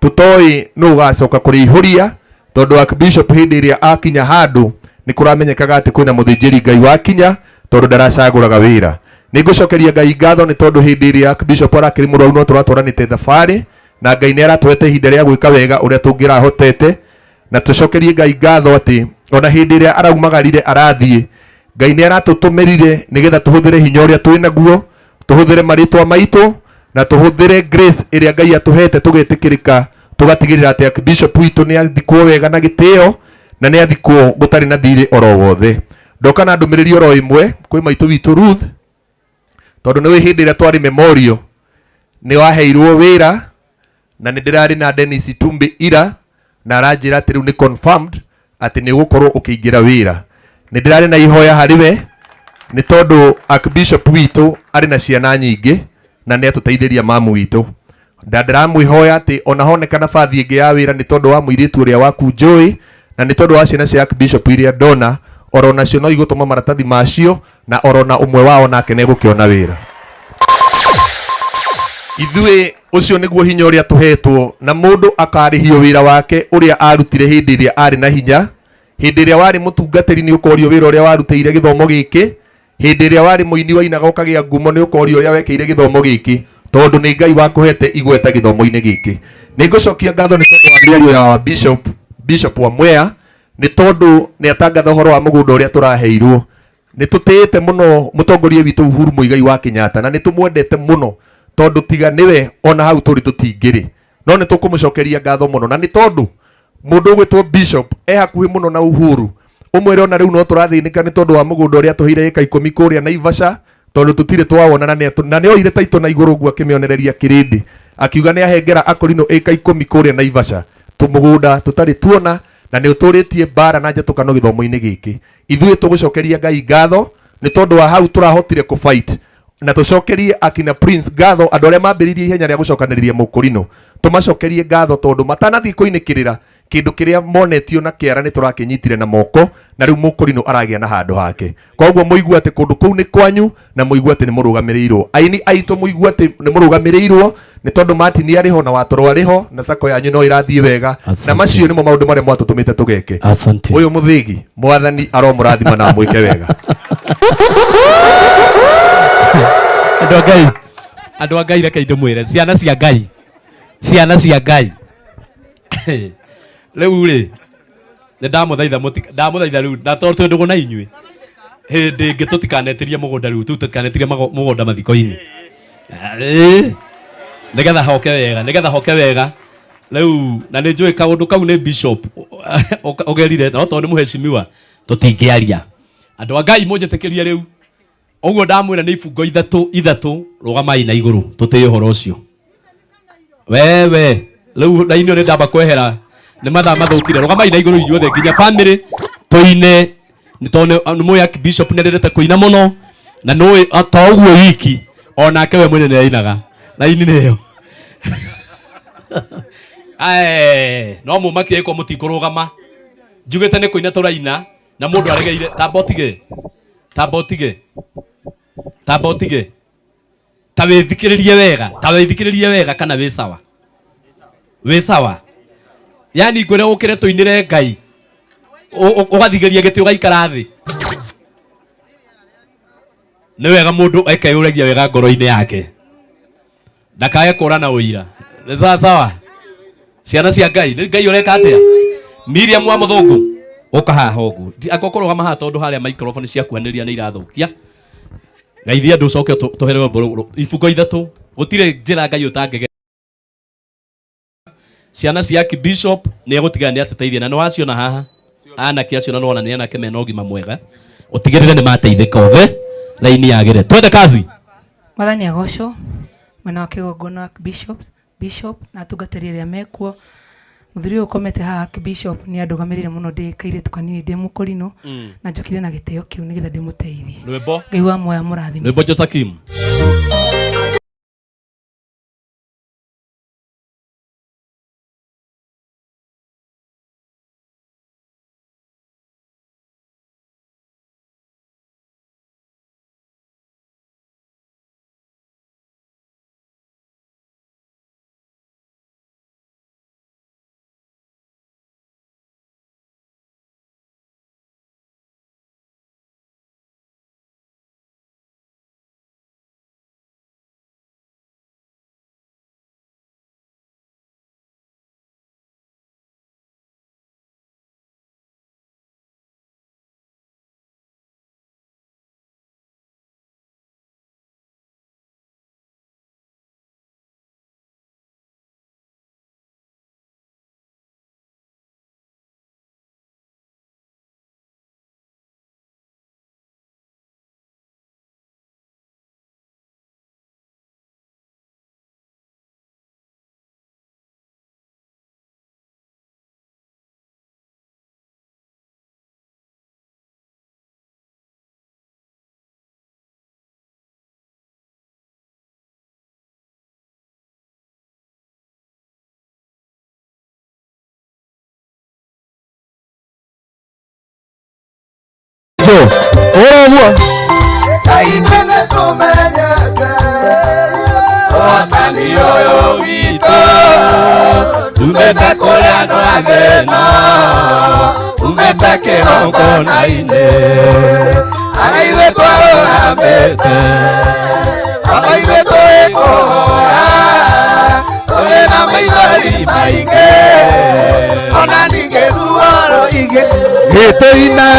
tũtoĩ nũ ũgacoka kũrĩihũria, tondũ Archbishop hĩndĩ ĩrĩa akinya handũ nĩ kũramenyekaga atĩ kwĩna mũthĩnjĩri Ngai wakinya, tondũ ndaracagũraga wĩra. Nĩ ngũcokeria Ngai ngatho nĩ tondũ hĩndĩ ĩrĩa Archbishop arakĩrĩ mũrwaru no tũratwaranĩte thabarĩ, na Ngai nĩ aratũhete ihinda rĩa gwĩka wega ũrĩa tũngĩrahotete. Na tũcokerie Ngai ngatho atĩ ona hĩndĩ ĩrĩa araumagarire arathiĩ, Ngai nĩ aratũtũmĩrire nĩgetha tũhũthĩre hinya ũrĩa twĩ naguo, tũhũthĩre marĩtwa maitũ na tũhũthĩre grace ĩrĩa Ngai atũhete, tũgetĩkĩrĩka, tũgatigĩrĩra atĩ Archbishop witũ nĩ athikwo wega na gĩtĩo, na nĩ athikwo gũtarĩ na thirĩ oro wothe. Ndoka na ndũmĩrĩri oro ĩmwe kwĩ maitũ witũ Ruth, tondũ nĩ hĩndĩ ĩrĩa twarĩ memorial nĩ waheirwo wĩra, na nĩ ndĩrarĩ na Dennis Itumbi ira, na aranjĩra atĩ rĩu nĩ confirmed atĩ nĩ ũgũkorwo ũkĩingĩra wĩra. Nĩ ndĩrarĩ na ihoya harĩ we nĩ tondũ Archbishop witũ arĩ na ciana nyingĩ na nĩ atũteithĩria mamu witũ. Na ndĩramwĩhoya atĩ ona honeka nabathi ĩngĩ ya wĩra nĩ tondũ wa mũirĩtu ũrĩa waku njũĩ, na nĩ tondũ wa ciana cia Archbishop iria ndona, oro nacio no igũtũma maratathi macio, na oro na ũmwe wao nake nĩ egũkĩona wĩra. Ithuĩ ũcio nĩguo hinya ũrĩa tũhetwo, na mũndũ akarĩhio wĩra wake ũrĩa arutire hĩndĩ ĩrĩa arĩ na hinya. Hĩndĩ ĩrĩa warĩ mũtungatĩri nĩ ũkorio wĩra ũrĩa warutĩire gĩthomo gĩkĩ. Hĩndĩ ĩrĩa warĩ mũini wainaga ũkagĩa ngumo nĩ ũkorio ũrĩa wekĩire gĩthomo gĩkĩ, tondũ nĩ Ngai wakũhete igweta gĩthomo-inĩ gĩkĩ. Nĩ ngũcokia ngatho nĩ tondũ wa mĩario ya Bishop wa Mwea, nĩ tondũ nĩ atangatha ũhoro wa mũgũnda ũrĩa tũraheirwo. Nĩ tũtĩĩte mũno mũtongoria witũ Uhuru Muigai wa Kenyatta, na nĩ tũmwendete mũno tondũ tiga nĩwe ona hau tũrĩ tũtingĩrĩ. No nĩ tũkũmũcokeria ngatho mũno, na nĩ tondũ mũndũ ũgwĩtwo Bishop e hakuhĩ mũno na Uhuru. Ũmwĩre ona rĩu no tũrathĩnĩka nĩ tondũ wa mũgũnda ũrĩa tũheire ĩka 10 kũrĩa Naivasha, tondũ tũtirĩ twawona, na nĩ oire taitũ na igũrũ ũguo akĩmĩonereria kĩrĩndĩ. Akiuga nĩ ahengera akorino ĩka 10 kũrĩa Naivasha tũmũgũnda tũtarĩ tuona, na nĩ ũtũrĩtie mbara na njatũkano gĩthomo-inĩ gĩkĩ. Ithuĩ tũgũcokeria Ngai ngatho nĩ tondũ wa hau tũrahotire kũ fight, na tũcokerie akina Prince ngatho, andũ arĩa mambĩrĩirie ihenya rĩa gũcokanĩrĩria mũkũrinũ, tũmacokerie ngatho tondũ matanathiĩ kũinĩkĩrĩra kĩndũ kĩrĩa monetio na kĩara nĩ tũrakĩnyitire na moko, na rĩu mũkũrinũ aragĩa na handũ hake. Koguo mũigue atĩ kũndũ kũu nĩ kwanyu, na mũigue atĩ nĩ mũrũgamĩrĩirwo. Aini aitũ mũigue atĩ nĩ mũrũgamĩrĩirwo, nĩ tondũ Martin arĩ ho na Watoro arĩ ho, na sako yanyu no ĩrathiĩ wega. Na macio nĩmo maũndũ marĩa mwatũtũmĩte tũgeke. Asante. Ũyũ mũthĩgi, mwathani aromũrathima na amwĩke wega. Andũ a Ngai, andũ a Ngai, reke ndĩmwĩre, ciana cia Ngai, ciana cia Ngai. Rĩu rĩ, nĩ ndamũthaitha, ndamũthaitha rĩu, na tondũ twĩ ndũgũ na inyuĩ, hĩndĩ ĩngĩ tũtikanetirie mũgũnda rĩu, tu tũtikanetirie mũgũnda mathiko-inĩ. Nĩgetha hoke wega, nĩgetha hoke wega. Rĩu, na nĩ njũĩ kaũndũ kau nĩ bishop ũgerire, no tondũ nĩ mũheshimiwa, tũtingĩaria. Andũ a Ngai mũnjĩtĩkĩrie rĩu. Ũguo ndamwĩra nĩ ibungo ithatũ, ithatũ, rũgamai na igũrũ, tũtĩe ũhoro ũcio. Wewe, rĩu na inyuĩ nĩ ndamba kwehera, nĩ mathaa mathũkire. Rũgamai na igũrũ inyuothe nginya family tũine, nĩ tondũ nĩ mũĩ Archbishop nĩ endete kũina mũno, na nĩũĩ to ũguo wiki, onake we mwene nĩ ainaga. Raini nĩ ĩyo. Ae, no mũmakie ĩko mũtikũrũgama. Njugĩte nĩ kũina tũraina, na mũndũ aregeire, tamba ũtige. Tamba ũtige. Tamba ũtige. Ta wĩthikĩrĩrie wega, ta wĩthikĩrĩrie wega kana wĩ sawa. Wĩ sawa. Yaani ngwĩre ũkĩre tũinĩre Ngai. Ũgathigeria gĩtĩ ũgaikara thĩ. Nĩ wega mũndũ ekeyũragia wega ngoro-inĩ yake. Ndakae kũra na ũira. Nĩ sawa sawa. Ciana cia Ngai, nĩ Ngai ũreka atĩa? Miriam wa mũthũngũ, ũka haha ũguo. Anga ũkũrũgama haha tondũ harĩa microphone cia kuanĩrĩria nĩ irathũkia. Geithia andũ ũcoke ũtũhe rwĩmbo rũu. Ibungo ithatũ, gũtirĩ njĩra Ngai ũtangĩge. Ciana cia Archbishop nĩ egũtigana nĩ aciteithia, na nĩ waciona haha anake acio, na nĩwona nĩ anake mena ũgima mwega, ũtigĩrĩre nĩ mateithĩka othe, raini yagĩre. Twende kazi. Mwathani agocwo. Mwena wa kĩgongona Archbishop, Bishop na atungatĩri arĩa mekuo. Mũthuri ũyũ ũkomete haha Archbishop nĩ andũgamĩrĩire mũno ndĩ kairĩtu kanini ndĩ mũkũrinũ, na njũkire na gĩtĩo kĩu nĩgetha ndĩmũteithie. Rwĩmbo. Ngai wa muoyo amũrathime. Rwĩmbo Josakim. Ora ũguo. Kaingĩ nĩtũmenyete ũhotani ũyũ witũ, umĩte kũrĩ andũ a thĩna, umĩte kĩgongona-inĩ, arĩa ithuĩ twarũgamĩte, baba ithuĩ tũgĩkũhoya, tũrĩ na maithori maingĩ, ona ningĩ ruo rũingĩ. Gĩtĩina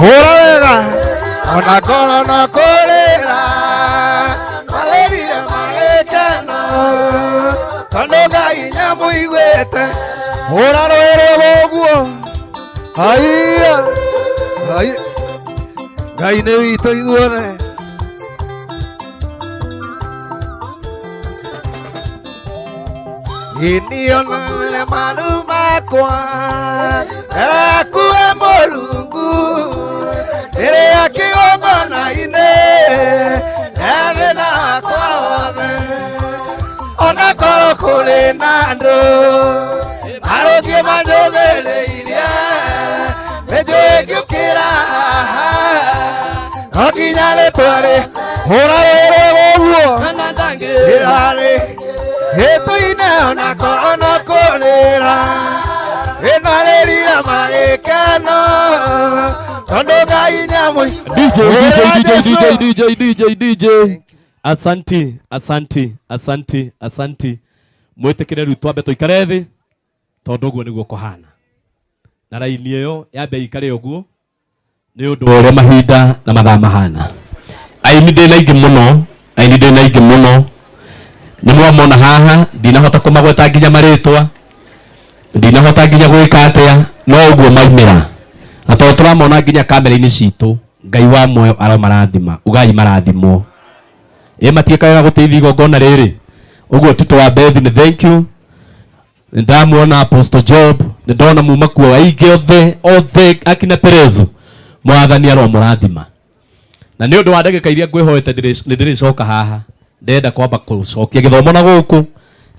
hũra wega, ona ngoro no kũrĩra, marĩrire magĩkena, tondũ Ngai nĩamũiguĩte. Hũra rũĩ rwĩmbo ũguo. Haiya, haiya. Ngai nĩ witũ ithuothe. Inionale manu makwa Akuwe Mulungu Ere akigongona ine Ere na kwa Ona koro kule nando Arogie manjogele iria Mejoe gyukira Okinyale tware Horare woguo Irare Etuine ona korona kolera Enarerira magekano Tondo Ngai nyamui DJ DJ DJ DJ DJ Asanti asanti asanti asanti mwitikire riu twambe tuikare thi tondu uguo niguo kuhana na raini iyo yambe ikare uguo ni undu wa uria mahinda na mathaa mahana. Aini ndi na ingi muno, aini ndi na ingi muno ni mwamona haha ndinahota kumagweta nginya maritwa ndinahota nginya gwika atia no uguo maumira na tondu turamona nginya kamera-ini citu Ngai wa muoyo aromarathima ugai marathimwo ĩ matiĩkaga gũteithia igongona rĩrĩ ũguo Tito wa Bethi nĩ thank you. Nĩndamuona Apostle Job, nĩndona muma kuo aingĩ othe othe akina Perezo mwathani aromũrathima. Na nĩ ũndũ wa ndagĩka iria ngwĩhoete nĩndĩrĩcoka haha ndĩrenda kwamba gũcokia gĩthomo na gũkũ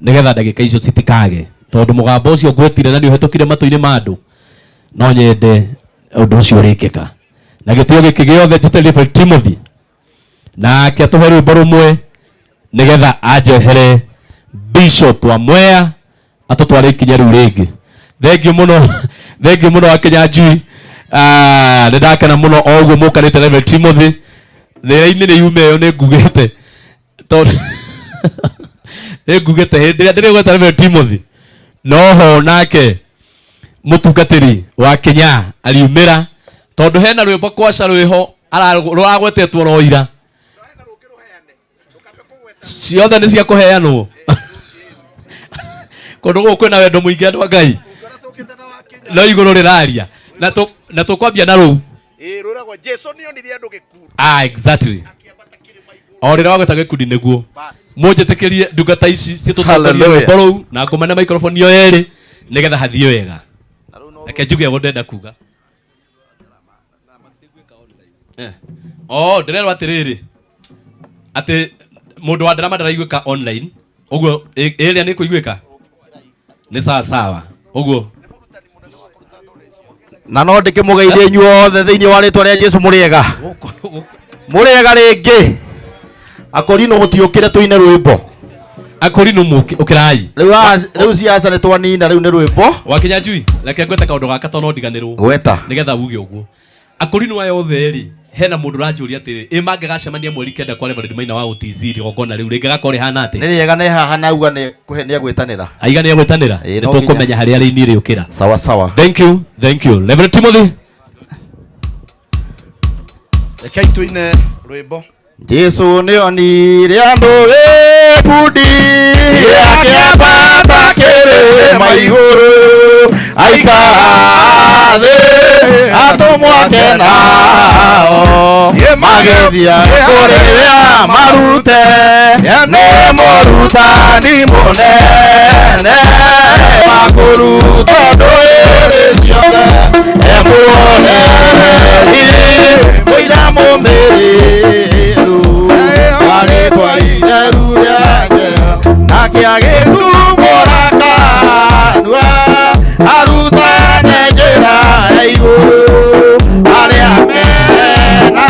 nĩgetha ndagĩka icio citikage tondũ mũgambo ũcio ngwĩtire na nĩ ũhetũkire matũ-inĩ ma andũ no nyende ũndũ ũcio ũrĩkĩka. Na gĩtĩo gĩkĩ gĩothe njĩtĩrĩrie Timothy nake atũhe rwĩmbo rũmwe nĩgetha anjehere Bishop wa Mwea atũtware ikinya rĩu rĩngĩ. Thank you mũno, thank you mũno Akenya Njui. Nĩ ndakena mũno o ũguo mũkanĩte Reverend Timothy. Thĩra-inĩ nĩ yume ĩyo nĩ ngugĩte tondũ nĩ ngugĩte hĩndĩ ĩrĩa ndĩrĩgweta Reverend Timothy noho nake mũtungatĩri wa Kenya ariumĩra tondũ hena rwĩmbo kwaca rwĩho rũragwetetwo ro ira ciothe nĩ cia kũheanwo kũndũ gũkũ kwĩna wendo mũingĩ andũ a Ngai no igũrũ rĩraria na tũkwambia na rũu. Ah, exactly. O rĩrĩa wagweta gĩkundi nĩguo mũnjĩtĩkĩrie ndungata ici citũtongorie rwĩmbo rũu na ngũmane microphone ĩyo yerĩ nĩgetha hathiĩ wega. Reke njuge ũguo ndĩrenda kuga. Oh, ndĩrerwo atĩrĩrĩ atĩ mũndũ wa ndarama ndaraiguĩka online ũguo ĩrĩa nĩ kũiguĩka nĩ sawa sawa ũguo. Na no ndĩkĩmũgeithie inyuothe thĩinĩ wa rĩtwa rĩa Jesũ mũrĩega mũrĩega rĩngĩ. Akorino mũtiũkĩre tũine rwĩmbo. Akorino ũkĩrai rĩu ciaca nĩ twanina rĩu nĩ rwĩmbo. Wakinya Njui reke ngwete kaũndũ gaka tondũ no ndiganĩrwo gweta nĩgetha uge ũguo. Akorino aya othe rĩ hena mũndũ ũranjũria atĩrĩ ĩ mangĩgacemania mweri 9 kwa Reverend Maina wa OTC igongona rĩu rĩngĩ gakorwo rĩhana atĩa? Nĩ rĩega nĩ haha na auga nĩ kũhe nĩ agwĩtanĩra. Aiga nĩ agwĩtanĩra nĩ tũkũmenya harĩa raini ĩrĩũkĩra. Sawa sawa. Thank you, thank you. Reverend Timothy. Rekei tũine rwĩmbo. Jesu nĩonire andũ gĩkundi gĩakĩambata kĩrĩma igũrũ aikara thĩ atũmwo ake nao magĩthiĩ kũrĩa marute nĩ mũrutani mũnene wa kũruta ndũrĩrĩ ciothe emuonereri mũira mũmĩrĩru warĩtwa itheru rĩa Jehova nake agĩtumũra kanua arutane njĩra ya igũrũ arĩa mena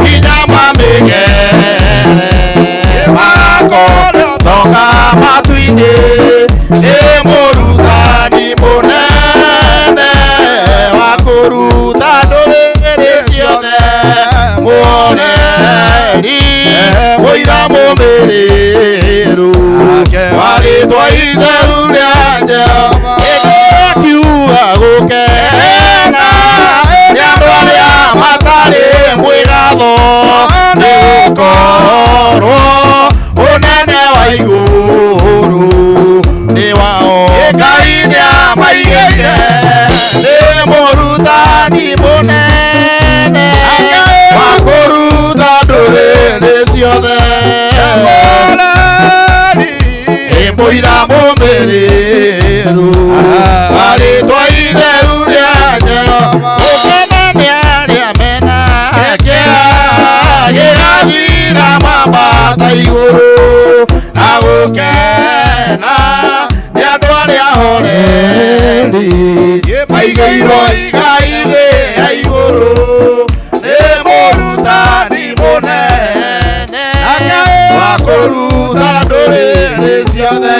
hinya mamĩgere makotoka matu-inĩ nĩ mũrutani mũnene wa kũruta ndũrĩrĩ ciothe muonereri mũira mũmĩrĩru warĩtwa itheru rĩa Jehova gĩkiuga gũkena nĩ andũ arĩa matarĩ mwĩgatho nĩgũkorwo ũnene wa igũrũ nĩ wao Ngai nĩamaigĩire nĩ mũrutani mũnene wa kũruta ndũrĩrĩ ciothe Mũira mũmĩrĩru Marĩtwa itheru rĩa Jehova Gũkena nĩ arĩa mena kĩeha Gĩgathira mambata igũrũ Na gũkena nĩ andũ arĩa ahoreri Maigĩirwo igai rĩa igũrũ Nĩ mũrutani mũnene Wa kũruta ndũrĩrĩ ciothe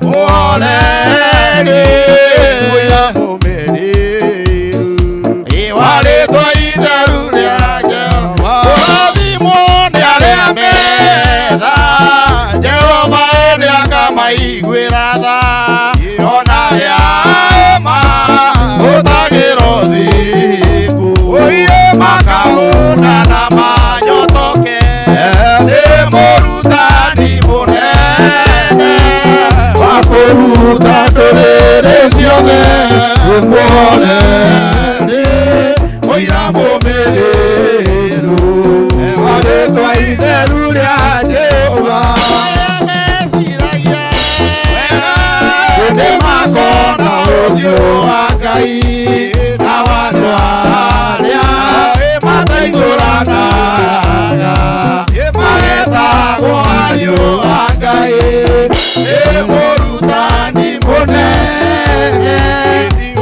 Mũhoreri Mũira mũmĩrĩru Warĩtwa itheru rĩa Jehova Kũrathimwo nĩ arĩa metha Jehova nĩakamaiguĩra tha Ona arĩa mahũthagĩra ũthingu Makahũna na manyotoke Nĩ mũrutani mũnene Wa kũruta ndũrĩrĩ ciothe Mũhoreri Mũira mũmĩrĩru Warĩtwa itheru rĩa Jehova Nĩ makona ũthiũ wa Ngai Na andũ arĩa mataitũranaga Magetagwo ariũ a Ngai Nĩ mũrutani mũnene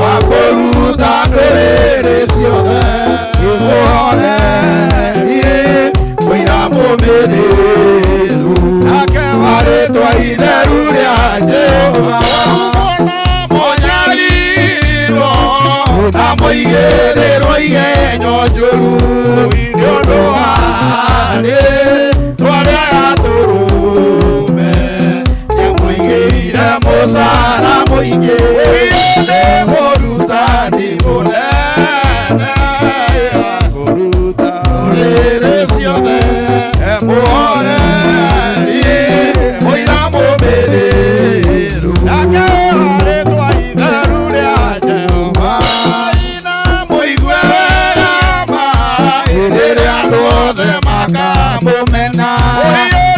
Wa kũruta ndũrĩrĩ ciothe Mũhoreri Mũira mũmĩrĩru Warĩtwa itheru rĩa Jehova Mũnyarirwo na mũigĩrĩrwo igenyo njũru Nĩ ũndũ wa rĩĩtwa rĩa Gatũrũme Nĩamũigĩire mũcara mũingĩ Nĩ mũrutani mũnene Wa kũruta ndũrĩrĩ ciothe Mũhoreri Mũira mũmĩrĩru Warĩtwa itheru rĩa Jehova Mũigue wega ma Hĩndĩ ĩrĩa andũ othe makamũmena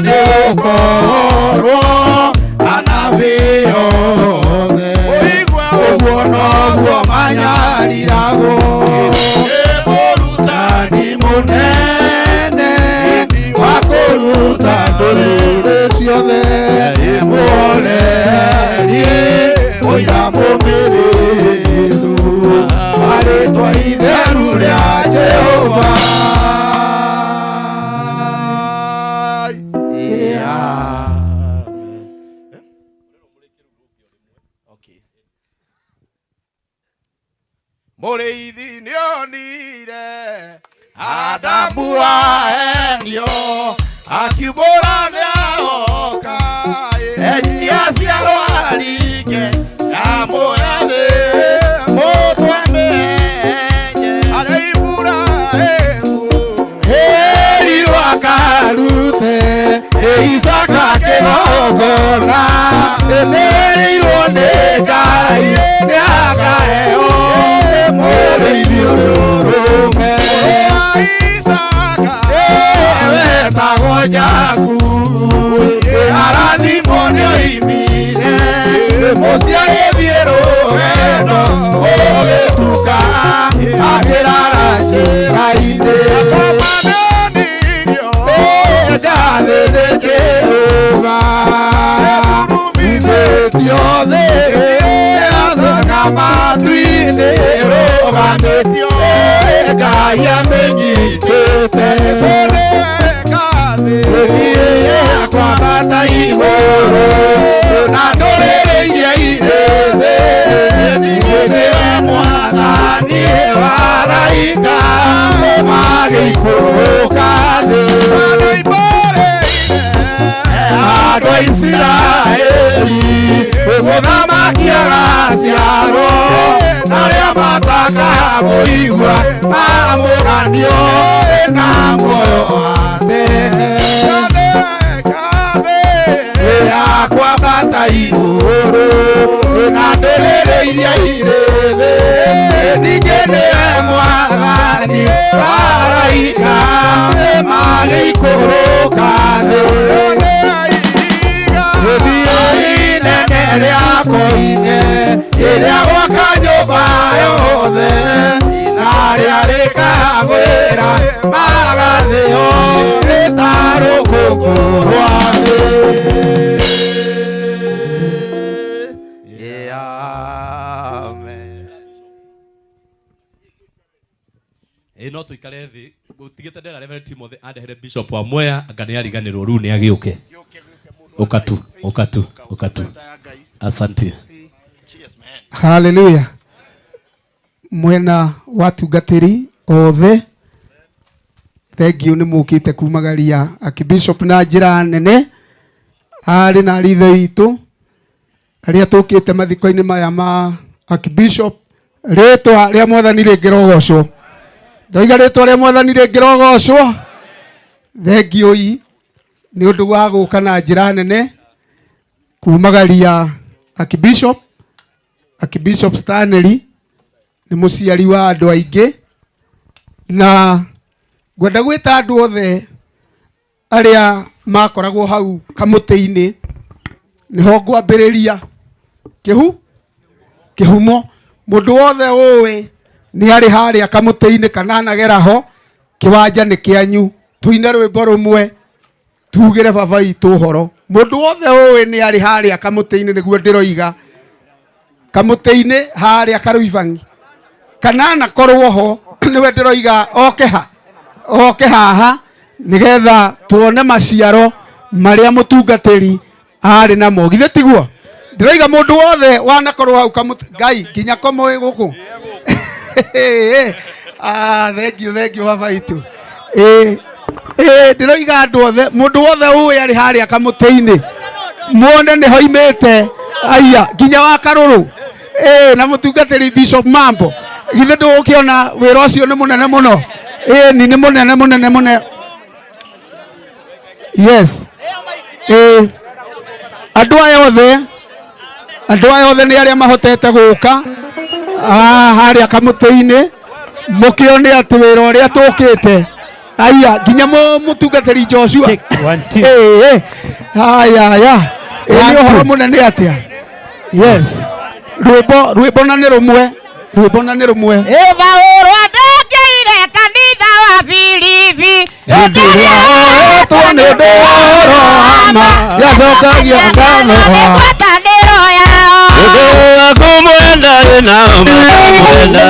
Nĩgũkorwo anabii othe Ũguo noguo manyariragwo Nĩ mũrutani mũnene Wa kũruta ndũrĩrĩ ciothe Mũhoreri Mũira mũmĩrĩru Warĩtwa itheru rĩa Jehova Mũrĩithi nĩonire Adamu ahenio Akiumbũra nĩahoka Enyia ciarwo aringe Ndamũhe mũtwe mĩenye Arĩa Iburahĩmu Ĩrirwo akarute Isaka kĩgongona Nĩerĩirwo nĩ Ngai Nĩakaheo Mũrĩithi ũrĩa ũrũme Wetagwo Jakubu Arathimwo nĩoimire Mũciĩ agĩthiĩ rũgendo Gũgĩtuka Akĩrara njĩra-inĩ Ngathĩ nĩ Jehova Umithĩtio thĩ Acoka matu-inĩ Rũgamĩtio Ngai amĩnyitĩte Thiĩ kwambata igũrũ Na ndũrĩrĩ iria irĩ thĩ Ningĩ nĩwe Mwathani wa araika Magĩikũrũka thĩ Andũ a Isiraeli Mũthamaki agaciarwo Na arĩa matakamũigua Mamũranio na muoyo wa tene Yakwambata igũrũ Na ndũrĩrĩ iria irĩ thĩ Ningĩ nĩwe Mwathani wa araika Magĩikũrũka thĩ Thiĩ Mangĩkagwĩra magathĩo nĩ ta rũkũngũ rwa thĩ. Amen. Ĩ no tũikare thĩ gũtigĩte ndera Reverend Timothy andehere Bishop wa Mwea anga nĩ ariganĩrwo rĩu nĩ agĩũke. Ũka tu ũka tu ũka tu. Asante. Haleluya. Mwena wa tungatĩri othe, thengiũ nĩ mũkĩte kumagaria Archbishop na njĩra nene, arĩ na arithe witũ arĩa tũkĩte mathiko-inĩ maya ma Archbishop. Rĩtwa rĩa Mwathani rĩngĩrogocwo. Ndoiga rĩtwa rĩa Mwathani rĩngĩrogocwo. Thengiũ nĩ ũndũ wa gũka na njĩra nene kumagaria Archbishop. Archbishop Stanley nĩ mũciari wa andũ aingĩ, na ngwenda gwĩta andũ othe arĩa makoragwo hau kamũtĩ-inĩ, nĩho ngwambĩrĩria kĩhumo. Mũndũ wothe ũĩ nĩ arĩ harĩa kamũtĩ-inĩ kana anagera ho, kĩwanja nĩ kĩanyu, tũine rwĩmbo rũmwe tugĩre baba witũ ũhoro. Mũndũ wothe ũĩ nĩ arĩ harĩa kamũtĩ-inĩ, nĩguo ndĩroiga kamũtĩ-inĩ harĩa Karũibangi, kana anakorwo ho, nĩwe ndĩroiga oke ha, oke haha nĩgetha tuone maciaro marĩa mũtungatĩri arĩ namo. Githĩ tiguo? Ndĩroiga mũndũ wothe wanakorwo hau kamũtĩ, Ngai nginya komoĩ gũkũ. Ah, thank you, thank you baba witũ. Ndĩroiga andũ othe, mũndũ wothe ũĩ arĩ harĩa kamũtĩ-inĩ, muone nĩho imĩte, aya nginya wa Karũrũ. Na mũtungatĩri Bishop Mambo, githĩ ndũgũkĩona wĩra ũcio nĩ mũnene mũno? Ni nĩ mũnene mũnene mũnene. Yes. Andũ aya othe, andũ aya othe nĩ arĩa mahotete gũka harĩa kamũtĩ-inĩ, mũkĩone atĩ wĩra ũrĩa tũkĩte. Aya nginya mũtungatĩri Joshua. Haya haya. Nĩ ũhoro mũnene atĩa? Yes. Rwĩmbo, rwĩmbo na nĩ rũmwe, rwĩmbo na nĩ rũmwe. Paulo andongeire kanitha wa Filipi, hĩndĩ ĩrĩa oetwo nĩ ũndũ wa ũhoro wa ma, nĩacokagia ngatho ngwatanĩro yao. Ũndũ wa kũmwenda wĩna mwenda.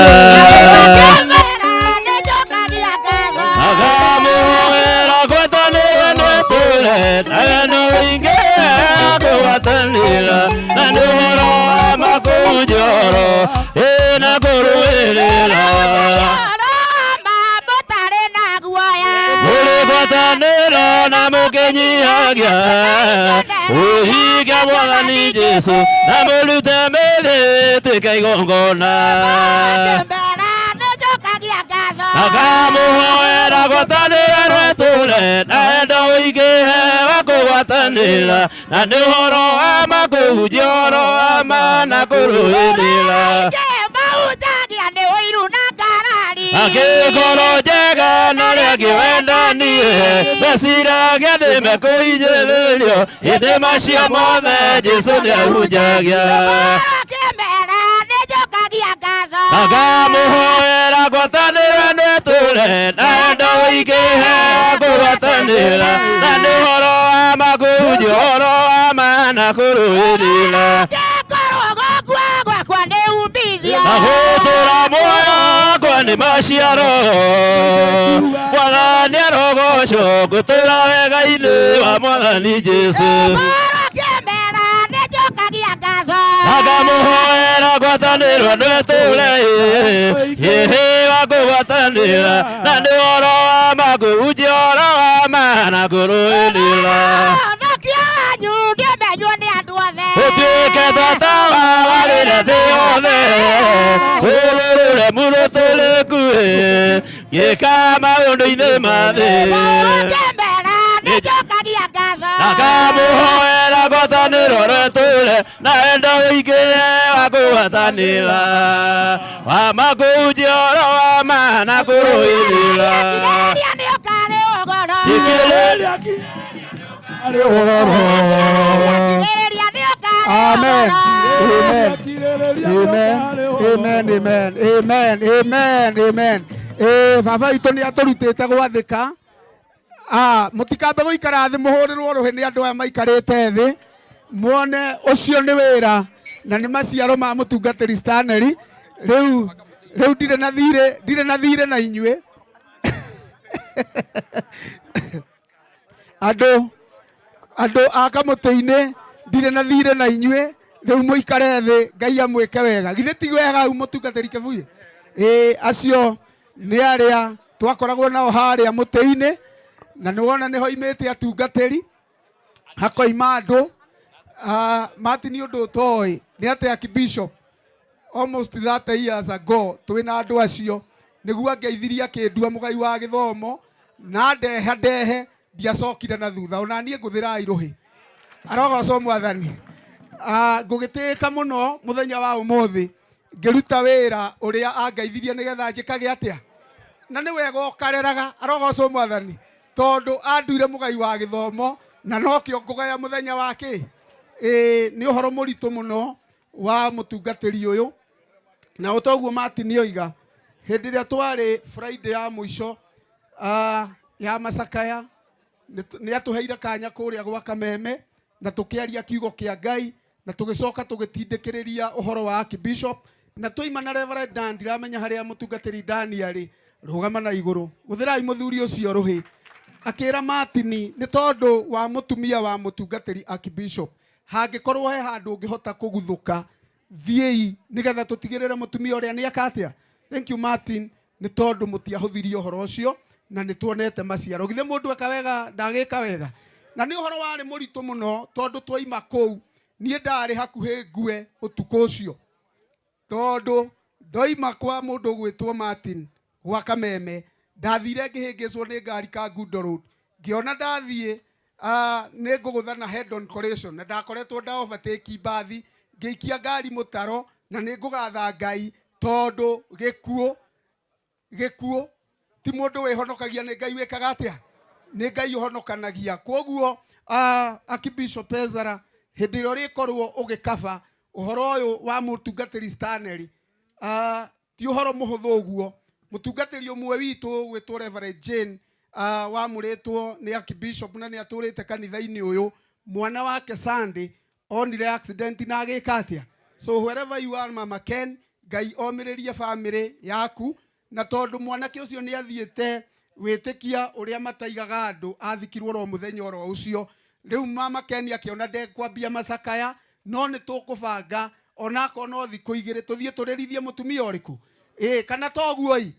Akamũhoera ngwatanĩro nĩtũre, na no ingĩ kũgwatanĩra, na nĩ ũhoro wa ma kũhunjia ũhoro, ĩ na kũrũĩrĩra. Mũrĩ ngwatanĩro na mũkĩnyihagia, ũhingia Mwathani Jesũ, na mũrute mĩĩrĩ ĩtuĩke igongona. Akamũhoera ngwatanĩro rwetũre, na endo ũingĩhe wa kũgwatanĩra, na nĩ ũhoro wa ma kũhunjia ũhoro wa ma na kũrũĩrĩra. Akĩngoro njega na arĩa angĩ wendanie, meciragia nĩmekũhinyĩrĩrio, hĩndĩ macio mothe Jesũ nĩahunjagia. Akamũhoera ngwatanĩro nĩtũre, na endo ũingĩhe wa kũgwatanĩra, na nĩ ũhoro wa ma kũhunjia ũhoro wa ma na kũrũĩrĩra. Na gũtũũra muoyo wakwa nĩ maciaro, Mwathani arogocwo, ngũtũũra wega-inĩ wa Mwathani Jesũ. Akamũhoera ngwatanĩro nĩtũre, ĩhĩ wa kũgwatanĩra, na nĩ ũhoro wa ma kũhunjia ũhoro wa ma na kũrũĩrĩra. Ũtuĩke tatawa warĩre thĩ yothe, rũrũ rũremu rũtũrĩkuĩ, gĩka maũndũ-inĩ ma thĩ. Akamũhoera ngwatanĩro rwetũre, na endo ũingĩhe wa kũgwatanĩra, wa ma kũhunjia ũhoro wa ma na kũrũĩrĩra. Ikirĩrĩria Amen. Amen. Amen. Amen. Amen. Amen. Amen. Amen. Baba witũ nĩ atũrutĩte gwathĩka. Mũtikambe gũikara thĩ mũhũrĩrwo rũhĩ nĩ andũ aya maikarĩte thĩ muone ũcio nĩ wĩra na nĩ maciaro ma mũtungatĩri Stanley. Rĩu ndirĩ na thirĩ, ndirĩ na thirĩ na inyuĩ. Andũ a kamũtĩ-inĩ ndirĩ na thirĩ na inyuĩ. Rĩu mũikare thĩ Ngai amwĩke wega. Githĩ ti wega hau mũtungatĩri Kĩbuye? Acio nĩ arĩa twakoragwo nao harĩa mũtĩ-inĩ na nĩ wona nĩho imĩte atungatĩri hakoima andũ. Martin ũndũ ũtoĩ nĩ atĩ Archbishop almost 30 years ago twĩna andũ acio nĩguo angeithirie akĩndua mũgai wa gĩthomo na ndeha ndehe ndiacokire na thutha ona niĩ ngũthĩrai rũhĩ. Arogocwo Mwathani. Ngũgĩtĩĩka mũno mũthenya wa ũmũthĩ ngĩruta wĩra ũrĩa angeithirie nĩgetha njĩkage atĩa na nĩ wega ũkareraga. Arogocwo Mwathani tondũ anduire mũgai wa gĩthomo na nokĩo ngũgaya mũthenya wa kĩ. Nĩ ũhoro mũritũ mũno wa mũtungatĩri ũyũ na ũtoguo Martin oiga hĩndĩ ĩrĩa twarĩ Friday ya mũico ya macakaya nĩ atũheire kanya kũrĩa gwa Kameme na tũkĩaria kiugo kĩa Ngai na tũgĩcoka tũgĩtindĩkĩrĩria ũhoro wa Archbishop na twaima na Reverend Dan. Ndiramenya harĩa mũtungatĩri Dan arĩ, rũgama na igũrũ gũthĩrai mũthuri ũcio rũhĩ. Akĩra Martin nĩ tondũ wa mũtumia wa mũtungatĩri Archbishop hangĩkorwo he handũ ũngĩhota kũguthũka thiĩi nĩgetha tũtigĩrĩre mũtumia ũrĩa nĩ eka atĩa. Thank you Martin nĩ tondũ mũtiahũthirie ũhoro ũcio na nĩ tuonete maciaro. Githĩ mũndũ eka wega ndagĩka wega? Na nĩ ũhoro warĩ mũritũ mũno tondũ twaima kũu niĩ ndarĩ hakuhĩ ngue ũtukũ ũcio tondũ ndoima kwa mũndũ ũgwĩtwo Martin gwa Kameme ndathire ngĩhĩngĩcwo nĩ ngari Kangundo Road ngĩona ndathiĩ nĩ ngũgũthana head on collision na ndakoretwo nda overtake mbathi ngĩikia ngari mũtaro na nĩ ngũgatha Ngai tondũ gĩkuũ ti mũndũ wĩhonokagia nĩ Ngai wĩkaga atĩa, nĩ Ngai ũhonokanagia. Kwoguo Archbishop Ezra hĩndĩ ĩrĩa ũrĩkorwo ũgĩkaba ũhoro ũyũ wa mũtungatĩri Stanley ti ũhoro mũhũthũ ũguo. Mũtungatĩri ũmwe witũ ũgwĩtwo Reverend Jane wamũrĩtwo nĩ Archbishop na nĩ atũrĩte kanitha-inĩ ũyũ, mwana wake Sunday onire accident na agĩka atĩa. So wherever you are Mama Ken, Ngai omĩrĩrie family yaku na tondũ mwanake ũcio nĩ athiĩte wĩtĩkia ũrĩa mataigaga andũ athikirwo ro mũthenya oro ũcio. Rĩu Mama Ken akĩona ndekwambia macakaya no nĩ tũkũbanga onakorwo no thikũ igĩrĩ tũthiĩ tũrĩrithie mũtumia ũrĩkũ kana toguo i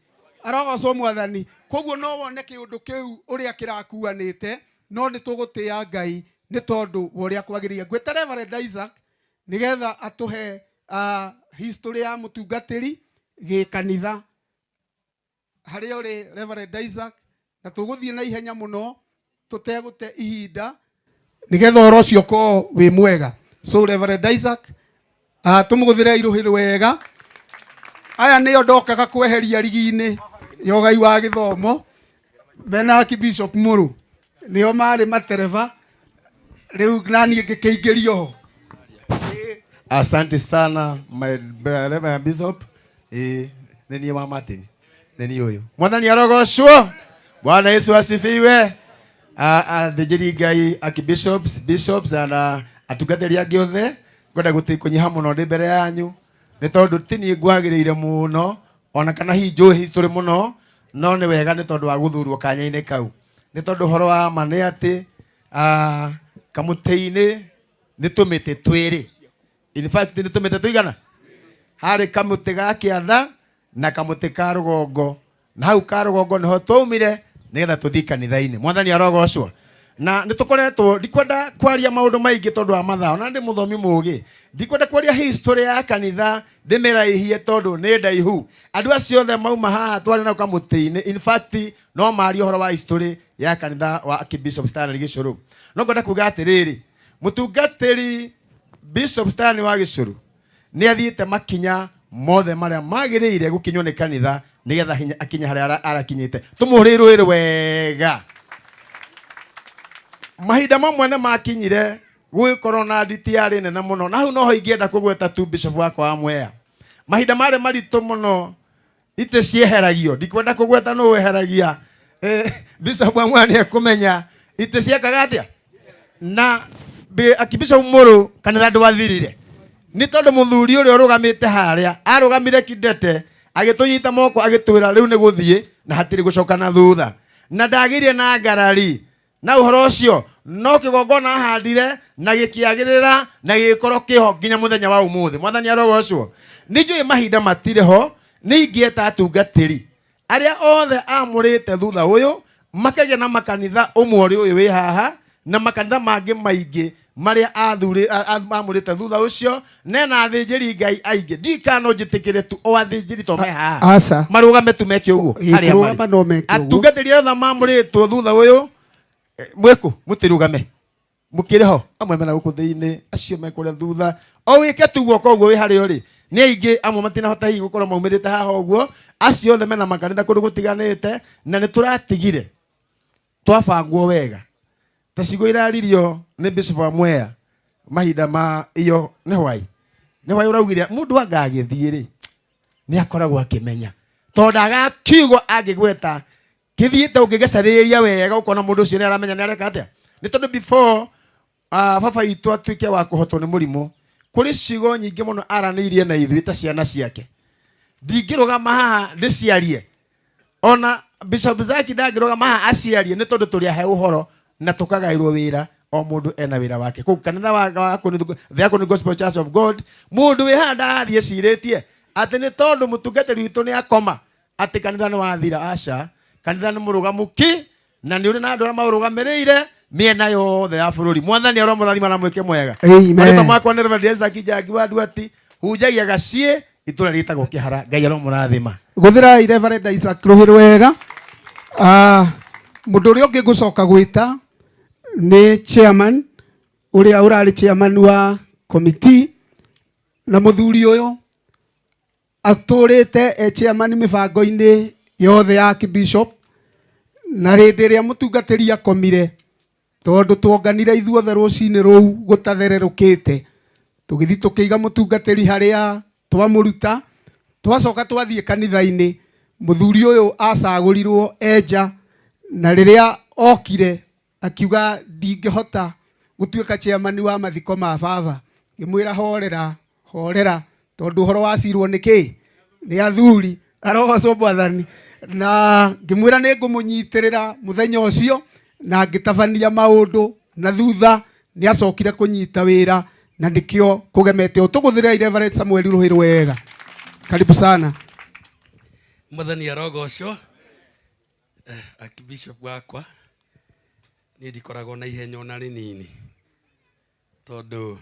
arogocwo Mwathani. Koguo no wone kĩũndũ kĩu ũrĩa kĩrakuanĩte no nĩ tũgũtĩa Ngai nĩ tondũ wa ũrĩa kwagĩrĩire. Ngwĩta Reverend Isaac nĩgetha atũhe history ya mũtungatĩri gĩkanitha harĩa ũrĩ Reverend Isaac, na tũgũthiĩ na ihenya mũno tũtegũte ihinda nĩgetha ũhoro ũcio ũkorwo wĩ mwega. So Reverend Isaac tũmũgũthĩre irũhĩ wega. Aya nĩo ndokaga kweheria rigi-inĩ ya ũgai wa gĩthomo mena Archbishop Mũrũ nĩo marĩ matereba rĩu naniĩ ngĩkĩingĩrio ho. Asante sana my Reverend Bishop. Nĩ niĩ wa Martin. Nĩ niĩ ũyũ. Mwathani arogocwo. Bwana Yesu asifiwe. Athĩnjĩri Ngai, archbishops, bishops and atungatĩri angĩ othe, ngwenda kũnyiha mũno ndĩ mbere yanyu nĩ tondũ ti niĩ ngwagĩrĩire mũno ona kana hihi njũĩ history mũno, no nĩ wega nĩ tondũ wa gũthurwo kanya-inĩ kau. Nĩ tondũ ũhoro wa ma nĩ atĩ kamũtĩ-inĩ nĩ tũmĩtĩ twĩrĩ. In fact nĩ tũmĩtĩ tũigana? Harĩ kamũtĩ ga kĩanda na kamũtĩ ka rũgongo, na hau ka rũgongo nĩho twaumire nĩgetha tũthiĩ kanitha-inĩ. Mwathani arogocwo. Na nĩ tũkoretwo, ndikwenda kwaria maũndũ maingĩ tondũ wa mathaa, ona ndĩ mũthomi mũũgĩ, ndikwenda kwaria history ya kanitha ndĩmĩraihie tondũ nĩ ndaihu. Andũ acio othe mauma haha twarĩ nao kamũtĩ-inĩ, in fact no marie ũhoro wa history ya kanitha wa Archbishop Stanley Gĩcũrũ. No ngwenda kuga atĩrĩrĩ, mũtungatĩri Bishop Stanley wa Gĩcũrũ nĩ athiĩte makinya mothe marĩa magĩrĩire gũkinywo nĩ kanitha nĩgetha hinya akinye harĩa arakinyĩte. Tũmũhũrĩre rũĩ wega. Mahinda mamwe nĩ makinyire gũgĩkorwo na nditi yarĩ nene mũno, na hau noho ingĩenda kũgweta tu Bishop wakwa wa Mwea. Mahinda marĩ maritũ mũno Itĩ cieheragio, ndikwenda kũgweta nũ weheragia. Bishop amwe nĩ ekũmenya itĩ ciekaga atĩa. Na Archbishop Mũrũ kanitha ndwathirire nĩ tondũ mũthuri ũrĩa ũrũgamĩte harĩa arũgamire kidete agĩtũnyita moko agĩtwĩra rĩu nĩ gũthiĩ na hatirĩ gũcoka na thutha, na ndagĩire na ngarari na ũhoro ũcio, no kĩgongona ahandire na gĩkĩagĩrĩra na gĩgĩkorwo kĩho nginya mũthenya wa ũmũthĩ. Mwathani arogocwo. Nĩ njũĩ mahinda matirĩ ho, nĩ ingĩeta atungatĩri arĩa othe amũrĩte thutha ũyũ makagĩa na makanitha ũmwe ũrĩ ũyũ wĩ haha na makanitha mangĩ maingĩ marĩa amũrĩte thutha ũcio, nena athĩnjĩri Ngai aingĩ. Ndiũĩ kana no njĩtĩkĩre tu o athĩnjĩri to me haha. Aca. Marũgame tu meke ũguo harĩa marĩ. Kũrũgama no meke ũguo. Atungatĩri othe mamũrĩtwo thutha ũyũ, mwĩkũ mũtirũgame mũkĩrĩ ho, amwe mena gũkũ thĩinĩ, acio me kũrĩa thutha, o wĩke tu guoko ũguo wĩ harĩa ũrĩ. Nĩ aingĩ, amwe matinahota hihi gũkorwo maumĩrĩte haha ũguo, acio othe mena makanitha kũndũ gũtiganĩte, na nĩ tũratigire twabangwo wega ta cigo iraririo nĩ Bishop wa Mwea mahinda ma iyo nĩ hwai nĩ hwai ũraugire mũndũ anga agĩthiĩ rĩ nĩ akoragwo akĩmenya tondũ agakiugo angĩgweta kĩthiĩte ũngĩgĩcarĩria wega ũkona mũndũ ũcio nĩ aramenya nĩ areka atĩa. Nĩ tondũ before baba itũ atuĩke wa kũhotwo nĩ mũrimũ, kũrĩ ciugo nyingĩ mũno aranĩirie na ithuĩ ta ciana ciake. Ndingĩrũgama haha ndĩciarie, ona Bishop Zaki ndangĩrũgama haha aciarie, nĩ tondũ tũrĩ ahe ũhoro na tũkagaĩrwo wĩra, o mũndũ ena wĩra wake kũu kanitha wa The Akoni Gospel Church of God. Mũndũ wĩ haha ndarathiĩ ecirĩtie atĩ nĩ tondũ mũtungatĩri witũ nĩ akoma atĩ kanitha nĩ wathira. Aca, kanitha nĩ mũrũgamu ki na nĩ ũrĩ na andũ arĩa maũrũgamĩrĩire mĩena yothe ya bũrũri. Mwathani aromũrathima na mwĩke mwega. Amen. Marĩtwa makwa nĩ Reverend Isaac Njangi wa Nduati, hunjagia gaciĩ itũra rĩtagwo Kĩhara. Ngai aromũrathima. Gũthĩrai Reverend Isaac rũhĩ wega. Mũndũ ũrĩa ũngĩ ngũcoka gwĩta nĩ chairman ũrĩa ũrarĩ chairman wa committee, na mũthuri ũyũ atũrĩte e chairman mĩbango-inĩ yothe ya Archbishop, na hĩndĩ ĩrĩa mũtungatĩri akomire, tondũ tuonganire ithuothe rũcinĩ rũu gũtathererũkĩte, tũgĩthiĩ tũkĩiga mũtungatĩri harĩa twamũruta, twacoka twathiĩ kanitha-inĩ, mũthuri ũyũ acagũrirwo enja, na rĩrĩa okire akiuga ndingĩhota gũtuĩka chairman wa mathiko ma baba. Ngĩmwĩra horera horera, tondũ ũhoro wacirwo nĩ kĩ nĩ athuri, arogocwo Mwathani. Na ngĩmwĩra nĩ ngũmũnyitĩrĩra mũthenya ũcio, na ngĩtabania maũndũ, na thutha nĩ acokire kũnyita wĩra, na nĩkĩo kũgemete ũũ. Tũgũthĩrĩrai Reverend Samuel Rũhĩ wega. Karibu sana. Mwathani arogocwo. Archbishop wakwa, niĩ ndikoragwo na ihenya ona rĩnini, tondũ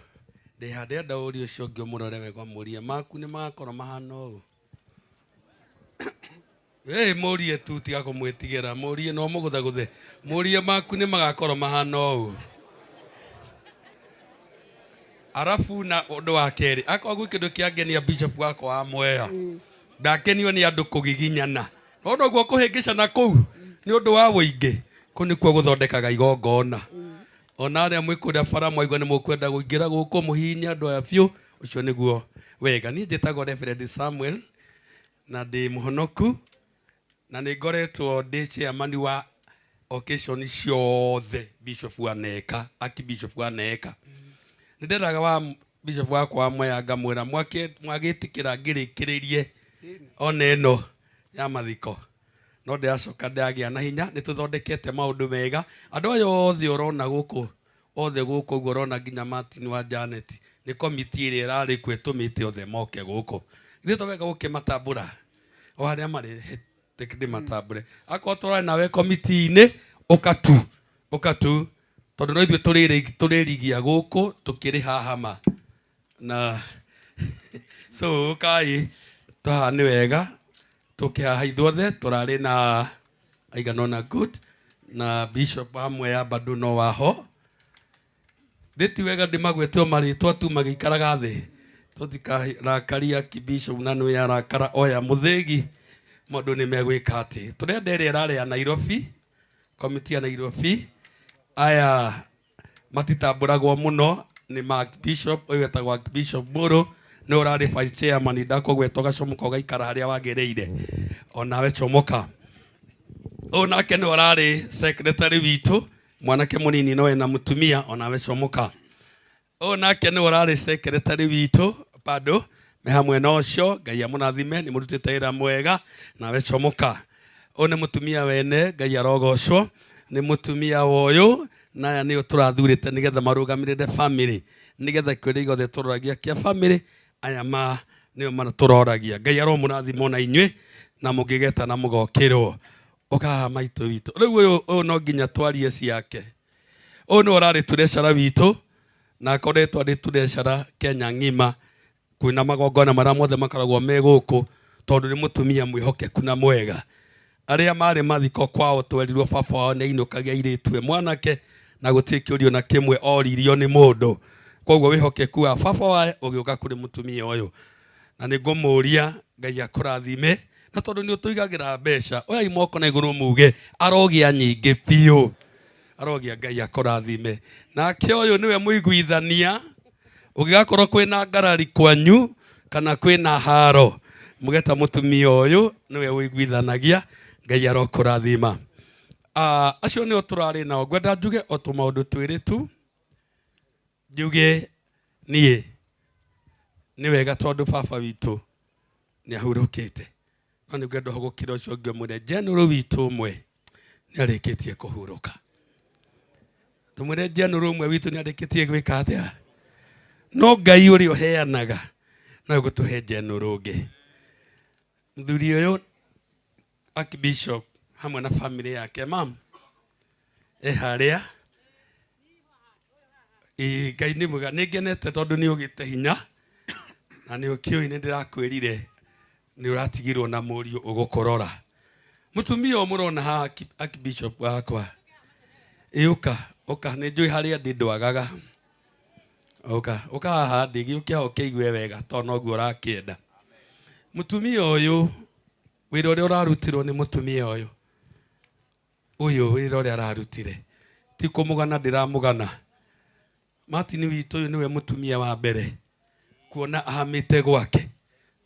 ndĩ haha ndĩrenda ũria ũcio ũngĩ ũmũrore wega, ũmũrie maku nĩ magakorwo mahana ũũ. Ĩ mũrie tu, tiga kũmwĩtigĩra, mũrie no mũgũthagũthe, mũrie maku nĩ magakorwo mahana ũũ. Arabu na ũndũ wa kerĩ, akorwo gwĩ kĩndũ kĩangenia Bishop wakwa wa Mwea, ndakenio nĩ andũ kũgiginyana. Ona ũguo kũhĩngĩcana kũu nĩ ũndũ wa wũingĩ, kũu nĩkuo gũthondekaga igongona. Ona arĩa mwĩ kũrĩa bara mwaigua nĩ mũkwenda kũingĩra gũkũ mũhihinye andũ aya biũ, ũcio nĩguo wega. Niĩ njĩtagwo Reverend Samuel na ndĩ mũhonoku, na nĩ ngoretwo ndĩ chairman wa occasion ciothe Bishop wa Neka, Archbishop wa Neka. Nĩ nderaga wa Bishop wakwa wa Mwea ngamwĩra mwagĩtĩkĩra ngĩrĩkĩrĩrie ona ĩno ya mathiko, no ndĩracoka ndagĩa na hinya. Nĩ tũthondekete maũndũ mega. Andũ aya othe ũrona gũkũ, othe gũkũ ũguo ũrona nginya Martin wa Janet, nĩ komiti ĩrĩa ĩrarĩ kuo ĩtũmĩte othe moke gũkũ. Ithuĩ to wega gũkĩmatambũra o harĩa marĩ, ndĩmatambũre. Akorwo tũrarĩ nawe komiti-inĩ, ũka tu, ũka tu, tondũ no ithuĩ tũrĩrigia gũkũ tũkĩrĩ haha ma. Na so ũkai twaha nĩ wega, tũke haha ithuothe tũrarĩ na aigana ũna good, na Bishop wa Mwea bado no waho. Ndĩ ti wega ndĩmagwete o marĩtwa tu magĩikaraga thĩ, tũtikarakaria Archbishop na nĩwe arakara oya mũthĩgi, maũndũ nĩ megwĩka atĩ. Tũrenda ĩrĩa ĩrarĩ ya Nairobi, komiti ya Nairobi, aya matitambũragwo mũno nĩ ma Archbishop, ũyũ wetagwo Archbishop Mbũrũ Nĩ ũrarĩ vice chairman, ndakũgweta ũgacomoka ũgaikara harĩa wagĩrĩire, onawe comoka. Ũyũ nake nĩ ũrarĩ secretary witũ, mwanake mũnini no ena mũtumia, onawe comoka. Ũyũ nake nĩ ũrarĩ secretary witũ bado me hamwe na ũcio. Ngai amũrathime, nĩ mũrutĩte wĩra mwega, nawe comoka. Ũyũ nĩ mũtumia wene, Ngai arogocwo nĩ mũtumia wa ũyũ, na aya nĩo tũrathurĩte nĩgetha marũgamĩrĩre family, nĩgetha kĩũria gĩothe tũroragia kĩa family, aya ma nĩo tũroragia. Ngai aromũrathima ona inyuĩ, na mũngĩgeta na mũgokĩrwo. Ũkahaha maitũ witũ rĩu ũyũ, ũyũ no nginya twarie ciake. Ũyũ nĩwe ũrarĩ treasurer witũ, na akoretwo arĩ treasurer Kenya ng'ima kwĩna magongona marĩa mothe makoragwo me gũkũ, tondũ nĩ mũtumia mwĩhokeku na mwega. Arĩa marĩ mathiko kwao twerirwo baba wao nĩ ainũkagia airĩtu e mwanake, na gũtirĩ kĩũria ona kĩmwe oririo nĩ mũndũ. Koguo wĩhokeku wa baba wae ũgĩũka kũrĩ mũtumia ũyũ, na nĩ ngũmũria Ngai akũrathime, na tondũ nĩ ũtũigagĩra mbeca, oyai moko na igũrũ muge arogĩa nyingĩ biũ, arogĩa. Ngai akũrathime. Nake ũyũ nĩwe mũiguithania, ũngĩgakorwo kwĩna ngarari kwanyu kana kwĩna haro, mũgeta mũtumia ũyũ, nĩwe ũiguithanagia. Ngai arokũrathima. Acio nĩo tũrarĩ nao. Ngwenda njuge o tũmaũndũ twĩrĩ tu. Njuge niĩ nĩ wega tondũ baba witũ nĩ ahurũkĩte, no nĩ ngwenda gũkĩra ũcio ũngĩ ũmwĩre general witũ ũmwe nĩ arĩkĩtie kũhurũka. Tũmwĩre general ũmwe witũ nĩ arĩkĩtie gwĩka atĩa, no Ngai ũrĩa ũheanaga no egũtũhe general ũngĩ. Mũthuri ũyũ Archbishop hamwe na family yake, mam e harĩa. Ĩĩ, Ngai nĩ mwega, nĩ ngenete tondũ nĩ ũgĩte hinya na nĩ ũkĩũĩ nĩ ndĩrakwĩrire nĩ ũratigirwo na mũriũ ũgũkũrora. Mũtumia ũyũ mũrona haha, Archbishop wakwa, ĩ ũka ũka, nĩ njũĩ harĩa ndĩ ndwagaga. Ũka ũka haha ndĩ, gĩũke ho ũkĩigue wega tondũ noguo ũrakĩenda. Mũtumia ũyũ, wĩra ũrĩa ũrarutirwo nĩ mũtumia ũyũ, ũyũ wĩra ũrĩa ararutire ti kũmũgana, ndĩramũgana. Martin witũ ũyũ nĩwe mũtumia wa mbere kuona ahamĩte gwake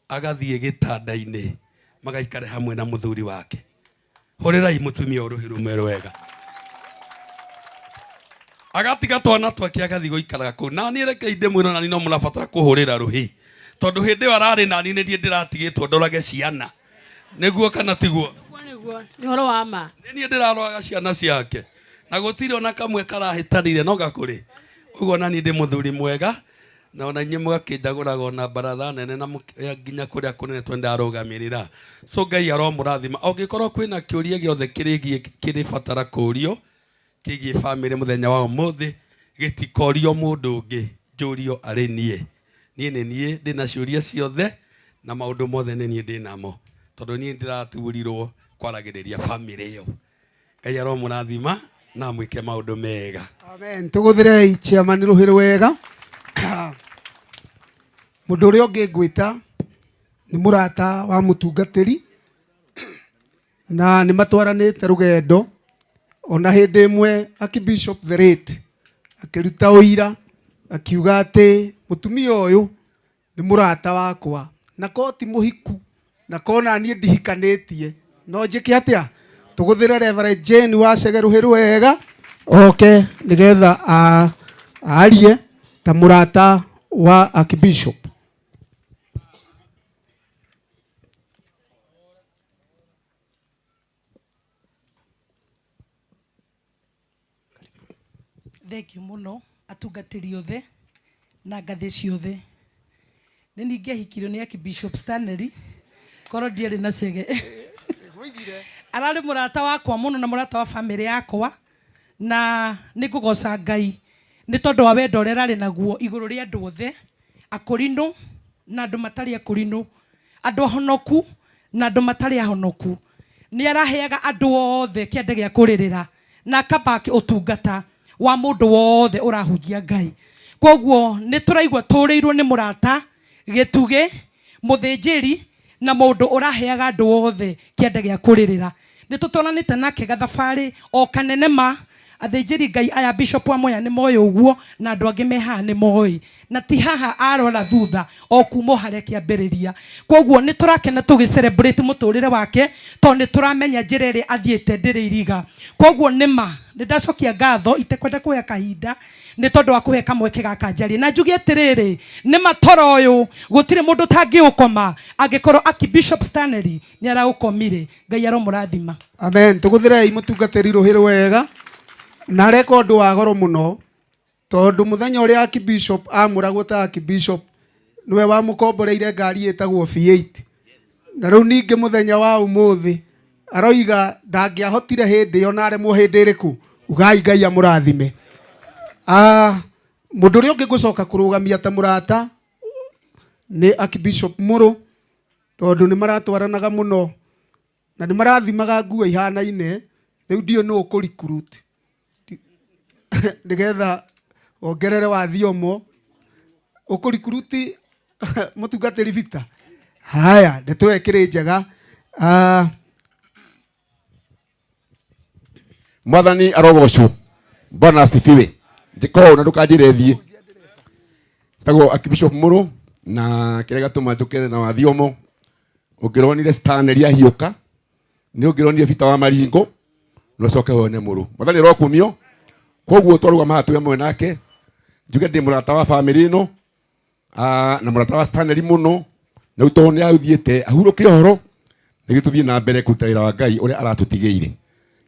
agathiĩ gĩtanda-inĩ magaikare hamwe na mũthuri wake. Hũrĩrai mũtumia ũyũ rũhĩ rũmwe rwega. Agatiga twana twake agathiĩ gũikaraga kũu. Na niĩ rekei ndĩmwĩre, ona niĩ no mũrabatara kũhũrĩra rũhĩ, tondũ hĩndĩ ĩyo ararĩ nani nĩ niĩ ndĩratigĩtwo ndorage ciana. Nĩguo kana tiguo? Nĩguo, nĩ ũhoro wa ma. Nĩ niĩ ndĩraroraga ciana ciake na gũtirĩ ona kamwe karahĩtanire no gakũrĩ ũguo. Na niĩ ndĩ mũthuri mwega, na ona inyuĩ mũgakĩnjagũraga ona baratha nene na nginya kũrĩa kũnene tondũ ndarũgamĩrĩra. So Ngai aromũrathima. Ũngĩkorwo kwĩna kĩũria gĩothe kĩrĩgiĩ kĩrĩbatara kũũrio kĩgiĩ famĩlĩ mũthenya wa ũmũthĩ, gĩtikorio mũndũ ũngĩ, njũrio arĩ niĩ. Niĩ nĩ niĩ ndĩna ciũria ciothe na maũndũ mothe nĩ niĩ ndĩnamo, tondũ niĩ ndĩraturirwo kwaragĩrĩria famĩlĩ ĩyo. Ngai aromũrathima na amwĩke maũndũ mega. Amen. Tũgũthĩrei chairman rũhĩ rwega. Mũndũ ũrĩa ũngĩ ngwĩta nĩ mũrata wa mũtungatĩri, na nĩ matwaranĩte rũgendo. Ona hĩndĩ ĩmwe Archbishop the late akĩruta ũira akiuga atĩ mũtumia ũyũ nĩ mũrata wakwa, na ko ti mũhiku, na kona niĩ ndihikanĩtie, no njĩke atĩa? Tũgũthĩre Reverend Jane wa Chege rũhĩ rwega oke nĩgetha arie ta mũrata wa Archbishop. Thank you mũno atungatĩri othe na ngathĩ ciothe. Nĩ ningĩahikirio nĩ Archbishop Stanley korwo ndiarĩ na Chege. Ararĩ mũrata wakwa mũno na mũrata wa famĩlĩ yakwa, na nĩ ngũgoca Ngai nĩ tondũ wa wendo ũrĩa ararĩ naguo igũrũ rĩa andũ othe, akũrinũ na andũ matarĩ akũrinũ, andũ ahonoku na andũ matarĩ ahonoku. Nĩ araheaga andũ othe kĩande gĩa kũrĩrĩra na akabaki ũtungata wa mũndũ wothe ũrahunjia Ngai. Koguo nĩ tũraigua tũrĩirwo nĩ mũrata, gĩtugĩ, mũthĩnjĩri na mũndũ ũraheaga andũ othe kĩande gĩa kũrĩrĩra. Nĩ tũtwaranĩte nake gathabarĩ o kanene ma Athĩnjĩri Ngai aya Bishop wa Mwea nĩ moĩ ũguo, na andũ angĩ me haha nĩ moĩ, na ti haha arora thutha o kuma o harĩa kĩambĩrĩria. Koguo nĩ tũrakena tũgĩ celebrate mũtũrĩre wake, tondũ nĩ tũramenya njĩra ĩrĩa athiĩte ndĩrĩ iriga. Koguo nĩ ma nĩ ndacokia ngatho itekwenda kuoya kahinda nĩ tondũ wa kũhe kamweke gaka njarie, na njuge atĩrĩrĩ, nĩ ma toro ũyũ gũtirĩ mũndũ ũtangĩũkoma angĩkorwo Archbishop Stanley nĩ araũkomire. Ngai aromũrathima. Amen. Tũgũthĩrei mũtungatĩri rũhĩ rwega, na areka ũndũ wa goro mũno, tondũ mũthenya ũrĩa Archbishop amũragwo ta Archbishop nĩwe wamũkomboreire ngari ĩtagwo V8, na rĩu ningĩ mũthenya wa ũmũthĩ aroiga ndangĩahotire hĩndĩ ĩyo na aremwo hĩndĩ ĩrĩkũ. Ugai Ngai amũrathime. Mũndũ ũrĩa ũngĩ ngũcoka kũrũgamia ta mũrata nĩ Archbishop Mũrũ, tondũ nĩ maratwaranaga mũno na nĩ marathimaga nguo ihanaine. Rĩu ndiũĩ nũ ũkũ recruit nĩgetha wongerere wa thiomo ũkũ recruit mũtungatĩri Victor. Haya, ndeto ĩyo ĩkĩrĩ njega. Mwathani arogocwo. Bwana asifiwe. Njĩka ũũ na ndũkanjĩre thiĩ. Tagwo Archbishop Mũrũ, na kĩrĩa gatũma njũke na wathiomo, ũngĩronire Stanley ahiũka, nĩ ũngĩronire Peter wa Maringo, na ũcoke wone Mũrũ. Mwathani arokumio. Koguo twarũgama haha twĩ hamwe nake, njuge ndĩ mũrata wa bamĩrĩ ĩno, na mũrata wa Stanley mũno, na rĩu tondũ nĩ athiĩte ahurũke ũhoro, nĩguo tũthiĩ na mbere kũruta wĩra wa Ngai ũrĩa aratũtigĩire.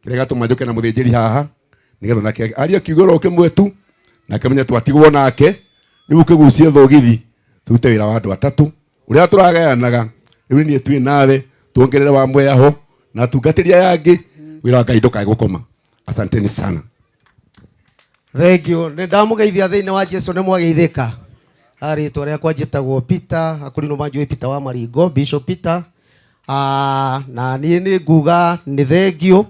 Kĩrĩa gatũma njũke na mũthĩnjĩri haha, nĩgetha nake arie kiugo oro kĩmwe tu, nake amenye twatigwo nake, rĩu ũkĩgucie thogithi, tũrute wĩra wa andũ atatũ, ũrĩa tũragayanaga, rĩu niĩ twĩ nawe, tuongerere wa Mwea ho, na atungatĩri aya angĩ, wĩra wa Ngai ndũkae gũkoma. Asanteni sana. Thank you. Nĩ ndamũgeithia thĩinĩ wa Jesu, nĩ mwageithĩka. Rĩtwa rĩakwa njĩtagwo Peter, akũrinũ manjũĩ Peter wa Maringo, Bishop Peter. Na niĩ nĩ nguga nĩ thengio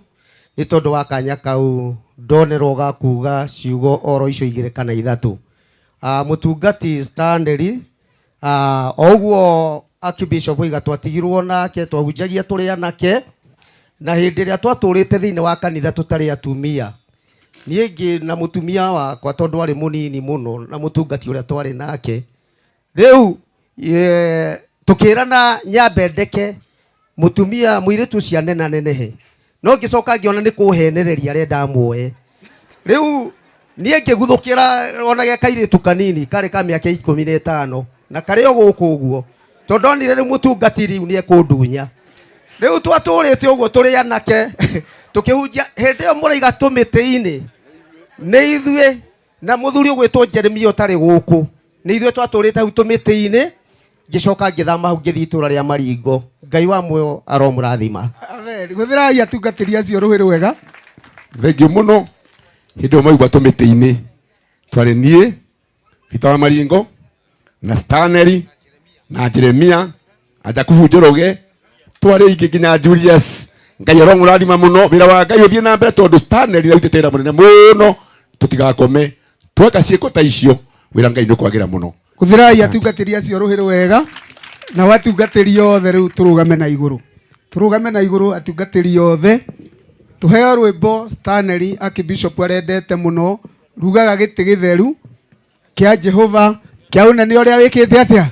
nĩ tondũ wa kanya kau ndonerwo ga kuga ciugo oro icio igĩrĩ kana ithatũ. Mũtungati Stanley, o ũguo Archbishop oiga twatigirwo nake, twahunjagia tũrĩ anake, na hĩndĩ ĩrĩa twatũrĩte thĩinĩ wa kanitha tũtarĩ atumia, niĩ ngĩ na mũtumia wakwa tondũ arĩ mũnini mũno na mũtungati ũrĩa twarĩ nake, rĩu tũkĩrana nyambe ndeke mũtumia mũirĩtu ũcio anenanenehe, no ngĩcoka ngĩona nĩ kũhenereria arenda muoe. Rĩu niĩ ngĩguthũkĩra ona ge kairĩtu kanini karĩ ka mĩaka 15 na karĩ o gũkũ ũguo, tondũ ndonire rĩu mũtungati rĩu nĩ ekũndunya. Rĩu twatũrĩte ũguo tũrĩ anake tũkĩhunjia hĩndĩ ĩyo mũraiga tũmĩtĩ-inĩ, nĩ ithuĩ na mũthuri ũgwĩtwo Jeremia ũtarĩ gũkũ, nĩ ithuĩ twatũrĩte hau tũmĩtĩ-inĩ. Ngĩcoka ngĩthama hau ngĩthiĩ itũũra rĩa Maringo. Ngai wa muoyo aromũrathima. Amen. Gũthĩrai atungatĩri acio rũhĩ rwega. Thengiũ mũno. Hĩndĩ ĩyo maigua tũmĩtĩ-inĩ, twarĩ niĩ Peter wa Maringo na Stanley na Jeremia na Jakubu Njoroge, twarĩ aingĩ nginya Julius. Ngai aromũrathima mũno, wĩra wa Ngai ũthiĩ na mbere, tondũ Stanley nĩarutĩte wĩra mũnene mũno. Tũtigakome tweka ciĩko ta icio, wĩra Ngai nĩ ũkwagĩra mũno. Gũthĩrai atungatĩri acio rũhĩ rwega, na atungatĩri othe rĩu tũrũgame na igũrũ, tũrũgame na igũrũ atungatĩri othe, tũheo rwĩmbo Stanley Archbishop arendete mũno, rugaga gĩtĩ gĩtheru kĩa Jehova kĩa ũnene ũrĩa wĩkĩte atĩa,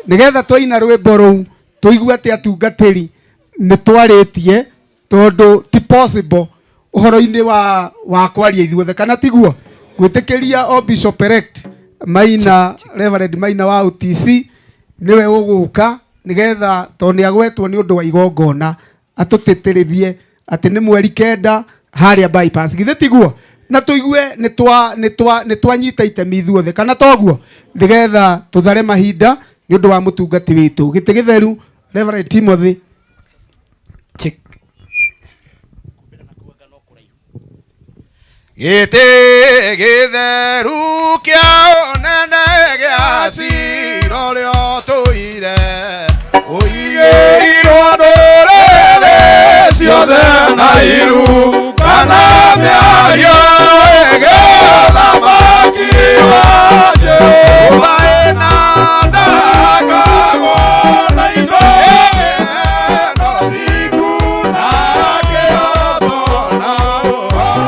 nĩgetha twaina rwĩmbo rũu tũigue atĩ atungatĩri nĩ twarĩtie, tondũ ti possible ũhoro-inĩ wa kwaria ithuothe, kana tiguo? Gwĩtĩkĩria o Bishop elect Maina, Reverend Maina wa OTC nĩwe ũgũka, nĩgetha tondũ nĩ agwetwo nĩ ũndũ wa igongona atũtĩtĩrithie atĩ nĩ mweri 9 harĩa bypass, githĩ tiguo? Na tũigue nĩ twanyita itemi ithuothe, kana toguo? Nĩgetha tũthare mahinda nĩ ũndũ wa mũtungati witũ. Gĩtĩ gĩtheru Reverend Timothy. Check. Gĩtĩ gĩtheru kĩa ũnene gĩa cira ũrĩa ũtũire, ũigĩirwo ndũrĩrĩ ciothe na iru kana mĩario ĩgĩ ũthamaki wa Jehova ĩna ndakagwo na indo ĩno thingu na kĩhooto na ũhoro.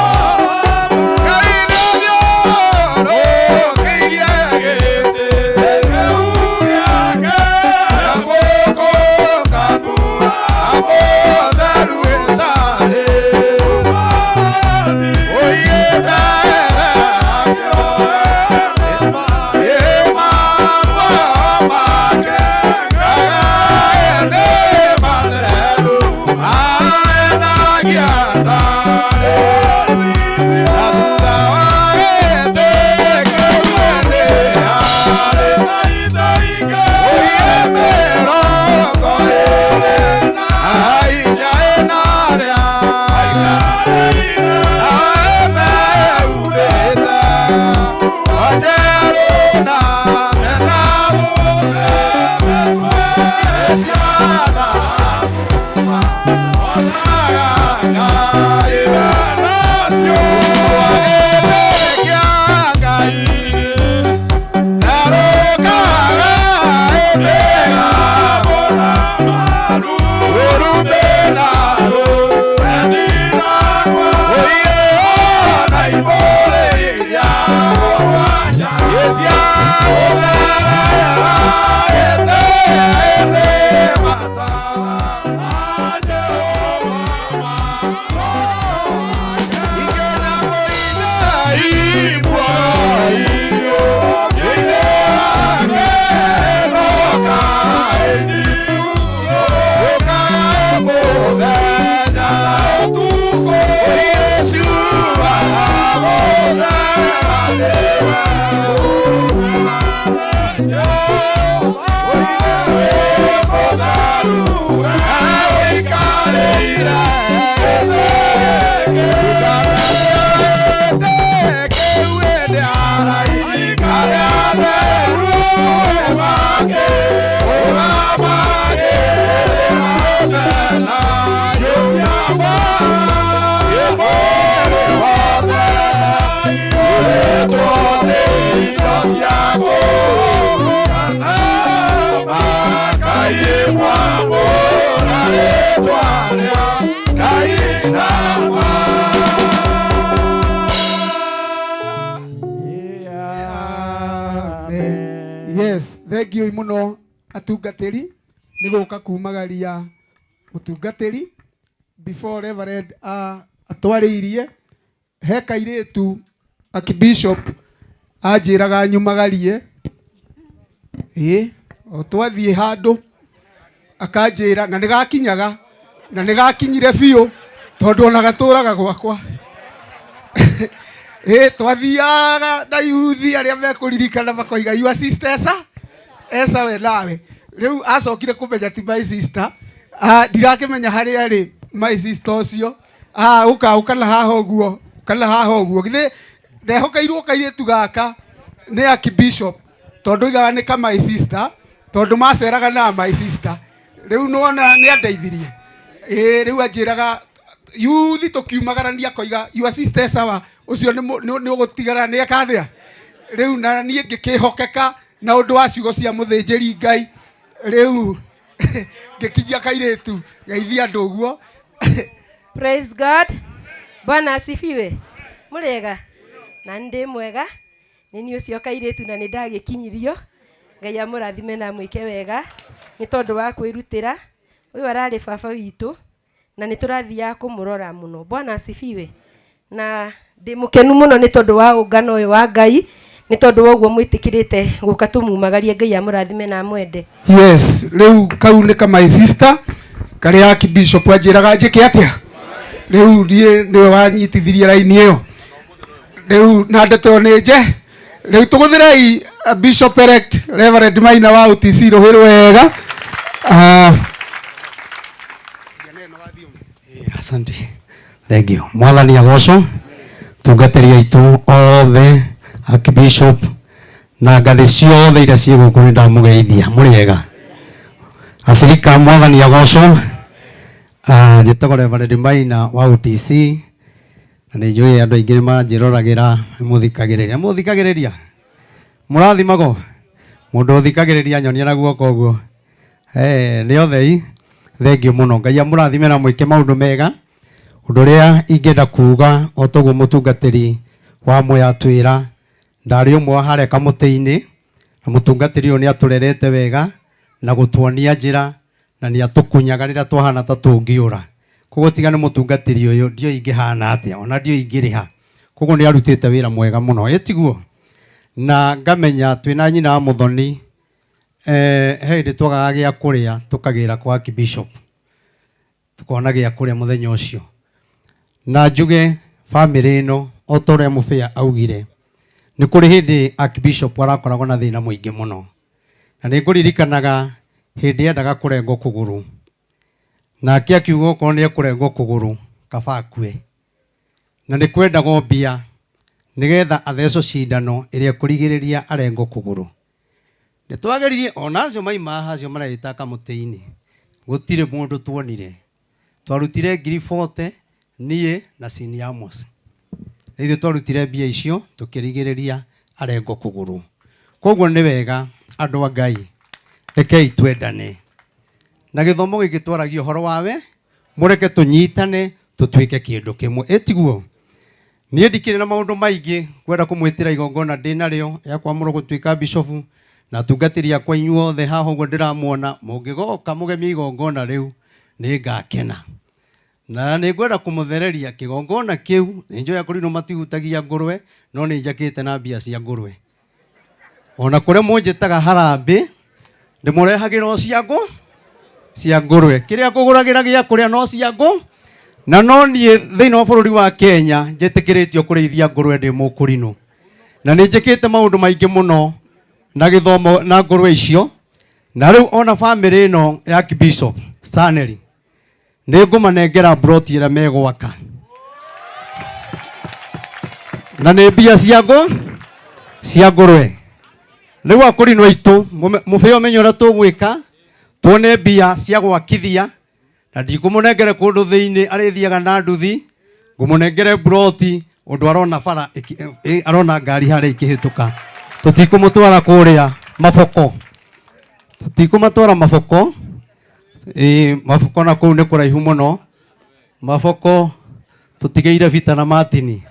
Yes, thank you muno atungatĩri nĩ gũka kumagaria mũtungatĩri before Reverend atwarĩirie he kairĩtu akibishop anjĩraga nyumagarie ĩĩ o twathiĩ handũ akanjĩra na nĩgakinyaga na nĩgakinyire biũ tondũ ona gatũraga gwakwa ĩ twathiaga na yuthi arĩa mekũririkana makoiga your sister esa esa we nawe rĩu acokire kũmenya ti my sister. Ah, ndirakĩmenya harĩa arĩ my sister ũcio. Ah, ũka ũka na haha ũguo ũka na haha ũguo githĩ ndehokeirwo kairĩtu gaka nĩ archbishop tondũ oigaga nĩ ka my sister tondũ maceraga na my sister rĩu nĩwona nĩ andeithirie ĩ rĩu anjĩraga yuthi tũkiumagarania akoiga your sister sawa ũcio nĩ ũgũtigara nĩ ekathĩa rĩu na niĩ ngĩkĩhokeka na ũndũ wa ciugo cia mũthĩnjĩri Ngai rĩu ngĩkinyia kairĩtu geithia andũ ũguo. Praise God. Bwana asifiwe. Mũrĩega? Na nĩ ndĩ mwega. Nĩ niĩ ũcio kairĩtu na nĩ ndagĩkinyirio. Ngai amũrathime na amwĩke wega nĩ tondũ wa kwĩrutĩra. Ũyũ ararĩ baba witũ na nĩ tũrathiaga kũmũrora mũno. Bwana asifiwe. Na ndĩ mũkenu mũno nĩ tondũ wa ũngano ũyũ wa Ngai nĩ tondũ wa ũguo mwĩtĩkĩrĩte gũka tũmumagarie. Ngai amũrathime na amwende. Yes, rĩu kau nĩ ka my sister karĩa archbishop anjĩraga njĩke atĩa rĩu niĩ nĩwe wanyitithirie raini ĩyo rĩu na ndeto ĩyo nĩ nje rĩu tũgũthĩrei Bishop elect Reverend Maina wa UTC rũhĩ rwega. Asante, thank you. Mwathani agocwo tungatĩri aitũ othe archbishop na ngathĩ ciothe iria ciĩ gũkũ nĩ ndamũgeithia mũrĩega acirika mwathani agocwo. Njĩtagwo Reverend Maina wa UTC na nĩ njũĩ andũ aingĩ nĩ manjĩroragĩra nĩ mũthikagĩrĩria mũrathimagwo mũndũ ũthikagĩrĩria nyonia na guoko ũguo nĩ othei thank you mũno. Ngai amũrathime na mwĩke maũndũ mega. Ũndũ ũrĩa ingĩenda kuga o toguo mũtungatĩri wa Mwea atwĩra ndarĩ ũmwe wa harĩa kamũtĩ-inĩ na mũtungatĩri ũyũ nĩ atũrerete wega na gũtuonia njĩra na nĩ atũkunyaga rĩrĩa twahana ta tũngĩũra. Koguo tiga nĩ mũtungatĩri ũyũ ndiũĩ ingĩhana atĩa ona ndiũĩ ingĩrĩha. Koguo nĩ arutĩte wĩra mwega mũno ĩtiguo na ngamenya twĩna nyina wa Mũthoni he hĩndĩ twagaga gĩa kũrĩa tũkagĩra kwa archbishop tukona gĩa kũrĩa mũthenya ũcio na njuge family ĩno o ta ũrĩa mũbĩa augire nĩ kũrĩ hĩndĩ archbishop arakoragwo na thĩna mũingĩ mũno na nĩ ngũririkanaga hĩndĩ endaga kũrengwo kũgũrũ nake akiuga okorwo nĩ ekũrengwo kũgũrũ kaba akue na nĩ kwendagwo mbia nĩgetha athecwo cindano ĩrĩa ĩkũrigĩrĩria arengwo kũgũrũ. Nĩ twageririe ona acio maima haha acio mareĩta kamũtĩ-inĩ gũtirĩ mũndũ tuonire twarutire 40,000 niĩ na Senior Amos ithuĩ twarutire mbia icio tũkĩrigĩrĩria arengwo kũgũrũ. Koguo nĩ wega andũ a Ngai rekei twendane na gĩthomo gĩkĩ twaragia ũhoro wawe mũreke tũnyitane tũtuĩke kĩndũ kĩmwe ĩtiguo. Niĩ ndikĩrĩ na maũndũ maingĩ kwenda kũmwĩtĩra igongona ndĩ narĩo ya kwamũrwo gũtuĩka bishofu na atungatĩri akwa inyuothe haha ũguo ndĩramuona mũngĩgoka mũgemie igongona rĩu nĩ ngakena na nĩ ngwenda kũmũthereria kĩgongona kĩu nĩ njũĩ akũrinũ matihutagia ngũrwe no nĩ njakĩte na mbia cia ngũrwe ona kũrĩa mũnjĩtaga harambĩ ndĩmũrehagĩra o cia ngũrwe kĩrĩa ngũgũragĩra gĩa kũrĩa no cia ngũ na no niĩ thĩinĩ wa bũrũri wa Kenya njĩtĩkĩrĩtio kũrĩithia ngũrwe ndĩ mũkũrinũ Na nĩ njĩkĩte maũndũ maingĩ mũno na gĩthomo na ngũrwe icio. Na rĩu ona bamĩrĩ ĩno ya Bishop Stanley nĩ ngũmanengera broti ĩrĩa megwaka. Na nĩ mbia cia ngũ cia ngũrwe. Rĩu akũrinũ aitũ mũbĩo menye ũrĩa tũgwĩka tuone mbia cia gwakithia na ndikũmũnengere kũndũ thĩinĩ arĩthiaga na nduthi ngũmũnengere broti ũndũ arona bara arona ngari harĩa ikĩhĩtũka. Tũtikũmũtwara kũrĩa maboko, tũtikũmatwara maboko. Maboko na kũu nĩ kũraihu mũno. Maboko tũtigĩire Vita na Martini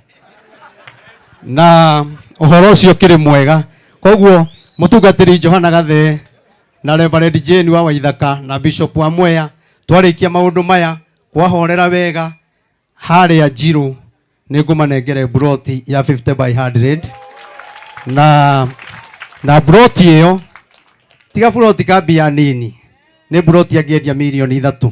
na ũhoro ũcio ũkĩrĩ mwega. Koguo mũtungatĩri Johana Gathee na Reverend Jane wa Waithaka na Bishop wa Mwea twarĩkia maũndũ maya kwahorera wega harĩa Njirũ nĩ ngũmanengere broti ya 50 by 100 na broti ĩyo tiga broti ka mbia nini nĩ broti angĩendia mirioni 3.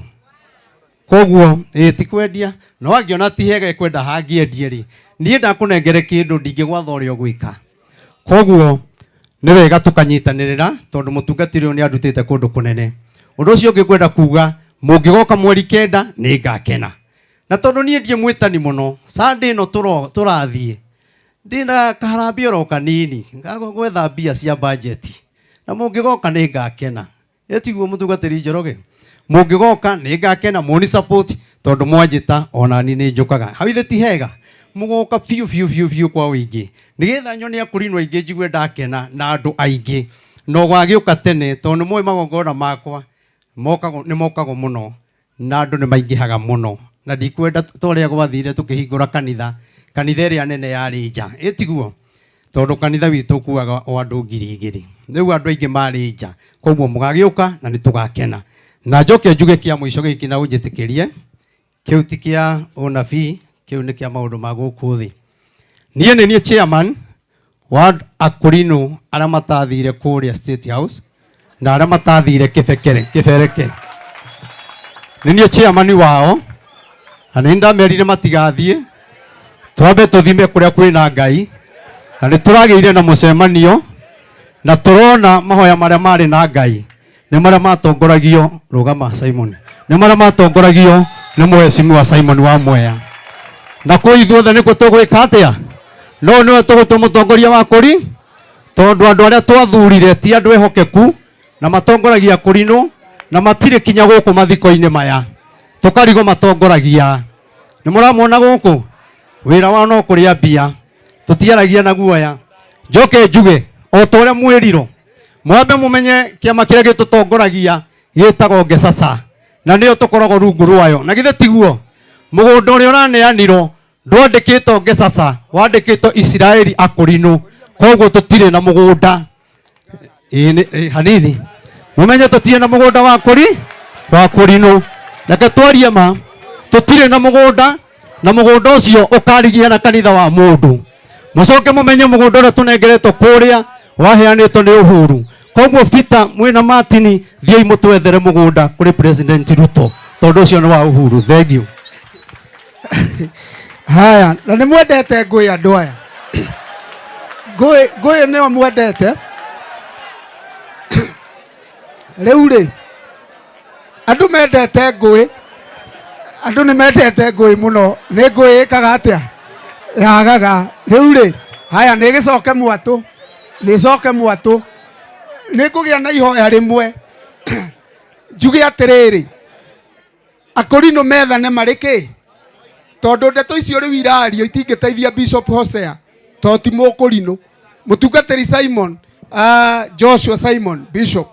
Koguo ti kwendia no angĩona ti hega ekwenda hangĩendie rĩ niĩ ndakũnengere kĩndũ ndingĩgwatha ũrĩa ũgwĩka. Koguo nĩ wega tũkanyitanĩrĩra tondũ mũtungatĩri ũyũ nĩ andutĩte kũndũ kũnene. Ũndũ ũcio ũngĩ ngwenda kuga mũngĩgoka mweri 9 nĩ ngakena. Na tondũ niĩ ndiĩ mwĩtani mũno Sunday ĩno tũrathiĩ ndĩna kaharambĩ oro kanini gwetha mbia cia budget na mũngĩgoka nĩ ngakena. Ĩtiguo mũtungatĩri Njoroge, mũngĩgoka nĩ ngakena mũni support tondũ mwanjĩta ona niĩ nĩ njũkaga. Hau ithe ti hega mũgoka biũ biũ biũ biũ kwa ũingĩ nĩgetha nyone akũrinũ aingĩ njigue ndakena na andũ aingĩ na ũgagĩũka tene tondũ nĩ mũĩ magongona makwa nĩ mokagwo mũno na andũ nĩ maingĩhaga mũno na ndikwenda ta ũrĩa gwathire tũkĩhingũra kanitha kanitha ĩrĩa nene yarĩ nja. Ĩtiguo tondũ kanitha witũ ũkuaga o andũ 2000 rĩu andũ aingĩ marĩ nja. Koguo mũgagĩũka na nĩ tũgakena. Na njoke njuge kĩa mũico gĩkĩ na ũnjĩtĩkĩrie kĩu ti kĩa ũnabii kĩu nĩ kĩa maũndũ ma gũkũ thĩ. Niĩ nĩ niĩ chairman wa akũrinũ arĩa matathire kũrĩa State House na arĩa matathire kĩbereke. Nĩ niĩ chairman wao na nĩ ndamerire matigathiĩ twambe tũthime kũrĩa kwĩna Ngai na nĩ tũragĩire na mũcemanio na tũrona mahoya marĩa marĩ na Ngai nĩ marĩa matongoragio rũgama Simon nĩ marĩa matongoragio nĩ mũhecimiwa Simon wa Mwea. Na kũu ithuothe nĩkuo tũgwĩka atĩa? No nĩwe tũgũtua mũtongoria wa kũri tondũ andũ arĩa twathurire ti andũ ehokeku na matongoragia kũrinũ na matirĩ kinya gũkũ mathiko-inĩ maya tũkarigwo matongoragia. Nĩ mũramona gũkũ wĩra wao no kũrĩa mbia tũtiaragia na guoya. Njoke njuge o ta ũrĩa mwĩrirwo mwambe mũmenye kĩama kĩrĩa gĩtũtongoragia gĩtagwo Ngesasa na nĩyo tũkoragwo rungu rwayo. Na githĩ tiguo mũgũnda ũrĩa ũraneanirwo ndwandĩkĩtwo Ngesasa wandĩkĩtwo Isiraeli akũrinũ. Koguo tũtirĩ na mũgũnda. Hanini mũmenye tũtirĩ na mũgũnda wa kũri wa kũrinũ. Reke twarie ma tũtirĩ na mũgũnda na mũgũnda ũcio ũkarigia na kanitha wa mũndũ. Mũcoke mũmenye mũgũnda ũrĩa tũnengeretwo kũrĩa waheanĩtwo nĩ Uhuru. Koguo Vita mwĩna Martini thiĩi mũtwethere mũgũnda kũrĩ President Ruto tondũ ũcio nĩ wa Uhuru. Thank you. Haya, na nĩ mwendete ngũĩ andũ aya. Ngũĩ nĩo mwendete. Rĩu rĩ andũ mendete ngũĩ, andũ nĩ mendete ngũĩ mũno. Nĩ ngũĩ ĩkaga atĩa? Yagaga. Rĩu rĩ haya nĩ gĩcoke mwatũ, nĩ coke mwatũ. Nĩ ngũgĩa na ihoya rĩmwe njuge atĩrĩrĩ akũrinũ methane marĩ kĩ tondũ ndeto icio rĩu irario itingĩteithia Bishop Hosea tondũ ti mũkũrinũ. Mũtungatĩri Simon, Joshua Simon Bishop,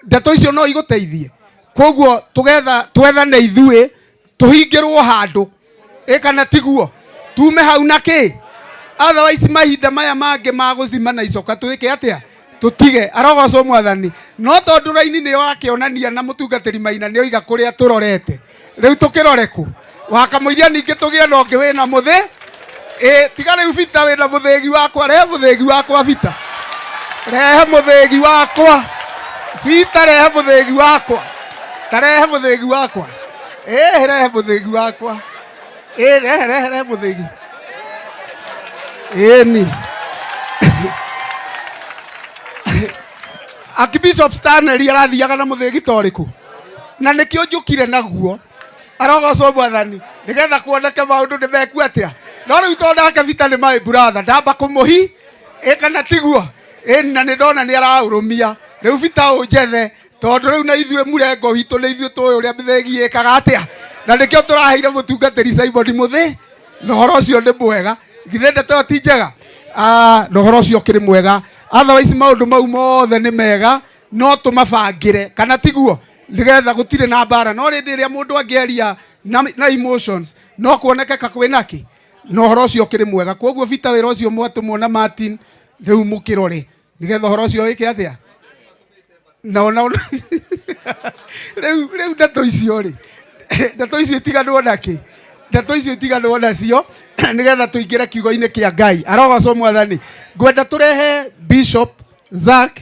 ndeto icio no igũteithie. Koguo tũgetha twethane ithuĩ tũhingĩrwo handũ ĩ kana tiguo tume hau na kĩ. Otherwise mahinda maya mangĩ ma gũthima na icoka twĩke atĩa? Tũtige. Arogocwo Mwathani. No tondũ raini nĩ wakĩonania na mũtungatĩri Maina nĩ oiga kũrĩa tũrorete rĩu tũkĩrore kũ? Wakamũiria ningĩ tũgĩe na ũngĩ wĩna mũthĩ. Tiga rĩu Vita wĩna mũthĩgi wakwa, rehe mũthĩgi wakwa Vita. Rehe mũthĩgi wakwa. Vita rehe mũthĩgi wakwa. Ta rehe mũthĩgi wakwa. Rehe mũthĩgi wakwa. Rehe rehe rehe mũthĩgi. Ni. Archbishop Stanley arathiaga na mũthĩgi ta ũrĩkũ na nĩkĩo njũkire naguo arogocwo mwathani nĩgetha kuoneke maũndũ nĩ meku atĩa no rĩu tondũ nake bita nĩ my brother ndamba kũmũhi ĩ kana tiguo ĩ na nĩ ndona nĩ araũrũmia rĩu bita ũnjethe tondũ rĩu na ithuĩ mũrengo witũ nĩ ithuĩ tũĩ ũrĩa mĩthĩgi ĩkaga atĩa na nĩkĩo tũraheire mũtungatĩri Simon Mũthĩ na ũhoro ũcio nĩ mwega githĩ ndeto ĩyo ti njega Ah, na ũhoro ũcio ũkĩrĩ mwega otherwise maũndũ mau mothe nĩ mega no tũmabangĩre kana tiguo nĩgetha gũtirĩ na mbara no rĩndĩ ĩrĩa mũndũ angĩaria na, na emotions no kuoneke ka kwĩna kĩ na ũhoro ũcio ũkĩrĩ mwega koguo bita wĩra ũcio mwatũmwo na Martin rĩu mũkĩrore nĩgetha ũhoro ũcio wĩke atĩa na ona rĩu rĩu ndeto icio rĩ ndeto icio itiganwo nakĩ ndeto icio itiganwo nacio nĩgetha tũingĩre kiugo-inĩ kĩa Ngai arogocwo mwathani ngwenda tũrehe Bishop Zack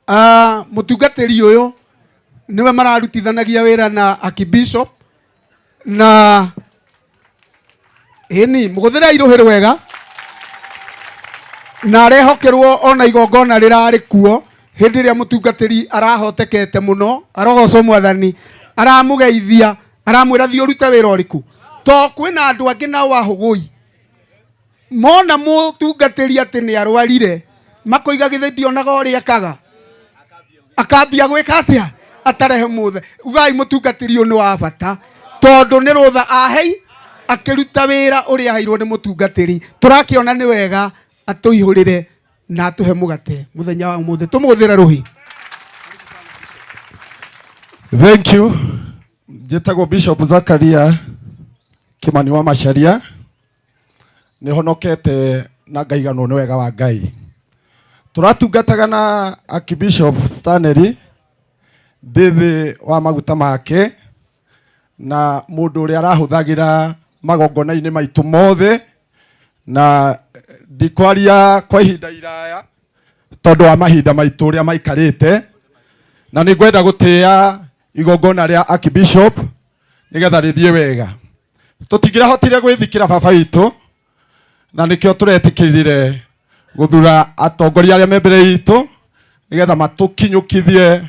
uh, mũtungatĩri ũyũ nĩwe mararutithanagia wĩra na Archbishop na ĩni mũgũthĩra irũhĩ rwega na arehokerwo ona igongona rĩrarĩ kuo hĩndĩ ĩrĩa mũtungatĩri arahotekete mũno arogocwo mwathani aramũgeithia aramwĩra thiĩ ũrute wĩra ũrĩkũ to kwĩna andũ angĩ nao ahũgũi mona mũtungatĩri atĩ nĩ arwarire makoiga githĩ ndionaga ũrĩa ekaga akambia gwĩka atĩa atarehe mũthe ugai mũtungatĩri ũyũ nĩ wa bata tondũ nĩ rũtha ahei akĩruta wĩra ũrĩa aheirwo nĩ mũtungatĩri tũrakĩona nĩ wega atũihũrĩre na atũhe mũgate mũthenya wa ũmũthĩ tũmũgũthĩre rũhĩ Thank you. Njĩtagwo Bishop Zakaria Kimani wa Macharia. Nĩ honokete na ngaiganwo nĩ wega wa Ngai. Tũratungataga na Archbishop Stanley ndĩ thĩ wa maguta make na mũndũ ũrĩa arahũthagĩra magongona-inĩ maitũ mothe na ndikwaria kwa ihinda iraya tondũ wa mahinda maitũ ũrĩa maikarĩte na nĩ ngwenda gũtĩĩa igongona rĩa Archbishop nĩgetha rĩthiĩ wega tũtingĩrahotire gwĩthikĩra baba witũ na nĩkĩo tũretĩkĩrire gũthura atongoria arĩa me mbere itũ nĩgetha matũkinyũkithie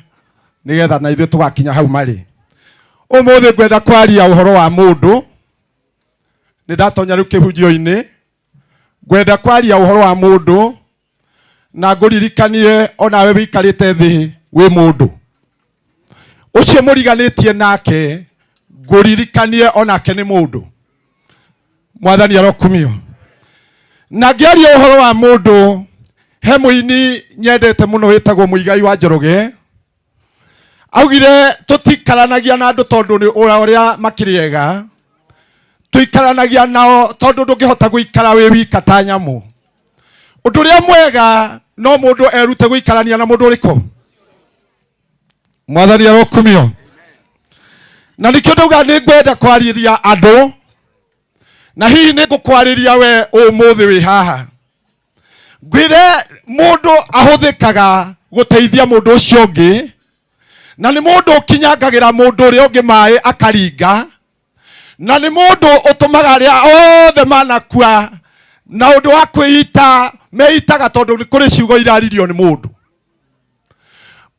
nĩgetha na ithuĩ tũgakinya hau marĩ ũmũthĩ ngwenda kwaria ũhoro wa mũndũ nĩ ndatonya rĩu kĩhunjio-inĩ ngwenda kwaria ũhoro wa mũndũ na ngũririkanie onawe wĩikarĩte thĩ wĩ mũndũ ũcio mũriganĩtie nake ngũririkanie onake nĩ mũndũ mwathani arokumio na ngĩaria ũhoro wa mũndũ he mũini nyendete mũno wĩtagwo Mũigai wa Njoroge augire tũtikaranagia na andũ tondũ nĩ ũrĩa makĩrĩ ega tũikaranagia nao tondũ ndũngĩhota gũikara wĩ wika ta nyamũ ũndũ ũrĩa mwega no mũndũ erute gũikarania na mũndũ ũrĩkũ mwathani arokumio na nĩkĩo ndauga nĩ ngwenda kwarĩria andũ na hihi nĩ ngũkwarĩria we ũmũthĩ wĩ haha ngwĩre mũndũ ahũthĩkaga gũteithia mũndũ ũcio ũngĩ na nĩ mũndũ ũkinyangagĩra mũndũ ũrĩa ũngĩ maĩ akaringa na nĩ mũndũ ũtũmaga arĩa othe manakua na ũndũ wa kwĩita meitaga tondũ nĩ kũrĩ ciugo iraririo nĩ mũndũ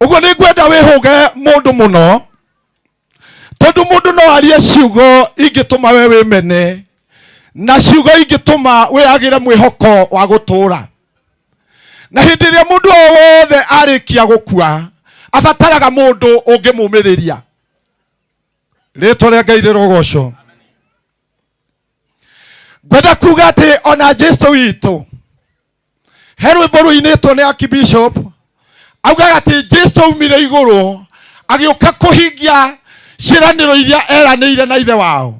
ũguo nĩ ngwenda wĩhũge mũndũ mũno tondũ mũndũ no arie ciugo ingĩtũma we wĩmene na ciugo ingĩtũma wĩagĩre mwĩhoko wa gũtũũra na hĩndĩ ĩrĩa mũndũ o wothe arĩkia gũkua abataraga mũndũ ũngĩmũmĩrĩria rĩtwa rĩa Ngai rĩrogocwo ngwenda kuga atĩ ona Jesu witũ he rwĩmbo rũinĩtwo nĩ Archbishop augaga atĩ Jesu aumire igũrũ agĩũka kũhingia ciĩranĩro iria eranĩire na ithe wao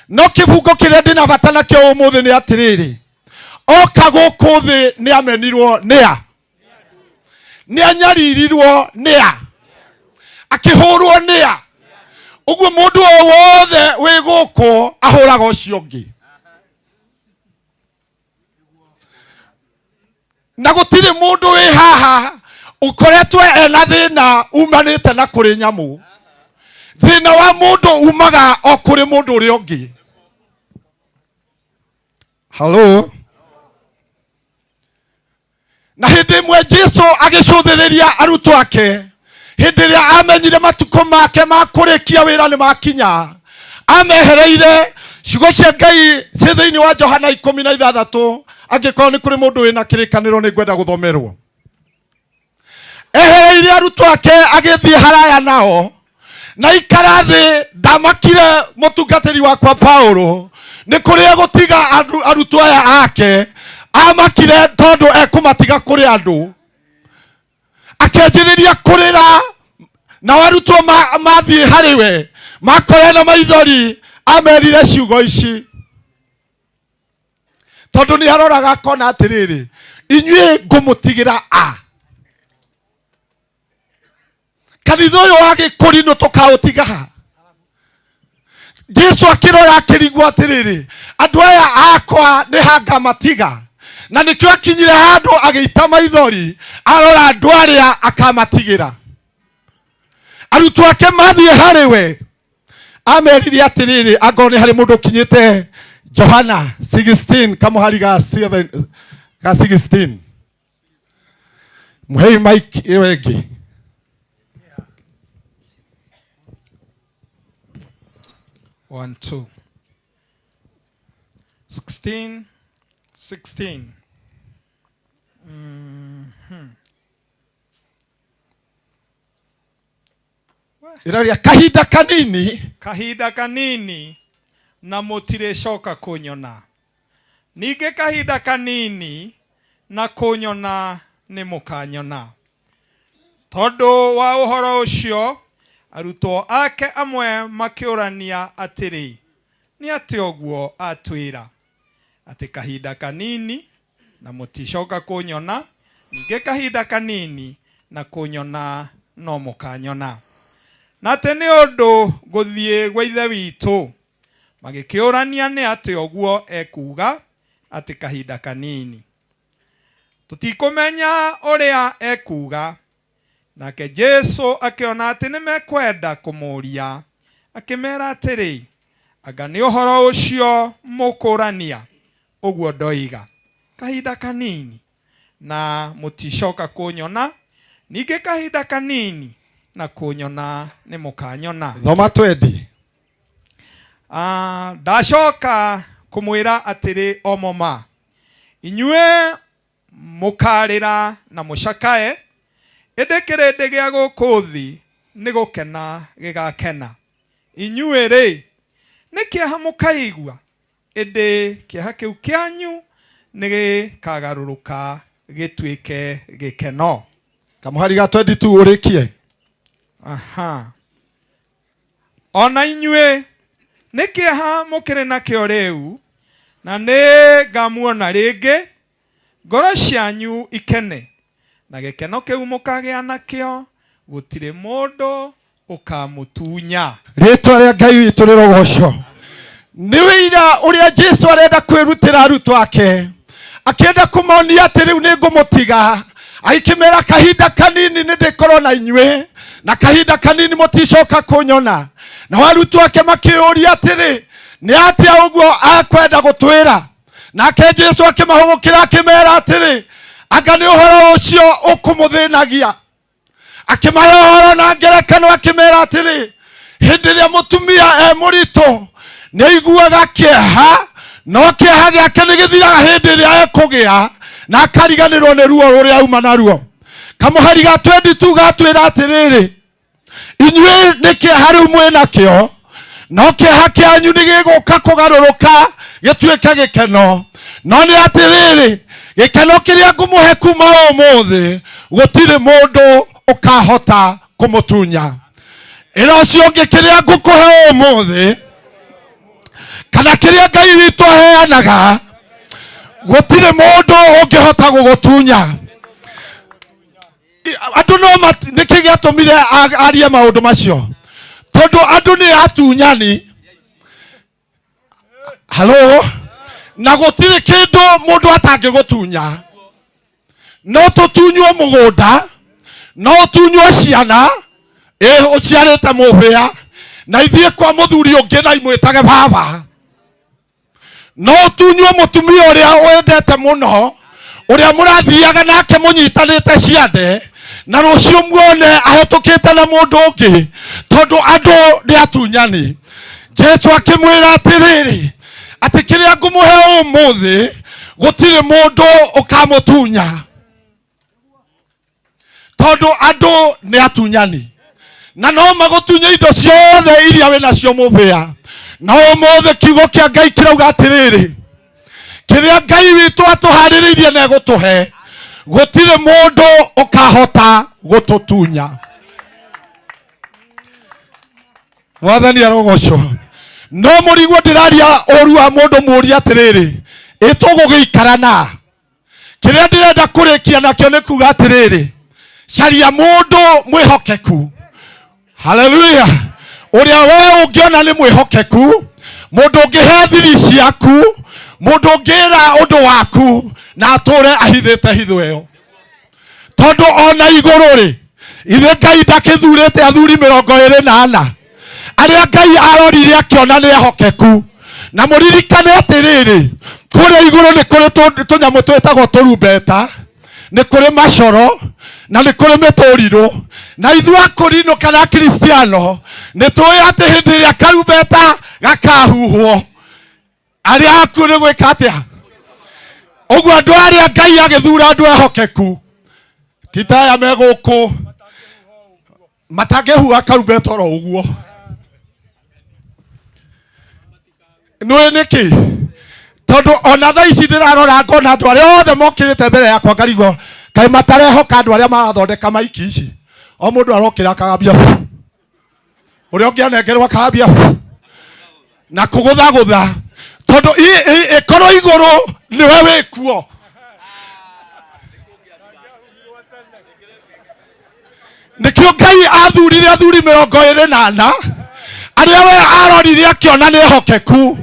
no kĩbungo kĩrĩa ndĩna bata nakĩo ũmũthĩ nĩ atĩrĩrĩ oka gũkũ thĩ nĩ amenirwo nĩ a nĩ anyaririrwo nĩ a akĩhũrwo nĩ a ũguo mũndũ o wothe wĩ gũkũ ahũraga ũcio ũngĩ na gũtirĩ mũndũ wĩ haha ũkoretwo ena thĩna umanĩte na kũrĩ nyamũ thĩna wa mũndũ umaga o kũrĩ mũndũ ũrĩa ũngĩ halo na hĩndĩ ĩmwe Jesu Agĩcũthĩrĩria arutwo ake hĩndĩ ĩrĩa amenyire matukũ make ma kũrĩkia wĩra nĩ makinya, amehereire ciugo cia Ngai ciĩ thĩinĩ wa Johana 16. Angĩkorwo nĩ kũrĩ mũndũ wĩna kĩrĩkanĩro, nĩ ngwenda gũthomerwo. Ehereire arutwo ake agĩthiĩ haraya nao na ikara thĩ. Ndamakire mũtungatĩri wakwa Paulo nĩ kũrĩa gũtiga arutwo aya ake. Amakire tondũ ekũmatiga kũrĩ andũ, akĩanjĩrĩria kũrĩra. Nao arutwo mathiĩ harĩ we makore na maithori, amerire ciugo ici tondũ nĩ aroraga akona atĩrĩrĩ, inyuĩ ngũmũtigĩra a kanitha ũyũ wa Gĩkũrinũ tũkaũtiga ha? Jesu akĩrora akĩrigwo atĩrĩrĩ, andũ aya akwa nĩ hangamatiga, na nĩkĩo akinyire handũ agĩita maithori arora andũ arĩa akamatigĩra. Arutwo ake mathiĩ harĩ we, amerire atĩrĩrĩ, angorwo nĩ harĩ mũndũ ũkinyĩte Johana 16 kamũhari ga 7 ga 16, mũhei mic ĩyo ĩngĩ. One, two. 16, 16. Ĩraria kahinda kanini. Kahinda kanini na mũtirĩcoka kũnyona, ningĩ kahinda kanini na kũnyona nĩ mũkanyona. Tondũ wa ũhoro ũcio arutwo ake amwe makĩũrania atĩrĩ, nĩ atĩ ũguo atwĩra atĩ kahinda kanini na mũticoka kũnyona, ningĩ kahinda kanini na kũnyona no mũkanyona, na atĩ nĩ ũndũ gũthiĩ gwa Ithe witũ? Magĩkĩũrania nĩ atĩ ũguo ekuuga atĩ kahinda kanini, tũtikũmenya ũrĩa ekuuga. Nake Jesu akĩona atĩ nĩ mekwenda kũmũũria, akĩmera atĩrĩ, anga nĩ ũhoro ũcio mũkũrania ũguo ndoiga, kahinda kanini na mũticoka kũnyona, ningĩ kahinda kanini na kũnyona nĩ mũkanyona? Thoma twendi. Ah, ndacoka kũmwĩra atĩrĩ omo ma, inyuĩ mũkarĩra na mũcakae, ĩndĩ kĩrĩndĩ gĩa gũkũ thĩ nĩ gũkena gĩgakena. Inyuĩ rĩ, nĩ kĩeha mũkaigua, ĩndĩ kĩeha kĩu kĩanyu nĩ gĩkagarũrũka gĩtuĩke gĩkeno. Kamũhari ga 22 ũrĩkie. Aha. Ona inyuĩ nĩ kĩeha mũkĩrĩ nakĩo rĩu, na nĩ ngamuona rĩngĩ, ngoro cianyu ikene, na gĩkeno kĩu mũkagĩa nakĩo gũtirĩ mũndũ ũkamũtunya. Rĩtwa rĩa Ngai witũ rĩrogocwo. Nĩ wĩira ũrĩa Jesu arenda kwĩrutĩra arutwo ake, akĩenda kũmonia atĩ rĩu nĩ ngũmũtiga. Agĩkĩmera kahinda kanini nĩ ndĩkorwo na inyuĩ, na kahinda kanini mũticoka kũnyona. Nao arutwo ake makĩũria atĩrĩ, nĩ atĩa ũguo akwenda gũtwĩra? Nake Jesu akĩmahũgũkĩra akĩmera atĩrĩ, anga nĩ ũhoro ũcio ũkũmũthĩnagia? Akĩmahe ũhoro na ngerekano, akĩmera atĩrĩ, hĩndĩ ĩrĩa mũtumia e mũritũ nĩ aiguaga kĩeha, no kĩeha gĩake nĩ gĩthiraga hĩndĩ ĩrĩa ekũgĩa na akariganĩrwo nĩ ruo rũrĩa auma naruo. Kamũhari ga 22 gatwĩra atĩrĩrĩ, inyuĩ nĩ kĩeha rĩu mwĩ nakĩo, no kĩeha kĩanyu nĩ gĩgũka kũgarũrũka gĩtuĩke gĩkeno. No nĩ atĩrĩrĩ, gĩkeno kĩrĩa ngũmũhe kuma ũmũthĩ gũtirĩ mũndũ ũkahota kũmũtunya. Ĩra ũcio ũngĩ, kĩrĩa ngũkũhe ũmũthĩ kana kĩrĩa Ngai witũ aheanaga gũtirĩ mũndũ ũngĩhota gũgũtunya. Andũ no nĩkĩ gĩatũmire arie maũndũ macio? Tondũ andũ nĩ atunyani. Halo, na gũtirĩ kĩndũ mũndũ atangĩgũtunya. No tũtunywo mũgũnda, no ũtunywo ciana ĩ ũciarĩte mũhĩa na ithiĩ kwa mũthuri ũngĩ na imwĩtage baba. No ũtunywo mũtumia ũrĩa wendete mũno, Ũrĩa mũrathiaga nake mũnyitanĩte ciande na rũciũ muone ahĩtũkĩte na mũndũ ũngĩ, tondũ andũ nĩ atunyani. Jesu akĩmwĩra atĩrĩrĩ, atĩ kĩrĩa ngũmũhe ũmũthĩ gũtirĩ mũndũ ũkamũtunya, tondũ andũ nĩ atunyani na no magũtunye indo ciothe iria wĩ nacio mũbĩa. Na ũmũthĩ kiugo kĩa Ngai kĩrauga atĩrĩrĩ, kĩrĩa Ngai witũ atũharĩrĩirie na egũtũhe, gũtirĩ mũndũ ũkahota gũtũtunya. Mwathani arogocwo. No mũrigwo ndĩraria ũru wa mũndũ mũũria atĩrĩrĩ, ĩ tũgũgĩikara na kĩrĩa ndĩrenda kũrĩkia nakĩo nĩ kuga atĩrĩrĩ, caria mũndũ mwĩhokeku. Haleluya. Ũrĩa we ũngĩona nĩ mwĩhokeku, mũndũ ũngĩhe thiri ciaku, mũndũ ũngĩra ũndũ waku na atũre ahithĩte hitho ĩyo, tondũ ona igũrũ rĩ, ithe Ngai ndakĩthurĩte athuri 24 arĩa Ngai arorire akĩona nĩ ehokeku. Na mũririkane atĩrĩrĩ, kũrĩa igũrũ nĩ kũrĩ tũnyamũ twĩtagwo tũrumbeta, nĩ kũrĩ macoro na nĩ kũrĩ mĩtũrirũ. Na ithuĩ akũrinũ kana Akristiano nĩ tũĩ atĩ hĩndĩ ĩrĩa karumbeta gakahuhwo, arĩa akuũ nĩ gwĩka atĩa? Ũguo andũ arĩa Ngai agĩthura andũ ehokeku, ti ta aya me gũkũ matangĩhuha karumbeta oro ũguo. Nĩũĩ nĩkĩ? Tondũ ona thaa ici ndĩrarora ngona andũ arĩa othe mokĩrĩte mbere yakwa ngarigwo kaĩ matarehoka andũ arĩa marathondeka maiki ici. O mũndũ arokĩra akagambia, ũrĩa ũngĩ anengerwo akagambia na kũgũthagũtha, tondũ ĩkorwo igũrũ nĩwe wĩkuo. Nĩkĩo Ngai athurire athuri 24 arĩa we arorire akĩona nĩ ehokeku,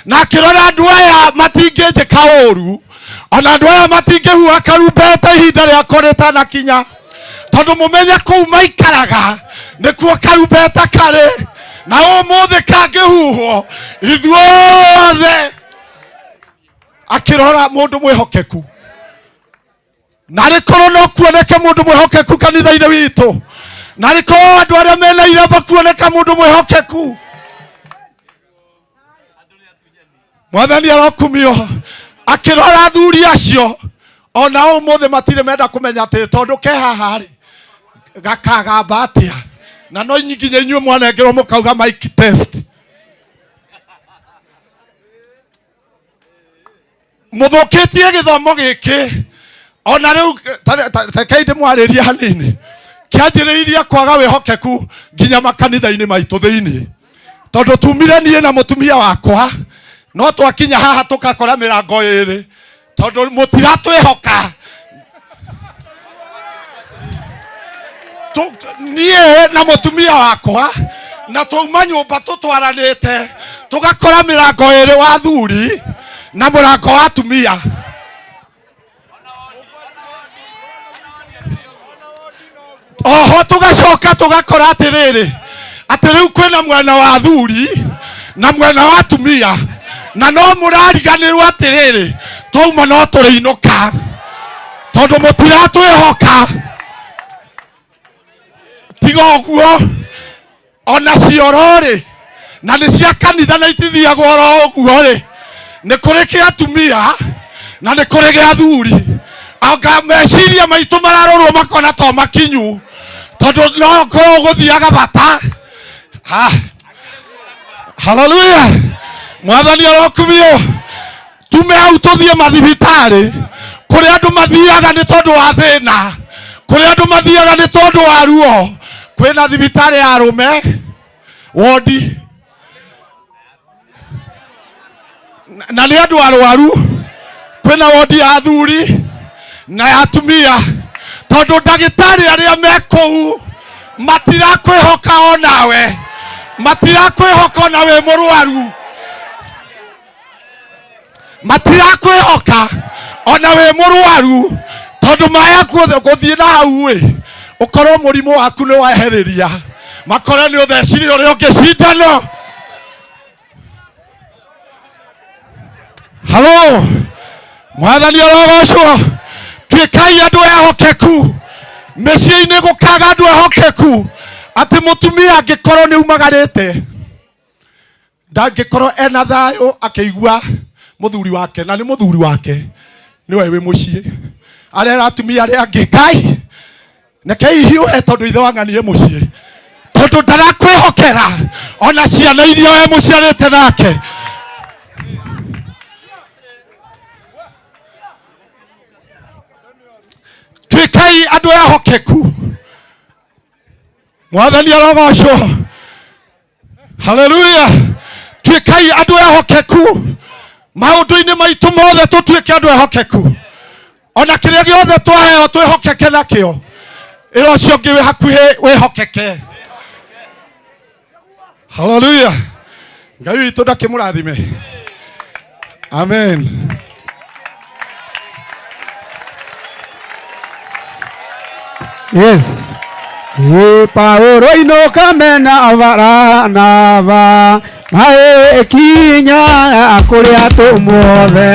na akĩrora andũ aya matingĩnjĩka ũru, ona andũ aya matingĩhuha karumbeta ihinda rĩakwa rĩtanakinya, tondũ mũmenye kũu maikaraga nĩkuo karumbeta karĩ, na ũmũthĩ kangĩhuhwo ithuothe. Akĩrora mũndũ mwĩhokeku, na rĩkorwo no kuoneke mũndũ mwĩhokeku kanitha-inĩ witũ, na rĩkorwo andũ arĩa mena irembo kuoneka mũndũ mwĩhokeku. Mwathani arokumio. Akĩrora athuri acio, ona ũmũthĩ matirĩ menda kũmenya atĩ tondũ ke haha rĩ gakagamba atĩa, na no nginya inyuĩ mwanengerwo mũkauga mic test. Mũthũkĩtie gĩthomo gĩkĩ ona rĩu rekei ndĩmwarĩrie hanini. Kĩanjĩrĩirie kwaga wĩhokeku nginya makanitha-inĩ maitũ thĩinĩ, tondũ tumire niĩ na mũtumia wakwa, no twakinya haha tũgakora mĩrango ĩrĩ, tondũ mũtiratwĩhoka. Niĩ na mũtumia wakwa na twauma nyũmba tũtwaranĩte, tũgakora mĩrango ĩrĩ wa athuri na mũrango wa atumia. Oho tũgacoka tũgakora atĩrĩrĩ, atĩ rĩu kwĩna mwena wa athuri na mwena wa atumia, na no mũrariganĩrwo atĩrĩrĩ, twauma no tũrĩinũka tondũ mũtiratwĩhoka. Tiga ũguo, ona cioro-rĩ, na nĩ cia kanitha na itithiagwo oro ũguo-rĩ, nĩ kũrĩ kĩa atumia na nĩ kũrĩ gĩa athuri. Anga meciria maitũ mararorwo makona to makinyu, tondũ no korwo ũgũthiaga bata. Ha. Haleluya. Mwathani arokumio. Tume hau tũthiĩ mathibitarĩ kũrĩa andũ mathiaga nĩ tondũ wa thĩna, kũrĩa andũ mathiaga nĩ tondũ wa ruo. Kwĩna thibitarĩ ya arũme wodi, na nĩ andũ arwaru. Kwĩna wodi ya athuri na ya atumia, tondũ ndagĩtarĩ arĩa me kũu matirakwĩhoka onawe, matirakwĩhoka ona wĩ mũrwaru, matirakwĩhoka ona wĩ mũrwaru, tondũ maya gũthiĩ na hau ĩ ũkorwo mũrimũ waku nĩ weherĩria, makore nĩ ũthecire ũrĩa ũngĩ cindano. Halo, Mwathani arogocwo. Tuĩkai andũ ehokeku mĩciĩ-inĩ, gũkaga andũ ehokeku atĩ mũtumia angĩkorwo nĩ umagarĩte ndangĩkorwo ena thayũ akĩigua mũthuri wake, na nĩ mũthuri wake nĩwe wĩ mũciĩ, arera atumia arĩa angĩ Ngai reke ihiũhe tondũ ithe wa ng'anie mũciĩ, tondũ ndarakwĩhokera ona ciana iria we mũciarĩte nake. Tuĩkai andũ ehokeku. Mwathani arogocwo. Haleluya. Tuĩkai andũ ehokeku maũndũ-inĩ maitũ mothe, tũtuĩke andũ ehokeku ona kĩrĩa gĩothe twaheo twĩhokeke nakĩo. Ĩra ũcio ũngĩ wĩ hakuhĩ wĩhokeke. Haleluya. Ngai witũ ndakĩmũrathime. Amen. Yes. Ĩ Paulo inũka mena Baranaba magĩkinya kũrĩ atũmwo othe,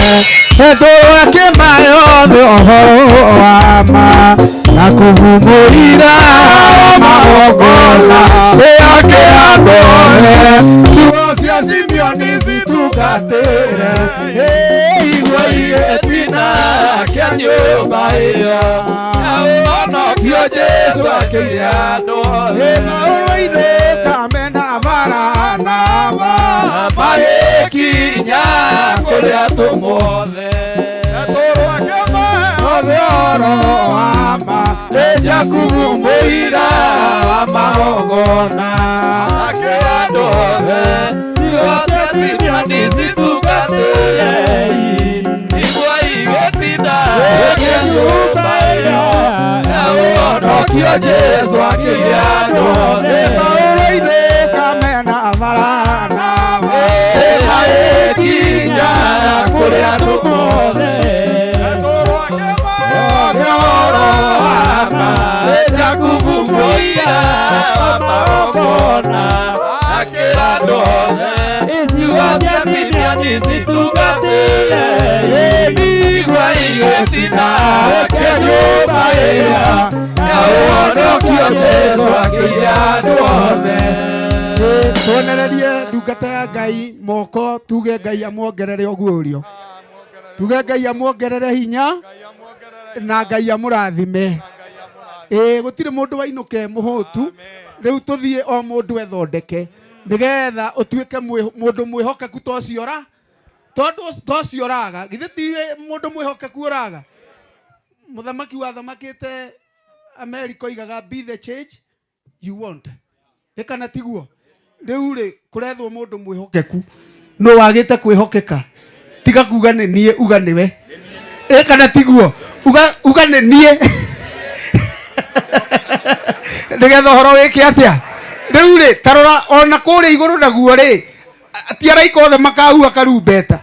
Petero akĩmahe othe ũhoro wa ma na kũhumũrira magongona yake andũ othe. Ciugo cia Simeoni citungatĩre igua igĩtina kĩa nyũmba ĩyo, na ũhonokio Jesũ akĩire andũ othe. Paulo inũka mena Baranaba magĩkinya kũrĩ atũmwo othe, othe ũhoro wa ma. Nĩ Jakubu mũira wa magongona akĩra andũ othe, ciugo cia Simeoni citungatĩre igua igĩtina kĩa nyũmba ĩyo, na ũhonokio Jesũ akĩire andũ othe. Paulo inũka mena Baranaba magĩkinya kũrĩ andũ othe, othe ũhoro wa ma. Nĩ Jakubu mũira wa magongona akĩra andũ othe, ciugo cia Simeoni citungatĩre igua igĩtina kĩa nyũmba ĩyo, na ũhonokio Jesũ akĩire andũ othe. Tuonererie ndungata ya Ngai moko, tuge Ngai amuongerere ũguũrio, tuge Ngai amuongerere hinya na Ngai amũrathime. Ĩ gũtirĩ mũndũ wainũke mũhũtu, rĩu tũthiĩ o mũndũ ethondeke nĩgetha ũtuĩke mũndũ mwĩhokeku to ũcio ũra tondũ to ũcio ũraga. Githĩ ti mũndũ mwĩhokeku ũraga? Mũthamaki wathamakĩte America oigaga be the change you want. Ĩ kana tiguo? Rĩu rĩ kũrethwo mũndũ mwĩhokeku, no wagĩte kwĩhokeka, tiga kuga nĩ niĩ, uga nĩwe. Ĩ kana tiguo? Uga nĩ niĩ nĩgetha ũhoro wĩke atĩa? Rĩu rĩ tarora ona kũrĩa igũrũ naguo rĩ, ti araika othe makahua karumbeta,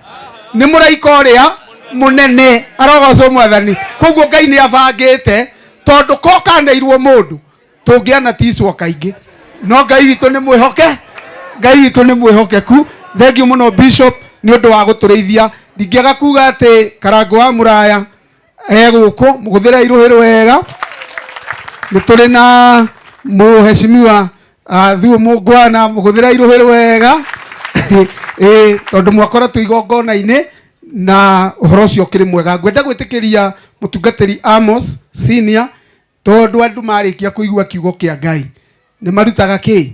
nĩ mũraika ũrĩa mũnene arogocwo Mwathani. Koguo Ngai nĩ abangĩte, tondũ kokaneirwo mũndũ tũngĩana ticwo kaingĩ, no Ngai witũ nĩ mwĩhoke, Ngai witũ nĩ mwĩhokeku. Thank you mũno Bishop nĩ ũndũ wa gũtũrĩithia. Ndingĩaga kuga atĩ Karango wa Mũraya e gũkũ, mũgũthĩre irũhĩ wega. Nĩ tũrĩ na mũheshimiwa Thuo Mũngwana, mũgũthĩre irũhĩ wega. Ĩ tondũ mwakoretwo igongona-inĩ na ũhoro ũcio ũkĩrĩ mwega. Ngwenda gwĩtĩkĩria mũtungatĩri Amos Senior, tondũ andũ marĩkia kũigua kiugo kĩa Ngai nĩ marutaga kĩ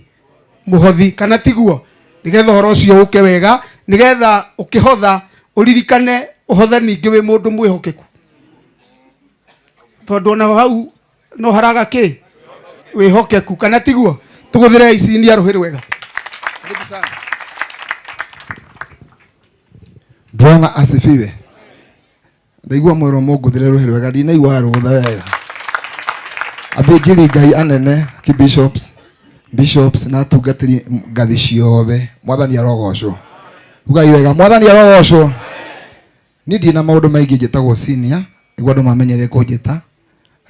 mũhothi, kana tiguo? Nĩgetha ũhoro ũcio ũke wega, nĩgetha ũkĩhotha ũririkane ũhothe ningĩ wĩ mũndũ mwĩhokeku, tondũ ona hau no haraga kĩ wĩhokeku, kana tiguo? Tũgũthĩre senior rũhĩ rwega. Bwana asifiwe. Ndaigua mwĩrwo mũngũthĩre rũhĩ rwega, ndinaigua rũgũtha wega. Athĩnjĩri Ngai anene, ki bishops, bishops na atungatĩri ngathĩ ciothe, Mwathani arogocwo. Ugai wega, Mwathani arogocwo. Niĩ ndirĩ na maũndũ maingĩ, njĩtagwo senior, nĩguo andũ mamenyere kũnjĩta.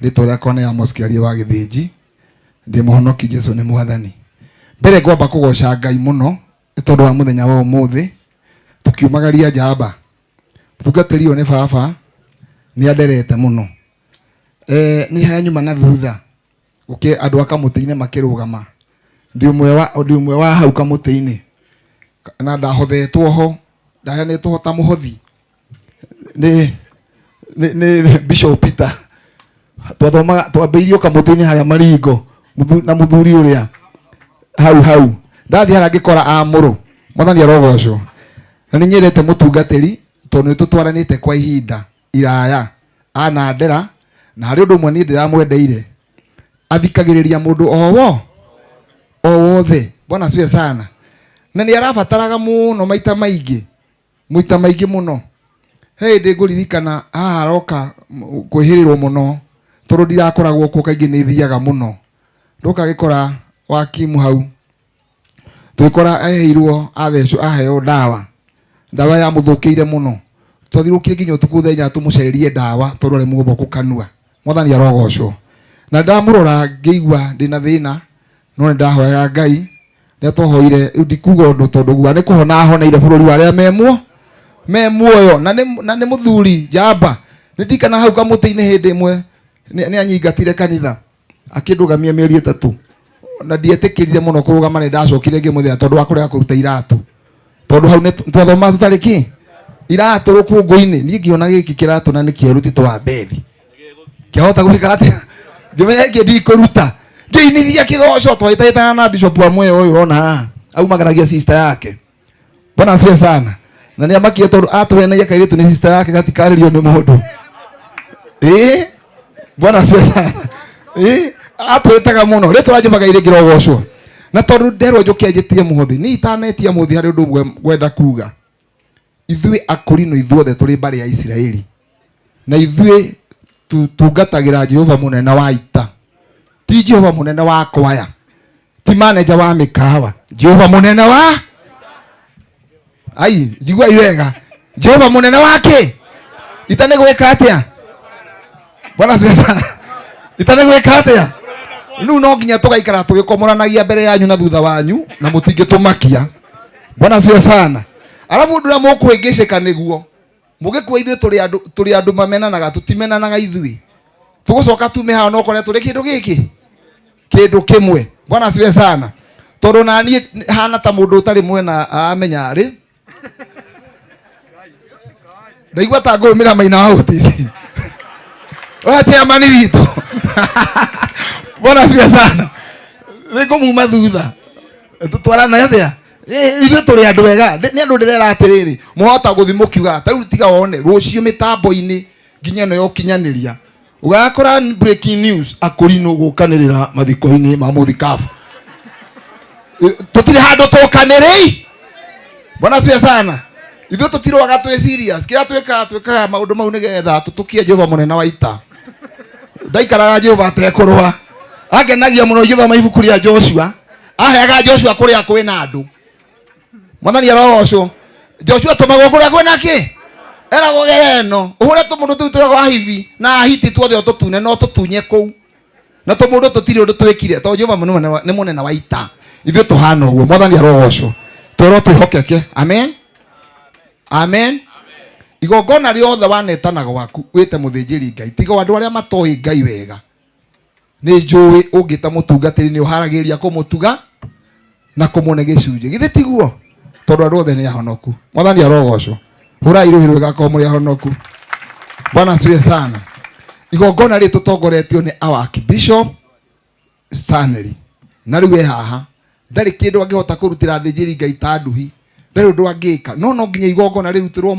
Rĩtwa rĩakwa nĩ Amos Kĩarie wa Gĩthĩnji, ndĩ mũhonoki, Jesũ nĩ Mwathani. Mbere ngwamba kũgoca Ngai mũno nĩ tondũ wa mũthenya wa ũmũthĩ, tũkiumagaria njamba. Mũtungatĩri ũyũ nĩ baba, nĩ anderete mũno. Nĩ harĩa nyuma na thutha gũkĩ andũ a kamũtĩ-inĩ makĩrũgama, ndĩ ũmwe wa hau kamũtĩ-inĩ, na ndahothetwo ho, ndaheanĩtwo ho ta mũhothi nĩ Bishop Peter. Twathomaga, twambĩirio kamũtĩ-inĩ harĩa maringo na mũthuri ũrĩa hau hau ndathiĩ harĩa ngĩkora amũrũ. Mwathani arogocwo. Na nĩ nyendete mũtungatĩri tondũ nĩ tũtwaranĩte kwa ihinda iraya anandera, na harĩ ũndũ ũmwe niĩ ndĩramwendeire, athikagĩrĩria mũndũ o wothe. Bwana asifiwe sana. Na nĩ arabataraga mũno maita maingĩ, maita maingĩ mũno. He hĩndĩ ngũririkana haha aroka kwĩhĩrĩrwo mũno tondũ ndirakoragwo kuo kaingĩ, nĩ thiaga mũno. Ndoka gĩkora wakimu hau, tũgĩkora eheirwo, athecwo, aheo ndawa, ndawa yamũthũkĩire mũno. Twathiũrũrũkire nginya ũtukũ thenya tũmũcererie ndawa tondũ arĩ mũgoboku kanua. Mwathani arogocwo. Na ndamũrora ngĩigua ndĩna thĩna, no nĩ ndahoyaga Ngai. Rĩrĩa twahoire, rĩu ndikuga ũndũ tondũ gua nĩ kũhona ahoneire bũrũri wa arĩa me muoyo, na nĩ mũthuri njamba. Nĩ ndirikana hau kamũtĩ-inĩ hĩndĩ ĩmwe nĩ anyingatire kanitha akĩndũgamia mĩeri 3, na ndietĩkĩrire mũno kũrũgama. Nĩ ndacokire ngĩmũthĩa tondũ wa kũrega kũruta iratũ, tondũ hau nĩ twathoma tũtarĩ kĩ iratũ rũkũngũ-inĩ. Niĩ ngĩona gĩkĩ kĩratũ na nĩ kĩerũ ti twa mbethi, kĩahota gwĩka atĩa? Ngĩmenya gĩkĩ ndikũruta, ngĩinithia kĩgoco. Twahĩtahĩtana na bishop wa Mwea ũyũ ũrona haha, aumagaragia sister yake. Bwana asifiwe sana. Na nĩ amakie tondũ atũhenagia kairĩtu nĩ sister yake gatikarĩrio nĩ mũndũ. Bwana asifiwe sana. Atwĩtaga mũno rĩtwa rĩa Jehova Ngai rĩngĩrogocwo. Na tondũ nderwo njũke njĩtie mũhothi, niĩ itanetia mũhothi harĩ ũndũ ũmwe ngwenda kuga. Ithuĩ akũrinũ ithuothe tũrĩ mbarĩ ya Isiraeli, na ithuĩ tũtungatagĩra Jehova mũnene wa ita, ti Jehova mũnene wa kwaya, ti manager wa mĩkawa, Jehova mũnene wa ai, njiguai wega, Jehova mũnene wa kĩ ita nĩ gwĩka atĩa? Bwana asifiwe sana. Ita nĩ gwĩka atĩa? Rĩu no nginya tũgaikara tũgĩkomoranagia mbere yanyu na thutha wanyu, na mũtingĩtũmakia. Bwana asifiwe sana. Arabu ũndũ ũrĩa mũkũhĩngĩcĩka nĩguo mũgĩkua, ithuĩ tũrĩ andũ mamenanaga, tũtimenanaga ithuĩ. Tũgũcoka tume haha no kore tũrĩ kĩndũ gĩkĩ, kĩndũ kĩmwe. Bwana asifiwe sana. Tondũ na niĩ hana ta mũndũ ũtarĩ mwena aramenya rĩ, ndaigua ta ngũrũmĩra maina wa ũtisi wa chairman witũ. Bwana asifiwe sana. Nĩ ngũmuma thutha tũtwarana atĩa? Ithuĩ tũrĩ andũ ega. Nĩ andũ ndĩrera atĩrĩrĩ, mwahota gũthiĩ mũkiugaga ta rĩu tiga wone rũciũ mĩtambo-inĩ nginya ĩno ya ũkinyanĩria, ũgakora breaking news akũrinũ gũkanĩrĩra mathiko-inĩ ma mũthikabu. Tũtirĩ handũ tũkanĩrĩi. Bwana asifiwe sana. Ithuĩ tũtirũaga twĩ serious. Kĩrĩa twĩkaga, twĩkaga maũndũ mau nĩgetha tũtũkie Jehova mũnene wa ita. Ndaikaraga Jehova atekũrũa. Angenagia mũno ngĩthoma ibuku rĩa Joshua. Aheaga Joshua kũrĩa kwĩna andũ. Mwathani arogocwo. Joshua tũmagwo kũrĩa kwĩna kĩ? Eragwo gera ĩno, ũhũre tũmũndũ tũu twĩragwo Ahivi na Ahiti tuothe ũtũtune, no tũtunye kũu. Na tũmũndũ tũtirĩ ũndũ twĩkire, tondũ Jehova nĩ mũnene wa ita. Ithuĩ tũhana ũguo. Mwathani arogocwo. Twerwo twĩhokeke. Amen. Amen. Igongona rĩothe wanetana gwaku wĩte mũthĩnjĩri Ngai, tiga andũ arĩa matoĩ Ngai wega. Nĩ njũĩ ũngĩta mũtungatĩri nĩ ũharagĩrĩria kũmũtuga na kũmũne gĩcunjĩ. Githĩ tiguo? Tondũ andũ othe nĩ ahonoku. Mwathani arogocwo. Hũrai rũhĩ rwega akorwo mũrĩ ahonoku. Bwana asifiwe sana. Igongona rĩrĩ tũtongoretio nĩ our Archbishop Stanley. Na rĩu e haha, ndarĩ kĩndũ angĩhota kũrutĩra athĩnjĩri Ngai ta nduhi, ndarĩ ũndũ angĩka, no nginya igongona rĩrutĩrwo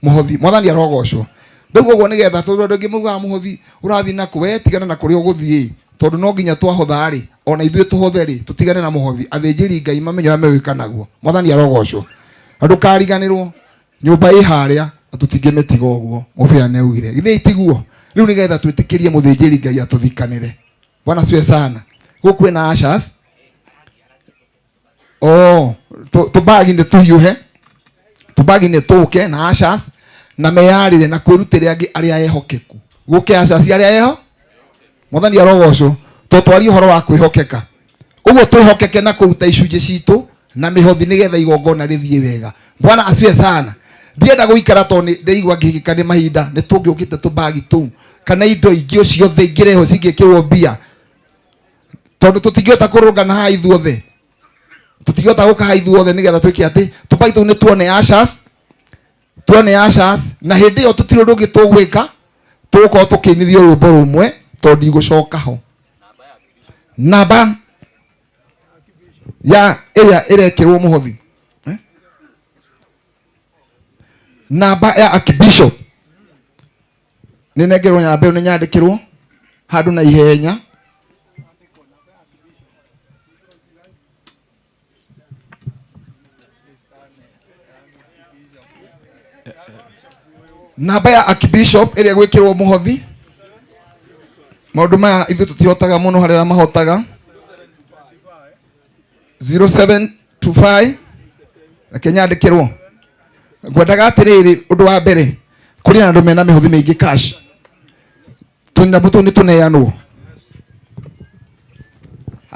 mũhothi. Mwathani arogocwo. Rĩu ũguo nĩgetha tondũ andũ aingĩ maugaga mũhothi ũrathiĩ na kũ, we tigana na kũrĩa ũgũthiĩ, tondũ no nginya twahotha rĩ, ona ithuĩ tũhothe rĩ, tũtigane na mũhothi. Athĩnjĩri Ngai mamenye ũrĩa megwĩka naguo. Mwathani arogocwo. Na ndũkariganĩrwo, nyũmba ĩ harĩa na tũtingĩmĩtiga ũguo. Mũbĩa nĩ augire. Githĩ tiguo? Rĩu nĩgetha twĩtĩkĩrie mũthĩnjĩri Ngai atũthikanĩre. Bwana asifiwe sana. Gũkũ kwĩna ushers. Oh, tũbagi nĩ tũhiũhe, tũbagi nĩ tũke na ushers na meyarĩre na kwĩrutĩra angĩ arĩa ehokeku. Gũke ushers arĩa eho. Mwathani arogocwo. Tũtwarie ũhoro wa kwĩhokeka. Ũguo twĩhokeke na kũruta icunjĩ citũ na mĩhothi nĩgetha igongona rĩthiĩ wega. Bwana asifiwe sana. Ndienda gũikara tondũ nĩ ndĩigua ngĩhĩngĩka nĩ mahinda nĩ tũngĩũkĩte tũbagi tũu kana indo ingĩ ciothe ingĩrehwo cingĩkĩrwo mbia tondũ tũtingĩhota kũrũngana haha ithuothe tũtingĩhota gũka haha ithuothe nĩgetha twĩke atĩ tũbagi tũu nĩ tuone ushers tuone ushers na hĩndĩ ĩyo tũtirĩ ũndũ ũngĩ tũgwĩka tũgũkorwo tũkĩinithio rwĩmbo rũmwe tondũ ndigũcoka ho namba ya ĩrĩa ĩrekĩrwo mũhothi. Namba ya archbishop nĩ nengerwo namba ĩyo nĩ nyandĩkĩrwo handũ na ihenya. Namba ya archbishop ĩrĩa gwĩkĩrwo mũhothi maũndũ maya ithuĩ tũtihotaga mũno harĩa mahotaga 0725 reke nyandĩkĩrwo ngwendaga atĩrĩrĩ ũndũ wa mbere kũrĩ na andũ mena mĩhothi mĩingĩ cash tũnyamũ tũu nĩ tũneanwo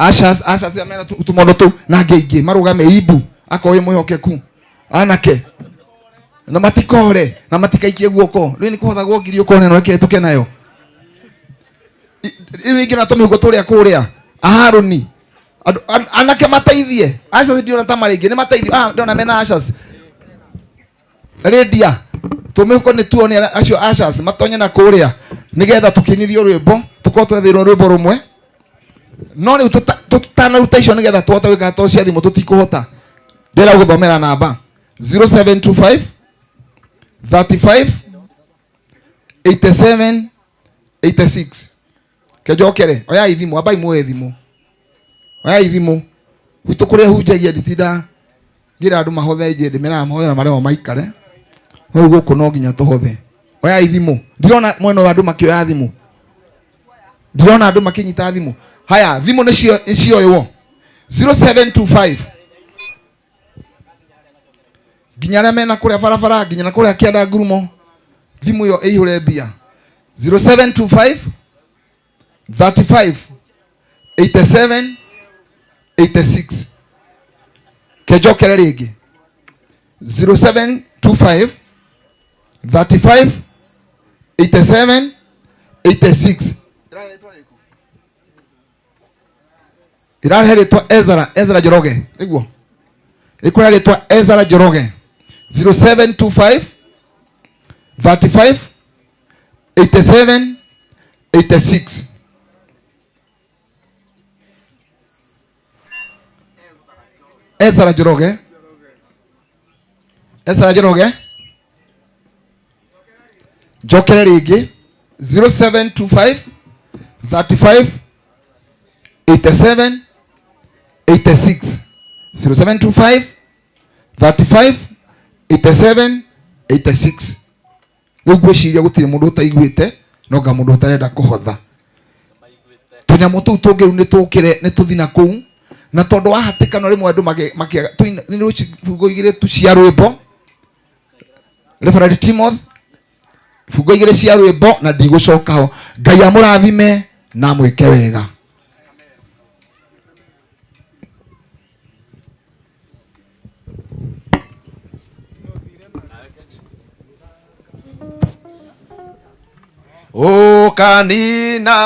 ushers ushers ya mena tũmondo tũu na angĩ aingĩ marũgame imbu akorwo wĩ mwĩhokeku anake na matikore na matikaikie guoko rĩu nĩ kũhothagwo ngiri ũkone no reke tũke nayo rĩu ingĩ na tũmĩhuko tũrĩa kũrĩa Aharoni anake mateithie ushers ndiona ta marĩ aingĩ nĩ mateithie ndĩrona mena ushers Lydia tũmĩhuko nĩ tuone acio ushers matonye na kũrĩa nĩgetha tũkĩinithio rwĩmbo tũkorwo twethĩirwo rwĩmbo rũmwe no rĩu tũtanaruta icio nĩgetha tũhote gwĩka to cia thimũ tũtikũhota ndĩrenda gũthomera namba 0725 35 87 86 kenjokere oyai thimũ ambai muoye thimũ oyai thimũ gwitũ kũrĩa hunjagia nditinda ngĩra andũ mahothe nje ndĩmeraga mahothe na marĩa maikare no rĩu gũkũ no nginya tũhothe oyai thimũ ndirona mwena wa andũ makĩoya thimũ ndirona andũ makĩnyita thimũ haya thimũ nĩcio cioywo 0725 nginya arĩa mena kũrĩa barabara nginya na kũrĩa kĩanda ngurumo thimũ ĩyo ĩihũre mbia 0725 35 87 86 kenjokere rĩngĩ 0725 35 87 86 irarehe rĩtwa Ezra Ezra Njoroge nĩguo rĩkũrehe rĩtwa Ezra Njoroge 0725 35 87 86 Ezra Njoroge Ezra Njoroge njokere rĩngĩ 0725 35 87 86 0725 35 87 86 rĩu ngwĩciria gũtirĩ mũndũ ũtaiguĩte no nga mũndũ ũtarenda kũhotha tũnyamũ tũu tũngĩ rĩu nĩ tũkĩre nĩ tũthi na kũu na tondũ wa hatĩkano rĩmwe andũ makĩaga ibungo igĩrĩ tu cia rwĩmbo Reverend Timothy ibungo igĩrĩ cia rwĩmbo na ndigũcoka ho Ngai amũrathime na amwĩke wega. Ũkanina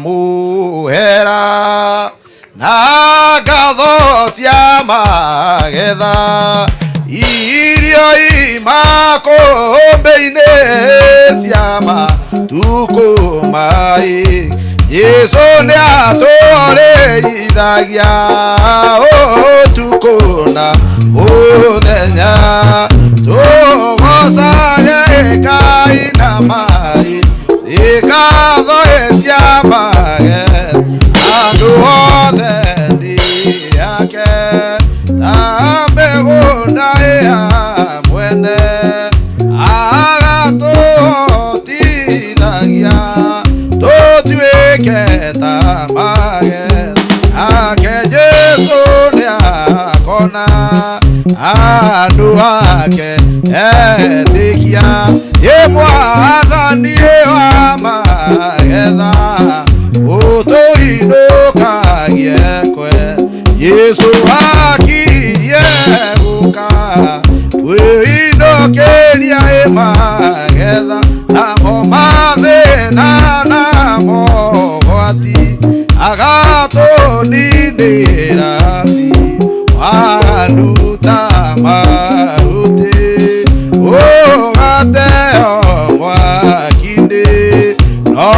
mũhera na ngatho cia magetha irio imakũmbĩ-inĩ cia matukũ mai Jesũ nĩatũrĩithagia ũtukũ na mũthenya tũgocage Ngai na mai ngatho cia magetha andũ othe nĩ ake ta mĩgũnda ya mwene agatũhotithagia tũtuĩke ta magetha ake Jesũ nĩakona andũ ake etĩkia ĩ mwathani wa magetha ũtũinũkagie kwe Jesũ akirie gũka kwĩinũkĩria kũninĩra Wanuta mahuti Ũgateo mwaki-inĩ No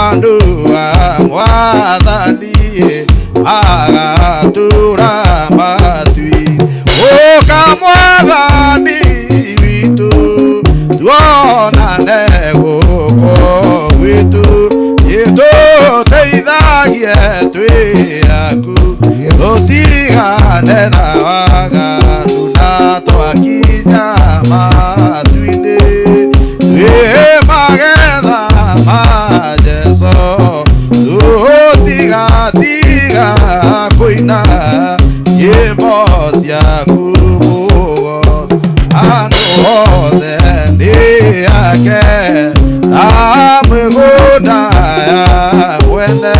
andũ a Mwathani magatũũra matu-inĩ. Ũka Mwathani witũ tuonane gũkũ gwitũ Tũteithagie twĩ aku tũtigane na waganu na twakinya matu-inĩ twĩ magetha ma Jesũ tũtigatiga kũina nyĩmbo ciaku mũgoco andũ othe nĩ ake ta mĩgũnda ya mwene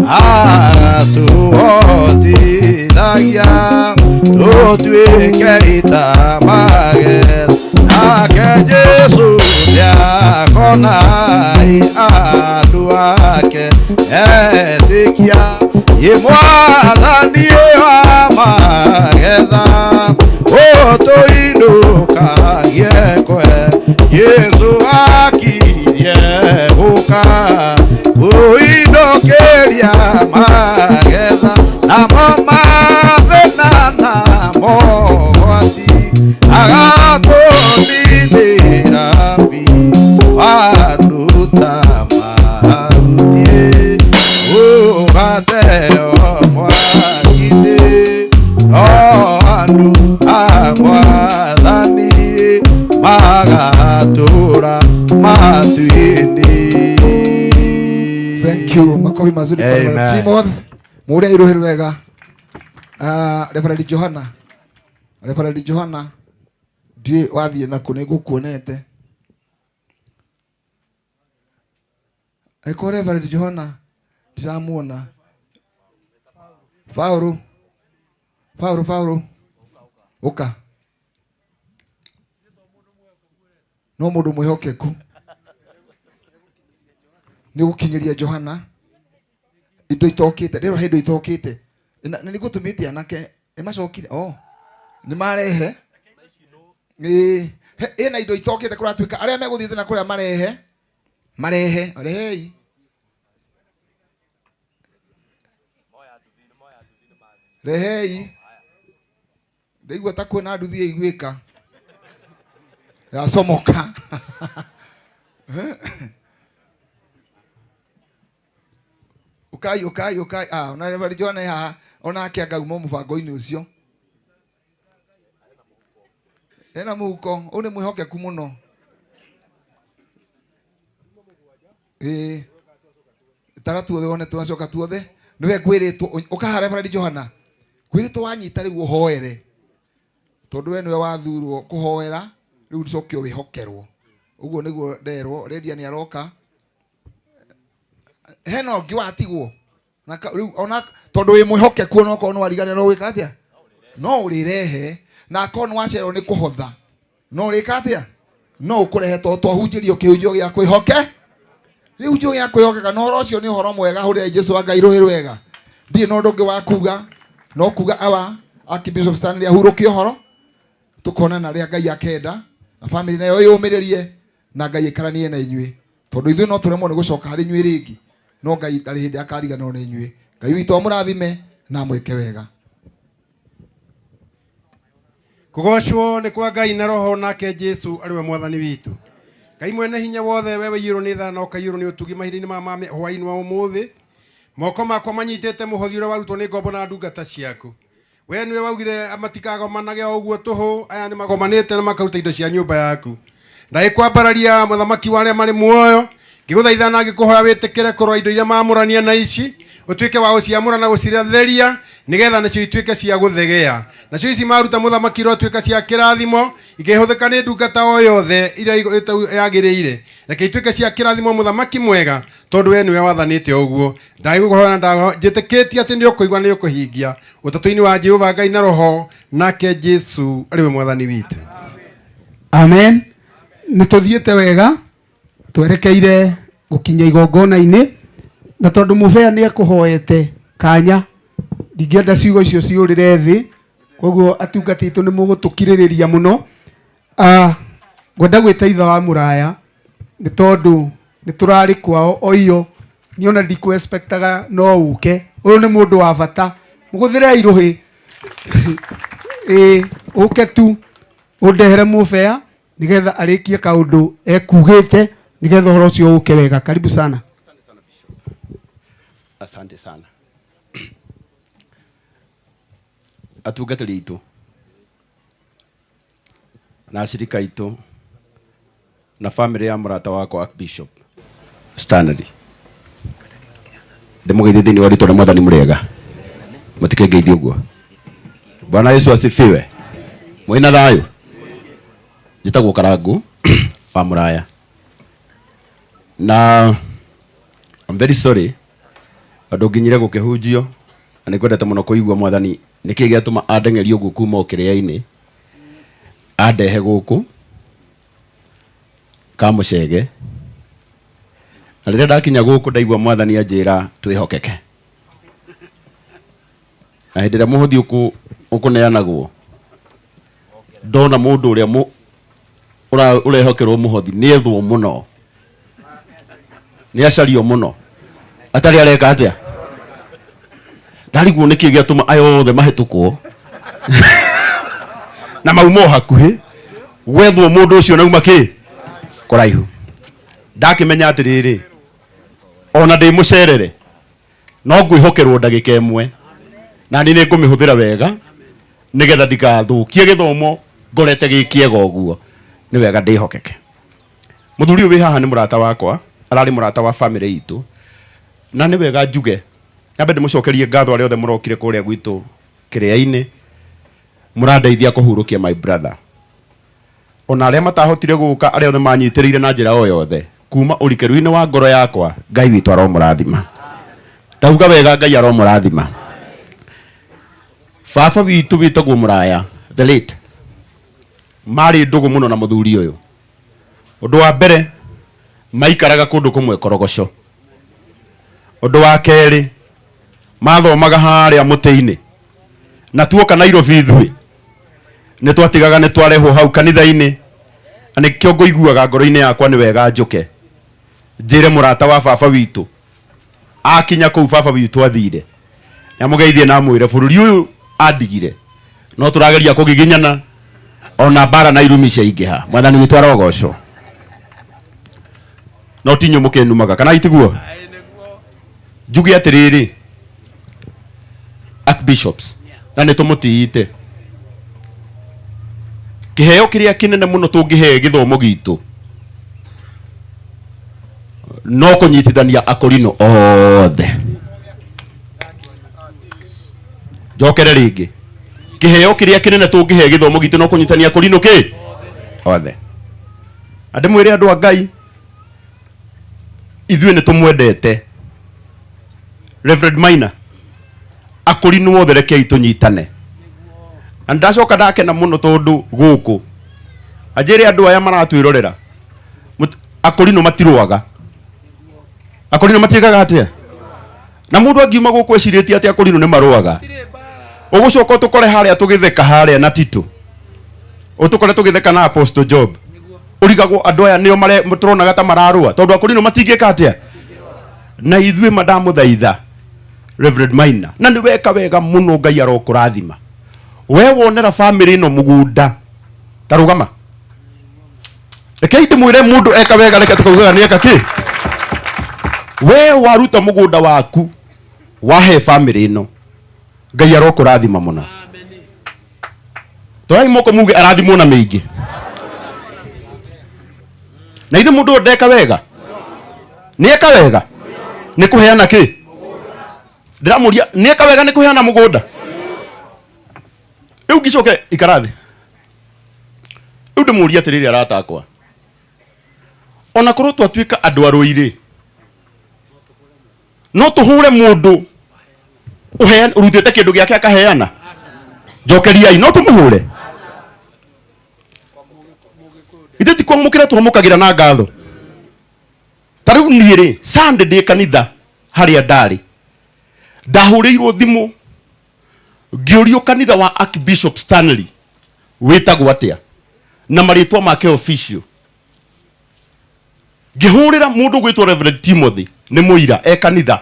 agatuhotithagia tũtuĩke itamagetha nake Jesũ nĩakona andũ ake etĩkia ĩ Mwathani wa magetha ũtũinũkagie kwe Jesũ akirie gũka kũinũkĩria magetha namo mathĩna na mogwati agatũninĩra biũ wanuta mahuti ũgateo mwaki-inĩ no andũ a Mwathani magatũũra matu-inĩ. Thank you. Makofi mazuri kwa Reverend Amen. Timothy. Muria iruhi rwega. Reverend Johana. Reverend Johana. Ndiĩ wathiĩ nakũ nĩ ngũkuonete. Eko Reverend Johana ndiramuona. Paũlũ. Paũlũ Paũlũ. Ũka. No mũndũ mwĩhokeku. Nĩ gũkinyĩria Johana indo itokĩte ndĩrwo he indo itokĩte na nĩ ngũtũmĩte anake nĩ macokire oh nĩ marehe ĩĩ ĩna indo itokĩte kũratuĩka arĩa megũthiĩte na kũrĩa marehe marehe rehei rehei ndaigua ta kwĩna nduthi yaiguĩka yacomoka ukai ukai ukai ah ona Reverend Johana haha onake angauma mũbango-inĩ ũcio ena mũhuko ũyũ nĩ mwĩhokeku mũno ĩĩ tara tuothe wone twacoka tuothe nĩwe ngwĩrĩtwo ũkaha Reverend Johana ngwĩrĩtwo wanyita rĩu ũhoere tondũ we nĩwe wathurwo kũhoera rĩu ũcoke wĩhokerwo ũguo nĩguo nderwo Lydia nĩ aroka hena ũngĩ watigwo na rĩu ona tondũ wĩ mwĩhokeku ona okorwo nĩ wariganĩrwo no wĩka atĩa no ũrĩrehe na akorwo nĩ wacererwo nĩ kũhotha no ũrĩka atĩa no ũkũrehe tondũ twahunjĩrio kĩhunjio gĩa kwĩhoke kĩhunjio gĩa kwĩhokeka na ũhoro ũcio nĩ ũhoro mwega hũrĩrai Jesũ wa Ngai rũhĩ rwega ndirĩ na ũndũ ũngĩ wa kuga no kuga awa Archbishop Stanley ahurũkie ũhoro tũkonana rĩrĩa Ngai akenda na family nayo ĩyũmĩrĩrie na Ngai aikaranie na inyuĩ tondũ ithuĩ no tũremwo nĩ gũcoka harĩ inyuĩ rĩngĩ no Ngai ndarĩ hĩndĩ akariganĩrwo nĩ inyuĩ Ngai witũ amũrathime na amwĩke wega. Kũgocwo nĩ kwa Ngai na Roho nake Jesu arĩ we mwathani witũ. Ngai mwene hinya wothe wewe ũiyũrwo nĩ tha na ũkaiyũrwo nĩ ũtugi mahinda-inĩ maya ma hwaĩ-inĩ wa ũmũthĩ. Moko makwa manyitĩte mũhothi ũrĩa warutwo nĩ ngombo na ndungata ciaku. We nĩwe waugire matikagomanage o ũguo tũhũ, aya nĩ magomanĩte na makaruta indo cia nyũmba yaku. Ndagĩkwambararia mũthamaki wa arĩa marĩ muoyo, ngĩgũthaitha na ngĩkũhoya wĩtĩkĩre kũrora indo iria maamũrania na ici, ũtuĩke wa gũciamũra na gũcitheria nĩgetha nacio ituĩke cia gũthegea. Nacio ici maruta mũthamaki irotuĩka cia kĩrathimo, ikĩhũthĩka nĩ ndungata o yothe ĩrĩa yagĩrĩire. Reke ituĩke cia kĩrathimo mũthamaki mwega, tondũ we nĩwe wathanĩte ũguo. Ndagĩkũhoya na njĩtĩkĩtie atĩ nĩ ũkũigua na nĩ ũkũhingia. Ũtatũ-inĩ wa Jehova Ngai na Roho, nake Jesu arĩ we mwathani witũ. Amen. Nĩ tũthiĩte wega twerekeire gũkinya igongona-inĩ na tondũ mũbea nĩ ekũhoete kanya Ndingĩenda ciugo icio ciũrĩre thĩ, koguo atungati aitũ nĩ mũgũtũkirĩrĩria mũno. Ngwenda gwĩta ithe wa mũraya nĩ tondũ nĩ tũrarĩ kwao oiyo, niĩ ona ndikũ expectaga no ũke. Ũyũ nĩ mũndũ wa bata, mũgũthĩrei rũhĩ. Ĩĩ, ũke tu ũndehere mũbea nĩgetha arĩkie kaũndũ ekugĩte, nĩgetha ũhoro ũcio ũke wega. Karibu sana. Asante sana. Atungatĩri aitũ na acirika aitũ na family ya mũrata wakwa Bishop Stanley, ndĩmũgeithie thĩinĩ wa rĩtwa rĩa Mwathani. Mũrĩega? Mũtikengeithie ũguo. Bwana Yesu asifiwe. Mwĩna thayũ? Njĩtagwo Karangu wa Mũraya na I'm very sorry andũ nginyire gũkĩhunjio, na nĩ ngwendete mũno kũigua Mwathani nĩkĩ gĩatũma andeng'erie ũguo kuma o kĩrĩa-inĩ andehe gũkũ Kamũcege. Na rĩrĩa ndakinya gũkũ ndaigua Mwathani anjĩra twĩhokeke, na hĩndĩ ĩrĩa mũhothi ũkũneanagwo ndona mũndũ ũrĩa ũrehokerwo mũhothi nĩ ethwo mũno, nĩ acario mũno, atarĩ areka atĩa. Ndarigwo nĩkĩ gĩatũma aya othe mahĩtũkwo na mauma o hakuhĩ, gwethwo mũndũ ũcio nauma kĩ kũraihu. Ndakĩmenya atĩrĩrĩ, ona ndĩ mũcerere no ngwĩhokerwo ndagĩka ĩmwe, na niĩ nĩ ngũmĩhũthĩra wega nĩgetha ndikathũkie gĩthomo ngorete gĩ kĩega ũguo. Nĩ wega ndĩhokeke. Mũthuri ũyũ wĩ haha nĩ mũrata wakwa, ararĩ mũrata wa family itũ, na nĩ wega njuge nyambe ndĩmũcokerie ngatho arĩa othe mũrokire kũrĩa gwitũ kĩrĩa-inĩ mũrandeithia kũhurũkia my brother, ona arĩa matahotire gũka, arĩa othe manyitĩrĩire na njĩra o yothe kuma ũrikĩru-inĩ wa ngoro yakwa, Ngai witũ aromũrathima. Ndauga wega, Ngai aromũrathima. Baba witũ wĩtagwo Mũraya the late marĩ ndũgũ mũno na mũthuri ũyũ. Ũndũ wa mbere, maikaraga kũndũ kũmwe Korogoco. Ũndũ wa kerĩ, mathomaga harĩa mũtĩ-inĩ, na tuoka Nairobi ithuĩ nĩ twatigaga nĩ twarehwo hau kanitha-inĩ, na nĩkĩo ngũiguaga ngoro-inĩ yakwa nĩ wega njũke njĩre mũrata wa baba witũ akinya kũu baba witũ athire, nĩamũgeithie na amwĩre bũrũri ũyũ andigire no tũrageria kũgiginyana ona mbara na irumi ciaingĩha. Mwathani witũ arogocwo. No ti inyuĩ mũkĩnumaga kana itiguo? Njuge atĩrĩrĩ, archbishops, na nĩ tũmũtĩĩte, kĩheo kĩrĩa kĩnene mũno tũngĩhe gĩthomo gitũ no kũnyitithania akorino othe. Njokere rĩngĩ, kĩheo kĩrĩa kĩnene tũngĩhe gĩthomo gitũ no kũnyitithania akorino kĩ othe. Na ndĩmwĩre andũ a Ngai, ithuĩ nĩ tũmwendete Reverend Maina. Akorino othe rekei tũnyitane. Na ndacoka ndakena mũno tondũ gũkũ anjĩre andũ aya maratwĩrorera, akorino matirũaga, akorino matiĩkaga atĩa. Na mũndũ angiuma gũkũ ecirĩtie atĩ akorino nĩ marũaga, ũgũcoka ũtũkore harĩa tũgĩtheka harĩa na Tito, ũtũkore tũgĩtheka na Apostle Job, ũrigagwo andũ aya nĩo tũronaga ta mararũa, tondũ akorino matingĩka atĩa. Na ithuĩ mandamũthaitha Reverend Maina, na nĩ weka wega mũno, Ngai arokũrathima. We wonera family ĩno mũgũnda ta rũgama, rekei ndĩmwĩre mũndũ eka wega, reke tũkaugaga nĩ eka kĩ. We waruta mũgũnda waku wahe family ĩno, Ngai arokũrathima mũno. Torai moko muge arathimwo na mĩingĩ. Na ithe mũndũ ũyũ ndeka wega, nĩ eka wega nĩ kũheana kĩ? Ndĩramũria, nĩ eka wega nĩ kũheana mũgũnda? Rĩu ngĩcoke ikara thĩ, rĩu ndĩmũrie atĩrĩrĩ, arata akwa, ona korwo twatuĩka andũ arũi-rĩ, no tũhũre mũndũ ũrutĩte kĩndũ gĩake akaheana? Njokeriai, no tũmũhũre? Ithe ti kwamũkĩra twamũkagĩra na ngatho. Ta rĩu niĩ rĩ, Sunday ndĩ kanitha harĩa ndarĩ, ndahũrĩirwo thimũ. Ngĩũrio kanitha wa Archbishop Stanley wĩtagwo atĩa na marĩtwa make official. Ngĩhũrĩra mũndũ gwĩtwo Reverend Timothy nĩ mũira e kanitha,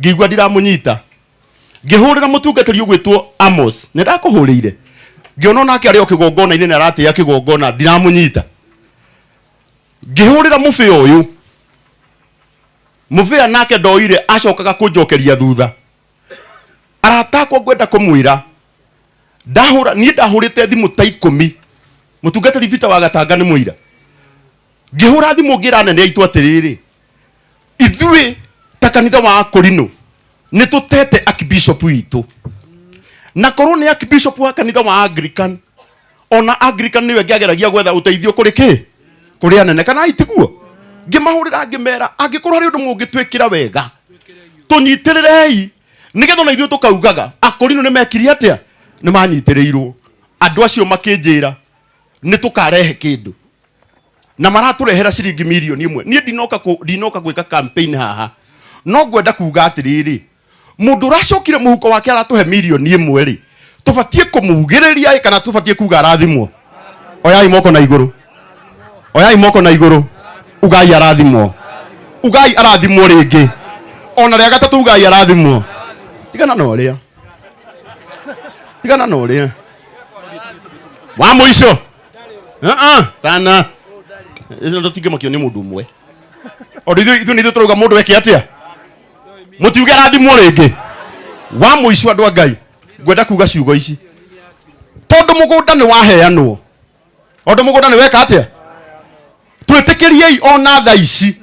ngĩigua ndiramũnyita. Ngĩhũrĩra mũtungatĩri ũgwĩtwo Amos, nĩ ndakũhũrĩire, ngĩona onake arĩ o kĩgongona-inĩ na aratĩĩa kĩgongona, ndiramũnyita. Ngĩhũrĩra mũbĩa ũyũ, mũbĩa nake ndoire, acokaga kũnjokeria thutha. Arata akwa ngwenda kũmwĩra, ndahũra niĩ ndahũrĩte thimũ ta 10, mũtungatĩri Peter wa Gatanga nĩ mũira. Ngĩhũra thimũ ngĩra anene aitũ atĩrĩrĩ, ithuĩ ta kanitha wa Akorino nĩ tũtete archbishop witũ, na korwo nĩ archbishop wa kanitha wa Anglican, ona Anglican nĩyo ĩngĩageragia gwetha ũteithio kũrĩ kĩ kũrĩ anene, kana itiguo? Ngĩmahũrĩra ngĩmera, angĩkorwo harĩ ũndũ mũngĩtwĩkĩra wega, tũnyitĩrĩrei nĩgetha ona ithuĩ tũkaugaga Akorino nĩ mekire atĩa, nĩ manyitĩrĩirwo. Andũ acio makĩnjĩra nĩ tũkarehe kĩndũ, na maratũrehera ciringi mirioni 1. Niĩ ndinoka gwĩka campaign haha, no ngwenda kuga atĩrĩrĩ, mũndũ ũracokire mũhuko wake aratũhe mirioni 1 rĩ, tũbatiĩ kũmugĩrĩria ĩ, kana tũbatiĩ kuga arathimwo? Oyai moko na igũrũ, oyai moko na igũrũ, ugai arathimwo, ugai arathimwo rĩngĩ, ona rĩa gatatũ ugai arathimwo. Tigana na ũrĩa, tigana na ũrĩa wa mũico. Tana tũtingĩmakio nĩ mũndũ ũmwe, tondũ ithuĩ nĩ ithuĩ tũrauga mũndũ eke atĩa, mũtiuge arathimwo rĩngĩ. Wa mũico, andũ a Ngai, ngwenda kuga ciugo ici, tondũ mũgũnda nĩ waheanwo, tondũ mũgũnda nĩ weka atĩa, twĩtĩkĩriei ona thaa ici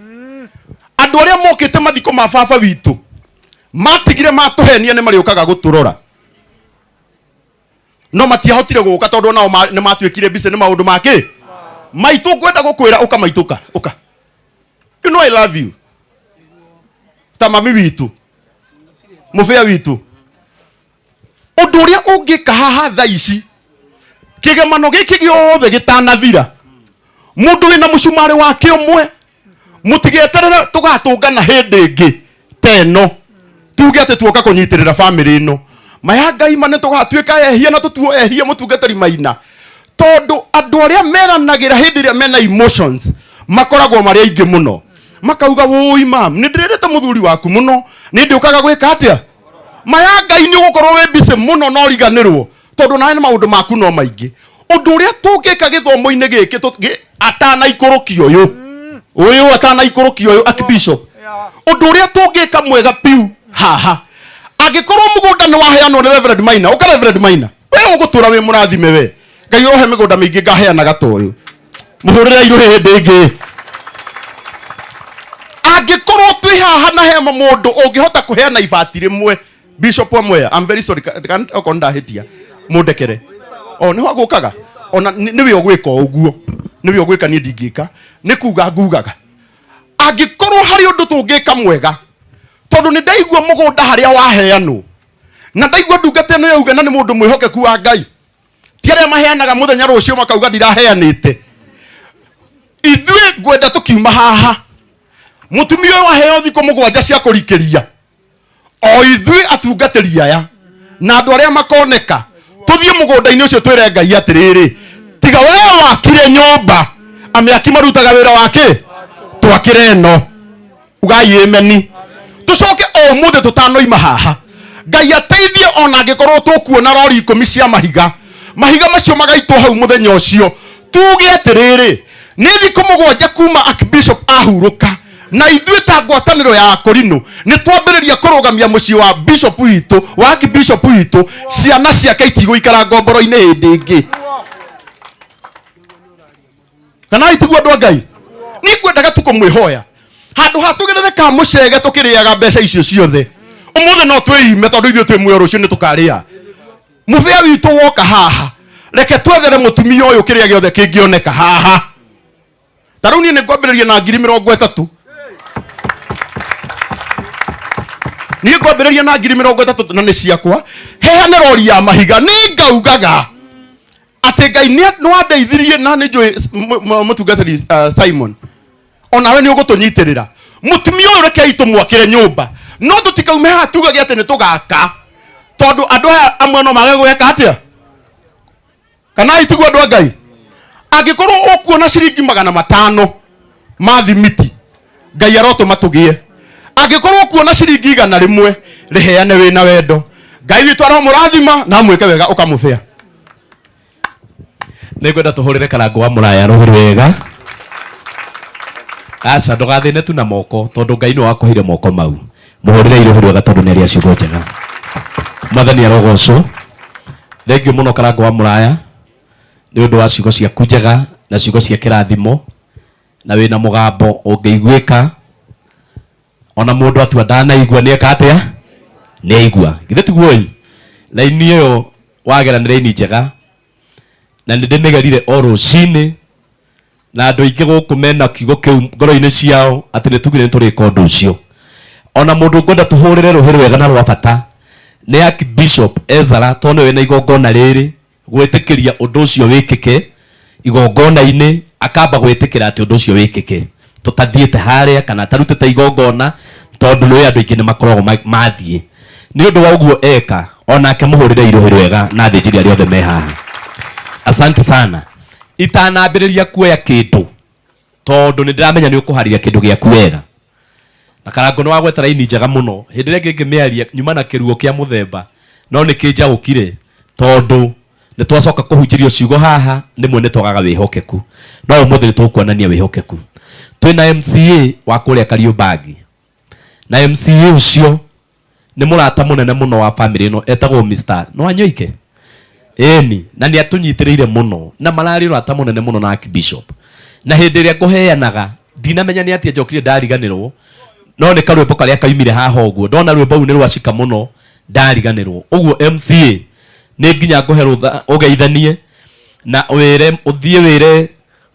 andũ arĩa mokĩte mathiko ma baba witũ matigire matũhenia nĩ marĩũkaga gũtũrora, no matiahotire gũka tondũ nao nĩ matuĩkire busy nĩ maũndũ make maitũ. Ngwenda gũkwĩra ũka maitũ, ũka ũka, you know I love you ta mami witũ, mũbĩa witũ. Ũndũ ũrĩa ũngĩka haha thaa ici, kĩgemano gĩkĩ gĩothe gĩtanathira, mũndũ wĩna mũcumarĩ wake ũmwe, mũtigeterere tũgatũngana hĩndĩ ĩngĩ ta ĩno tuge atĩ tuoka kũnyitĩrĩra bamĩrĩ ĩno. Maya Ngai ma nĩ tũgatuĩka ehia na tũtuo ehia mũtungatĩri Maina, tondũ andũ arĩa meranagĩra hĩndĩ ĩrĩa mena emotions makoragwo marĩ aingĩ mũno, makauga wũi mam, nĩ ndĩrĩrĩte mũthuri waku mũno, nĩ ndĩũkaga gwĩka atĩa. Maya Ngai nĩ ũgũkorwo wĩ busy mũno na ũriganĩrwo, tondũ nawe nĩ maũndũ maku no maingĩ. Ũndũ ũrĩa tũngĩka gĩthomo-inĩ gĩkĩ atanaikũrũkia ũyũ ũyũ atanaikũrũkia ũyũ archbishop, ũndũ ũrĩa tũngĩka mwega piu haha, angĩkorwo mũgũnda nĩ waheanwo nĩ Reverend Maina, ũka Reverend Maina, we ũgũtũra wĩ mũrathime, we Ngai ũrohe mĩgũnda mĩingĩ ngaheanaga ta ũyũ, mũhũrĩre irũhĩ hĩndĩ ĩngĩ. Angĩkorwo twĩ haha na hema mũndũ ũngĩhota kũheana ibati rĩmwe, Bishop wa Mwea, I'm very sorry, okorwo ndahĩtia mũndekere, o nĩho agũkaga ona nĩwe ũgwĩka ũguo, nĩwe ũgwĩka, niĩ ndingĩka, nĩ kuga ngugaga angĩkorwo harĩ ũndũ tũngĩka mwega, tondũ nĩ ndaigua mũgũnda harĩa waheanwo, na ndaigua ndungata ĩno yauga na nĩ mũndũ mwĩhokeku wa Ngai, ti arĩa maheanaga mũthenya rũciũ makauga ndiraheanĩte. Ithuĩ ngwenda tũkiuma haha, mũtumia ũyũ aheo thikũ 7 cia kũrikĩria, o ithuĩ atungatĩri aya na andũ arĩa makoneka tũthiĩ mũgũnda-inĩ ũcio twĩre Ngai atĩrĩrĩ, tiga we wakire nyũmba, amĩaki marutaga wĩra wake, twakĩre ĩno, ugai ameni. Tũcoke o ũmũthĩ tũtanoima haha, Ngai ateithie, ona angĩkorwo tũkuona rori 10 cia mahiga, mahiga macio magaitwo hau mũthenya ũcio, tuge atĩrĩrĩ, nĩ thikũ 7 kuma archbishop ahurũka, na ithuĩ ta ngwatanĩro ya Akorino nĩ twambĩrĩria kũrũgamia mũciĩ wa bishop witũ, wa archbishop witũ, ciana ciake itigũikara ngomboro-inĩ hĩndĩ ĩngĩ. Kana itiguo, andũ a Ngai? Niĩ ngwendaga tu kũmwĩhoya, handũ ha tũgerere ka mũcege tũkĩrĩaga mbeca icio ciothe, ũmũthĩ no twĩime, tondũ ithuĩ twĩ muoyo, rũciũ nĩ tũkarĩa. Mũbĩa witũ woka haha, reke twethere mũtumia ũyũ kĩrĩa gĩothe kĩngĩoneka haha. Ta rĩu niĩ nĩ ngwambĩrĩria na ngiri 30, niĩ ngwambĩrĩria na ngiri 30 na nĩ ciakwa, heane rori ya mahiga. Nĩ ngaugaga atĩ Ngai nĩ wandeithirie, na nĩ njũĩ mũtungatĩri Simon onawe nĩ ũgũtũnyitĩrĩra. Mũtumia ũyũ rekei tũmwakĩre nyũmba, no tũtikaume haha tugage atĩ nĩ tũgaka. Tondu andu aya amwe no mage gweka atia? Kana itiguo andu a Ngai? Angikorwo ukuona ciringi 500 ma thimiti, Ngai arotũma tũgĩe. Angikorwo ukuona ciringi 100 rĩheane wĩna wendo, Ngai witũ aromũrathima na amwĩke wega ũkamũbĩa. Nĩngwenda tũhũrĩre Karango wa Mũraya rũhĩ rwega. Aca ndũgathĩne tu na moko tondũ Ngai nĩwe wakũheire moko mau. Mũhũrĩre irũhĩ rwega tondũ nĩ aria ciugo njega. Mwathani arogocwo. Thengiũ mũno Karango wa Mũraya nĩ ũndũ wa ciugo ciaku njega na ciugo cia kĩrathimo, na wĩna mũgambo ũngĩiguĩka ona mũndũ atua ndanaigua nĩ eka atĩa? Nĩ aigua. Githĩ tiguo ĩ? Raini ĩyo wagera nĩ raini njega na nĩ ndĩmĩgerire o rũcinĩ na andũ aingĩ gũkũ mena kiugo kĩu ngoro-inĩ ciao atĩ nĩ tugire nĩ tũrĩka ũndũ ũcio. Ona mũndũ ngwenda tũhũrĩre rũhĩ rwega na rwa bata nĩ Archbishop Ezra tondũ nĩwe wĩna igongona rĩrĩ gwĩtĩkĩria ũndũ ũcio wĩkĩke igongona-inĩ, akamba gwĩtĩkĩra atĩ ũndũ ũcio wĩkĩke tũtathiĩte harĩa kana atarutĩte igongona tondũ nĩ andũ aingĩ nĩ makoragwo mathiĩ. Nĩ ũndũ wa ũguo eka onake mũhũrĩre irũhĩ rwega na athĩnjĩri arĩa othe me haha. Asante sana. Itanambĩrĩria kuoya kĩndũ tondũ nĩ ndĩramenya nĩ ũkũharĩria kĩndũ gĩaku wega. Na Karango nĩ wagweta raini njega mũno. Hĩndĩ ĩrĩa ĩngĩ ngĩmĩaria nyuma na kĩruo kĩa mũthemba no nĩ kĩnjaũkire tondũ nĩ twacoka kũhunjĩrio ciugo haha rĩmwe nĩ twagaga wĩhokeku, no ũmũthĩ nĩ tũkuonania wĩhokeku. Twĩna MCA wa kũrĩa Kariobangi na MCA ũcio nĩ mũrata mũnene mũno wa family ĩno etagwo Mr. no Wanyoike ĩni, na nĩ atũnyitĩrĩire mũno na mararĩ ũrata mũnene mũno na Archbishop. Na hĩndĩ ĩrĩa ngũheanaga ndinamenya nĩ atĩa njokire ndariganĩrwo, no nĩ karwĩmbo karĩa kaumire haha ũguo ndona rwĩmbo rũu nĩ rwacika mũno ndariganĩrwo. Ũguo MCA nĩ nginya ngũhe rũtha ũgeithanie na wĩre ũthiĩ wĩre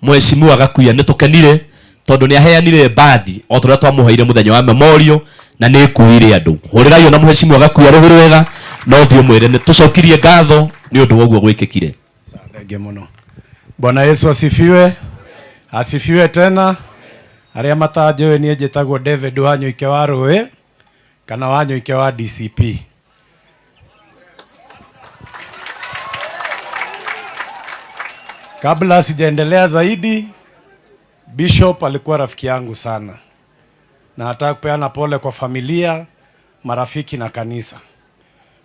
mheshimiwa Gakuya nĩ tũkenire tondũ nĩ aheanire mbathi o tũrĩa twamũheire mũthenya wa memorial na nĩ ĩkuire andũ. Hũrĩrai ona mheshimiwa Gakuya rũhĩ rwega na ũthiĩ ũmwĩre nĩ tũcokirie ngatho nĩ ũndũ wa ũguo gwĩkĩkire. Thengiũ mũno. Bwana Yesu asifiwe. Asifiwe tena. Arĩa matanjũĩ niĩ njĩtagwo David Wanyoike wa Rũĩ kana Wanyoike wa DCP. Kabla sijaendelea zaidi, Bishop alikuwa rafiki yangu sana. Na nataka kupeana pole kwa familia, marafiki na kanisa.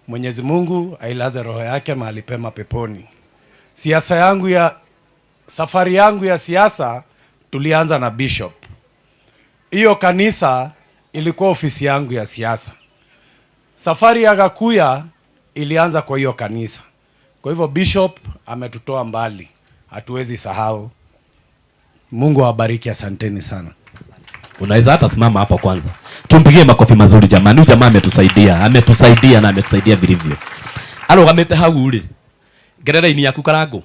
Mwenyezi Mungu ailaze roho yake mahali pema peponi. Siasa yangu ya safari yangu ya siasa tulianza na Bishop. Hiyo kanisa ilikuwa ofisi yangu ya siasa. Safari ya Gakuya ilianza kwa hiyo kanisa. Kwa hivyo Bishop ametutoa mbali, hatuwezi sahau. Mungu awabariki, asanteni sana. Unaweza hata simama hapo kwanza. Tumpigie makofi mazuri jamani. Huyu jamaa ametusaidia, ametusaidia na ametusaidia vilivyo. Arũgamĩte hau rĩ, ngerera-inĩ yaku Karango.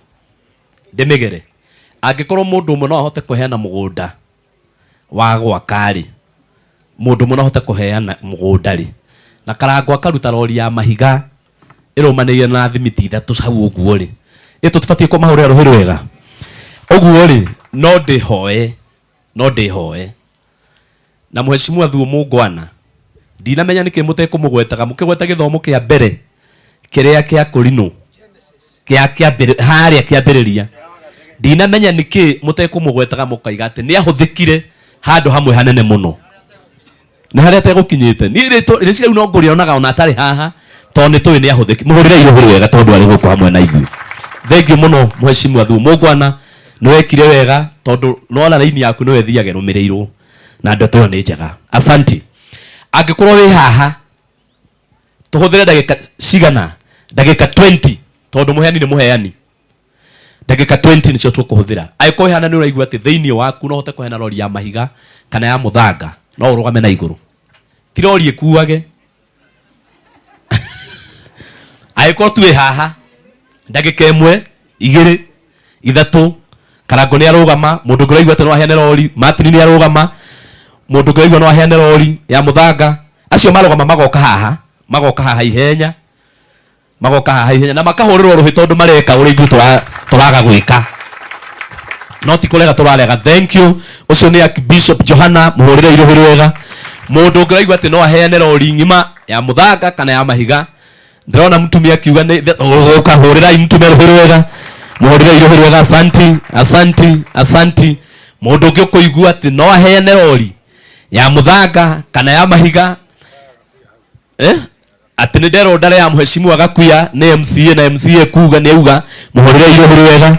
Ndĩmĩgere. Angĩkorwo mũndũ ũmwe no ahote kũheana mũgũnda wa gwaka rĩ, mũndũ ũmwe no ahote kũheana mũgũnda rĩ, na Karango akaruta rori ya mahiga ĩrũmanĩrĩire na thimiti ithatũ hau ũguo rĩ, ĩ tũtibatiĩ kũmahũrĩra rũhĩ rwega. Ũguo rĩ, no ndĩhoe, no ndĩhoe. Na mheshimiwa Thuo Mũngwana, ndinamenya nĩkĩ mũtekũmũgwetaga, mũkĩgweta gĩthomo kĩa mbere kĩrĩa kĩa Kũrinũ, kĩa kĩambĩrĩ-, harĩa kĩambĩrĩria. Ndinamenya nĩkĩ mũtekũmũgwetaga mũkaiga atĩ nĩahũthĩkire handũ hamwe hanene mũno. Nĩ harĩa ategũkinyĩte. Niĩ rĩciria rĩu no ngũrĩonaga ona atarĩ haha, tondũ nĩ tũĩ nĩahũthĩkire. Mũhũrĩre irũhĩ rwega tondũ arĩ gũkũ hamwe na ithuĩ. Thengiũ mũno mheshimiwa Thuo Mũngwana, nĩwekire wega tondũ nĩwona raini yaku nĩyo ĩthiaga ĩrũmĩrĩirwo na ndeto ĩyo nĩ njega. Asanti. Angĩkorwo wĩ haha, tũhũthĩre ndagĩka cigana? Ndagĩka 20 tondũ mũheani nĩ mũheani. Ndagĩka 20 nĩcio tũkũhũthĩra. Angĩkorwo wĩ haha nĩ ũraigua atĩ thĩinĩ waku no ũhote kũheana rori ya mahiga kana ya mũthanga, no ũrũgame na igũrũ. Ti rori ĩkuage. Angĩkorwo tu wĩ haha, ndagĩka ĩmwe, igĩrĩ, ithatũ, Karango nĩ arũgama, mũndũ ũngĩ ũraigua atĩ no aheane rori, Martin nĩ arũgama, mũndũ ũngĩ ũraigua no aheane rori ya mũthanga. Acio marũgama magoka haha, magoka haha ihenya, magoka haha ihenya na makahũrĩrwo rũhĩ tondũ mareka ũrĩa ithuĩ tũraga gwĩka. No ti kũrega tũrarega. Thank you. Ũcio nĩ Archbishop Johana, mũhũrĩre irũhĩ rwega. Mũndũ ũngĩ ũraigua atĩ no aheane rori ng'ima ya mũthanga kana ya mahiga, Ndĩrona mũtumia akiuga nĩ ũka hũrĩrai mũtumia rũhĩ rwega. Mũhũrĩrei rũhĩ rwega asanti, asanti, asanti. Mũndũ ũngĩ ũkũigua atĩ no aheane rori ya mũthanga kana ya mahiga. Eh? Atĩ nĩ nderwo ndare ya mheshimiwa Gakuya nĩ MCA na MCA kuga nĩ auga mũhũrĩrei rũhĩ rwega.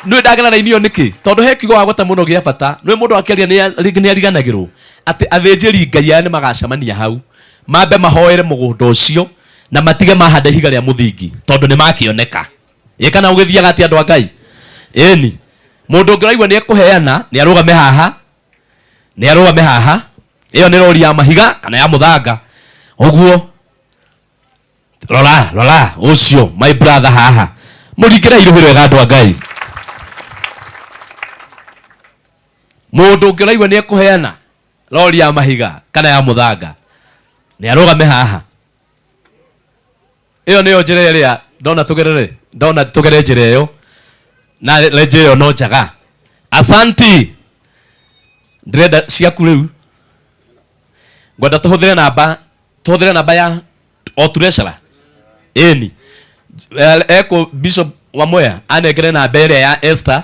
Nĩ ndagera raini ĩyo nĩkĩ? Tondũ he kiugo wagweta mũno gĩa bata. Nĩ mũndũ akĩaria rĩngĩ nĩ ariganagĩrwo atĩ athĩnjĩri Ngai aya nĩ magacemania hau mambe mahoere mũgũnda ũcio na matige mahanda ihiga rĩa mũthingi tondũ nĩ makĩoneka. Ĩ kana ũgĩthiaga atĩ andũ a Ngai? Ĩni. Mũndũ ũngĩ ũraigua nĩ ekũheana nĩ arũgame haha. Nĩ arũgame haha. Ĩyo nĩ rori ya mahiga kana ya mũthanga. Ũguo rora rora ũcio my brother haha. Mũringĩrei rũhĩ rwega andũ a Ngai. Mũndũ ũngĩ ũraigua nĩ ekũheana rori ya mahiga kana ya mũthanga nĩ arũgame haha. Ĩyo nĩyo njĩra ĩrĩa ndona tũgerere, ndona tũgere njĩra ĩyo na renji ĩyo no njega. Asanti. Ndĩrenda ciaku rĩu. Ngwenda tũhũthĩre namba, tũhũthĩre namba ya o treasurer. Ĩni. Eko Bishop wa Mwea anengere namba ĩrĩa ya Esther.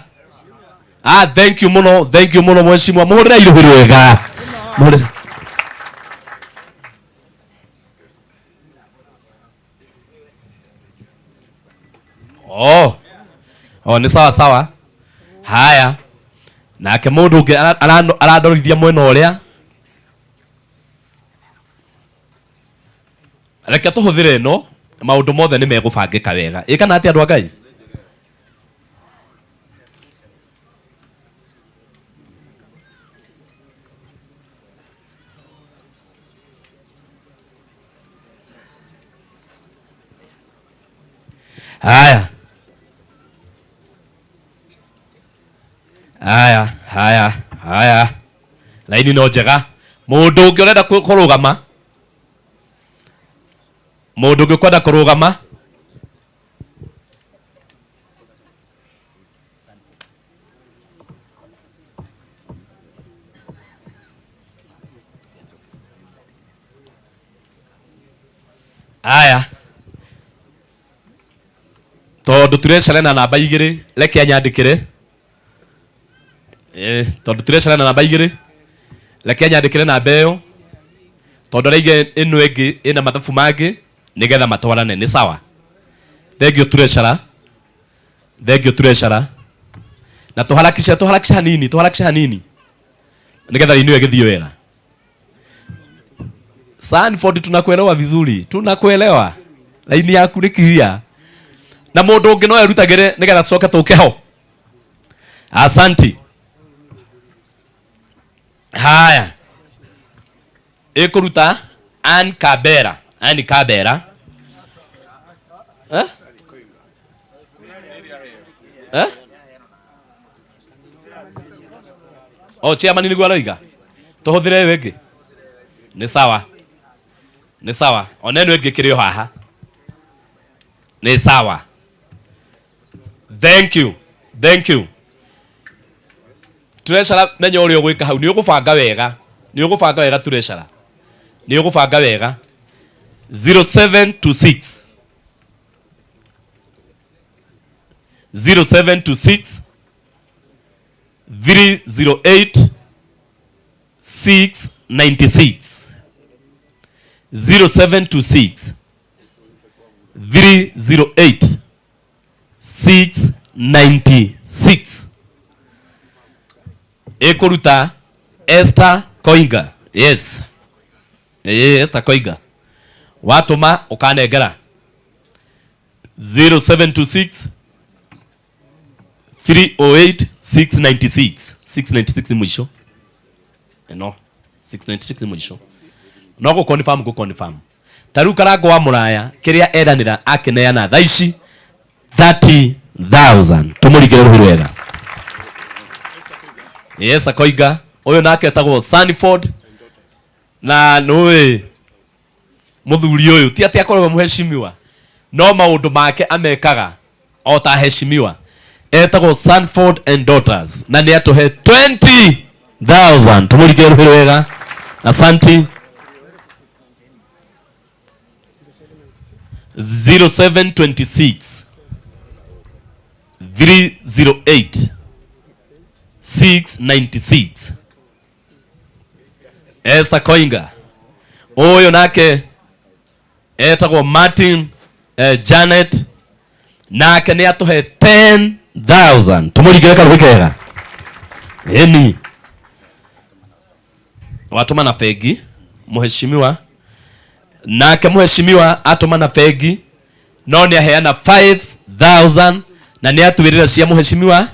Ah, thank you mũno, thank you mũno mheshimiwa. Mũhũrĩre irũhĩ rwega. Mũhũrĩre. Oh. Oh, nĩ sawa sawa. Haya. Nake mũndũ ũngĩ arandorithia mwena ũrĩa. Reke tũhũthĩre ĩno, maũndũ mothe nĩ megũbangĩka wega. Ĩ kana atĩ andũ a Ngai? Haya. Haya, haya, haya. Laini no njega. Mũndũ ũngĩ ũrenda kũrũgama. Mũndũ ũngĩ ũkwenda kũrũgama. Aya. Tondũ turecare na namba igĩrĩ, reke anyandĩkĩre. Tondũ turecare na namba igĩrĩ, reke anyandĩkĩre namba ĩyo. Tondũ araiga ĩno ĩngĩ ĩna mathabu mangĩ nĩgetha matwarane. Nĩ sawa? Thank you turecara. Thank you turecara. Na tũharakishe, tũharakishe hanini, tũharakishe hanini. Nĩgetha raini ĩyo ĩgĩthiĩ wega. Sanford tunakuelewa vizuri, tunakuelewa. Laini yaku nĩ clear. Na mũndũ ũngĩ no erutagĩre nĩgetha tũcoke tũke ho. Asanti. Haya. Ĩkũruta Ann Kabera. Ann Kabera. Eh? Eh? O chairman nĩguo aroiga. Tũhũthĩre ĩyo ĩngĩ. Nĩ sawa. Nĩ sawa. Ona ĩno ĩngĩ ĩkĩrĩ o haha. Nĩ sawa. Thank you. Thank you. Treasurer menya ũrĩa ũgwĩka hau. Nĩ ũgũbanga wega. Nĩ ũgũbanga wega treasurer. Nĩ ũgũbanga wega. 0726. 0726 308 696. 0726 308 696. Ĩkũruta Esther Koinga. Yes. Esther Koinga. Watũma ũkanengera 0726 308 696. 696 nĩ mũico. Ĩno 696 nĩ mũico. No gũ confirm, gũ confirm. Ta rĩu Karango wa Mũraya kĩrĩa eranĩra akĩneana thaa ici 30,000. Tũmũringĩre rũhĩ rwega. Yes, Akoiga. Ũyũ nake etagwo Sanford. Na nũĩ mũthuri ũyũ ti atĩ akoragwo mũheshimiwa, no maũndũ make amekaga o ta heshimiwa. Etagwo Sanford and Daughters na nĩ atũhe 20,000. Tũmũringĩre rũhĩ rwega. Asanti. 0726 308 696. Esther Koinga ũyũ nake etagwo Martin Janet, nake nĩ atũhe 10,000. Tũmũringĩre karũhĩ kega. Ĩni watũma na bengi mheshimiwa, nake mheshimiwa atũma na bengi no nĩ aheana 5000 na nĩ atwĩrĩra cia mheshimiwa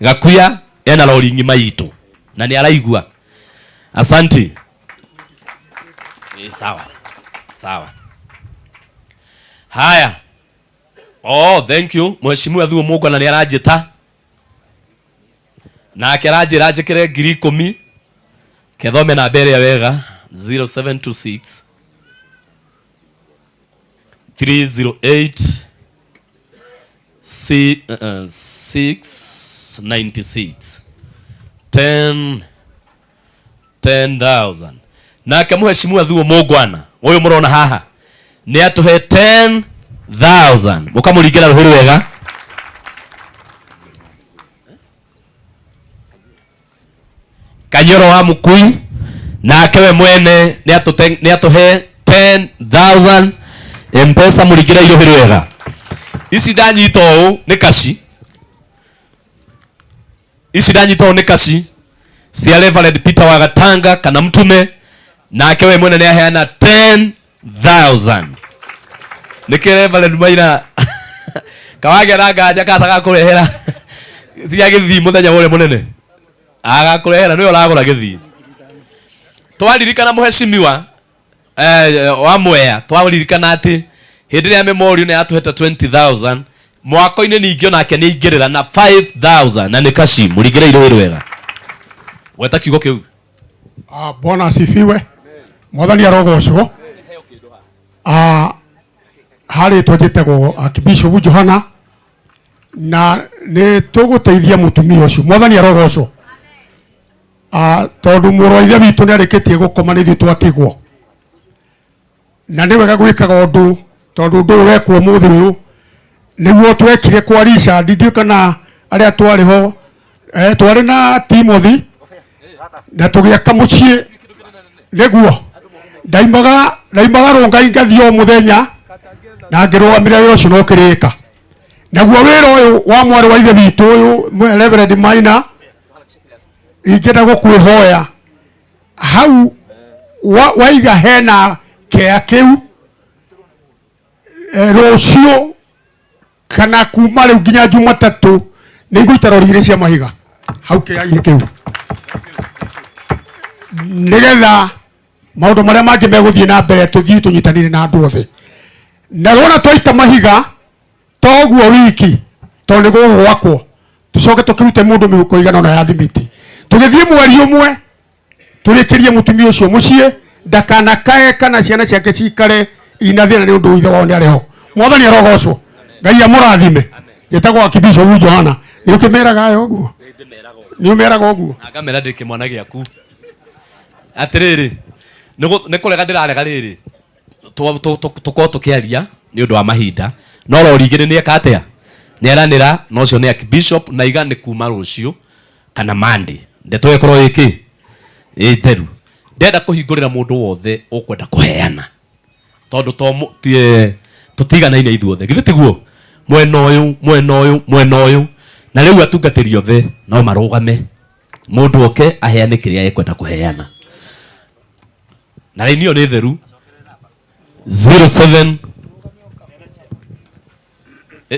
Gakuya ena rori ng'ima itũ na nĩ araigua. Asanti. Sawa sawa. Haya. Oh, thank you mheshimiwa Thuo Mũngwana nĩ aranjĩta nake aranjĩra njĩkĩre 10,000. Kethome namba ĩrĩa wega, 0726 308 696 10 10,000. Nake mheshimiwa Thuo Mũngwana ũyũ mũrona haha nĩ atũhe 10,000. Mũkamũringĩra rũhĩ rwega. Kanyoro wa Mukui nake we mwene nĩ atũhe 10,000. Mpesa mũringĩre irũhĩ rwega. Ici ndanyita ũũ nĩ kaci, ici ndanyita ũũ nĩ kaci cia Reverend Peter wa Gatanga kana mtume, nake we mwene nĩ aheana 10,000. Nĩkĩ Reverend Maina kawagĩa na nganja katagakũrehera cia gĩthii mũthenya ũrĩa mũnene agakũrehera, nĩwe ũragũra gĩthii. Twaririkana mheshimiwa wa Mwea, twaririkana atĩ hĩndĩ ĩrĩa memorial nĩ yatũhete 20,000 mwako-inĩ ningĩ onake nĩ aingĩrĩra na 5,000 na nĩ kaci. Mũringĩre irũĩ rwega. Gweta kiugo kĩu. Bwana asifiwe. Mwathani arogocwo. Harĩtwo njĩtagwo Archbishop Johana na nĩ tũgũteithia mũtumia ũcio. Mwathani arogocwo. Tondũ mũrũ wa ithe witũ nĩ arĩkĩtie gũkoma nĩ ithuĩ twatigwo. Na nĩ wega gwĩkaga ũndũ tondũ ũndũ ũyũ wekwo ũmũthĩ ũyũ nĩguo twekire kwa Richard, ndiũĩ kana arĩa twarĩ ho, twarĩ na Timothy na tũgĩaka mũciĩ nĩguo ndaimaga Rongai ngathiĩ o mũthenya na ngĩrũgamĩrĩra wĩra ũcio na ũkĩrĩka. Naguo wĩra ũyũ wa mwarĩ wa ithe witũ ũyũ Reverend Maina, ingĩenda gũkwĩhoya hau waiga hena kĩa kĩu, rũciũ kana kuma rĩu nginya Jumatatũ nĩ ngũita rori igĩrĩ cia mahiga hau kĩainĩ kĩu, nĩgetha maũndũ marĩa mangĩ megũthiĩ na mbere tũthiĩ tũnyitanĩre na andũ othe. Na rwona twaita mahiga toguo wiki tondũ nĩ gũgwakwo, tũcoke tũkĩrute mũndũ mĩhuko igana ũna ya thimiti, tũgĩthiĩ mweri ũmwe tũrĩkĩrie mũtumia ũcio mũciĩ ndakanakae kana ciana ciake cikare ina thĩna nĩ ũndũ ithe wao nĩ arĩ ho. Mwathani arogocwo. Ngai amũrathime. Njĩtagwo Archbishop Johana. Nĩ ũkĩmeraga aya ũguo? Nĩ ũmeraga ũguo? Na ngamera ndĩ kĩmwana gĩaku. Atĩrĩrĩ, nĩ kũrega ndĩrarega rĩrĩ tũkorwo tũkĩaria nĩ ũndũ wa mahinda, no rori igĩrĩ nĩ eka atĩa? Nĩ aranĩra, na ũcio nĩ Archbishop na iga nĩ kuma rũciũ kana Monday. Ndeto ĩkorwo ĩkĩ? Ĩ theru. Ndenda kũhingũrĩra mũndũ wothe ũkwenda kũheana, tondũ tũtiganaine ithuothe, githĩ tiguo? Mwena ũyũ, mwena ũyũ, mwena ũyũ, na rĩu atungatĩri othe no marũgame, mũndũ oke aheane kĩrĩa ekwenda kũheana. Na raini ĩyo nĩ theru. 07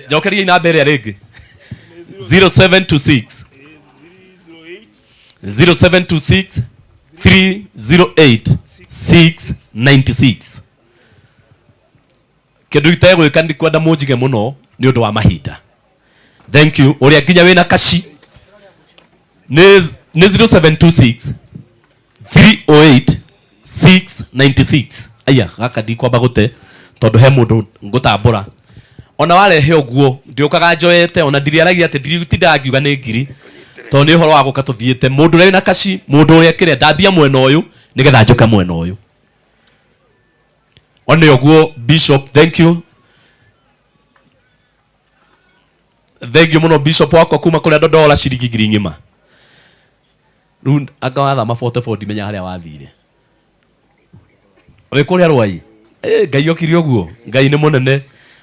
njokeria namba ĩrĩa rĩngĩ. 0726 0726 308 696. Kĩndũ itegwĩka ndikwenda mũnjige mũno nĩ ũndũ wa mahinda. Thank you. Ũrĩa nginya wĩna kaci nĩ 0726 308 696. Aya gaka ndikwamba gũte tondũ he mũndũ ngũtambũra. Ona warehe ũguo ndiũkaga njoete, ona ndiriaragia atĩ ndiritindaga ngiuga nĩ ngiri, tondũ nĩ ũhoro wa gũka tũthiĩte. Mũndũ ũrĩa wĩna kaci, mũndũ ũrĩa kĩrĩa, ndambia mwena ũyũ nĩgetha njũke mwena ũyũ. One ũguo Bishop, thank you. Thengiũ mũno bishop wakwa kuma kũrĩa Dodora ciringi ngiri ng'ima. Rĩu anga wathama 44 ndimenya harĩa wathire. Wĩ kũrĩa Rwai. Eh, Ngai okire ũguo. Ngai nĩ mũnene.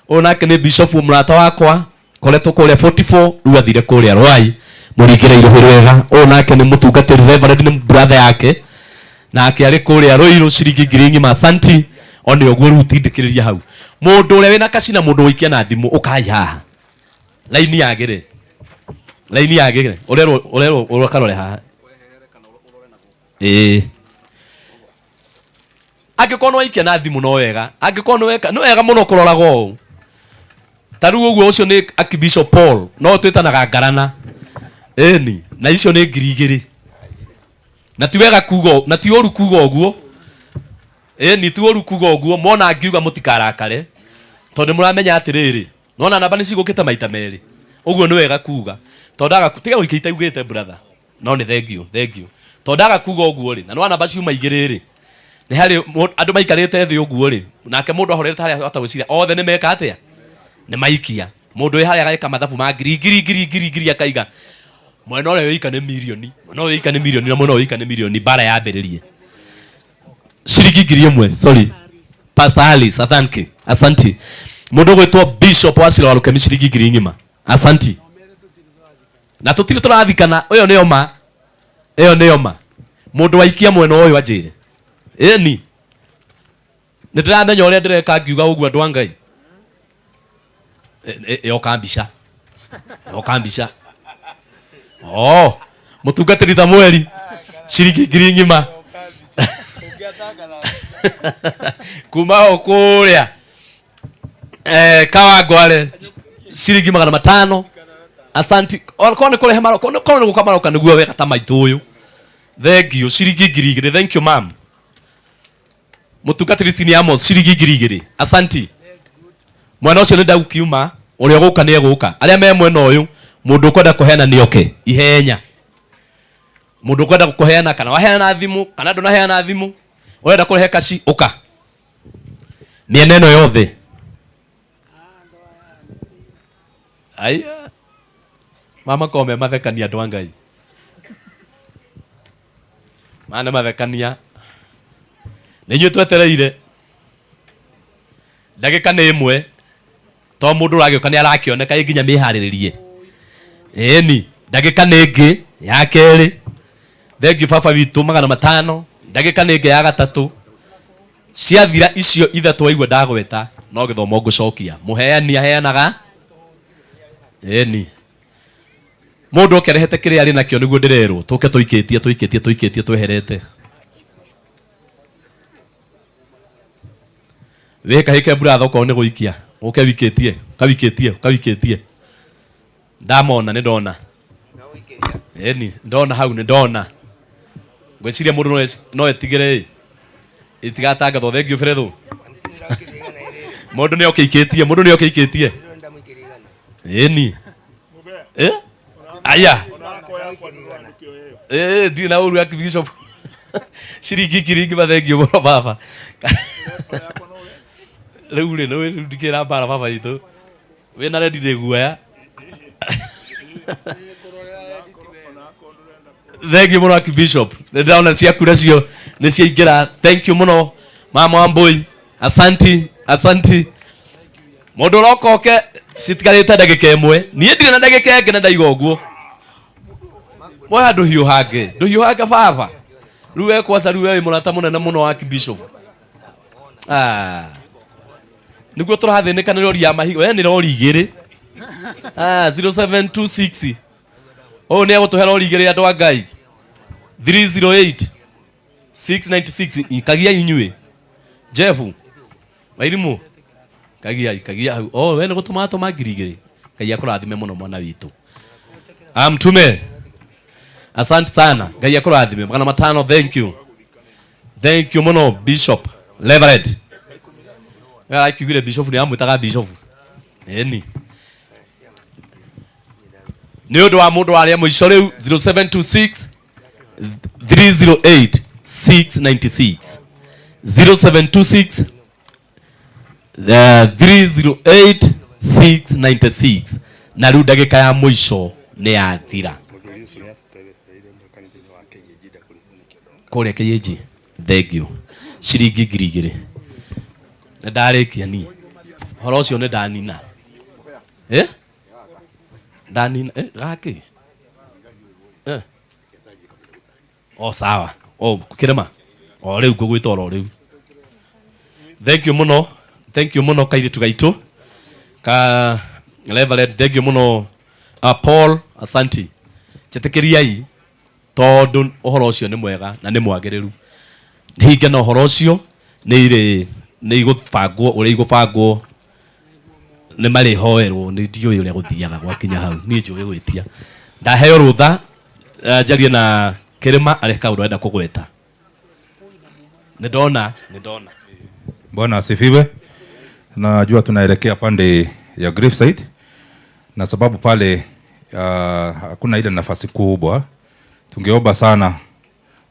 Ũyũ nake nĩ bishop mũrata wakwa koretwo kũrĩa 44 rĩu athire kũrĩa Rwai. Mũringĩre irũhĩ rwega. Ũyũ nake nĩ mũtungatĩri Reverend nĩ brother yake. Nake arĩ kũrĩa Ruiru ciringi ngiri ng'ima. Asanti. One ũguo rĩu tindĩkĩrĩria hau. Mũndũ ũrĩa wĩna kaci na mũndũ wĩikia na thimũ ũkai haha. Laini yagĩre. Laini yagĩre. Ũrerwo ũrerwo ũkarore haha. Ĩĩ. Angĩkorwo nĩ waikia na thimũ no wega. Angĩkorwo nĩ weka nĩ wega mũno kũroraga ũũ. Ta rĩu ũguo ũcio nĩ Archbishop Paul no twĩtanaga ngarana. Ĩni na icio nĩ 2000. Na ti wega kuga na ti ũru kuga ũguo. Ĩni ti ũru kuga ũguo mona ngiuga mũtikarakare tondũ nĩmũramenya atĩrĩrĩ nona namba nĩ cigũkĩte maita merĩ ũguo nĩ wega kuga tondũ ndaga tiga gũikia itaugĩte brother no nĩ thank you thank you tondũ ndaga kuga ũguo rĩ na nĩwona namba ciuma igĩrĩ rĩ nĩ harĩ andũ maikarĩte thĩ ũguo rĩ nake mũndũ ahorerete harĩa ahota gwĩciria othe nĩ meka atĩa nĩ maikia mũndũ wĩ harĩa ageka mathabu ma ngiri ngiri ngiri ngiri ngiri akaiga mwena ũrĩa wĩika nĩ mirioni mwena ũyũ wĩika nĩ mirioni na mwena ũyũ wĩika nĩ mirioni mbara yambĩrĩrie ciringi 1000 sorry Pastor Alice athanki asanti mundu gwitwo Bishop wa Cira wa Rukemi ciringi ngiri ng'ima asanti na tutire turathikana uyo niyo ma iyo niyo ma mundu waikia mwena uyu anjire ĩni nĩ ndĩramenya ũrĩa ndĩreka ngiuga ũguo andũ a Ngai yoka mbica yoka mbica oh mũtungatĩri Samueli ciringi ngiri ng'ima kuma o kũrĩa Kawangware ciringi 500 asanti korwo nĩ kũrehe maroka korwo nĩ gũka maroka nĩguo wega ta maitũ ũyũ thank you ciringi 2000 thank you ma'am mũtungatĩri Sini Amos ciringi 2000 asanti mwena ũcio nĩ ndaukiuma ũrĩa ũgũka nĩ egũka arĩa me mwena ũyũ mũndũ ũkwenda kũheana nĩ oke ihenya mũndũ ũkwenda kũheana kana waheana thimũ kana ndũnaheana thimũ ũrenda kũrehe kaci ũka mĩena ĩno yothe aya mama kome mathekania andũ a Ngai maya nĩ mathekania nĩ inyuĩ twetereire ndagĩka nĩ ĩmwe to mũndũ ũragĩũka nĩ arakĩoneka ĩ nginya mĩharĩrĩrie ĩni ndagĩka nĩ ĩngĩ ya kerĩ thank you baba witũ 500 ndagĩka nĩ ĩngĩ ya gatatũ ciathira icio ithatũ waigua ndagweta no gĩthomo ngũcokia mũheani aheanaga ĩni mũndũ oke arehete kĩrĩa arĩ nakĩo nĩguo ndĩrerwo tũke tũikĩtie tũikĩtie tũikĩtie tweherete wĩkahĩke mbura okorwo nĩ gũikia ũke wikĩtie ũkawikĩtie ũkawikĩtie ndamona nĩ ndona ĩni ndona hau nĩ ndona ngwĩciria mũndũ no etigĩre ĩ itigatangathwo thank you Fredo mũndũ nĩ oke ikĩtie mũndũ nĩ oke ikĩtie ĩni aya ndirĩ na ũru Archbishop ciringi ngiri ng'ima thank you mũno baba rĩu rĩ nĩ ndikĩra mbara baba witũ wĩna rendi ndĩ guoya thank you mũno Archbishop nĩ ndĩrona ciaku nacio nĩ ciaingĩra thank you mũno mama wa mbũi asanti asanti mũndũ ũroka oke citigarĩte ndagĩka ĩmwe niĩ ndirĩ na ndagĩka ĩngĩ na ndaiga ũguo moya ndũhiũhange ndũhiũhange baba rĩu we kwanza rĩu we wĩ mũrata mũnene mũno wa Archbishop ah nĩguo tũrathĩnĩka nĩ rori ya mahiga we nĩ rori igĩrĩ ah 0726 ũyũ nĩ egũtũhe rori igĩrĩ andũ a Ngai 308 696 ikagia inyuĩ Jeff Wairimũ kagia kagia hau oh we nĩ gũtũma tũma 2000 Ngai akũrathime mũno mwana witũ ah mtume asante sana Ngai akũrathime 500 thank you thank you mũno Bishop Reverend arakiugire Bishop nĩ amwĩtaga Bishop ĩni nĩ ũndũ wa mũndũ warĩa mũico rĩu 0726 308 696 0726 308 696 Na rĩu ndagĩka ya mũico nĩ yathira. Kũrĩa KAG. Thank you. Ciringi 2000. Nĩ ndarĩkia niĩ. Ũhoro ũcio nĩ ndanina. Eh? Ndanina gakĩ? O sawa. O kĩrĩma. O rĩu ngũgwĩta oro rĩu. Thank you mũno. Thank you mũno kairĩtu gaitũ. Ka Reverend, thank you mũno. Paul, asanti. Njĩtĩkĩriai tondũ ũhoro ũcio nĩ mwega na nĩ mwagĩrĩru. Hinge na ũhoro ũcio nĩ irĩ nĩ igũbangwo ũrĩa igũbangwo nĩ marĩhoerwo nĩ ndiũĩ ũrĩa gũthiaga gwakinya hau niĩ njũĩ gwĩtia. Ndaheo rũtha njarie na Kĩrĩma arĩ kaũndũ arenda kũgweta. Nĩ ndona. Bwana asifiwe. Najua tunaelekea pande ya graveside na sababu pale hakuna ile nafasi kubwa, tungeomba sana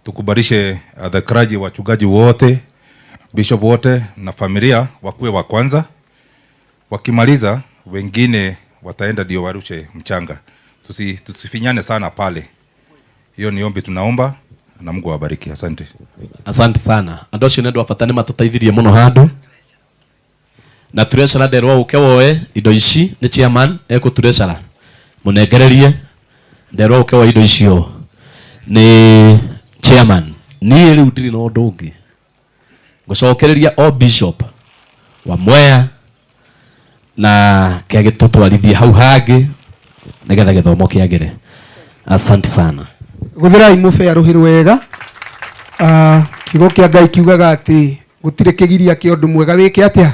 tukubalishe the clergy, wachungaji wote, bishop wote na familia wakuwe wa kwanza. Wakimaliza wengine wataenda ndio warushe mchanga. Tusifinyane sana pale. Hiyo ni ombi tunaomba na Mungu awabariki. Asante. Asante sana. Andũ acio nĩ andũ a bata nĩ matũteithirie mũno handũ. Na treasurer nderwo ũke woe indo ici nĩ chairman ekũ treasurer. Mũnengererie nderwo ũke woe indo icio nĩ chairman. Niĩ rĩu ndirĩ na ũndũ ũngĩ. Ngũcokereria o bishop wa Mwea na kĩagĩtũtwarithie hau hangĩ nĩgetha gĩthomo kĩagĩre. Asante sana. Gũthirai mũbea rũhĩ rwega. Kiugo kĩa Ngai kiugaga atĩ gũtirĩ kĩgiria kĩa ũndũ mwega wĩke atĩa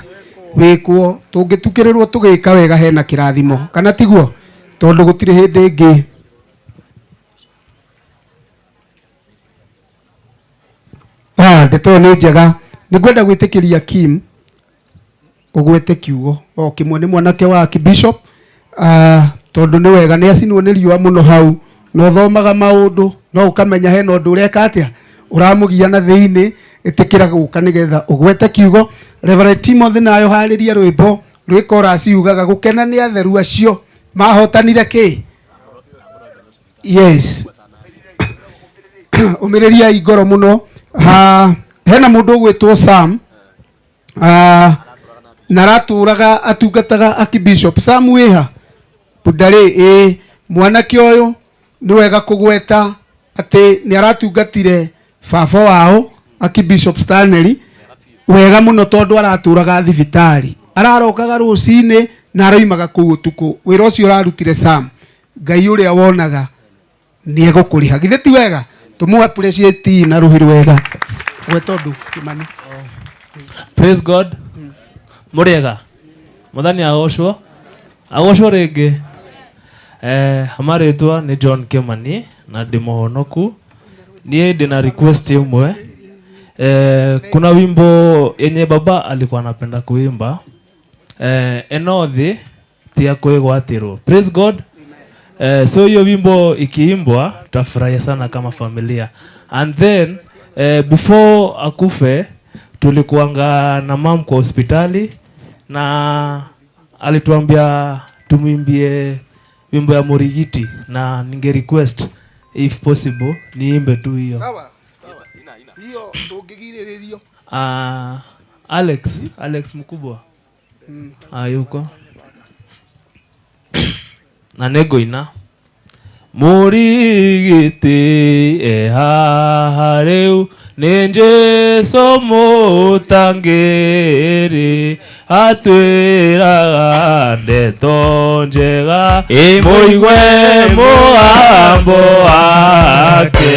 wĩkwo. Tũngĩtukĩrĩrwo tũgĩka wega hena kĩrathimo, kana tiguo? Tondũ gũtirĩ hĩndĩ ĩngĩ. Ndeto nĩ njega. Nĩngwenda gwĩtĩkĩria Kim ũgwete kiugo o kĩmwe. Nĩ mwanake wa Bishop, tondũ nĩ wega nĩ acinwo nĩ riũa mũno hau na ũthomaga maũndũ no ũkamenya hena ũndũ ũreka atĩa ũramũgia na thĩinĩ. Ĩtĩkĩra gũka nĩgetha ũgwete kiugo. Reverend Timothy nayo harĩria rwĩmbo rwĩ chorus yugaga gũkena nĩ atheru acio mahotanire kĩ. Yes. Ũmĩrĩriai ngoro mũno. Hena mũndũ ũgwĩtwo Sam, na aratũraga atungataga Archbishop. Sam wĩha Bundarĩ. Ĩ mwanake ũyũ nĩ wega kũgweta atĩ nĩ aratungatire baba wao Archbishop Stanley wega mũno tondũ aratũraga thibitarĩ, ararokaga rũcinĩ na aroimaga kũu ũtukũ. Wĩra ũcio ũrarutire Sam, Ngai ũrĩa wonaga nĩ egũkũrĩha. Githĩ ti wega? Tũmũ appreciate na rũhĩ rwega. Gweta ũndũ Kĩmani. Praise God. Mũrĩega. Mwathani agocwo. Agocwo rĩngĩ. Amarĩtwa nĩ John Kĩmani na ndĩ mũhonoku. Niĩ ndĩna request ĩmwe. Kuna wimbo yenye baba alikuwa anapenda kuimba. Enothi tia kwĩgwatĩrwo. Praise God. So hiyo wimbo ikiimbwa tutafurahia sana kama familia. And then before akufe tulikuanga na mam kwa hospitali na alituambia tumuimbie wimbo ya Murigiti, na ninge request if possible niimbe tu hiyo. Sawa. Hiyo tũngĩgirĩrĩrio. Alex mkubwa. Yuko. Na nĩngũina. Mũrigiti ehaha rĩu nĩ Jesũ mũtangĩri atwĩraga ndeto njega mũigue mũgambo wake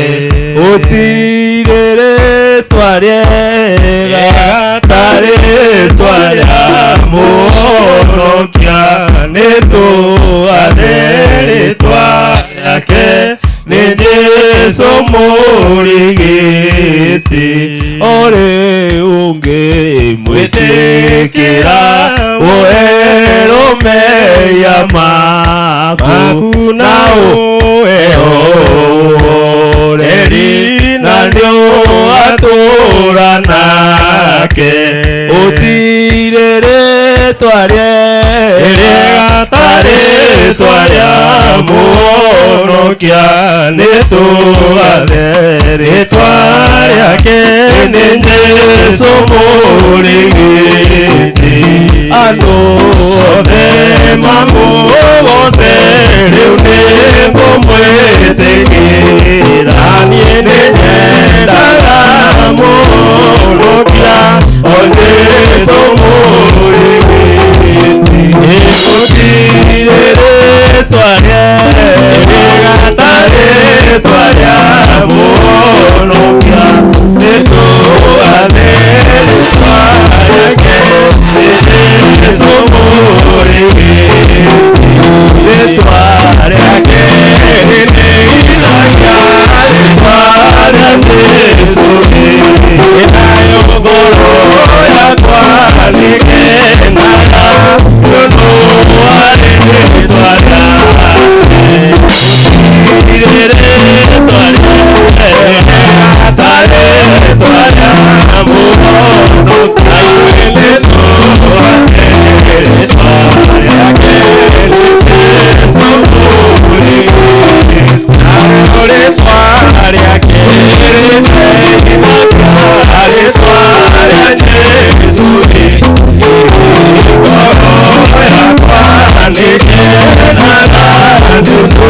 ũtirĩ rĩtwa rĩega ta rĩtwa rĩa Mũhonokia nĩtũgathe rĩtwa rĩake nĩ Jesũ mũrigiti ũrĩ ũngĩmwĩtĩkĩra ũherwo mehia maku na ũheo ũhoreri na nĩũgatũũra nake ũtirĩ rĩtwa rĩega ta rĩtwa Mũhonokia nĩtũgathe rĩtwa rĩake nĩ Jesũ mũrĩgĩti andũ othe mamũgoce rĩu nĩngũmwĩtĩkĩra niĩ nĩnyendaga Mũhonokia o Jesũ mũrĩgĩti gũtirĩ rĩtwa rĩega ta rĩtwa rĩa Mũhonokia nĩtũgathe rĩtwa rĩake nĩ Jesũ mũrĩgĩti rĩtwa rĩake rĩndeithagia rĩtwa rĩa Jesũ nayo ngoro yakwa nĩkenaga tondũ wa rĩtwa rĩake rĩtwa rĩega ta rĩtwa rĩa Mũhonokia nĩtũgathe rĩtwa rĩake nĩ Jesũ mũrĩgĩti narĩo rĩtwa rĩake rĩndeithagia rĩtwa rĩa Jesũ ngoro yakwa nĩkenaga nĩũndũ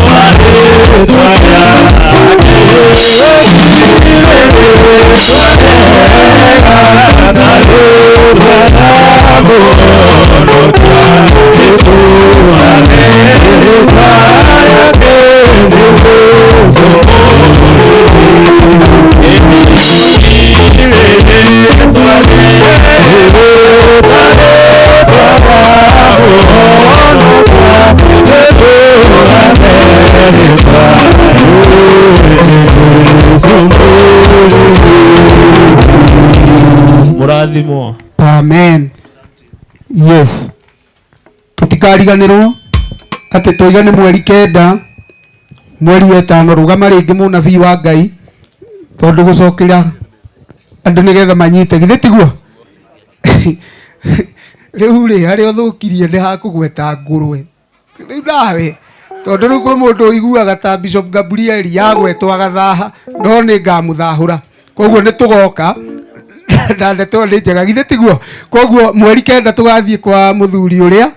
wa rĩtwa rĩake rĩtwa rĩega ta rĩtwa rĩa Mũhonokia nĩtũgathe rĩtwa rĩake nĩ Jesũ Mũrathimwo. Amen. Yes. Tutikariganĩrwo atĩ tũiga nĩ mweri 9 mweri wa 5 rũgama rĩngĩ mũnabii wa Ngai tondũ gũcokera andũ nĩgetha manyite githĩ tiguo rĩu rĩ harĩa ũthũkirie nĩ hakũgweta ngũrwe rĩu nawe tondũ rĩu kwĩ mũndũ ũiguaga ta Bishop Gabriel yagwetwo agathaha no nĩ ngamũthahũra koguo nĩ tũgoka na ndeto nĩ njega githĩ tiguo koguo mweri 9 tũgathiĩ kwa mũthuri ũrĩa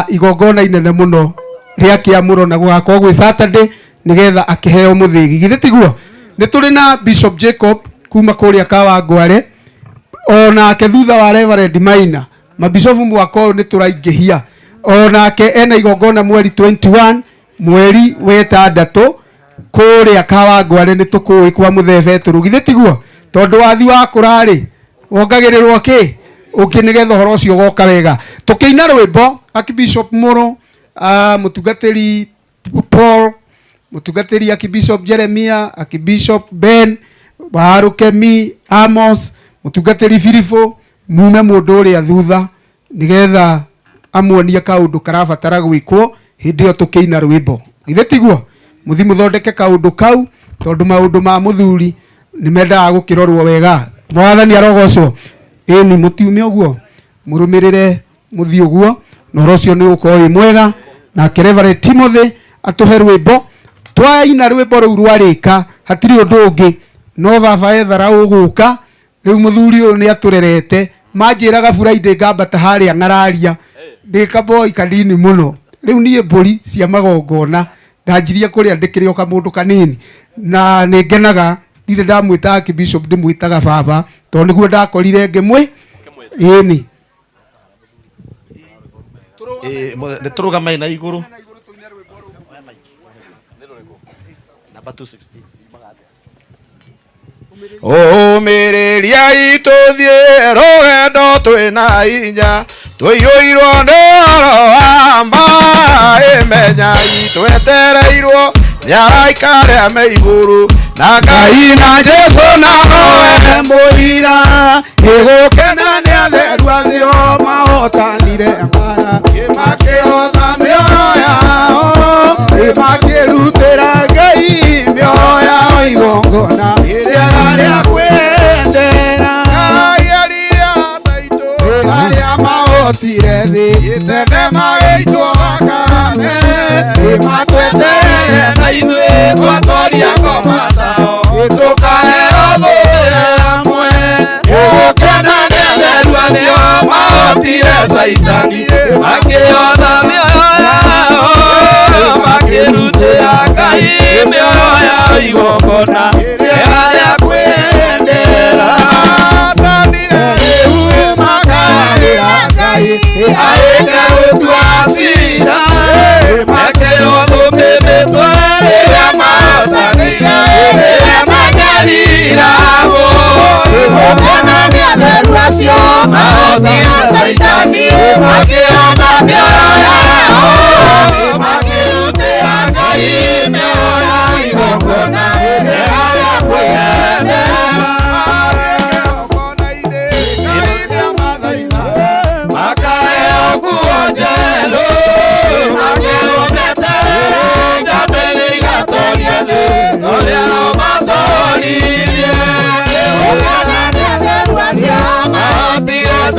igongona inene mũno rĩa kĩamũro na gũgakorwo gwĩ Saturday nĩgetha akĩheo mũthĩgi githĩ tiguo nĩ tũrĩ na Bishop Jacob kuma kũrĩa Kawangware onake thutha wa Reverend Maina mabishofu mwaka ũyũ nĩ tũraingĩhia onake ena igongona mweri 21 mweri wa 6 kũrĩa Kawangware nĩ tũkũĩ kwa Mũthee Betũrũ githĩ tiguo tondũ wathi wakũra rĩ wongagĩrĩrwo kĩ ũngĩ nĩgetha ũhoro ũcio ũgoka wega tũkĩina rwĩmbo Archbishop Mũrũ mũtungatĩri Paul mũtungatĩri Archbishop Jeremiah Archbishop Ben Warũkemi Amos mũtungatĩri Filipo mume mũndũ ũrĩa thutha nĩgetha amuonie kaũndũ karabatara gwĩkwo hĩndĩ ĩyo tũkĩina rwĩmbo githĩ tiguo mũthi mũthondeke kaũndũ kau tondũ maũndũ ma mũthuri nĩ mendaga gũkĩrorwo wega mwathani arogocwo ĩni mũtiume ũguo mũrũmĩrĩre mũthiĩ ũguo na ũhoro ũcio nĩ ũgũkorwo wĩ mwega nake Reverend Timothy atũhe rwĩmbo twaina rwĩmbo rũu rwarĩka hatirĩ ũndũ ũngĩ no baba ethara ũgũka rĩu mũthuri ũyũ nĩ atũrerete manjĩraga Friday ngambata harĩa ng'araria ndĩ kaboi kanini mũno rĩu niĩ mbũri cia magongona ndanjirie kũrĩa ndĩkĩrĩ o kamũndũ kanini na nĩ ngenaga ndirĩ ndamwĩta Archbishop ndĩmwĩtaga baba tondũ nĩguo ndakorire ngĩmwĩ ĩni nĩ tũrũgamai na igũrũ namba 216 Ũmĩrĩriai tũthiĩ rũgendo twĩna hinya tũiyũirwo nĩ ũhoro wa ma ĩmenyai twetereirwo nĩ araika arĩa me igũrũ na Ngai na Jesũ na Roho mũira ĩgũkena nĩ atheru acio mahotanire mbara ĩmakĩhota mĩoyo yao ĩmakĩrutĩra Ngai mĩoyo yao igongona rĩrĩa rĩa kwendera Ngai arĩa taitũ arĩa mahotire thĩ tene magĩitwo thakame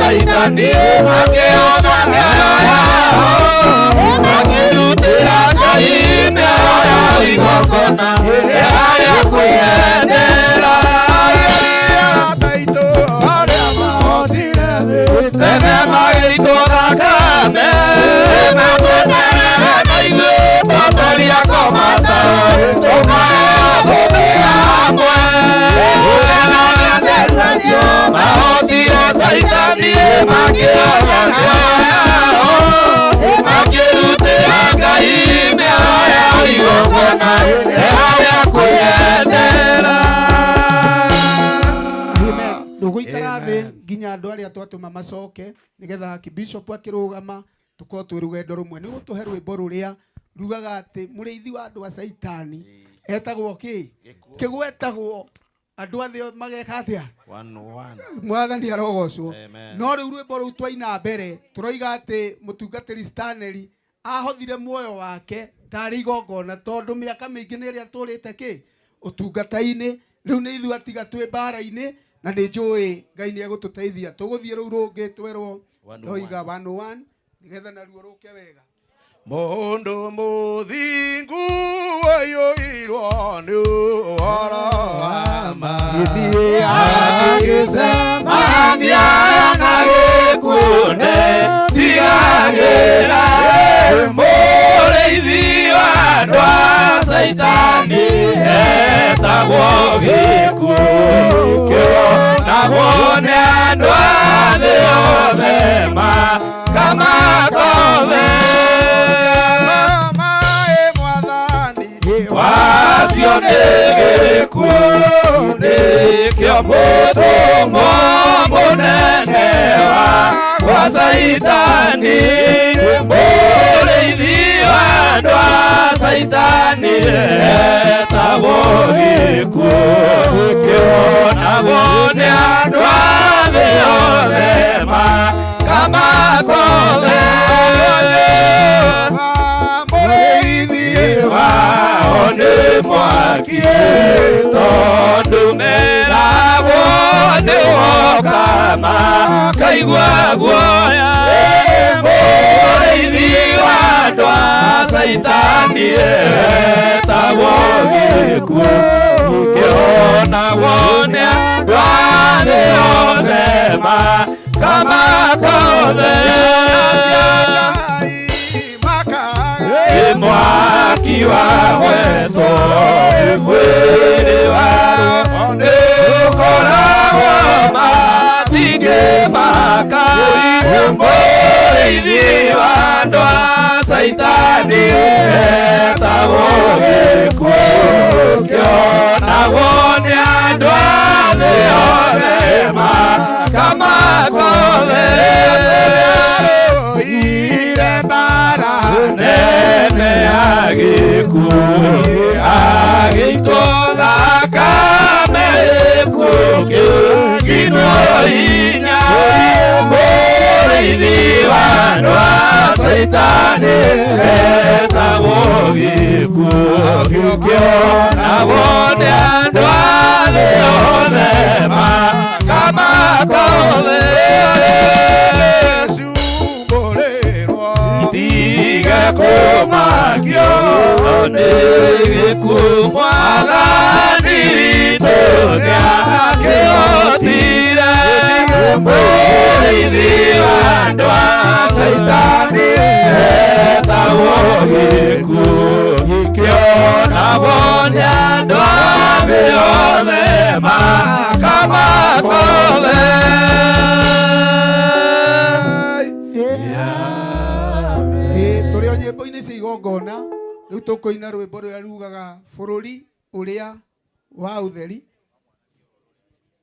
Caitani makĩona mĩoyo yao makĩrutĩra Ngai mĩoyo yao igongona rĩega rĩa kwĩyendera. Tene magĩitwo thakame matweterere na ithuĩ twatoria kũmata tũkaheo hamwe acio mahotire Caitani makĩona mĩoyo yao makĩrutĩra Ngai mĩoyo yao igongona rĩega rĩa kwĩyendera. Ndũgũikara thĩ nginya andũ arĩa twatũma macoke nĩgetha kibishop akĩrũgama tũkorwo twĩ rũgendo rũmwe. Nĩ gũtũhe rwĩmbo rũrĩa rugaga atĩ mũrĩithi wa andũ a Caitani etagwo kĩ? Kĩgwetagwo andũ a thĩ mageka atĩa? Mwathani arogocwo. No rĩu rwĩmbo rũu twaina mbere tũroiga atĩ mũtungatĩri Stanley ahothire muoyo wake tarĩ igongona tondũ mĩaka mĩingĩ nĩ ĩrĩa tũrĩte kĩ ũtungata-inĩ. Rĩu nĩ ithuĩ atiga twĩ mbara-inĩ na nĩ njũĩ Ngai nĩ egũtũteithia. Tũgũthiĩ rũu rũngĩ twerwo ndoiga 101 nĩgetha naruo rũke wega. Mũndũ mũthingu aiyũirwo nĩ ũhoro wa ma Gĩthiĩ agĩcemania na gĩkuũ ndetigagĩra. Mũrĩithi wa andũ a Caitani etagwo gĩkuũ kĩonagwo nĩ andũ a thĩ othe makamakome. Wacio nĩ gĩkuũ nĩkĩo mũtũmwo mũnene wa Caitani mũrĩithi wa andũ a Caitani etagwo gĩkuũ kĩonagwo nĩ andũ a thĩ othe makamakome. Wao nĩ mwaki tondũ meragwo nĩ woka makaigua guoya. Mũrĩithi wa andũ a Caitani etagwo gĩkuũ kĩonagwo nĩ andũ a thĩ othe makamakome. Mwaki wa wetwo mwĩrĩ wao nĩũkoragwo matingĩmaka. Mũrĩithi wa andũ a Caitani etagwo gĩkuũ kĩonagwo nĩ andũ a thĩ othe makamakome. Nene ya gĩkuũ agĩitwo thakame gĩkuũ kĩnginwo hinya. Mũrĩithi wa andũ a Caitani etagwo gĩkuũ kĩonagwo nĩ andũ a thĩ othe makamakome. Tiga kũmakio nĩ gĩkuũ Mwathani witũ nĩakĩhotire. Mũrĩithi wa andũ a Caitani etagwo gĩkuũ kĩonagwo nĩ andũ a thĩ othe makamakome. Tũrĩ o nyĩmbo-inĩ cia igongona rĩu tũkũina rwĩmbo rũrĩa rugaga bũrũri ũrĩa wa ũtheri.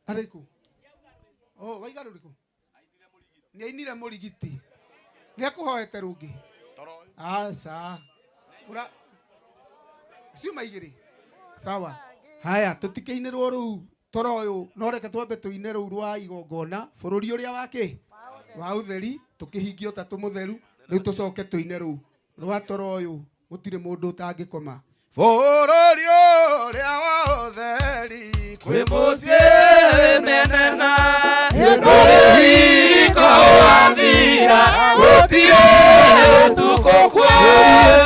Arĩkũ? Oh, waiga rũrĩkũ? Nĩ ainire mũrigiti. Nĩ akũhoete rũngĩ? Aca. Ũra ciuma igĩrĩ. Sawa. Haya, tũtikĩinĩrwo rũu toro ũyũ no reke twambe tũine rũu rwa igongona bũrũri ũrĩa wa kĩ? Wa ũtheri tũkĩhingia ũtatũ mũtheru rĩu tũcoke tũine rũu rwa toro ũyũ gũtirĩ mũndũ ũtangĩkoma. Bũrũri ũrĩa wa ũtheri kwĩ mũciĩ wĩ mĩnene ndũrĩ hiko ndĩgathira gũtirĩ ũtukũ kuo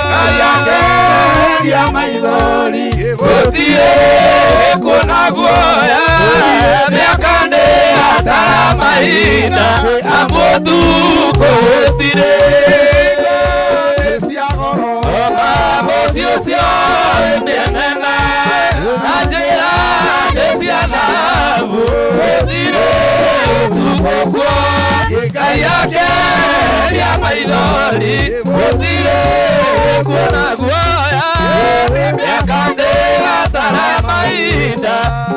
Ngai akeheria maithori gũtirĩ kuona guoya mĩaka ndĩratara mahinda amu ũtukũ gũtirĩ mũciĩ ũcio wĩ mĩnene na njĩra nĩ cia thahabu gũtirĩ ũtukũ kuo Ngai akeheria maithori gũtirĩ kuona guoya mĩaka ndĩratara mahinda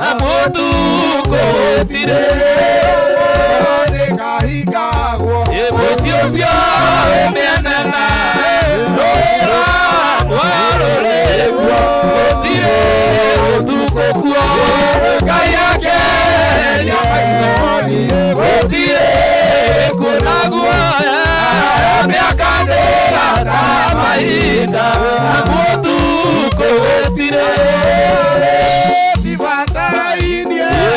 amu ũtukũ gũtirĩ mũciĩ ũcio wĩ mĩnene rũĩ rwa gũtirĩ ũtukũ kuo Ngai akeheria maithori gũtirĩ kuona guoya mĩaka ndĩratara mahinda amu ũtukũ gũtirĩ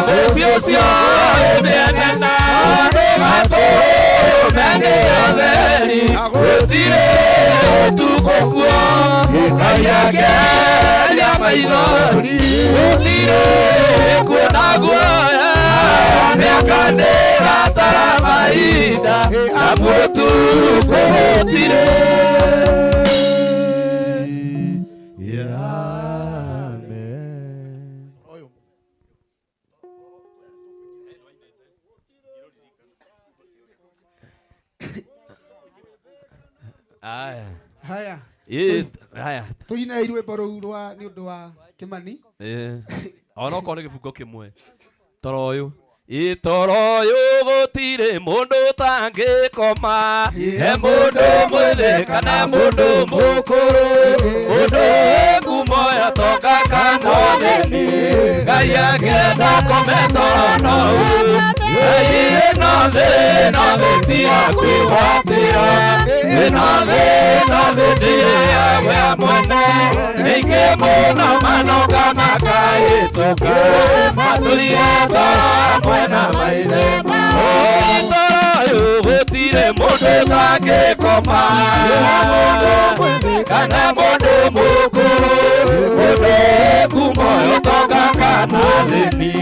mũciĩ ũcio wĩ mĩnene matũrũme nĩ atheri gũtirĩ ũtukũ kuo Ngai akeheria maithori gũtirĩ kuona guoya mĩaka ndĩratara mahinda amu ũtukũ gũtirĩ. Aya. Haya. Haya. Tuine rwĩmbo rũu rwa nĩ ũndũ wa Kĩmani. Ona okorwo nĩ gĩbungo kĩmwe. Toro ũyũ. Toro ũyũ gũtirĩ mũndũ ũtangĩkoma. He mũndũ mwĩthĩ kana mũndũ mũkũrũ. Mũndũ wĩ ngumo ya tonga kana ũthĩni. Ngai angĩenda kome toro no ũyũ. Ngai ĩno thĩ ĩno thĩ ti ya kwĩgwatĩra. Ĩno thĩ ĩno thĩ ndĩrĩ ya we mwene. Ningĩ mũno manoka makahĩtũka. Matũire toro hamwe na maithe mao. Toro ũyũ gũtirĩ mũndũ ũtangĩkoma. Kana mũndũ mũkũrũ. Mũndũ wĩ ngumo ya ũtonga kana ũthĩni.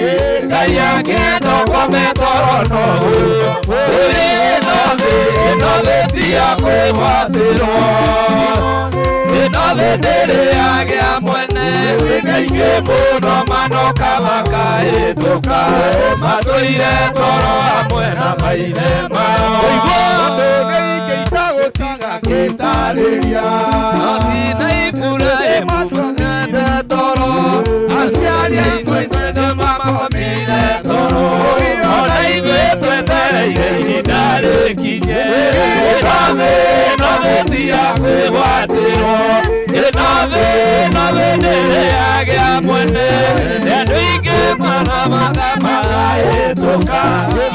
Ngai angĩenda ũkome toro no ũyũ. Ĩno thĩ ĩno thĩ ti ya kwĩgwatĩrwo. Ĩno thĩ ndĩrĩ yagĩa mwene. Nĩ aingĩ mũno manoka makahĩtũka. Matũire toro hamwe na maithe mao. Ũndũ nĩ ingĩita gũtiga ngĩtarĩria. Thina Iburahĩmu makomire toro. Aciari aitũ nĩ makomire toro. Ona ithuĩ twetereire ihinda rĩkinye. Ĩno thĩ ĩno thĩ ti ya kwĩgwatĩrwo. Ĩno thĩ ĩno thĩ ndĩrĩ yagĩa mwene. Andũ aingĩ maramaga makahĩtũka.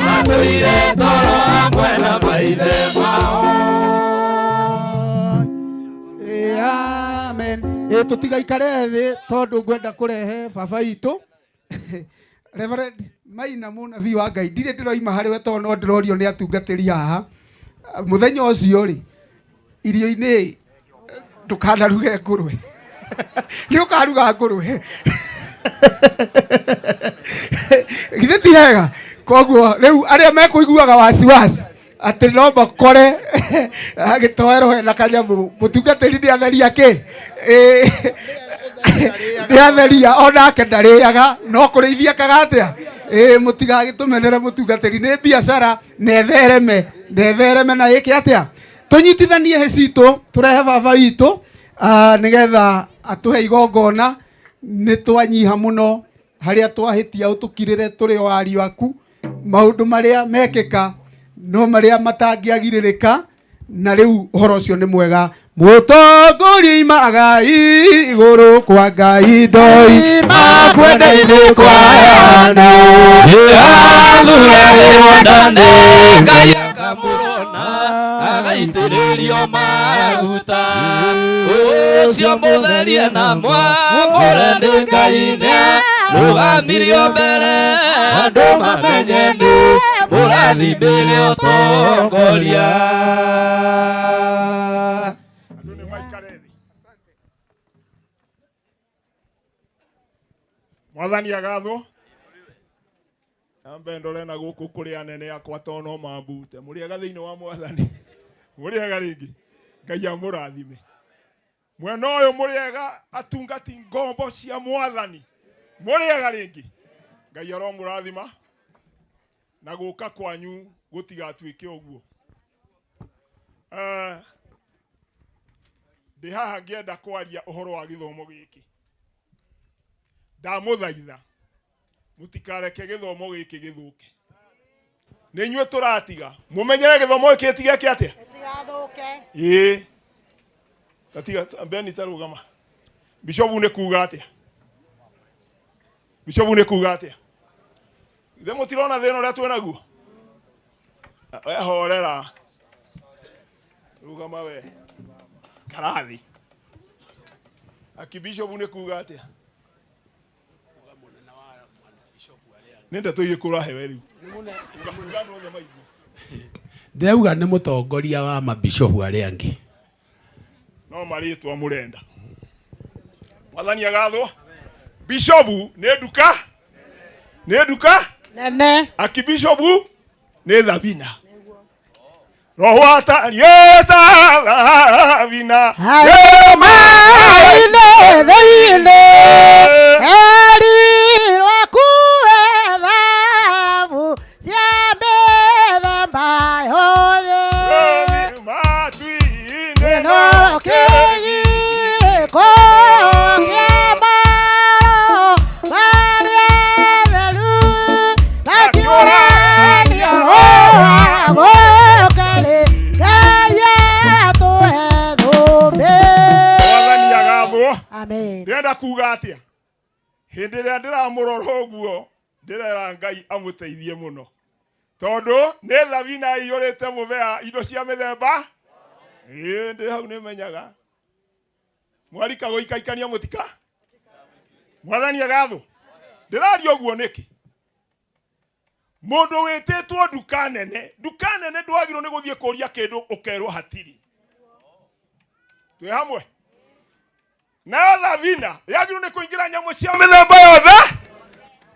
Matũire toro hamwe na maithe mao. Amen. Tũtigaikare thĩ tondũ ngwenda kũrehe baba itũ Reverend Maina mũnabii wa Ngai. Ndirĩ ndĩroima harĩ we tondũ no ndĩrorio nĩ atungatĩri haha. Mũthenya ũcio rĩ irio-inĩ ndũkanaruge ngũrwe. Nĩ ũkaruga ngũrwe. Githĩ ti hega? Koguo rĩu arĩa mekũiguaga wasiwasi atĩ no makore gĩtoero hena kanyamũ mũtungatĩri nĩ atheria kĩ nĩ atheria onake ndarĩaga no kũrĩithia kaga atĩa mũtigagĩtũmenere mũtungatĩri nĩ biacara na ethereme na ĩke atĩa tũnyitithanie hĩ citũ tũrehe baba witũ nĩgetha atũhe igongona nĩ twanyiha mũno harĩa twahĩtia ũtũkirĩre tũrĩ o ariũ aku maũndũ marĩa mekĩka no marĩa matangĩagirĩrĩka na rĩu ũhoro ũcio nĩ mwega mũtongoria imaga igũrũ kwa Ngai ndoi makwenda-inĩ kwa andũ athuragĩrwo nda nĩ Ngai akamũrona agaitĩrĩrio maguta ũcio mũtherie na mwamũre nĩ Ngai nĩ rũgamirio mbere andũ mamenye nĩ Mũrathimĩre ũtongoria. Mwathani agathwo. Ambe ndore na gũkũ kũrĩ anene akwa to no mambute. Mũrĩega thĩinĩ wa mwathani. Mũrĩega rĩngĩ. Ngai amũrathime. Mwena ũyũ mũrĩega atungati ngombo cia mwathani. Mũrĩega rĩngĩ. Ngai aromũrathima. Na gũka kwanyu gũtigatuĩke ũguo. Ndĩ haha ngĩenda kwaria ũhoro wa gĩthomo gĩkĩ. Ndamũthaitha mũtikareke gĩthomo gĩkĩ gĩthũke. Nĩ inyuĩ tũratiga mũmenyere gĩthomo gĩkĩ gĩtigeke atĩa? Gĩtigathũke. Ĩĩ. Tatiga Beni tarũgama. Bishopu nĩ kuga atĩa? Bishopu nĩ kuga atĩa? Ithe mũtirona thĩna ũrĩa twĩ naguo? We horera. Rũgama we. Karathi. Akibishopu nĩ kuga atĩa? Nĩ ndeto irĩkũ ũrahe we rĩu? Ndĩrauga nĩ mũtongoria wa mabishopu arĩa angĩ. No marĩtwa mũrenda. Mwathani agathwo. Bishopu nĩ nduka. Nĩ nduka nene. Akibishopu nĩ Thabina. Roho atariĩ ta Thabina. Maine thĩinĩ erirwo kuwe thabu cia mĩthemba yothe. No kĩgirĩko kĩa maro marĩa theru makĩũrania roho gũkĩrĩ Ngai atũhe thũmbĩ. Mwathani agathwo. Amen. Ndĩrenda kuga atĩa? Hĩndĩ ĩrĩa ndĩramũrora ũguo ndĩrera Ngai amũteithie mũno. Tondũ nĩ Thabina ĩiyũrĩte mũthea indo cia mĩthemba. Ĩĩ ndĩ hau nĩmenyaga. Mwarika gũikaikania mũtika. Mwathani agathwo. Ndĩraria ũguo nĩkĩ? Mũndũ wĩtĩtwo nduka nene, nduka nene ndwagĩrĩirwo nĩ gũthiĩ kũria kĩndũ ũkerwo hatirĩ. Twĩ hamwe? Nayo Thabina yagĩrĩirwo nĩ kũingĩra nyamũ cia mĩthemba yothe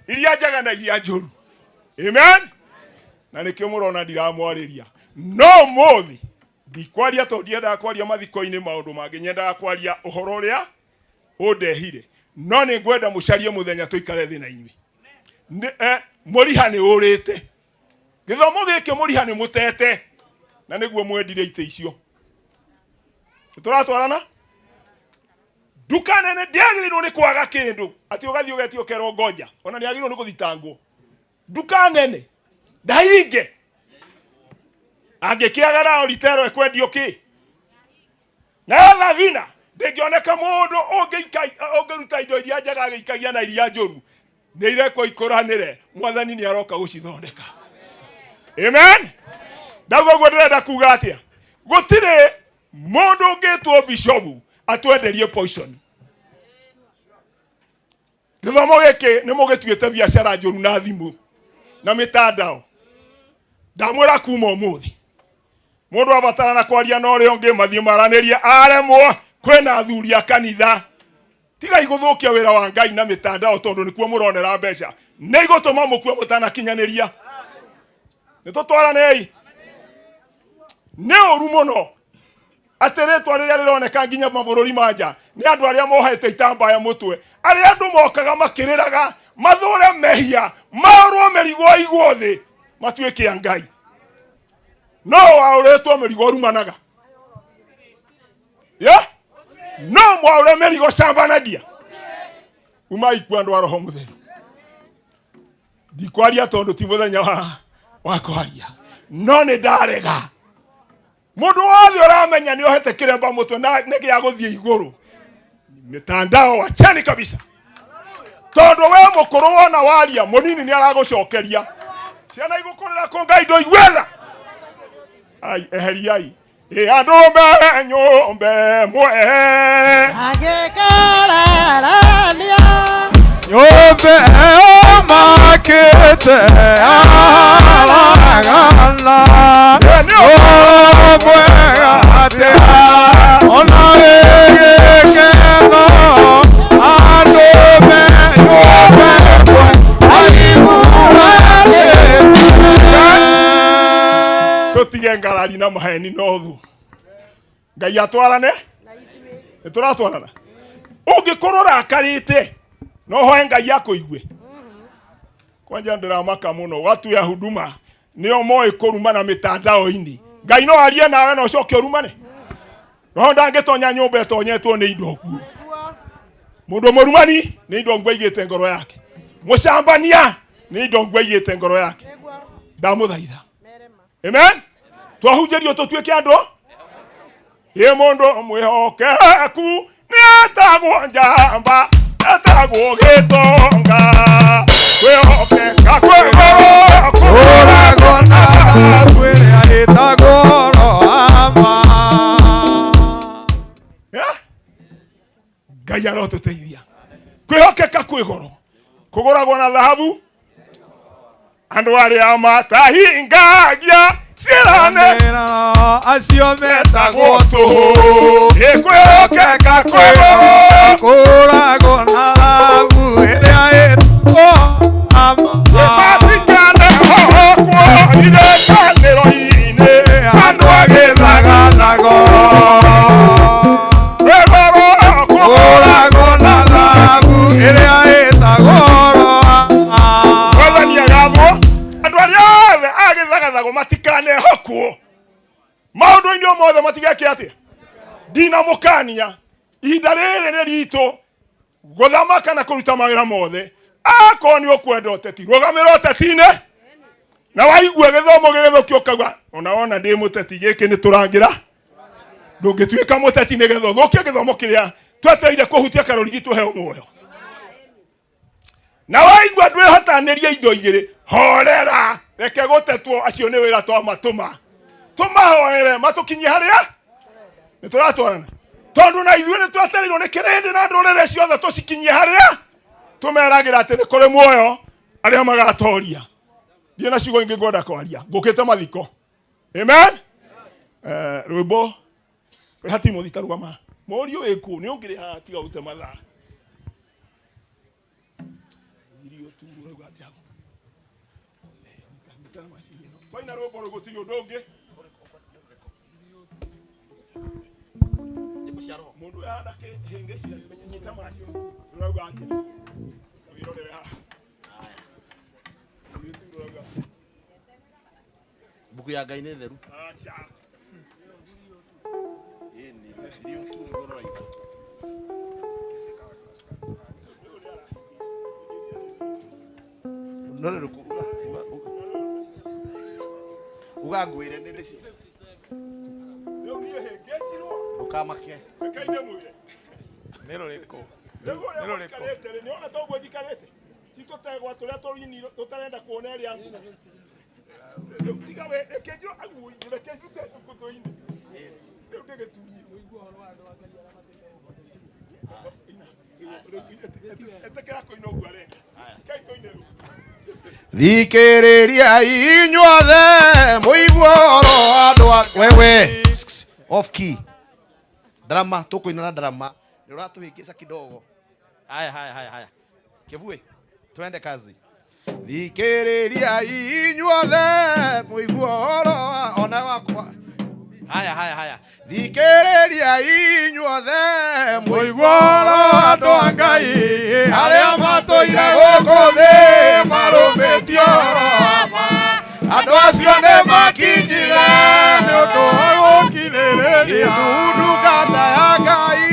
iria njega na iria njũru. Amen. Na nĩkĩo mũrona ndiramwarĩria. No ũmũthĩ ndikwaria tondũ ndiendaga kwaria mathiko-inĩ maũndũ mangĩ, nyendaga kwaria ũhoro ũrĩa ũndehire. No nĩ ngwenda mũcarie mũthenya tũikare thĩ na inyuĩ. Mũriha nĩ ũrĩte. Gĩthomo gĩkĩ mũriha nĩ mũtete. Na nĩguo mwendire itĩ icio. Tũratwarana? Nduka nene ndĩagĩrĩirwo nĩ kwaga kĩndũ atĩ ũgathiĩ ũgetio ũkerwo ngoja, ona nĩagĩrĩirwo nĩ gũthitangwo. Nduka nene ndahinge. Angĩkĩaga nayo ritero ĩkwendio kĩ? Nayo Thabina ndĩngĩoneka mũndũ ũngĩruta indo iria njega agĩikagia na iria njũru. Nĩ irekwo ikũranĩre, mwathani nĩ aroka gũcithondeka. Amen. Ndauga ũguo ndĩrenda kuga atĩa? Gũtirĩ mũndũ ũngĩtwo bishopu atwenderie poison. Gĩthomo gĩkĩ nĩ mũgĩtuĩte biacara njũru na thimũ na mĩtandao. Ndamwĩra kuma ũmũthĩ mũndũ abatara na kwaria na ũrĩa ũngĩ mathiĩ maranĩrie, aremwo kwĩna athuri a kanitha. Tigai gũthũkia wĩra wa Ngai na mĩtandao tondũ nĩkuo mũronera mbeca. Nĩ igũtũma mũkue mũtanakinyanĩria. Nĩ tũtwaranei. Nĩ ũru mũno atĩ rĩtwa rĩrĩa rĩroneka nginya mabũrũri ma nja nĩ andũ arĩa mohete itambaya mũtwe, arĩa andũ mokaga makĩrĩraga mathũre mehia, maũrwo mĩrigo ĩigwo thĩ matuĩke a Ngai. No waũrĩtwo mĩrigo ũrumanaga. Yeah? No mwaũre mĩrigo cambanagia. Umai kuo andũ a Roho Mũtheru. Ndikwaria tondũ ti mũthenya wa kwaria. No nĩ ndarega. Mũndũ wothe ũramenya nĩ ohete kĩremba mũtwe na nĩ gĩa gũthiĩ igũrũ. Mitandao wacheni kabisa. Tondũ we mũkũrũ wona waria, mũnini nĩ aragũcokeria. Ciana igũkũrĩra kũ Ngai ndũiguetha. Ai, eheriai. Ĩ andũ me nyũmba ĩmwe. Agĩkararania. Nyũmba ĩyo wĩkĩte aragana mwega atĩa ona wĩgĩkeno andũ menyũmbe Tutige ngarari na maheni no thu. Ngai atwarane nĩ tũratwarana. Ũngĩkorwo ũrakarĩte no hoe Ngai akũigue. Kwanja ndĩramaka mũno watu ya huduma nĩo moĩ kũrumana mĩtandao-inĩ. Ngai no arie nawe na ũcoke ũrumane. Roho ndangĩtonya nyũmba ĩtonyetwo nĩ indo nguo. Mũndũ mũrumani nĩ indo nguo aigĩte ngoro yake. Mũcambania nĩ indo nguo aigĩte ngoro yake. Ndamũthaitha. Amen. Twahunjĩrio tũtuĩke andũ ĩ mũndũ mwĩhokeku nĩetagwo njamba etagwo gĩtonga kwĩhokeka kwĩ goro kũragwo na thahabu ĩrĩa ĩtagwo Rohama. Ngai arotũteithia. Kwĩhokeka kwĩ goro kũgũragwo na thahabu. Andũ arĩa matahingagia ciĩrane acio metagwo tũhũ. Ĩ kwĩhokeka kwĩ goro kũragwo na thahabu ĩrĩa ĩtagwo Rohama. Matikane hokwo irĩkanĩro-inĩ andũ agĩthaganago kwĩ goro kũragwo na thahabu ĩrĩa ĩtagwo Rohama. Mwathani agathwo andũ arĩa othe agĩthagathagwo matikanehokwo maũndũ-inĩ o mothe matigeke atĩa. Ndinamũkania ihinda rĩrĩ nĩ ritũ gũthamaka na kũruta mawĩra mothe. Akorwo nĩ ũkwenda ũteti rũgamĩra ũteti-inĩ na waigua gĩthomo gĩgĩthũkio ũkauga ona wona ndĩ mũteti gĩkĩ nĩ tũrangĩra. Ndũngĩtuĩka mũteti nĩgetha ũthũkie gĩthomo kĩrĩa twetereire kũhutia karũrigi tũheo muoyo. Na waigua ndwĩhotanĩria indo igĩrĩ horera reke gũtetwo acio nĩ wĩra twamatũma tũmahoere matũkinyie harĩa nĩ tũratwarana tondũ na ithuĩ nĩ twetereirwo nĩ kĩrĩndĩ na ndũrĩrĩ ciothe tũcikinyie harĩa tũmeragĩra atĩ nĩ kũrĩ muoyo arĩa magatoria. Ndiĩ na ciugo ingĩ ngwenda kwaria ngũkĩte mathiko. Amen. Rwĩmbo rwĩ Timothy ta rũgama mũriũ wĩkũ nĩ ũngĩrĩ haha tiga ũte mathaa. Twaina rwĩmbo rũu gũtirĩ ũndũ ũngĩ. Mũndũ ũyũ kĩhĩngĩcira nyita macio ũrauga atĩa? Wĩrorere haha. Mbuku ya Ngai nĩ theru. Acha. Ĩni, irio tu nĩguo ũroiga. No rĩrĩkũ uga uga uga. Uga ngwĩre nĩ ndĩci. Rĩu niĩ hĩngĩcirwo Ndũkamake. Rekei ndĩmwĩre. Nĩ rũrĩkũ? Rĩu ũrĩa mũikarĩte rĩ, nĩwona ta ũguo njikarĩte? Ti tũtegwa tũrĩa tũrini tũtarenda kuona ĩrĩa nguũ. Rĩu tiga we, reke njũ aguo, reke njute ngũtũ-inĩ. Rĩu ndĩgĩtunyie. Ĩtĩkĩra kũina ũguo arenda. Rekei tũine rĩu. Thikĩrĩria inyuothe mũigue ũhoro wa andũ a wewe off key. Drama tũkũina na drama nĩ ũratũhĩngĩca kidogo. Haya haya haya haya. Kĩbui twende kazi. Thikĩrĩria inyuothe mũigue ũhoro wa ona wakwa. Haya haya haya. Thikĩrĩria inyuothe mũigue ũhoro wa andũ a Ngai arĩa matũire gũkũ thĩ marũmĩtie ũhoro wa ma. Andũ acio nĩ makinyire nĩ ũndũ wa gũkirĩrĩria. Ndungata ya Ngai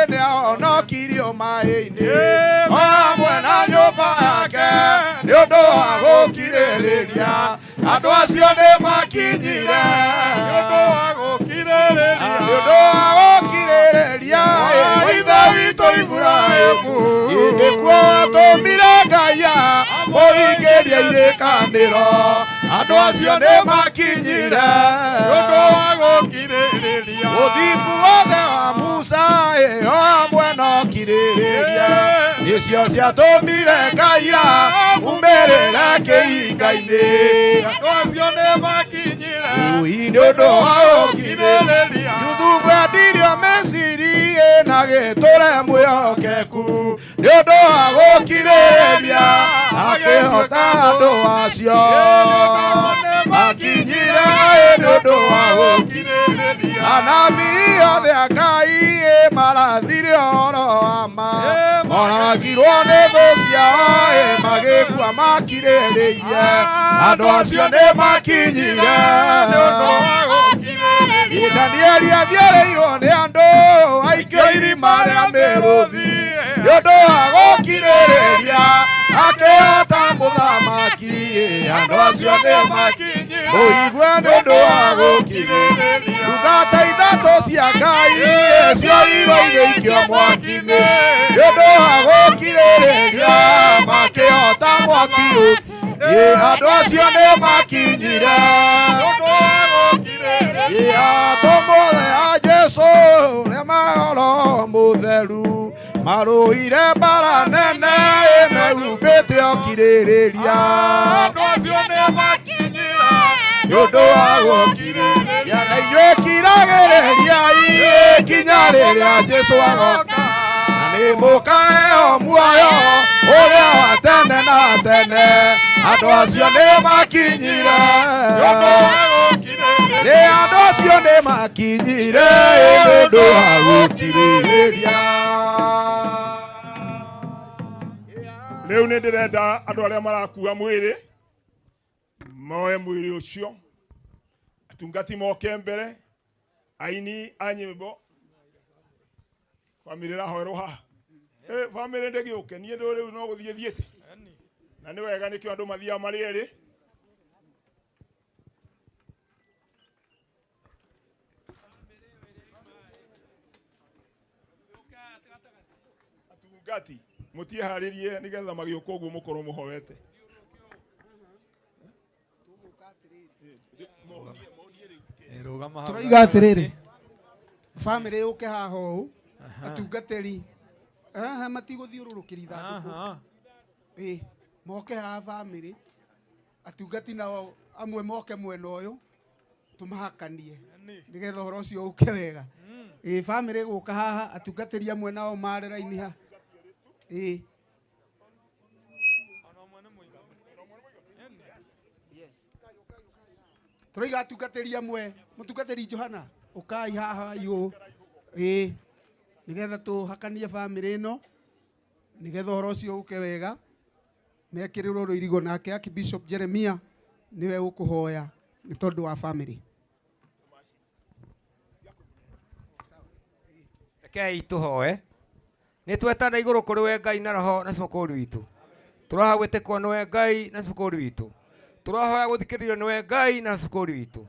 nĩahonokirio maĩ-inĩ o hamwe na nyũmba yake nĩ ũndũ wa gũkirĩrĩria. Andũ acio nĩ makinyire nĩ ũndũ wa gũkirĩrĩria. Nĩ ũndũ wa gũkirĩrĩria. Ithe witũ Iburahĩmu nĩkuo watũmire Ngai amũingĩrie irĩkanĩro. Andũ acio nĩ makinyire nĩ ũndũ wa gũkirĩrĩria. Ũthingu wothe wa Musa o hamwe na ũkirĩrĩria nĩcio ciatũmire Ngai aumĩrĩre kĩhinga-inĩ andũ acio nĩ makinyire ui nĩ ũndũ wa gũkirĩrĩria Juthubu endirio Misiri na gĩtũre mwĩhokeku nĩ ũndũ wa gũkirĩrĩria akĩhota andũ acio makinyire nĩ ũndũ wa gũkirĩrĩria anabii othe a Ngai marathire ũhoro wa ma moragirwo nĩ thũ ciao magĩkua makirĩrĩirie andũ acio nĩ makinyire nĩ ũndũ wa gũkirĩrĩria Danieli athiĩrĩirwo nĩ andũ aikio irima rĩa mĩrũthi nĩ ũndũ wa gũkirĩrĩria akĩhota mũthamaki andũ acio nĩ makinyire mũigue nĩ ũndũ wa gũkirĩrĩria ndungata ithatũ cia Ngai cioirwo igĩikio mwaki-inĩ nĩ ũndũ wa gũkirĩrĩria makĩhota mwaki ũcio andũ acio nĩ makinyire nĩ ũndũ wa gũkirĩrĩria atũmwo a Jesũ nĩ mahoro mũtheru marũire mbara nene ĩmehumbĩte ũkirĩrĩria andũ acio nĩ makinyire nĩ ũndũ wa gũkirĩrĩria na inyuĩ kiragĩrĩriai kinya rĩrĩa Jesũ agoka na nĩ mũkaheo muoyo ũrĩa wa tene na tene andũ acio nĩ makinyire nĩ ũndũ wa gũkirĩrĩria andũ acio nĩ makinyire nĩ ũndũ wa gũkirĩrĩria. Rĩu nĩ ndĩrenda andũ arĩa marakua mwĩrĩ moe mwĩrĩ ũcio atungati moke mbere aini a nyĩmbo bamĩrĩ ĩrahoerwo haha bamĩrĩ ndĩgĩũke niĩ ndũ rĩu no gũthiĩ thiĩte na nĩ wega nĩkĩo andũ mathiaga marĩ erĩ. Atungati mũtieharĩrie nĩgetha magĩũka ũguo mũkorwo mũhoete. Tũroiga atĩrĩrĩ bamĩrĩ yũke haha ũũ atungatĩri haha matigũthiũrũrũkĩria ithandũkũ moke haha bamĩrĩ atungati nao amwe moke mwena ũyũ tũmahakanie nĩgetha ũhoro ũcio ũke wega. Bamĩrĩ gũka haha atungatĩri amwe nao mare raini haha. Tũroiga atungatĩri amwe mũtungatĩri Johana ũkai haha yũ nĩgetha tũhakanie bamĩrĩ ĩno nĩgetha ũhoro ũcio ũke wega mekĩrĩrwo rũirigo nake Archbishop Jeremiah nĩwe ũkũhoya nĩ tondũ wa bamĩrĩ. Rekei tũhoe. Nĩ twetana igũrũ kũrĩ we Ngai na roho na cũkũri witũ. Tũrahoya gwĩtĩkwo nĩwe Ngai na cũkũri witũ. Tũrahoya gũthikĩrĩrio nĩwe Ngai na cũkũri witũ.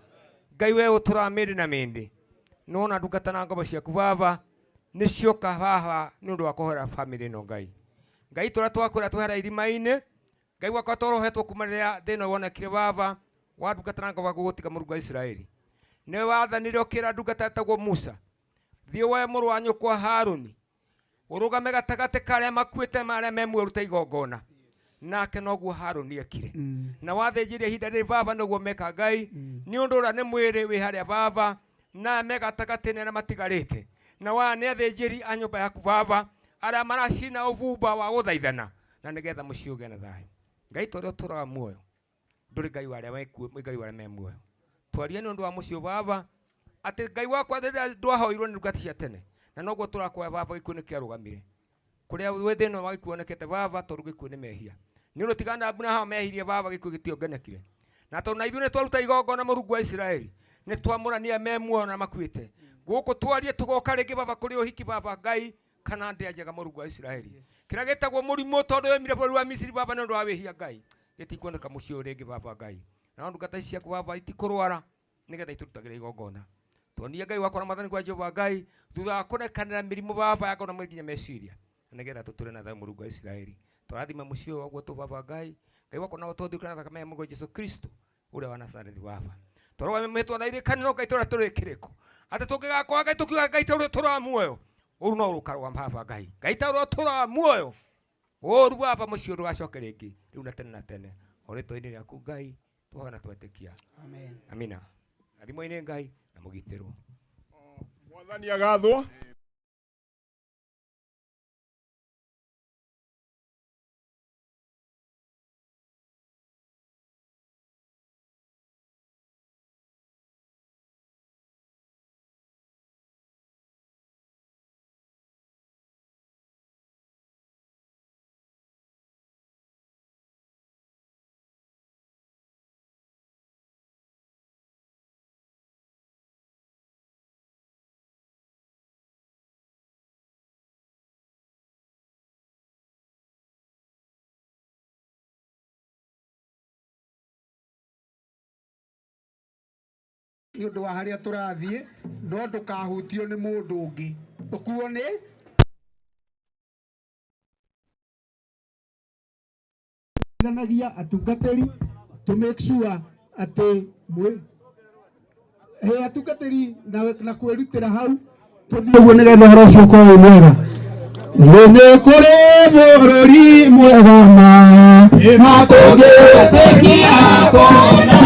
Ngai we ũtũraga mĩndĩ na mĩndĩ. Nĩwona ndungata na ngombo ciaku baba nĩcioka haha nĩ ũndũ wa kũhoera bamĩrĩ ĩno Ngai. Ngai tũrĩa twakwĩra twehera irima-inĩ Ngai wakwa torohetwo kuma rĩrĩa thĩna wonekire baba wa ndungata na ngombo gũgũtiga mũrungu wa Isiraeli. Nĩwe wathanire ũkĩra ndungata ĩtagwo Musa thiĩ woe mũrũ wa nyũkwa Harũni ũrũgame gatagatĩ ka arĩa makuĩte ma arĩa me muoyo ũrute igongona. Nake noguo Harũni ekire. Na wathĩnjĩrie ihinda rĩrĩ baba noguo meka Ngai nĩ ũndũ ũrĩa nĩ mwĩrĩ wĩ harĩa baba na me gatagatĩ nĩ arĩa matigarĩte na wa nĩ athĩnjĩri a nyũmba yaku baba arĩa maracina ũbumba wa gũthaithana na nĩgetha mũciĩ ũgĩe na thayũ. Ngai tũrĩa ũtũraga muoyo ndũrĩ Ngai wa arĩa Ngai wa arĩa me muoyo. Twarie nĩ ũndũ wa mũciĩ baba atĩ Ngai wakwa rĩrĩa ndwahoirwo nĩ ndungata cia tene na noguo tũrakuoya baba gĩkuũ nĩ kĩarũgamire kũrĩa wĩ thĩna wa gĩkuũ wonekete baba tondũ gĩkuũ nĩ mehia nĩ ũndũ tiga na Aburahamu mehirie baba gĩkuũ gĩtiongenekire na tondũ na ithuĩ nĩ twaruta igongona mũrungu wa Isiraeli nĩ twamũrania me muoyo na makuĩte gũkũ twarie tũgoka rĩngĩ baba kũrĩ ũhiki baba Ngai kana ndĩa njega mũrungu wa Isiraeli kĩrĩa gĩtagwo mũrimũ tondũ yoimire bũrũri wa Misiri baba nĩ ũndũ wa wĩhia Ngai gĩtikuoneka mũciĩ ũyũ rĩngĩ baba Ngai na ndungata ici ciaku baba itikũrwara nĩgetha itũrutagĩre igongona. Tuonie Ngai wakwa na mwathani kwa Jehova Ngai thutha wa kũrekanĩra mĩrimũ baba yakwa na mwĩrĩ nginya meciria nĩgetha tũtũre na thayũ mũrungu wa Isiraeli. Tũrathima mũciĩ ũyũ waguo tũ baba Ngai Ngai wakwa na ũtũthikĩre na thakame ya mũrũ wa Jesũ Kristo ũrĩa wa Nazarethi baba. Tũrũgame mwĩtwa na irĩkanĩro Ngai tũrĩa tũrĩ kĩrĩko atĩ tũngĩgakwa Ngai tũkiuga Ngai ta ũrĩa tũraga muoyo ũru no ũrũkarũgama baba Ngai Ngai ta ũrĩa tũraga muoyo ũru baba mũciĩ ndũgacoke rĩngĩ rĩu na tene na tene. O rĩtwa-inĩ rĩaku Ngai twahoya na twetĩkia. Amen. Amina. Rathimwo-inĩ Ngai na mũgitĩrwo. Mwathani agathwo. Nĩ ũndũ wa harĩa tũrathiĩ no ndũkahutio nĩ mũndũ ũngĩ ũkuo nĩ ithanagia atungatĩri to make sure atĩ he atungatĩri na kwĩrutĩra hau tũthiĩ ũguo nĩgetha ũhoro ũcio ũkorwo wĩ mwega. Nĩ kũrĩ bũrũri mwega ma tũngĩtĩkia kuona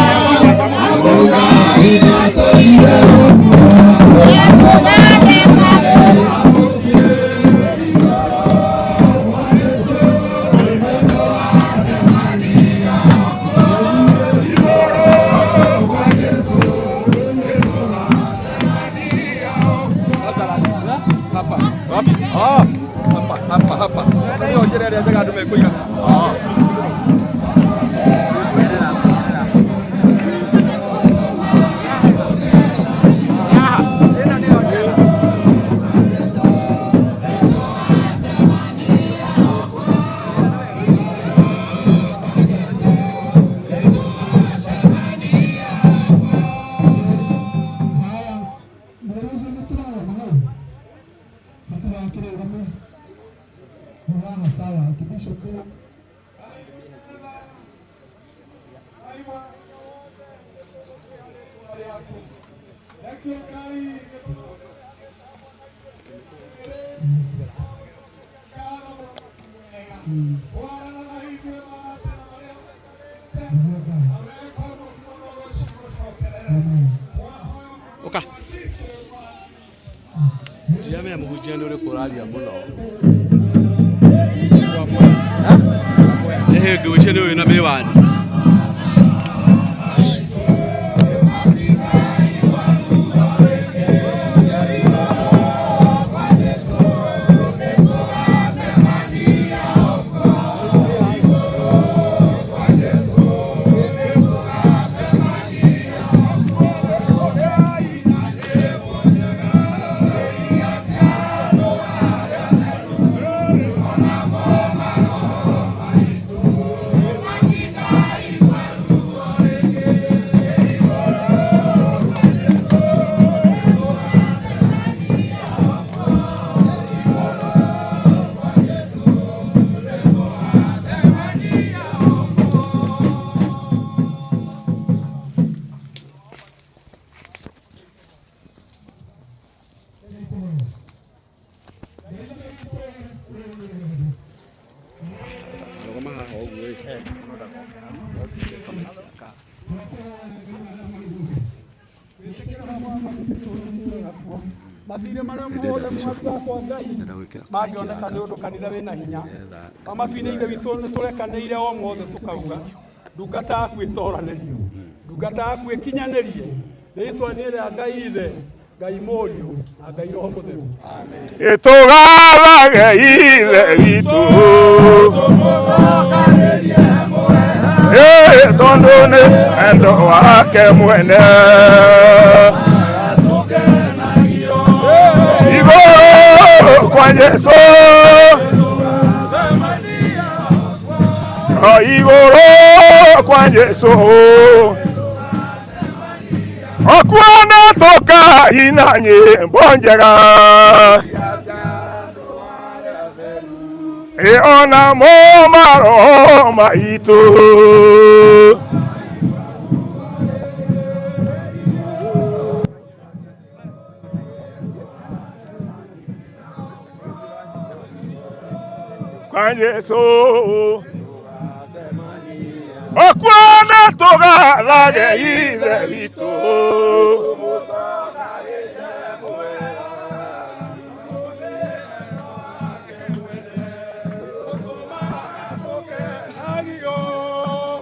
Oka. Ndiramenya mũhunjia nĩ ũrĩkũ ũraria mũno. Ĩhĩ ngwĩciria nĩ ũyũ na mĩwani. Mangĩoneka nĩ ũndũ kanitha wĩna hinya mamatua-inĩ ithe witũ nĩ tũrekanĩire o mothe tũkauga ndungata yaku ĩtoranĩrio ndungata yaku ĩkinyanĩrie rĩtwa nĩ rĩa Ngai Ithe Ngai Mũriũ na Ngai Roho Mũtheru. Ĩtũgathage Ithe witũ tondũ nĩ wendo wake mwene igũrũ kwa Jesũ igũrũ kwa Jesũ okuona tũkaina nyĩmbo njega ona mo maroho maitũ. Kwa Yesu Tũmũcokage Ithe witũ.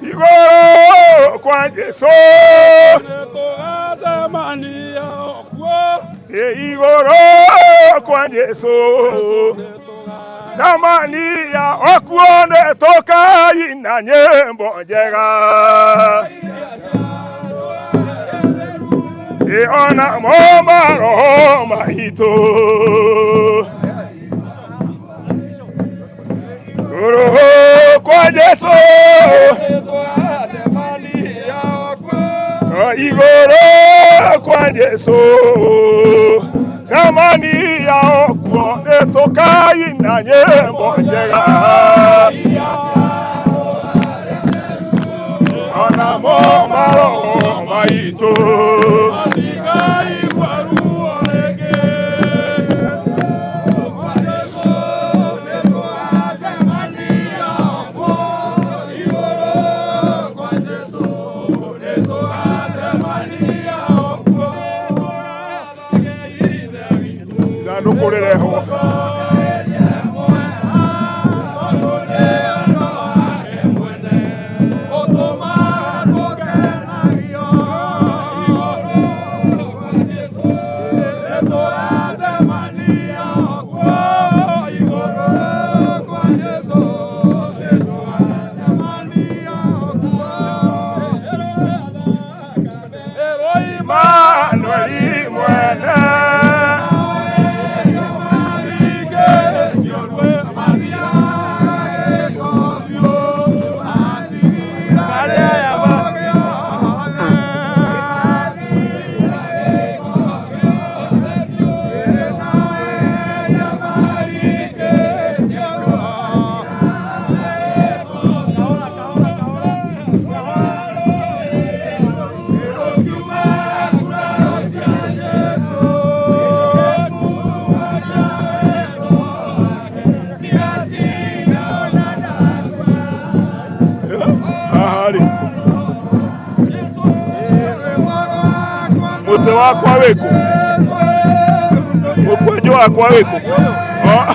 Igũrũ kwa Jesũ. Tũgacemania kuo. Igũrũ kwa Jesũ. Zamania okuo nĩ tũkaina nyĩmbo njega. Ĩ ona mo maroho maitũ. Igũrũ kwa Jesũ. Igũrũ kwa Jesũ. Zamania okuo nĩ tũkaina nyĩmbo njega. Ona mo maroho maitũ. Ithandũkũ rĩrehwo. Emmanuel mwene. Haha rĩ mũtĩ wakwa wĩkũ mũkwanjũ wakwa wĩkũ Oh.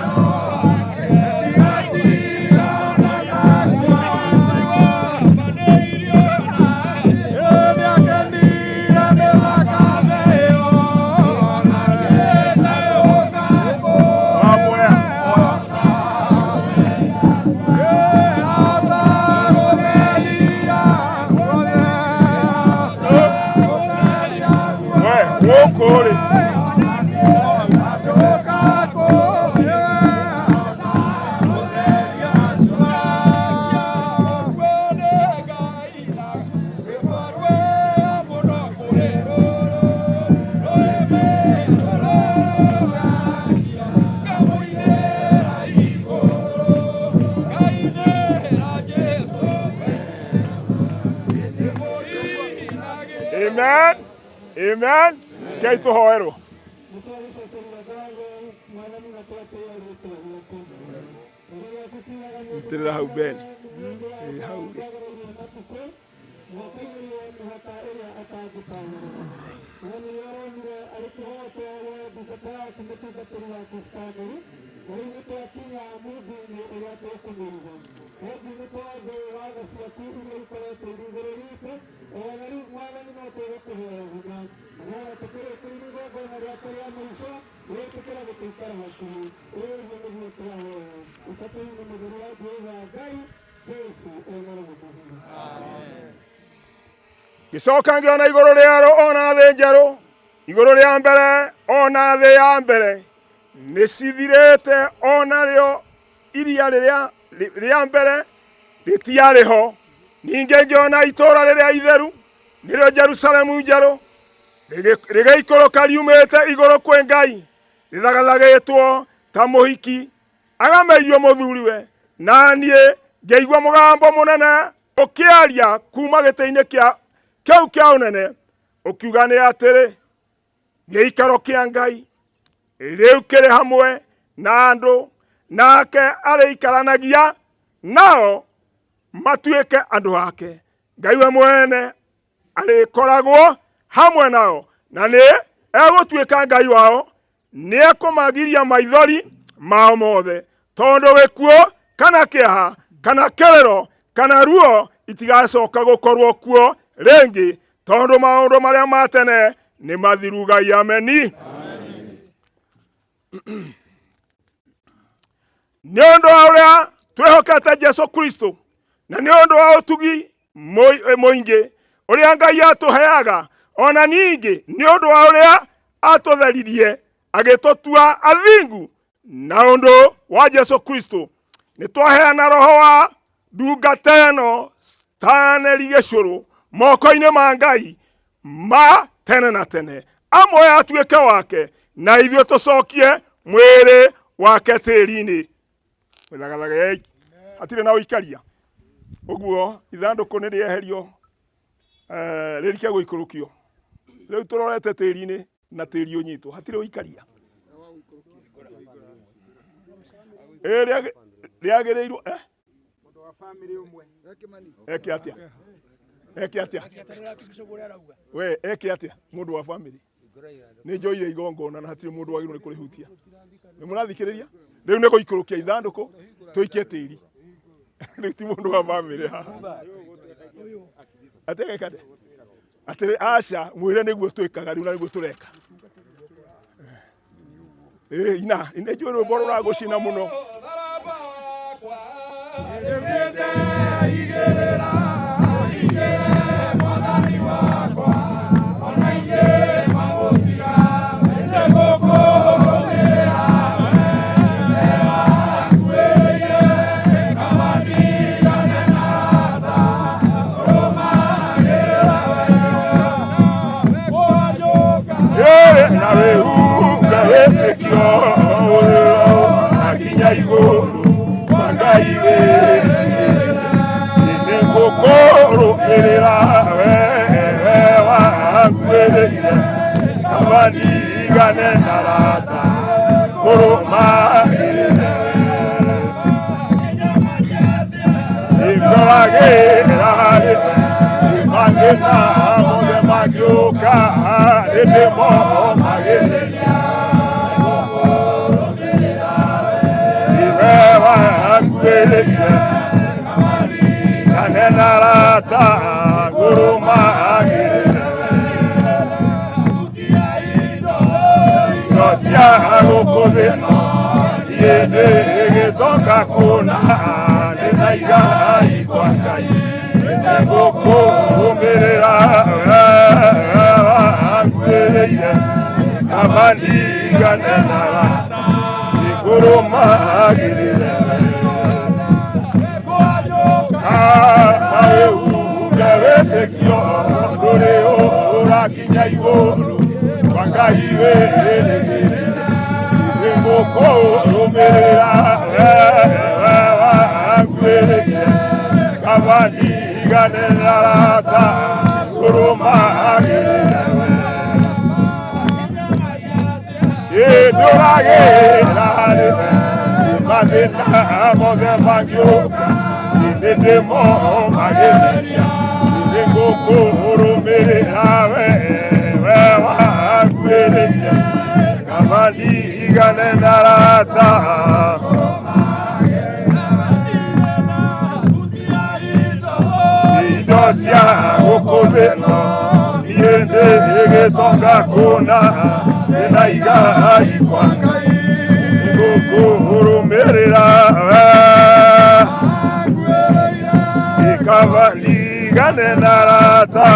We, gũkũ rĩ Amen. Amen. Kei tũhoerwo. Nyitĩrĩra hau Ben. Ĩ hau rĩ. Ngĩcoka ngĩona igũrũ rĩerũ ona thĩ njerũ, igũrũ rĩa mbere ona thĩ ya mbere nĩcithirĩte, ona rĩo iria rĩrĩa rĩa mbere rĩtiarĩ ho. Ningĩ ngĩona itũũra rĩrĩa itheru, nĩrĩo Jerusalemu njerũ, rĩgĩikũrũka riumĩte igũrũ kwĩ Ngai, rĩthagathagĩtwo ta mũhiki agameirio mũthuriwe. Na niĩ ngĩigua mũgambo mũnene ũkĩaria kuma gĩtĩ-inĩ kĩa kĩu kĩa ũnene, ũkiuga nĩ atĩrĩ, gĩikaro kĩa Ngai rĩu kĩrĩ hamwe na andũ, nake arĩikaranagia nao matuĩke andũ ake. Ngai we mwene Arĩkoragwo hamwe nao na nĩ egũtuĩka Ngai wao. Nĩ ekũmagiria maithori mao mothe, tondũ gĩkuũ kana kĩeha kana kĩrĩro kana ruo itigacoka gũkorwo kuo rĩngĩ, tondũ maũndũ marĩa ma tene nĩ mathiru. Ngai ameni. Nĩ ũndũ wa ũrĩa twĩhokete Jesu Kristo na nĩ ũndũ wa ũtugi mũingĩ ũrĩa Ngai atũheaga, ona ningĩ nĩ ũndũ wa ũrĩa atũtheririe agĩtũtua athingu na ũndũ wa Jesu Kristo, nĩ twaheana roho wa ndungata ĩno Stanley Gĩcũrũ moko-inĩ ma Ngai ma tene na tene, amwe atuĩke wake na ithuĩ tũcokie mwĩrĩ wake tĩri-inĩ. Wĩthagathagei, hatirĩ na ũikaria. Ũguo ithandũkũ nĩ rĩeherio, rĩrike gũikũrũkio. Rĩu tũrorete tĩri-inĩ na tĩri ũnyitwo, hatirĩ ũikaria. Rĩagĩrĩirwo eke atĩa? Eke atĩa? We eke atĩa? Mũndũ wa family nĩ njoire igongona na hatirĩ mũndũ wagĩrĩirwo nĩ kũrĩhutia. Nĩ mũrathikĩrĩria? Rĩu nĩ gũikũrũkia ithandũkũ tũikie tĩri. Rĩu ti mũndũ wa family haha. Atĩ eke atĩa? Atĩrĩ, aca mwĩre nĩguo twĩkaga rĩu na nĩguo tũreka. Ina nĩ njũĩ rwĩmbo rũragũcina mũno. Na wĩhumbe wĩtĩkio na kinya igũrũ kwa Ngai wĩ nĩngũkũrũmĩrĩra wewe wanguĩrĩire kaba ndigane na rata kũrũmagĩrĩra ingoragĩra rĩmwe mathĩna mothe mangĩũka nĩndĩmomagĩrĩria iwe wanguĩrĩire kane na rata ngũrũmagĩrĩra indo cia gũkũ thĩ niĩ ndĩ gĩtonga kũna nĩ na igai kwa Ngai nĩngũkũrũmĩrĩra wanguĩrĩire kaba ndigane na rata ngũrũmagĩrĩra wĩhumbe wĩtĩkio ndũrĩ ũrakinya igũrũ kwa Ngai wĩrĩgĩrĩre nĩngũkũrũmĩrĩra wanguĩrĩire kaba ndigane na rata ngũrũmagĩrĩra ndũragĩra rĩmwe mathĩna mothe mangĩũka nĩndĩmomagĩrĩria nĩngũkũrũmĩrĩra wewe wanguĩrĩire kaba ndigane na rata indo cia gũkũ thĩ niĩ ndĩ gĩtonga kũna ndĩna igai kwa Ngai nĩngũkũrũmĩrĩra ikaba ndigane na rata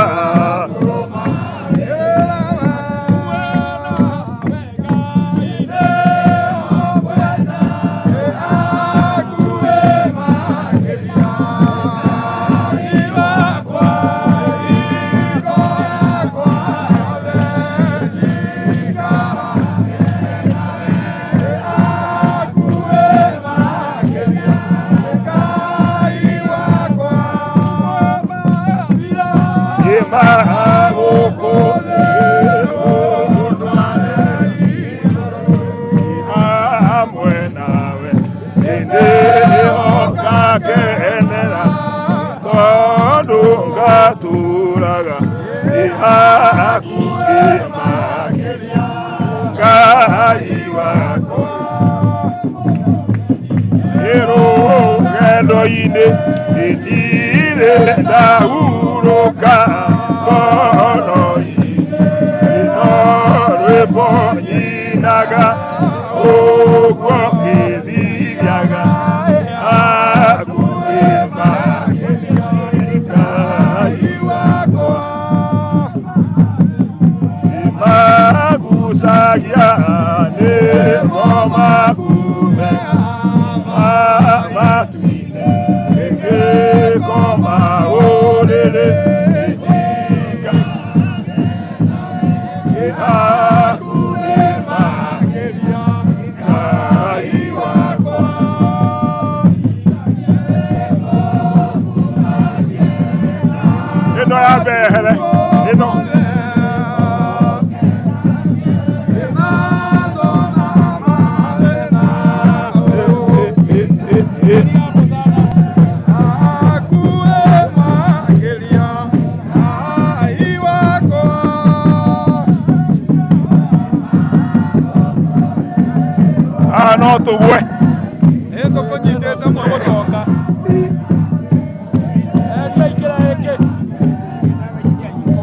hamwe nawe hĩndĩ ĩyo ngakenera tondũ ngatũraga Hakuhĩ makĩria Ngai wakwa Ĩrũgendo-inĩ ndirĩ ndahurũka ngoro-inĩ no rwĩmbo nyinaga ũguo ngĩthiaga hakuhĩ makĩria Ngai wakwa Magucagia nĩmo makume matu-inĩ ngĩkoma ũrĩrĩ njika hakuhĩ makĩria Ngai wakwa Ĩno ya mbehere ĩno no tũgwe tũkũnyitĩte mũgũcoka eria ikĩra ĩngĩ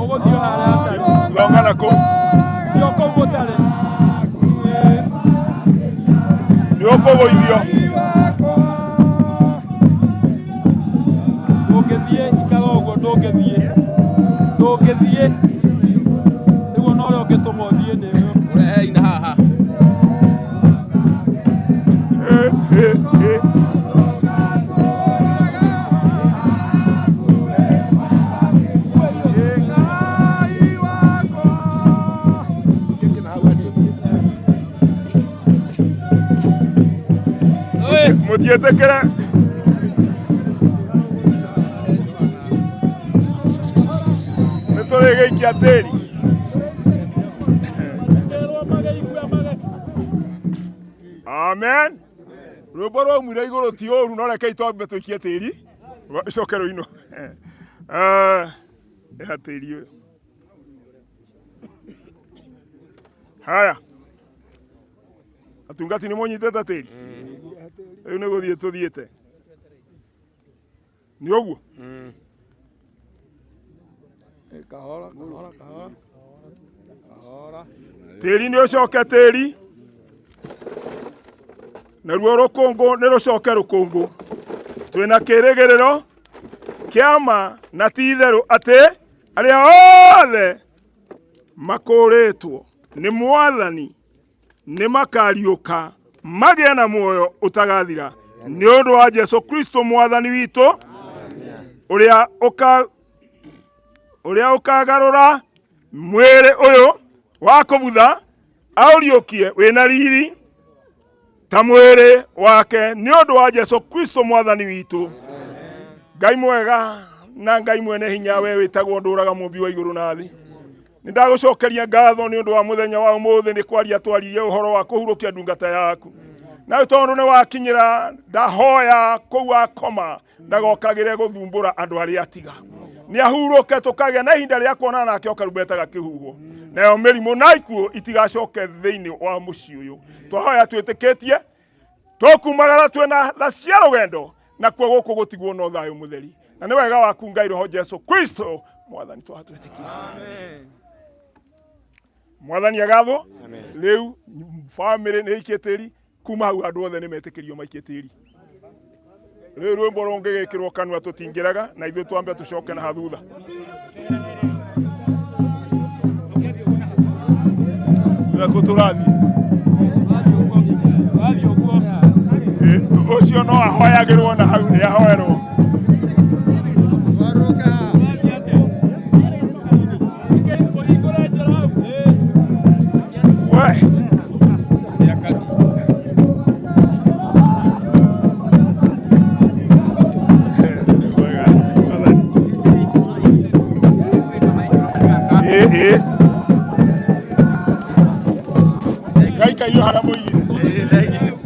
ũgũthiĩ harĩa hatarĩ Gonga na kũ thiĩ o kũu gũtarĩ nĩ ũkũgũithio ndũngĩthiĩ ikara ũguo ndũngĩthiĩ ndũngĩthiĩ rĩu ona ũrĩa ũngĩtũma ũthiĩ nĩ Ũrehe ina haha. Mũtiĩtĩkĩre nĩ tũrĩgĩikia tĩri amen rwĩmbo rwaumire igũrũ ti ũru no rekei twambe tũikie tĩri rũcoke rũinwo ĩha tĩri ũyũ haya atungati nĩ mũnyitĩte tĩri rĩu nĩ gũthiĩ tũthiĩte nĩ ũguo Kahora, kahora, kahora. Kahora. Tĩri nĩ ũcoke tĩri naruo rũkũngũ nĩ rũcoke rũkũngũ twĩna kĩrĩgĩrĩro kĩa ma na ti itherũ atĩ arĩa othe makũrĩtwo nĩ mwathani nĩ makariũka magĩe na muoyo ũtagathira nĩ ũndũ wa Jesu Kristo mwathani witũ ũrĩa ũkagarũra mwĩrĩ ũyũ wa kũbutha aũriũkie wĩna riri ta mwĩrĩ wake nĩ ũndũ wa Jesu Kristo mwathani witũ Ngai mwega na Ngai mwene hinya we wĩtagwo ndũraga mũmbi wa igũrũ na thĩ nĩ ndagũcokeria ngatho nĩ ũndũ wa mũthenya wa ũmũthĩ nĩ kwaria twaririe ũhoro wa kũhurũkia ndungata yaku na tondũ nĩ wakinyĩra ndahoya kũu akoma ndagokagĩre gũthumbũra andũ arĩa atiga nĩ ahurũke tũkagĩa na ihinda rĩa kuonana nake o karumbeta gakĩhuhwo nayo mĩrimũ na ikuũ itigacoke thĩinĩ wa mũciĩ ũyũ twahoya twĩtĩkĩtie tũkumagara twĩna tha cia rũgendo nakuo gũkũ gũtigwo no thayũ mũtheri na nĩ wega waku Ngai Roho Jesu Kristo mwathani twatwĩtĩkia mwathani agathwo rĩu bamĩrĩ nĩ ĩikie tĩri kuma hau andũ othe nĩ metĩkĩrio maikie tĩri rĩu rwĩmbo rũngĩgĩkĩrwo kanua tũtingĩrega na ithuĩ twambe tũcoke na hathutha kũ tũrathiĩ ũcio no ahoyagĩrwo na hau nĩ ahoerwo we Gaikairio harĩa mũigire.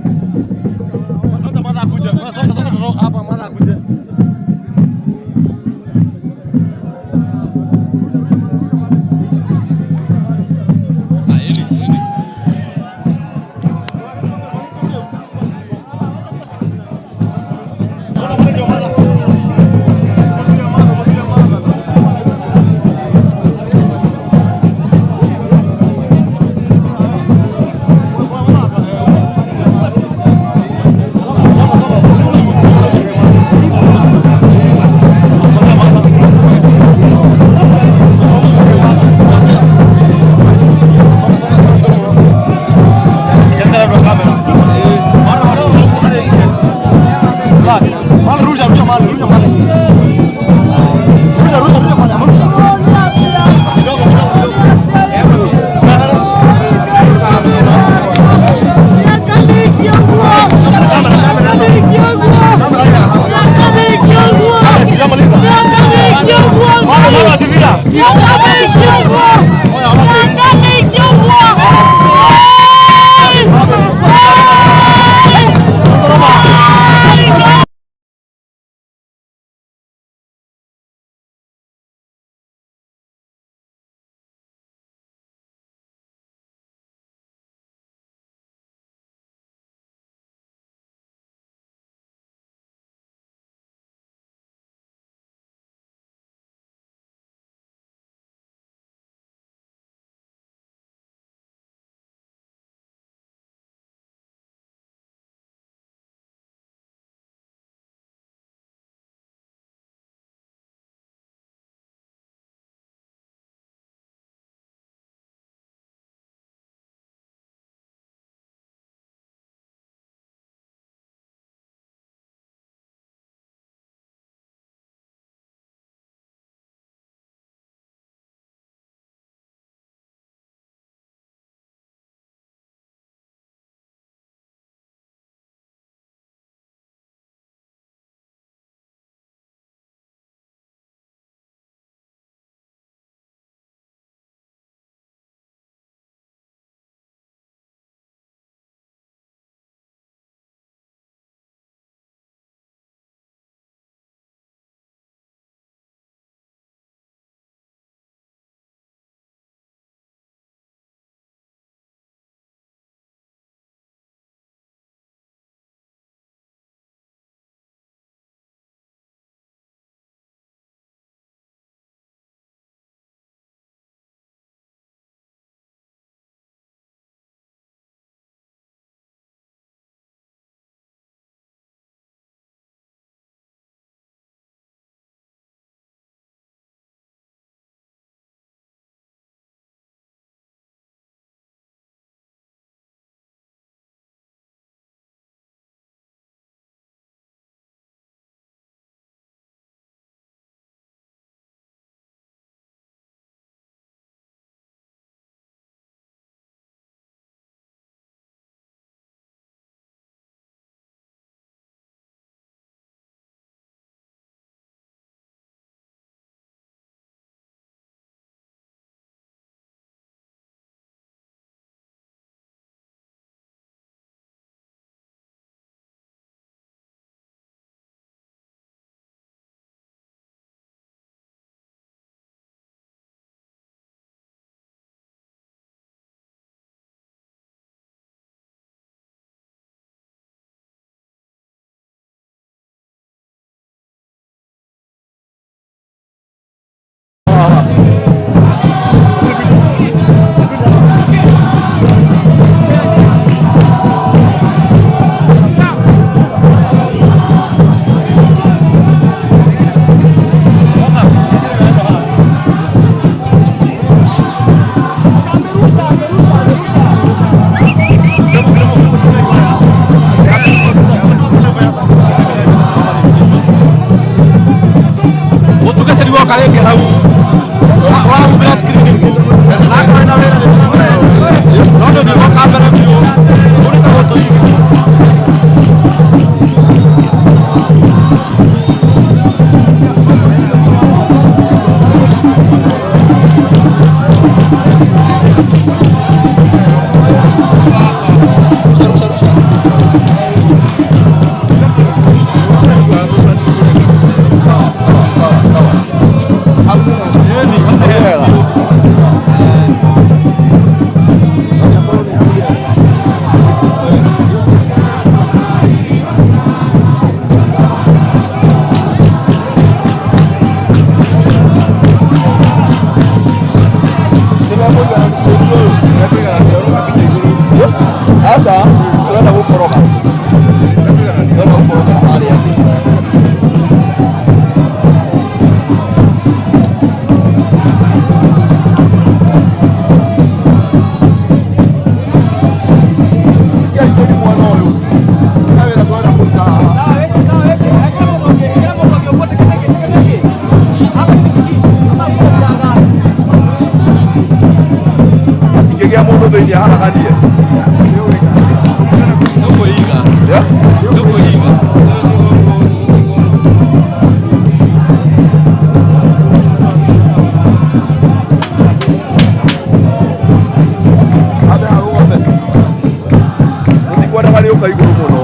Ũka igũrũ mũno.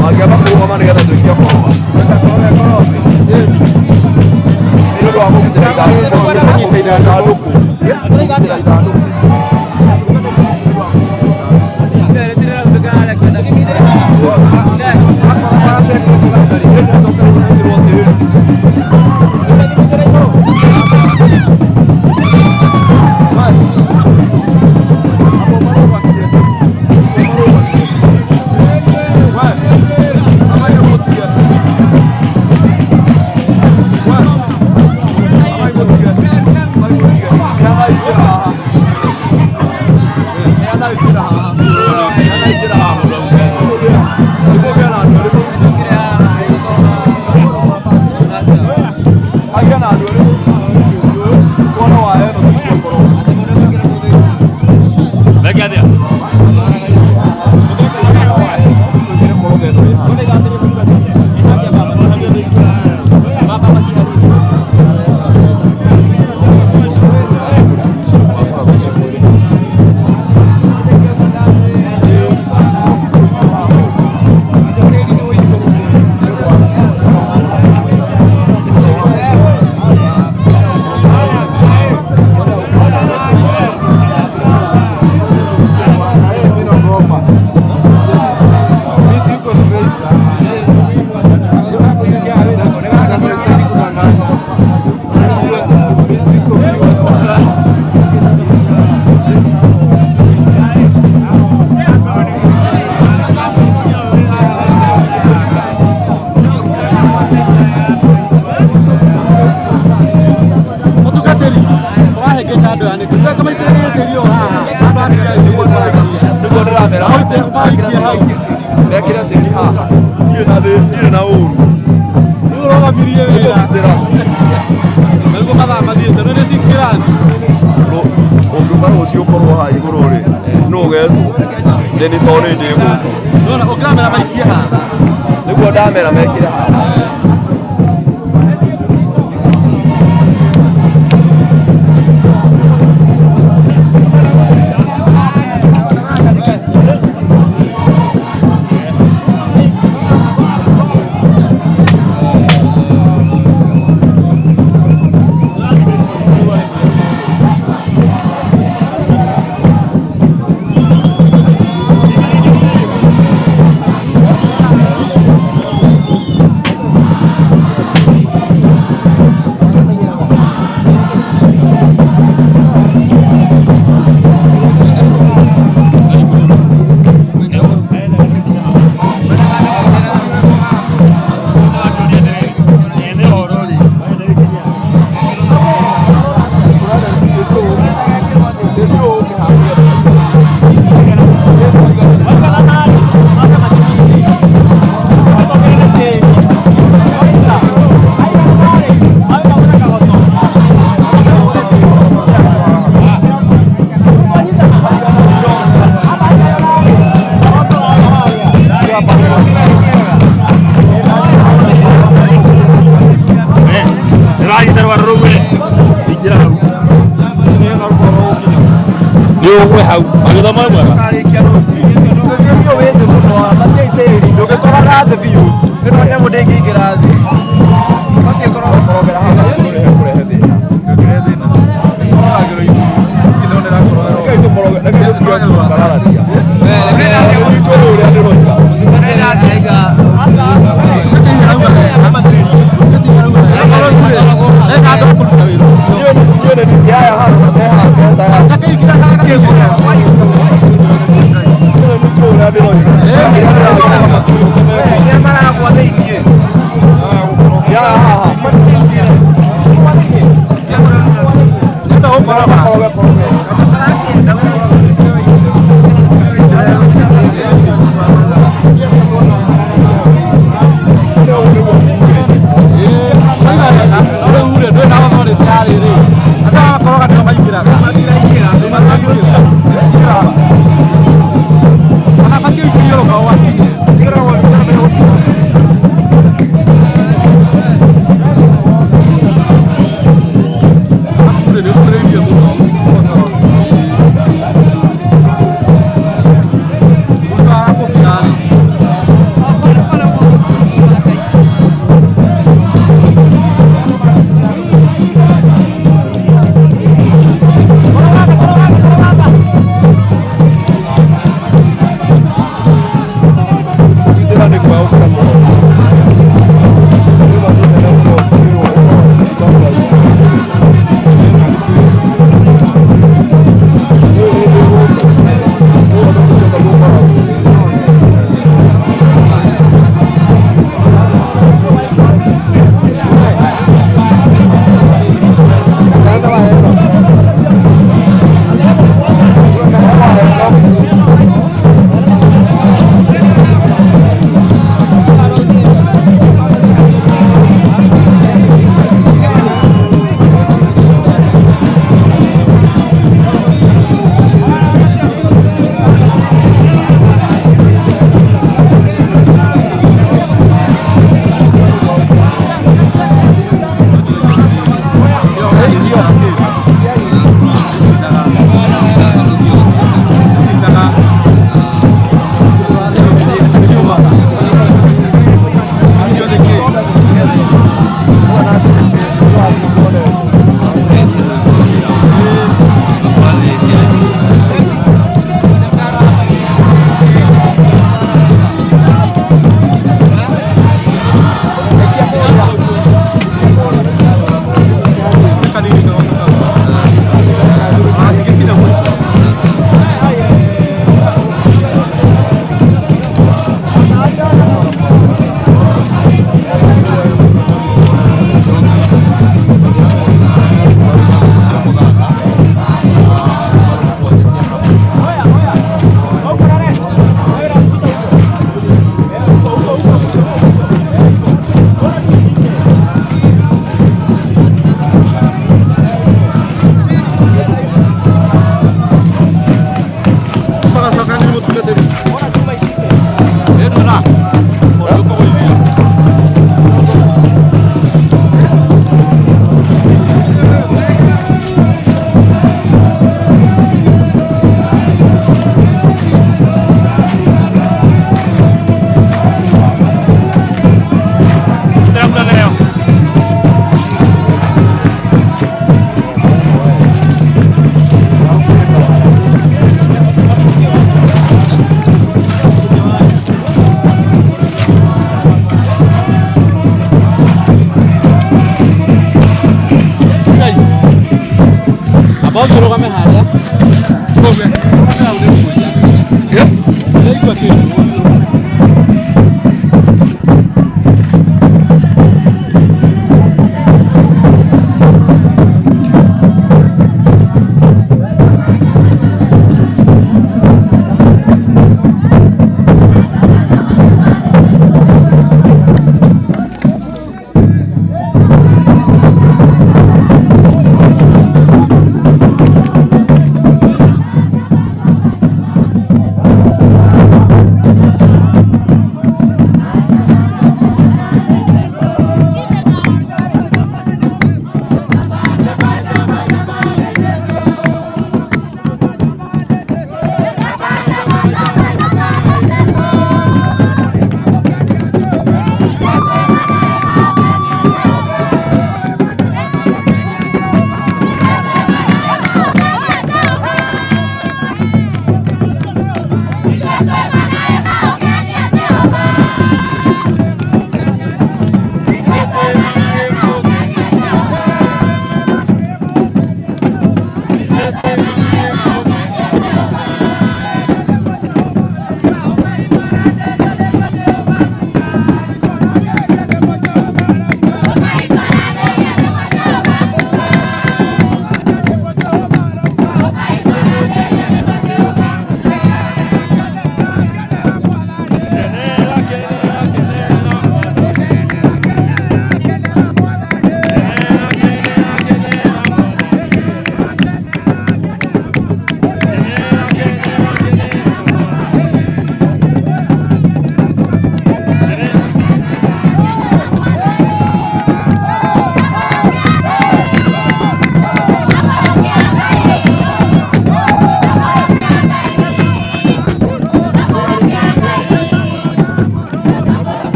Mangĩamba kũrũgama nĩgetha tũikie koroga. Nĩ ũndũ wa kũgitĩra ithandũkũ. Kũgitĩra ithandũkũ. Mekĩra tĩri haha ndirĩ na ndirĩ na ũru Nĩ ũrũgamirie wĩra nĩguo mathaa mathiĩte no nĩ 6 ĩrathiĩ. Ũngiuma rũciũ ũkorwo haha igũrũ rĩ nũ ũgetwo nĩ nĩ tondũ nĩ ndĩ gũkũ. Nona ũngĩramera maikie haha. Nĩguo ndamera mekĩre haha. Nĩ ũkũrĩirie mũno. No tũrũgame harĩa. Rũgame hau nĩngũiya. Ndĩraigua kĩndũ.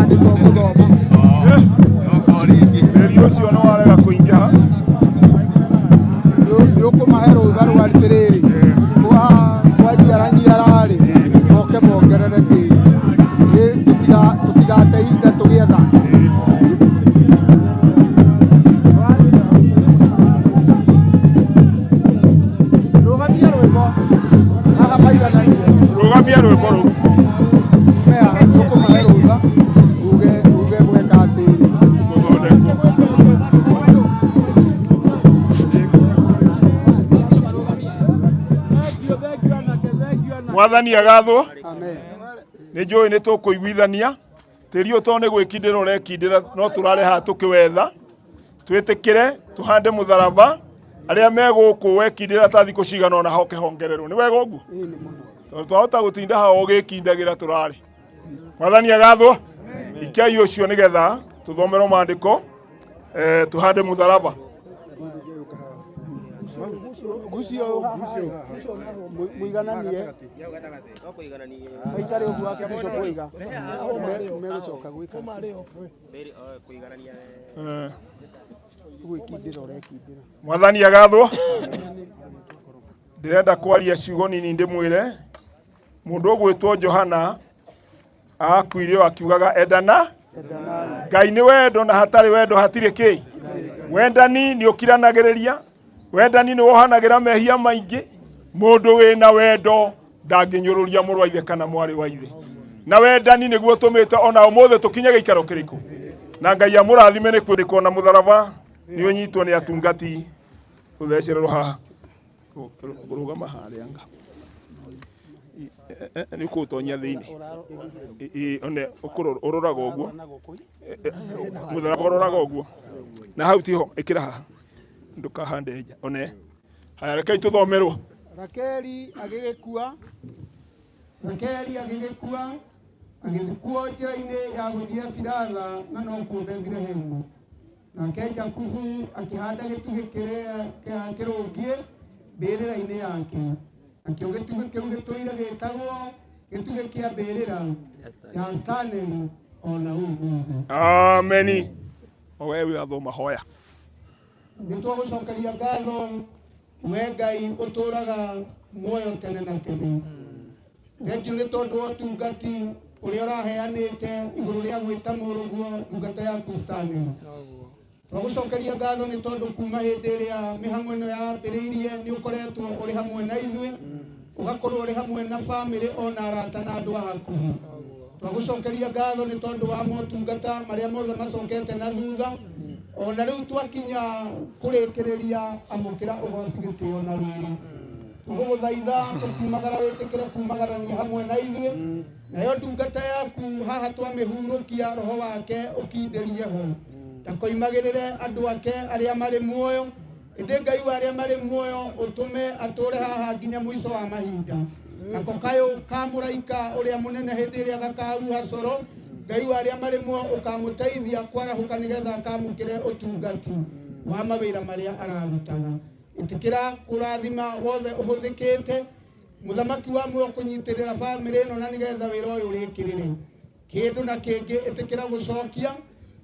Maandĩko ũgũthoma. Tĩri ũcio nĩ warega kũingĩha. Nĩ ũkũmahe rũtha rwa atĩrĩrĩ, kwa nyiara rĩ, moke mongerere tĩri. Ĩ, tũtigate ihinda tũgĩetha. Rũgamia rwĩmbo haha maigananie. Rũgamia rwĩmbo rũu. Mea, nĩ ũkũmahe rũtha uge gweka atĩrĩ. Mwathani agathwo. Amen. Nĩ njũĩ nĩ tũkũiguithania. Tĩri ũyũ tondũ nĩ gwĩkindĩra ũrekindĩra no tũrare haha tũkĩwetha. Twĩtĩkĩre tũhande mũtharaba arĩa me gũkũ wekindĩra ta thikũ cigana ũna hoke hongererwo. Nĩ wega ũguo? Tondũ twahota gũtinda haha ũgĩkindagĩra tũrarĩ. Mwathani agathwo. Ikiai ũcio nĩgetha tũthomerwo maandĩko tũhande mũtharaba. Gucio mũigananie maikare ũguo wake bishop oiga megũcoka gwĩka gwĩkindĩra ũrekindĩra. Mwathani agathwo. Ndĩrenda kwaria ciugo nini ndĩmwĩre mũndũ ũgwĩtwo Johana akuire o akiugaga endana Ngai nĩ wendo na hatarĩ wendo hatirĩ kĩ. Wendani nĩ ũkiranagĩrĩria, wendani nĩ wohanagĩra mehia maingĩ. Mũndũ wĩna wendo ndangĩnyũrũria mũrũ wa ithe kana mwarĩ wa ithe. Na wendani nĩguo ũtũmĩte ona ũmũthĩ tũkinye gĩikaro kĩrĩkũ. Na Ngai amũrathime nĩ kwĩrĩkwo na mũtharaba nĩ ũnyitwo nĩ atungati ũthecererwo haha. Rũgama harĩa nga. Nĩ ũkũũtonyia thĩinĩ. One ũroraga ũguo. Mũtharaba ũroraga ũguo. Na hau tiho ĩkĩra haha. Ndũkahande nja. One. Haya rekei tũthomerwo. Rakeli agĩgĩkua, Rakeli agĩgĩkua, agĩthikwo njĩra-inĩ ya gũthiĩ Efiratha na nokuo Bethilehemu. Nake Jakubu akĩhanda gĩtugĩ kĩrĩa kĩrũngiĩ mbĩrĩra-inĩ yake. Nakĩo gĩtugĩ kĩu gĩtũire gĩtagwo gĩtugĩ kĩa mbĩrĩra ya Stanley ona ũmũthĩ. Ameni. O we wĩrathoma hoya. Nĩ twagũcokeria ngatho we Ngai ũtũũraga muoyo tene na tene. Thengiũ nĩ tondũ wa ũtungati ũrĩa ũraheanĩte igũrũ rĩa gwĩta mũrũguo ndungata yaku Stanley. Twagũcokeria ngatho nĩ tondũ kuma hĩndĩ ĩrĩa mĩhang'o ĩno yambĩrĩirie nĩ ũkoretwo ũrĩ hamwe na ithuĩ, ũgakorwo ũrĩ hamwe na bamĩrĩ ona arata na andũ a hakuhĩ. Twagũcokeria ngatho nĩ tondũ wa motungata marĩa mothe macokete na thutha, ona rĩu twakinya kũrĩkĩrĩria amũkĩra ũgoci gĩtĩo na riri. Tũgũgũthaitha tũkiumagara wĩtĩkĩre kumagarania hamwe na ithuĩ, nayo ndungata yaku haha twamĩhurũkia roho wake ũkindĩrie ho, ndakoimagĩrĩre andũ ake arĩa marĩ muoyo, ĩndĩ Ngai wa arĩa marĩ muoyo ũtũme atũre haha nginya mũico wa mahinda. Nako kayũ ka mũraika ũrĩa mũnene hĩndĩ ĩrĩa gakahuha coro, Ngai wa arĩa marĩ muoyo ũkamũteithia kwarahũka nĩgetha akamũkĩre ũtungati wa mawĩra marĩa ararutaga. Ĩtĩkĩra kũrathima wothe ũhũthĩkĩte mũthamaki wa muoyo kũnyitĩrĩra bamĩrĩ ĩno na nĩgetha wĩra ũyũ ũrĩkĩrĩre. Kĩndũ na kĩngĩ ĩtĩkĩra gũcokia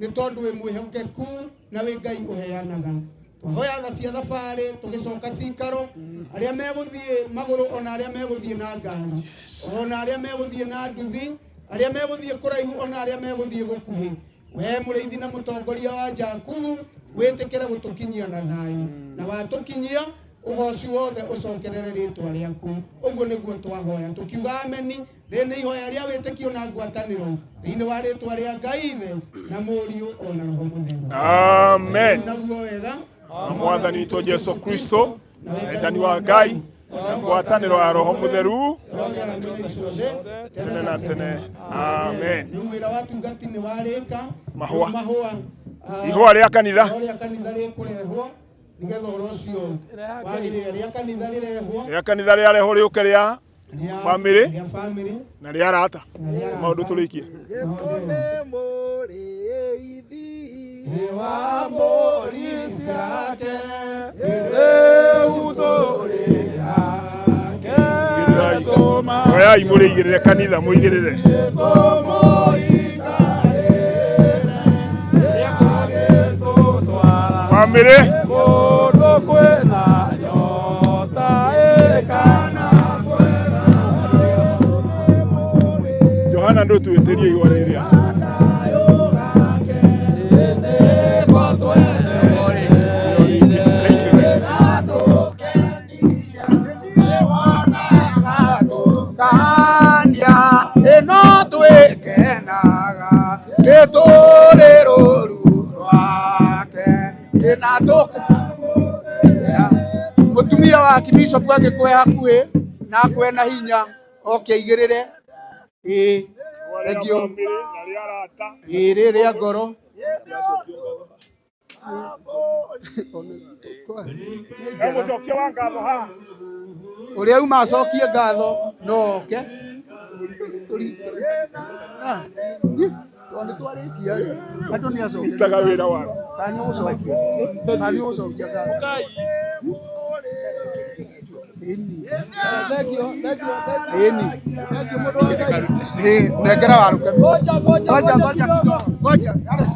nĩ tondũ wĩ mwĩhokeku na wĩ Ngai ũheanaga. Twahoya tha cia thabarĩ tũgĩcoka cikaro, arĩa megũthiĩ magũrũ ona arĩa megũthiĩ na ngari, ona arĩa megũthiĩ na nduthi, arĩa megũthiĩ kũraihu ona arĩa megũthiĩ gũkuhĩ. We mũrĩithi na mũtongoria wa Jakubu wĩtĩkĩre gũtũkinyia na thayũ, na watũkinyia ũgoci wothe ũcokerere rĩtwa rĩaku. Ũguo nĩguo twahoya tũkiuga ameni. Rĩrĩ nĩ ihoya rĩa wĩtĩkio na ngwatanĩro thĩinĩ wa rĩtwa rĩa Ngai Ithe na Mũriũ ona Roho Mũtheru. Amen. Naguo wega Na Mwathani witũ Jesu Kristo, wendani wa Ngai na ngwatanĩro ya Roho Mũtheru tene na tene. Amen. Rĩu wĩra wa tungati nĩ warĩka. Mahũa. Mahũa. Ihũa rĩa kanitha. Ihũa rĩa kanitha rĩkũrehwo nĩgetha ũhoro ũcio wagĩrĩre. Rĩa kanitha rĩrehwo. Rĩa kanitha rĩarehwo rĩũke rĩa bamĩrĩ Rĩa bamĩrĩ na rĩa arata. Maũndũ tũrĩkie. Jesu nĩ mũrĩithi wa mbũri ciake, rĩu tũrĩ ake. Oyai mũrĩigĩrĩre kanitha mũigĩrĩre. Tũmũikarĩre. Bamĩrĩ. Kũndũ kwĩna nyota ĩkana. Johana ndũtuĩtĩrie ihũa rĩrĩa. Kania ĩno twĩkenaga nĩ tũrĩ rũru rwake ĩna tũke mũtumia wa bishop angĩkwe hakuhĩ na akwe na hinya oke aigĩrĩre ĩĩ thengio ĩĩ rĩrĩa ngoro. He mũcokia wa ngatho haha. Ũrĩa uma acokie ngatho no oke tondũ nĩ twarĩkia andũ nĩ acokia. Rutaga wĩra waku. Kana nĩ ũgũcokia, kana nĩ ũgũcokia ngatho. Ĩni ĩĩ nengera waruke. Ngoja ngoja kidogo, ngoja Alex.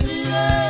Gũtirĩ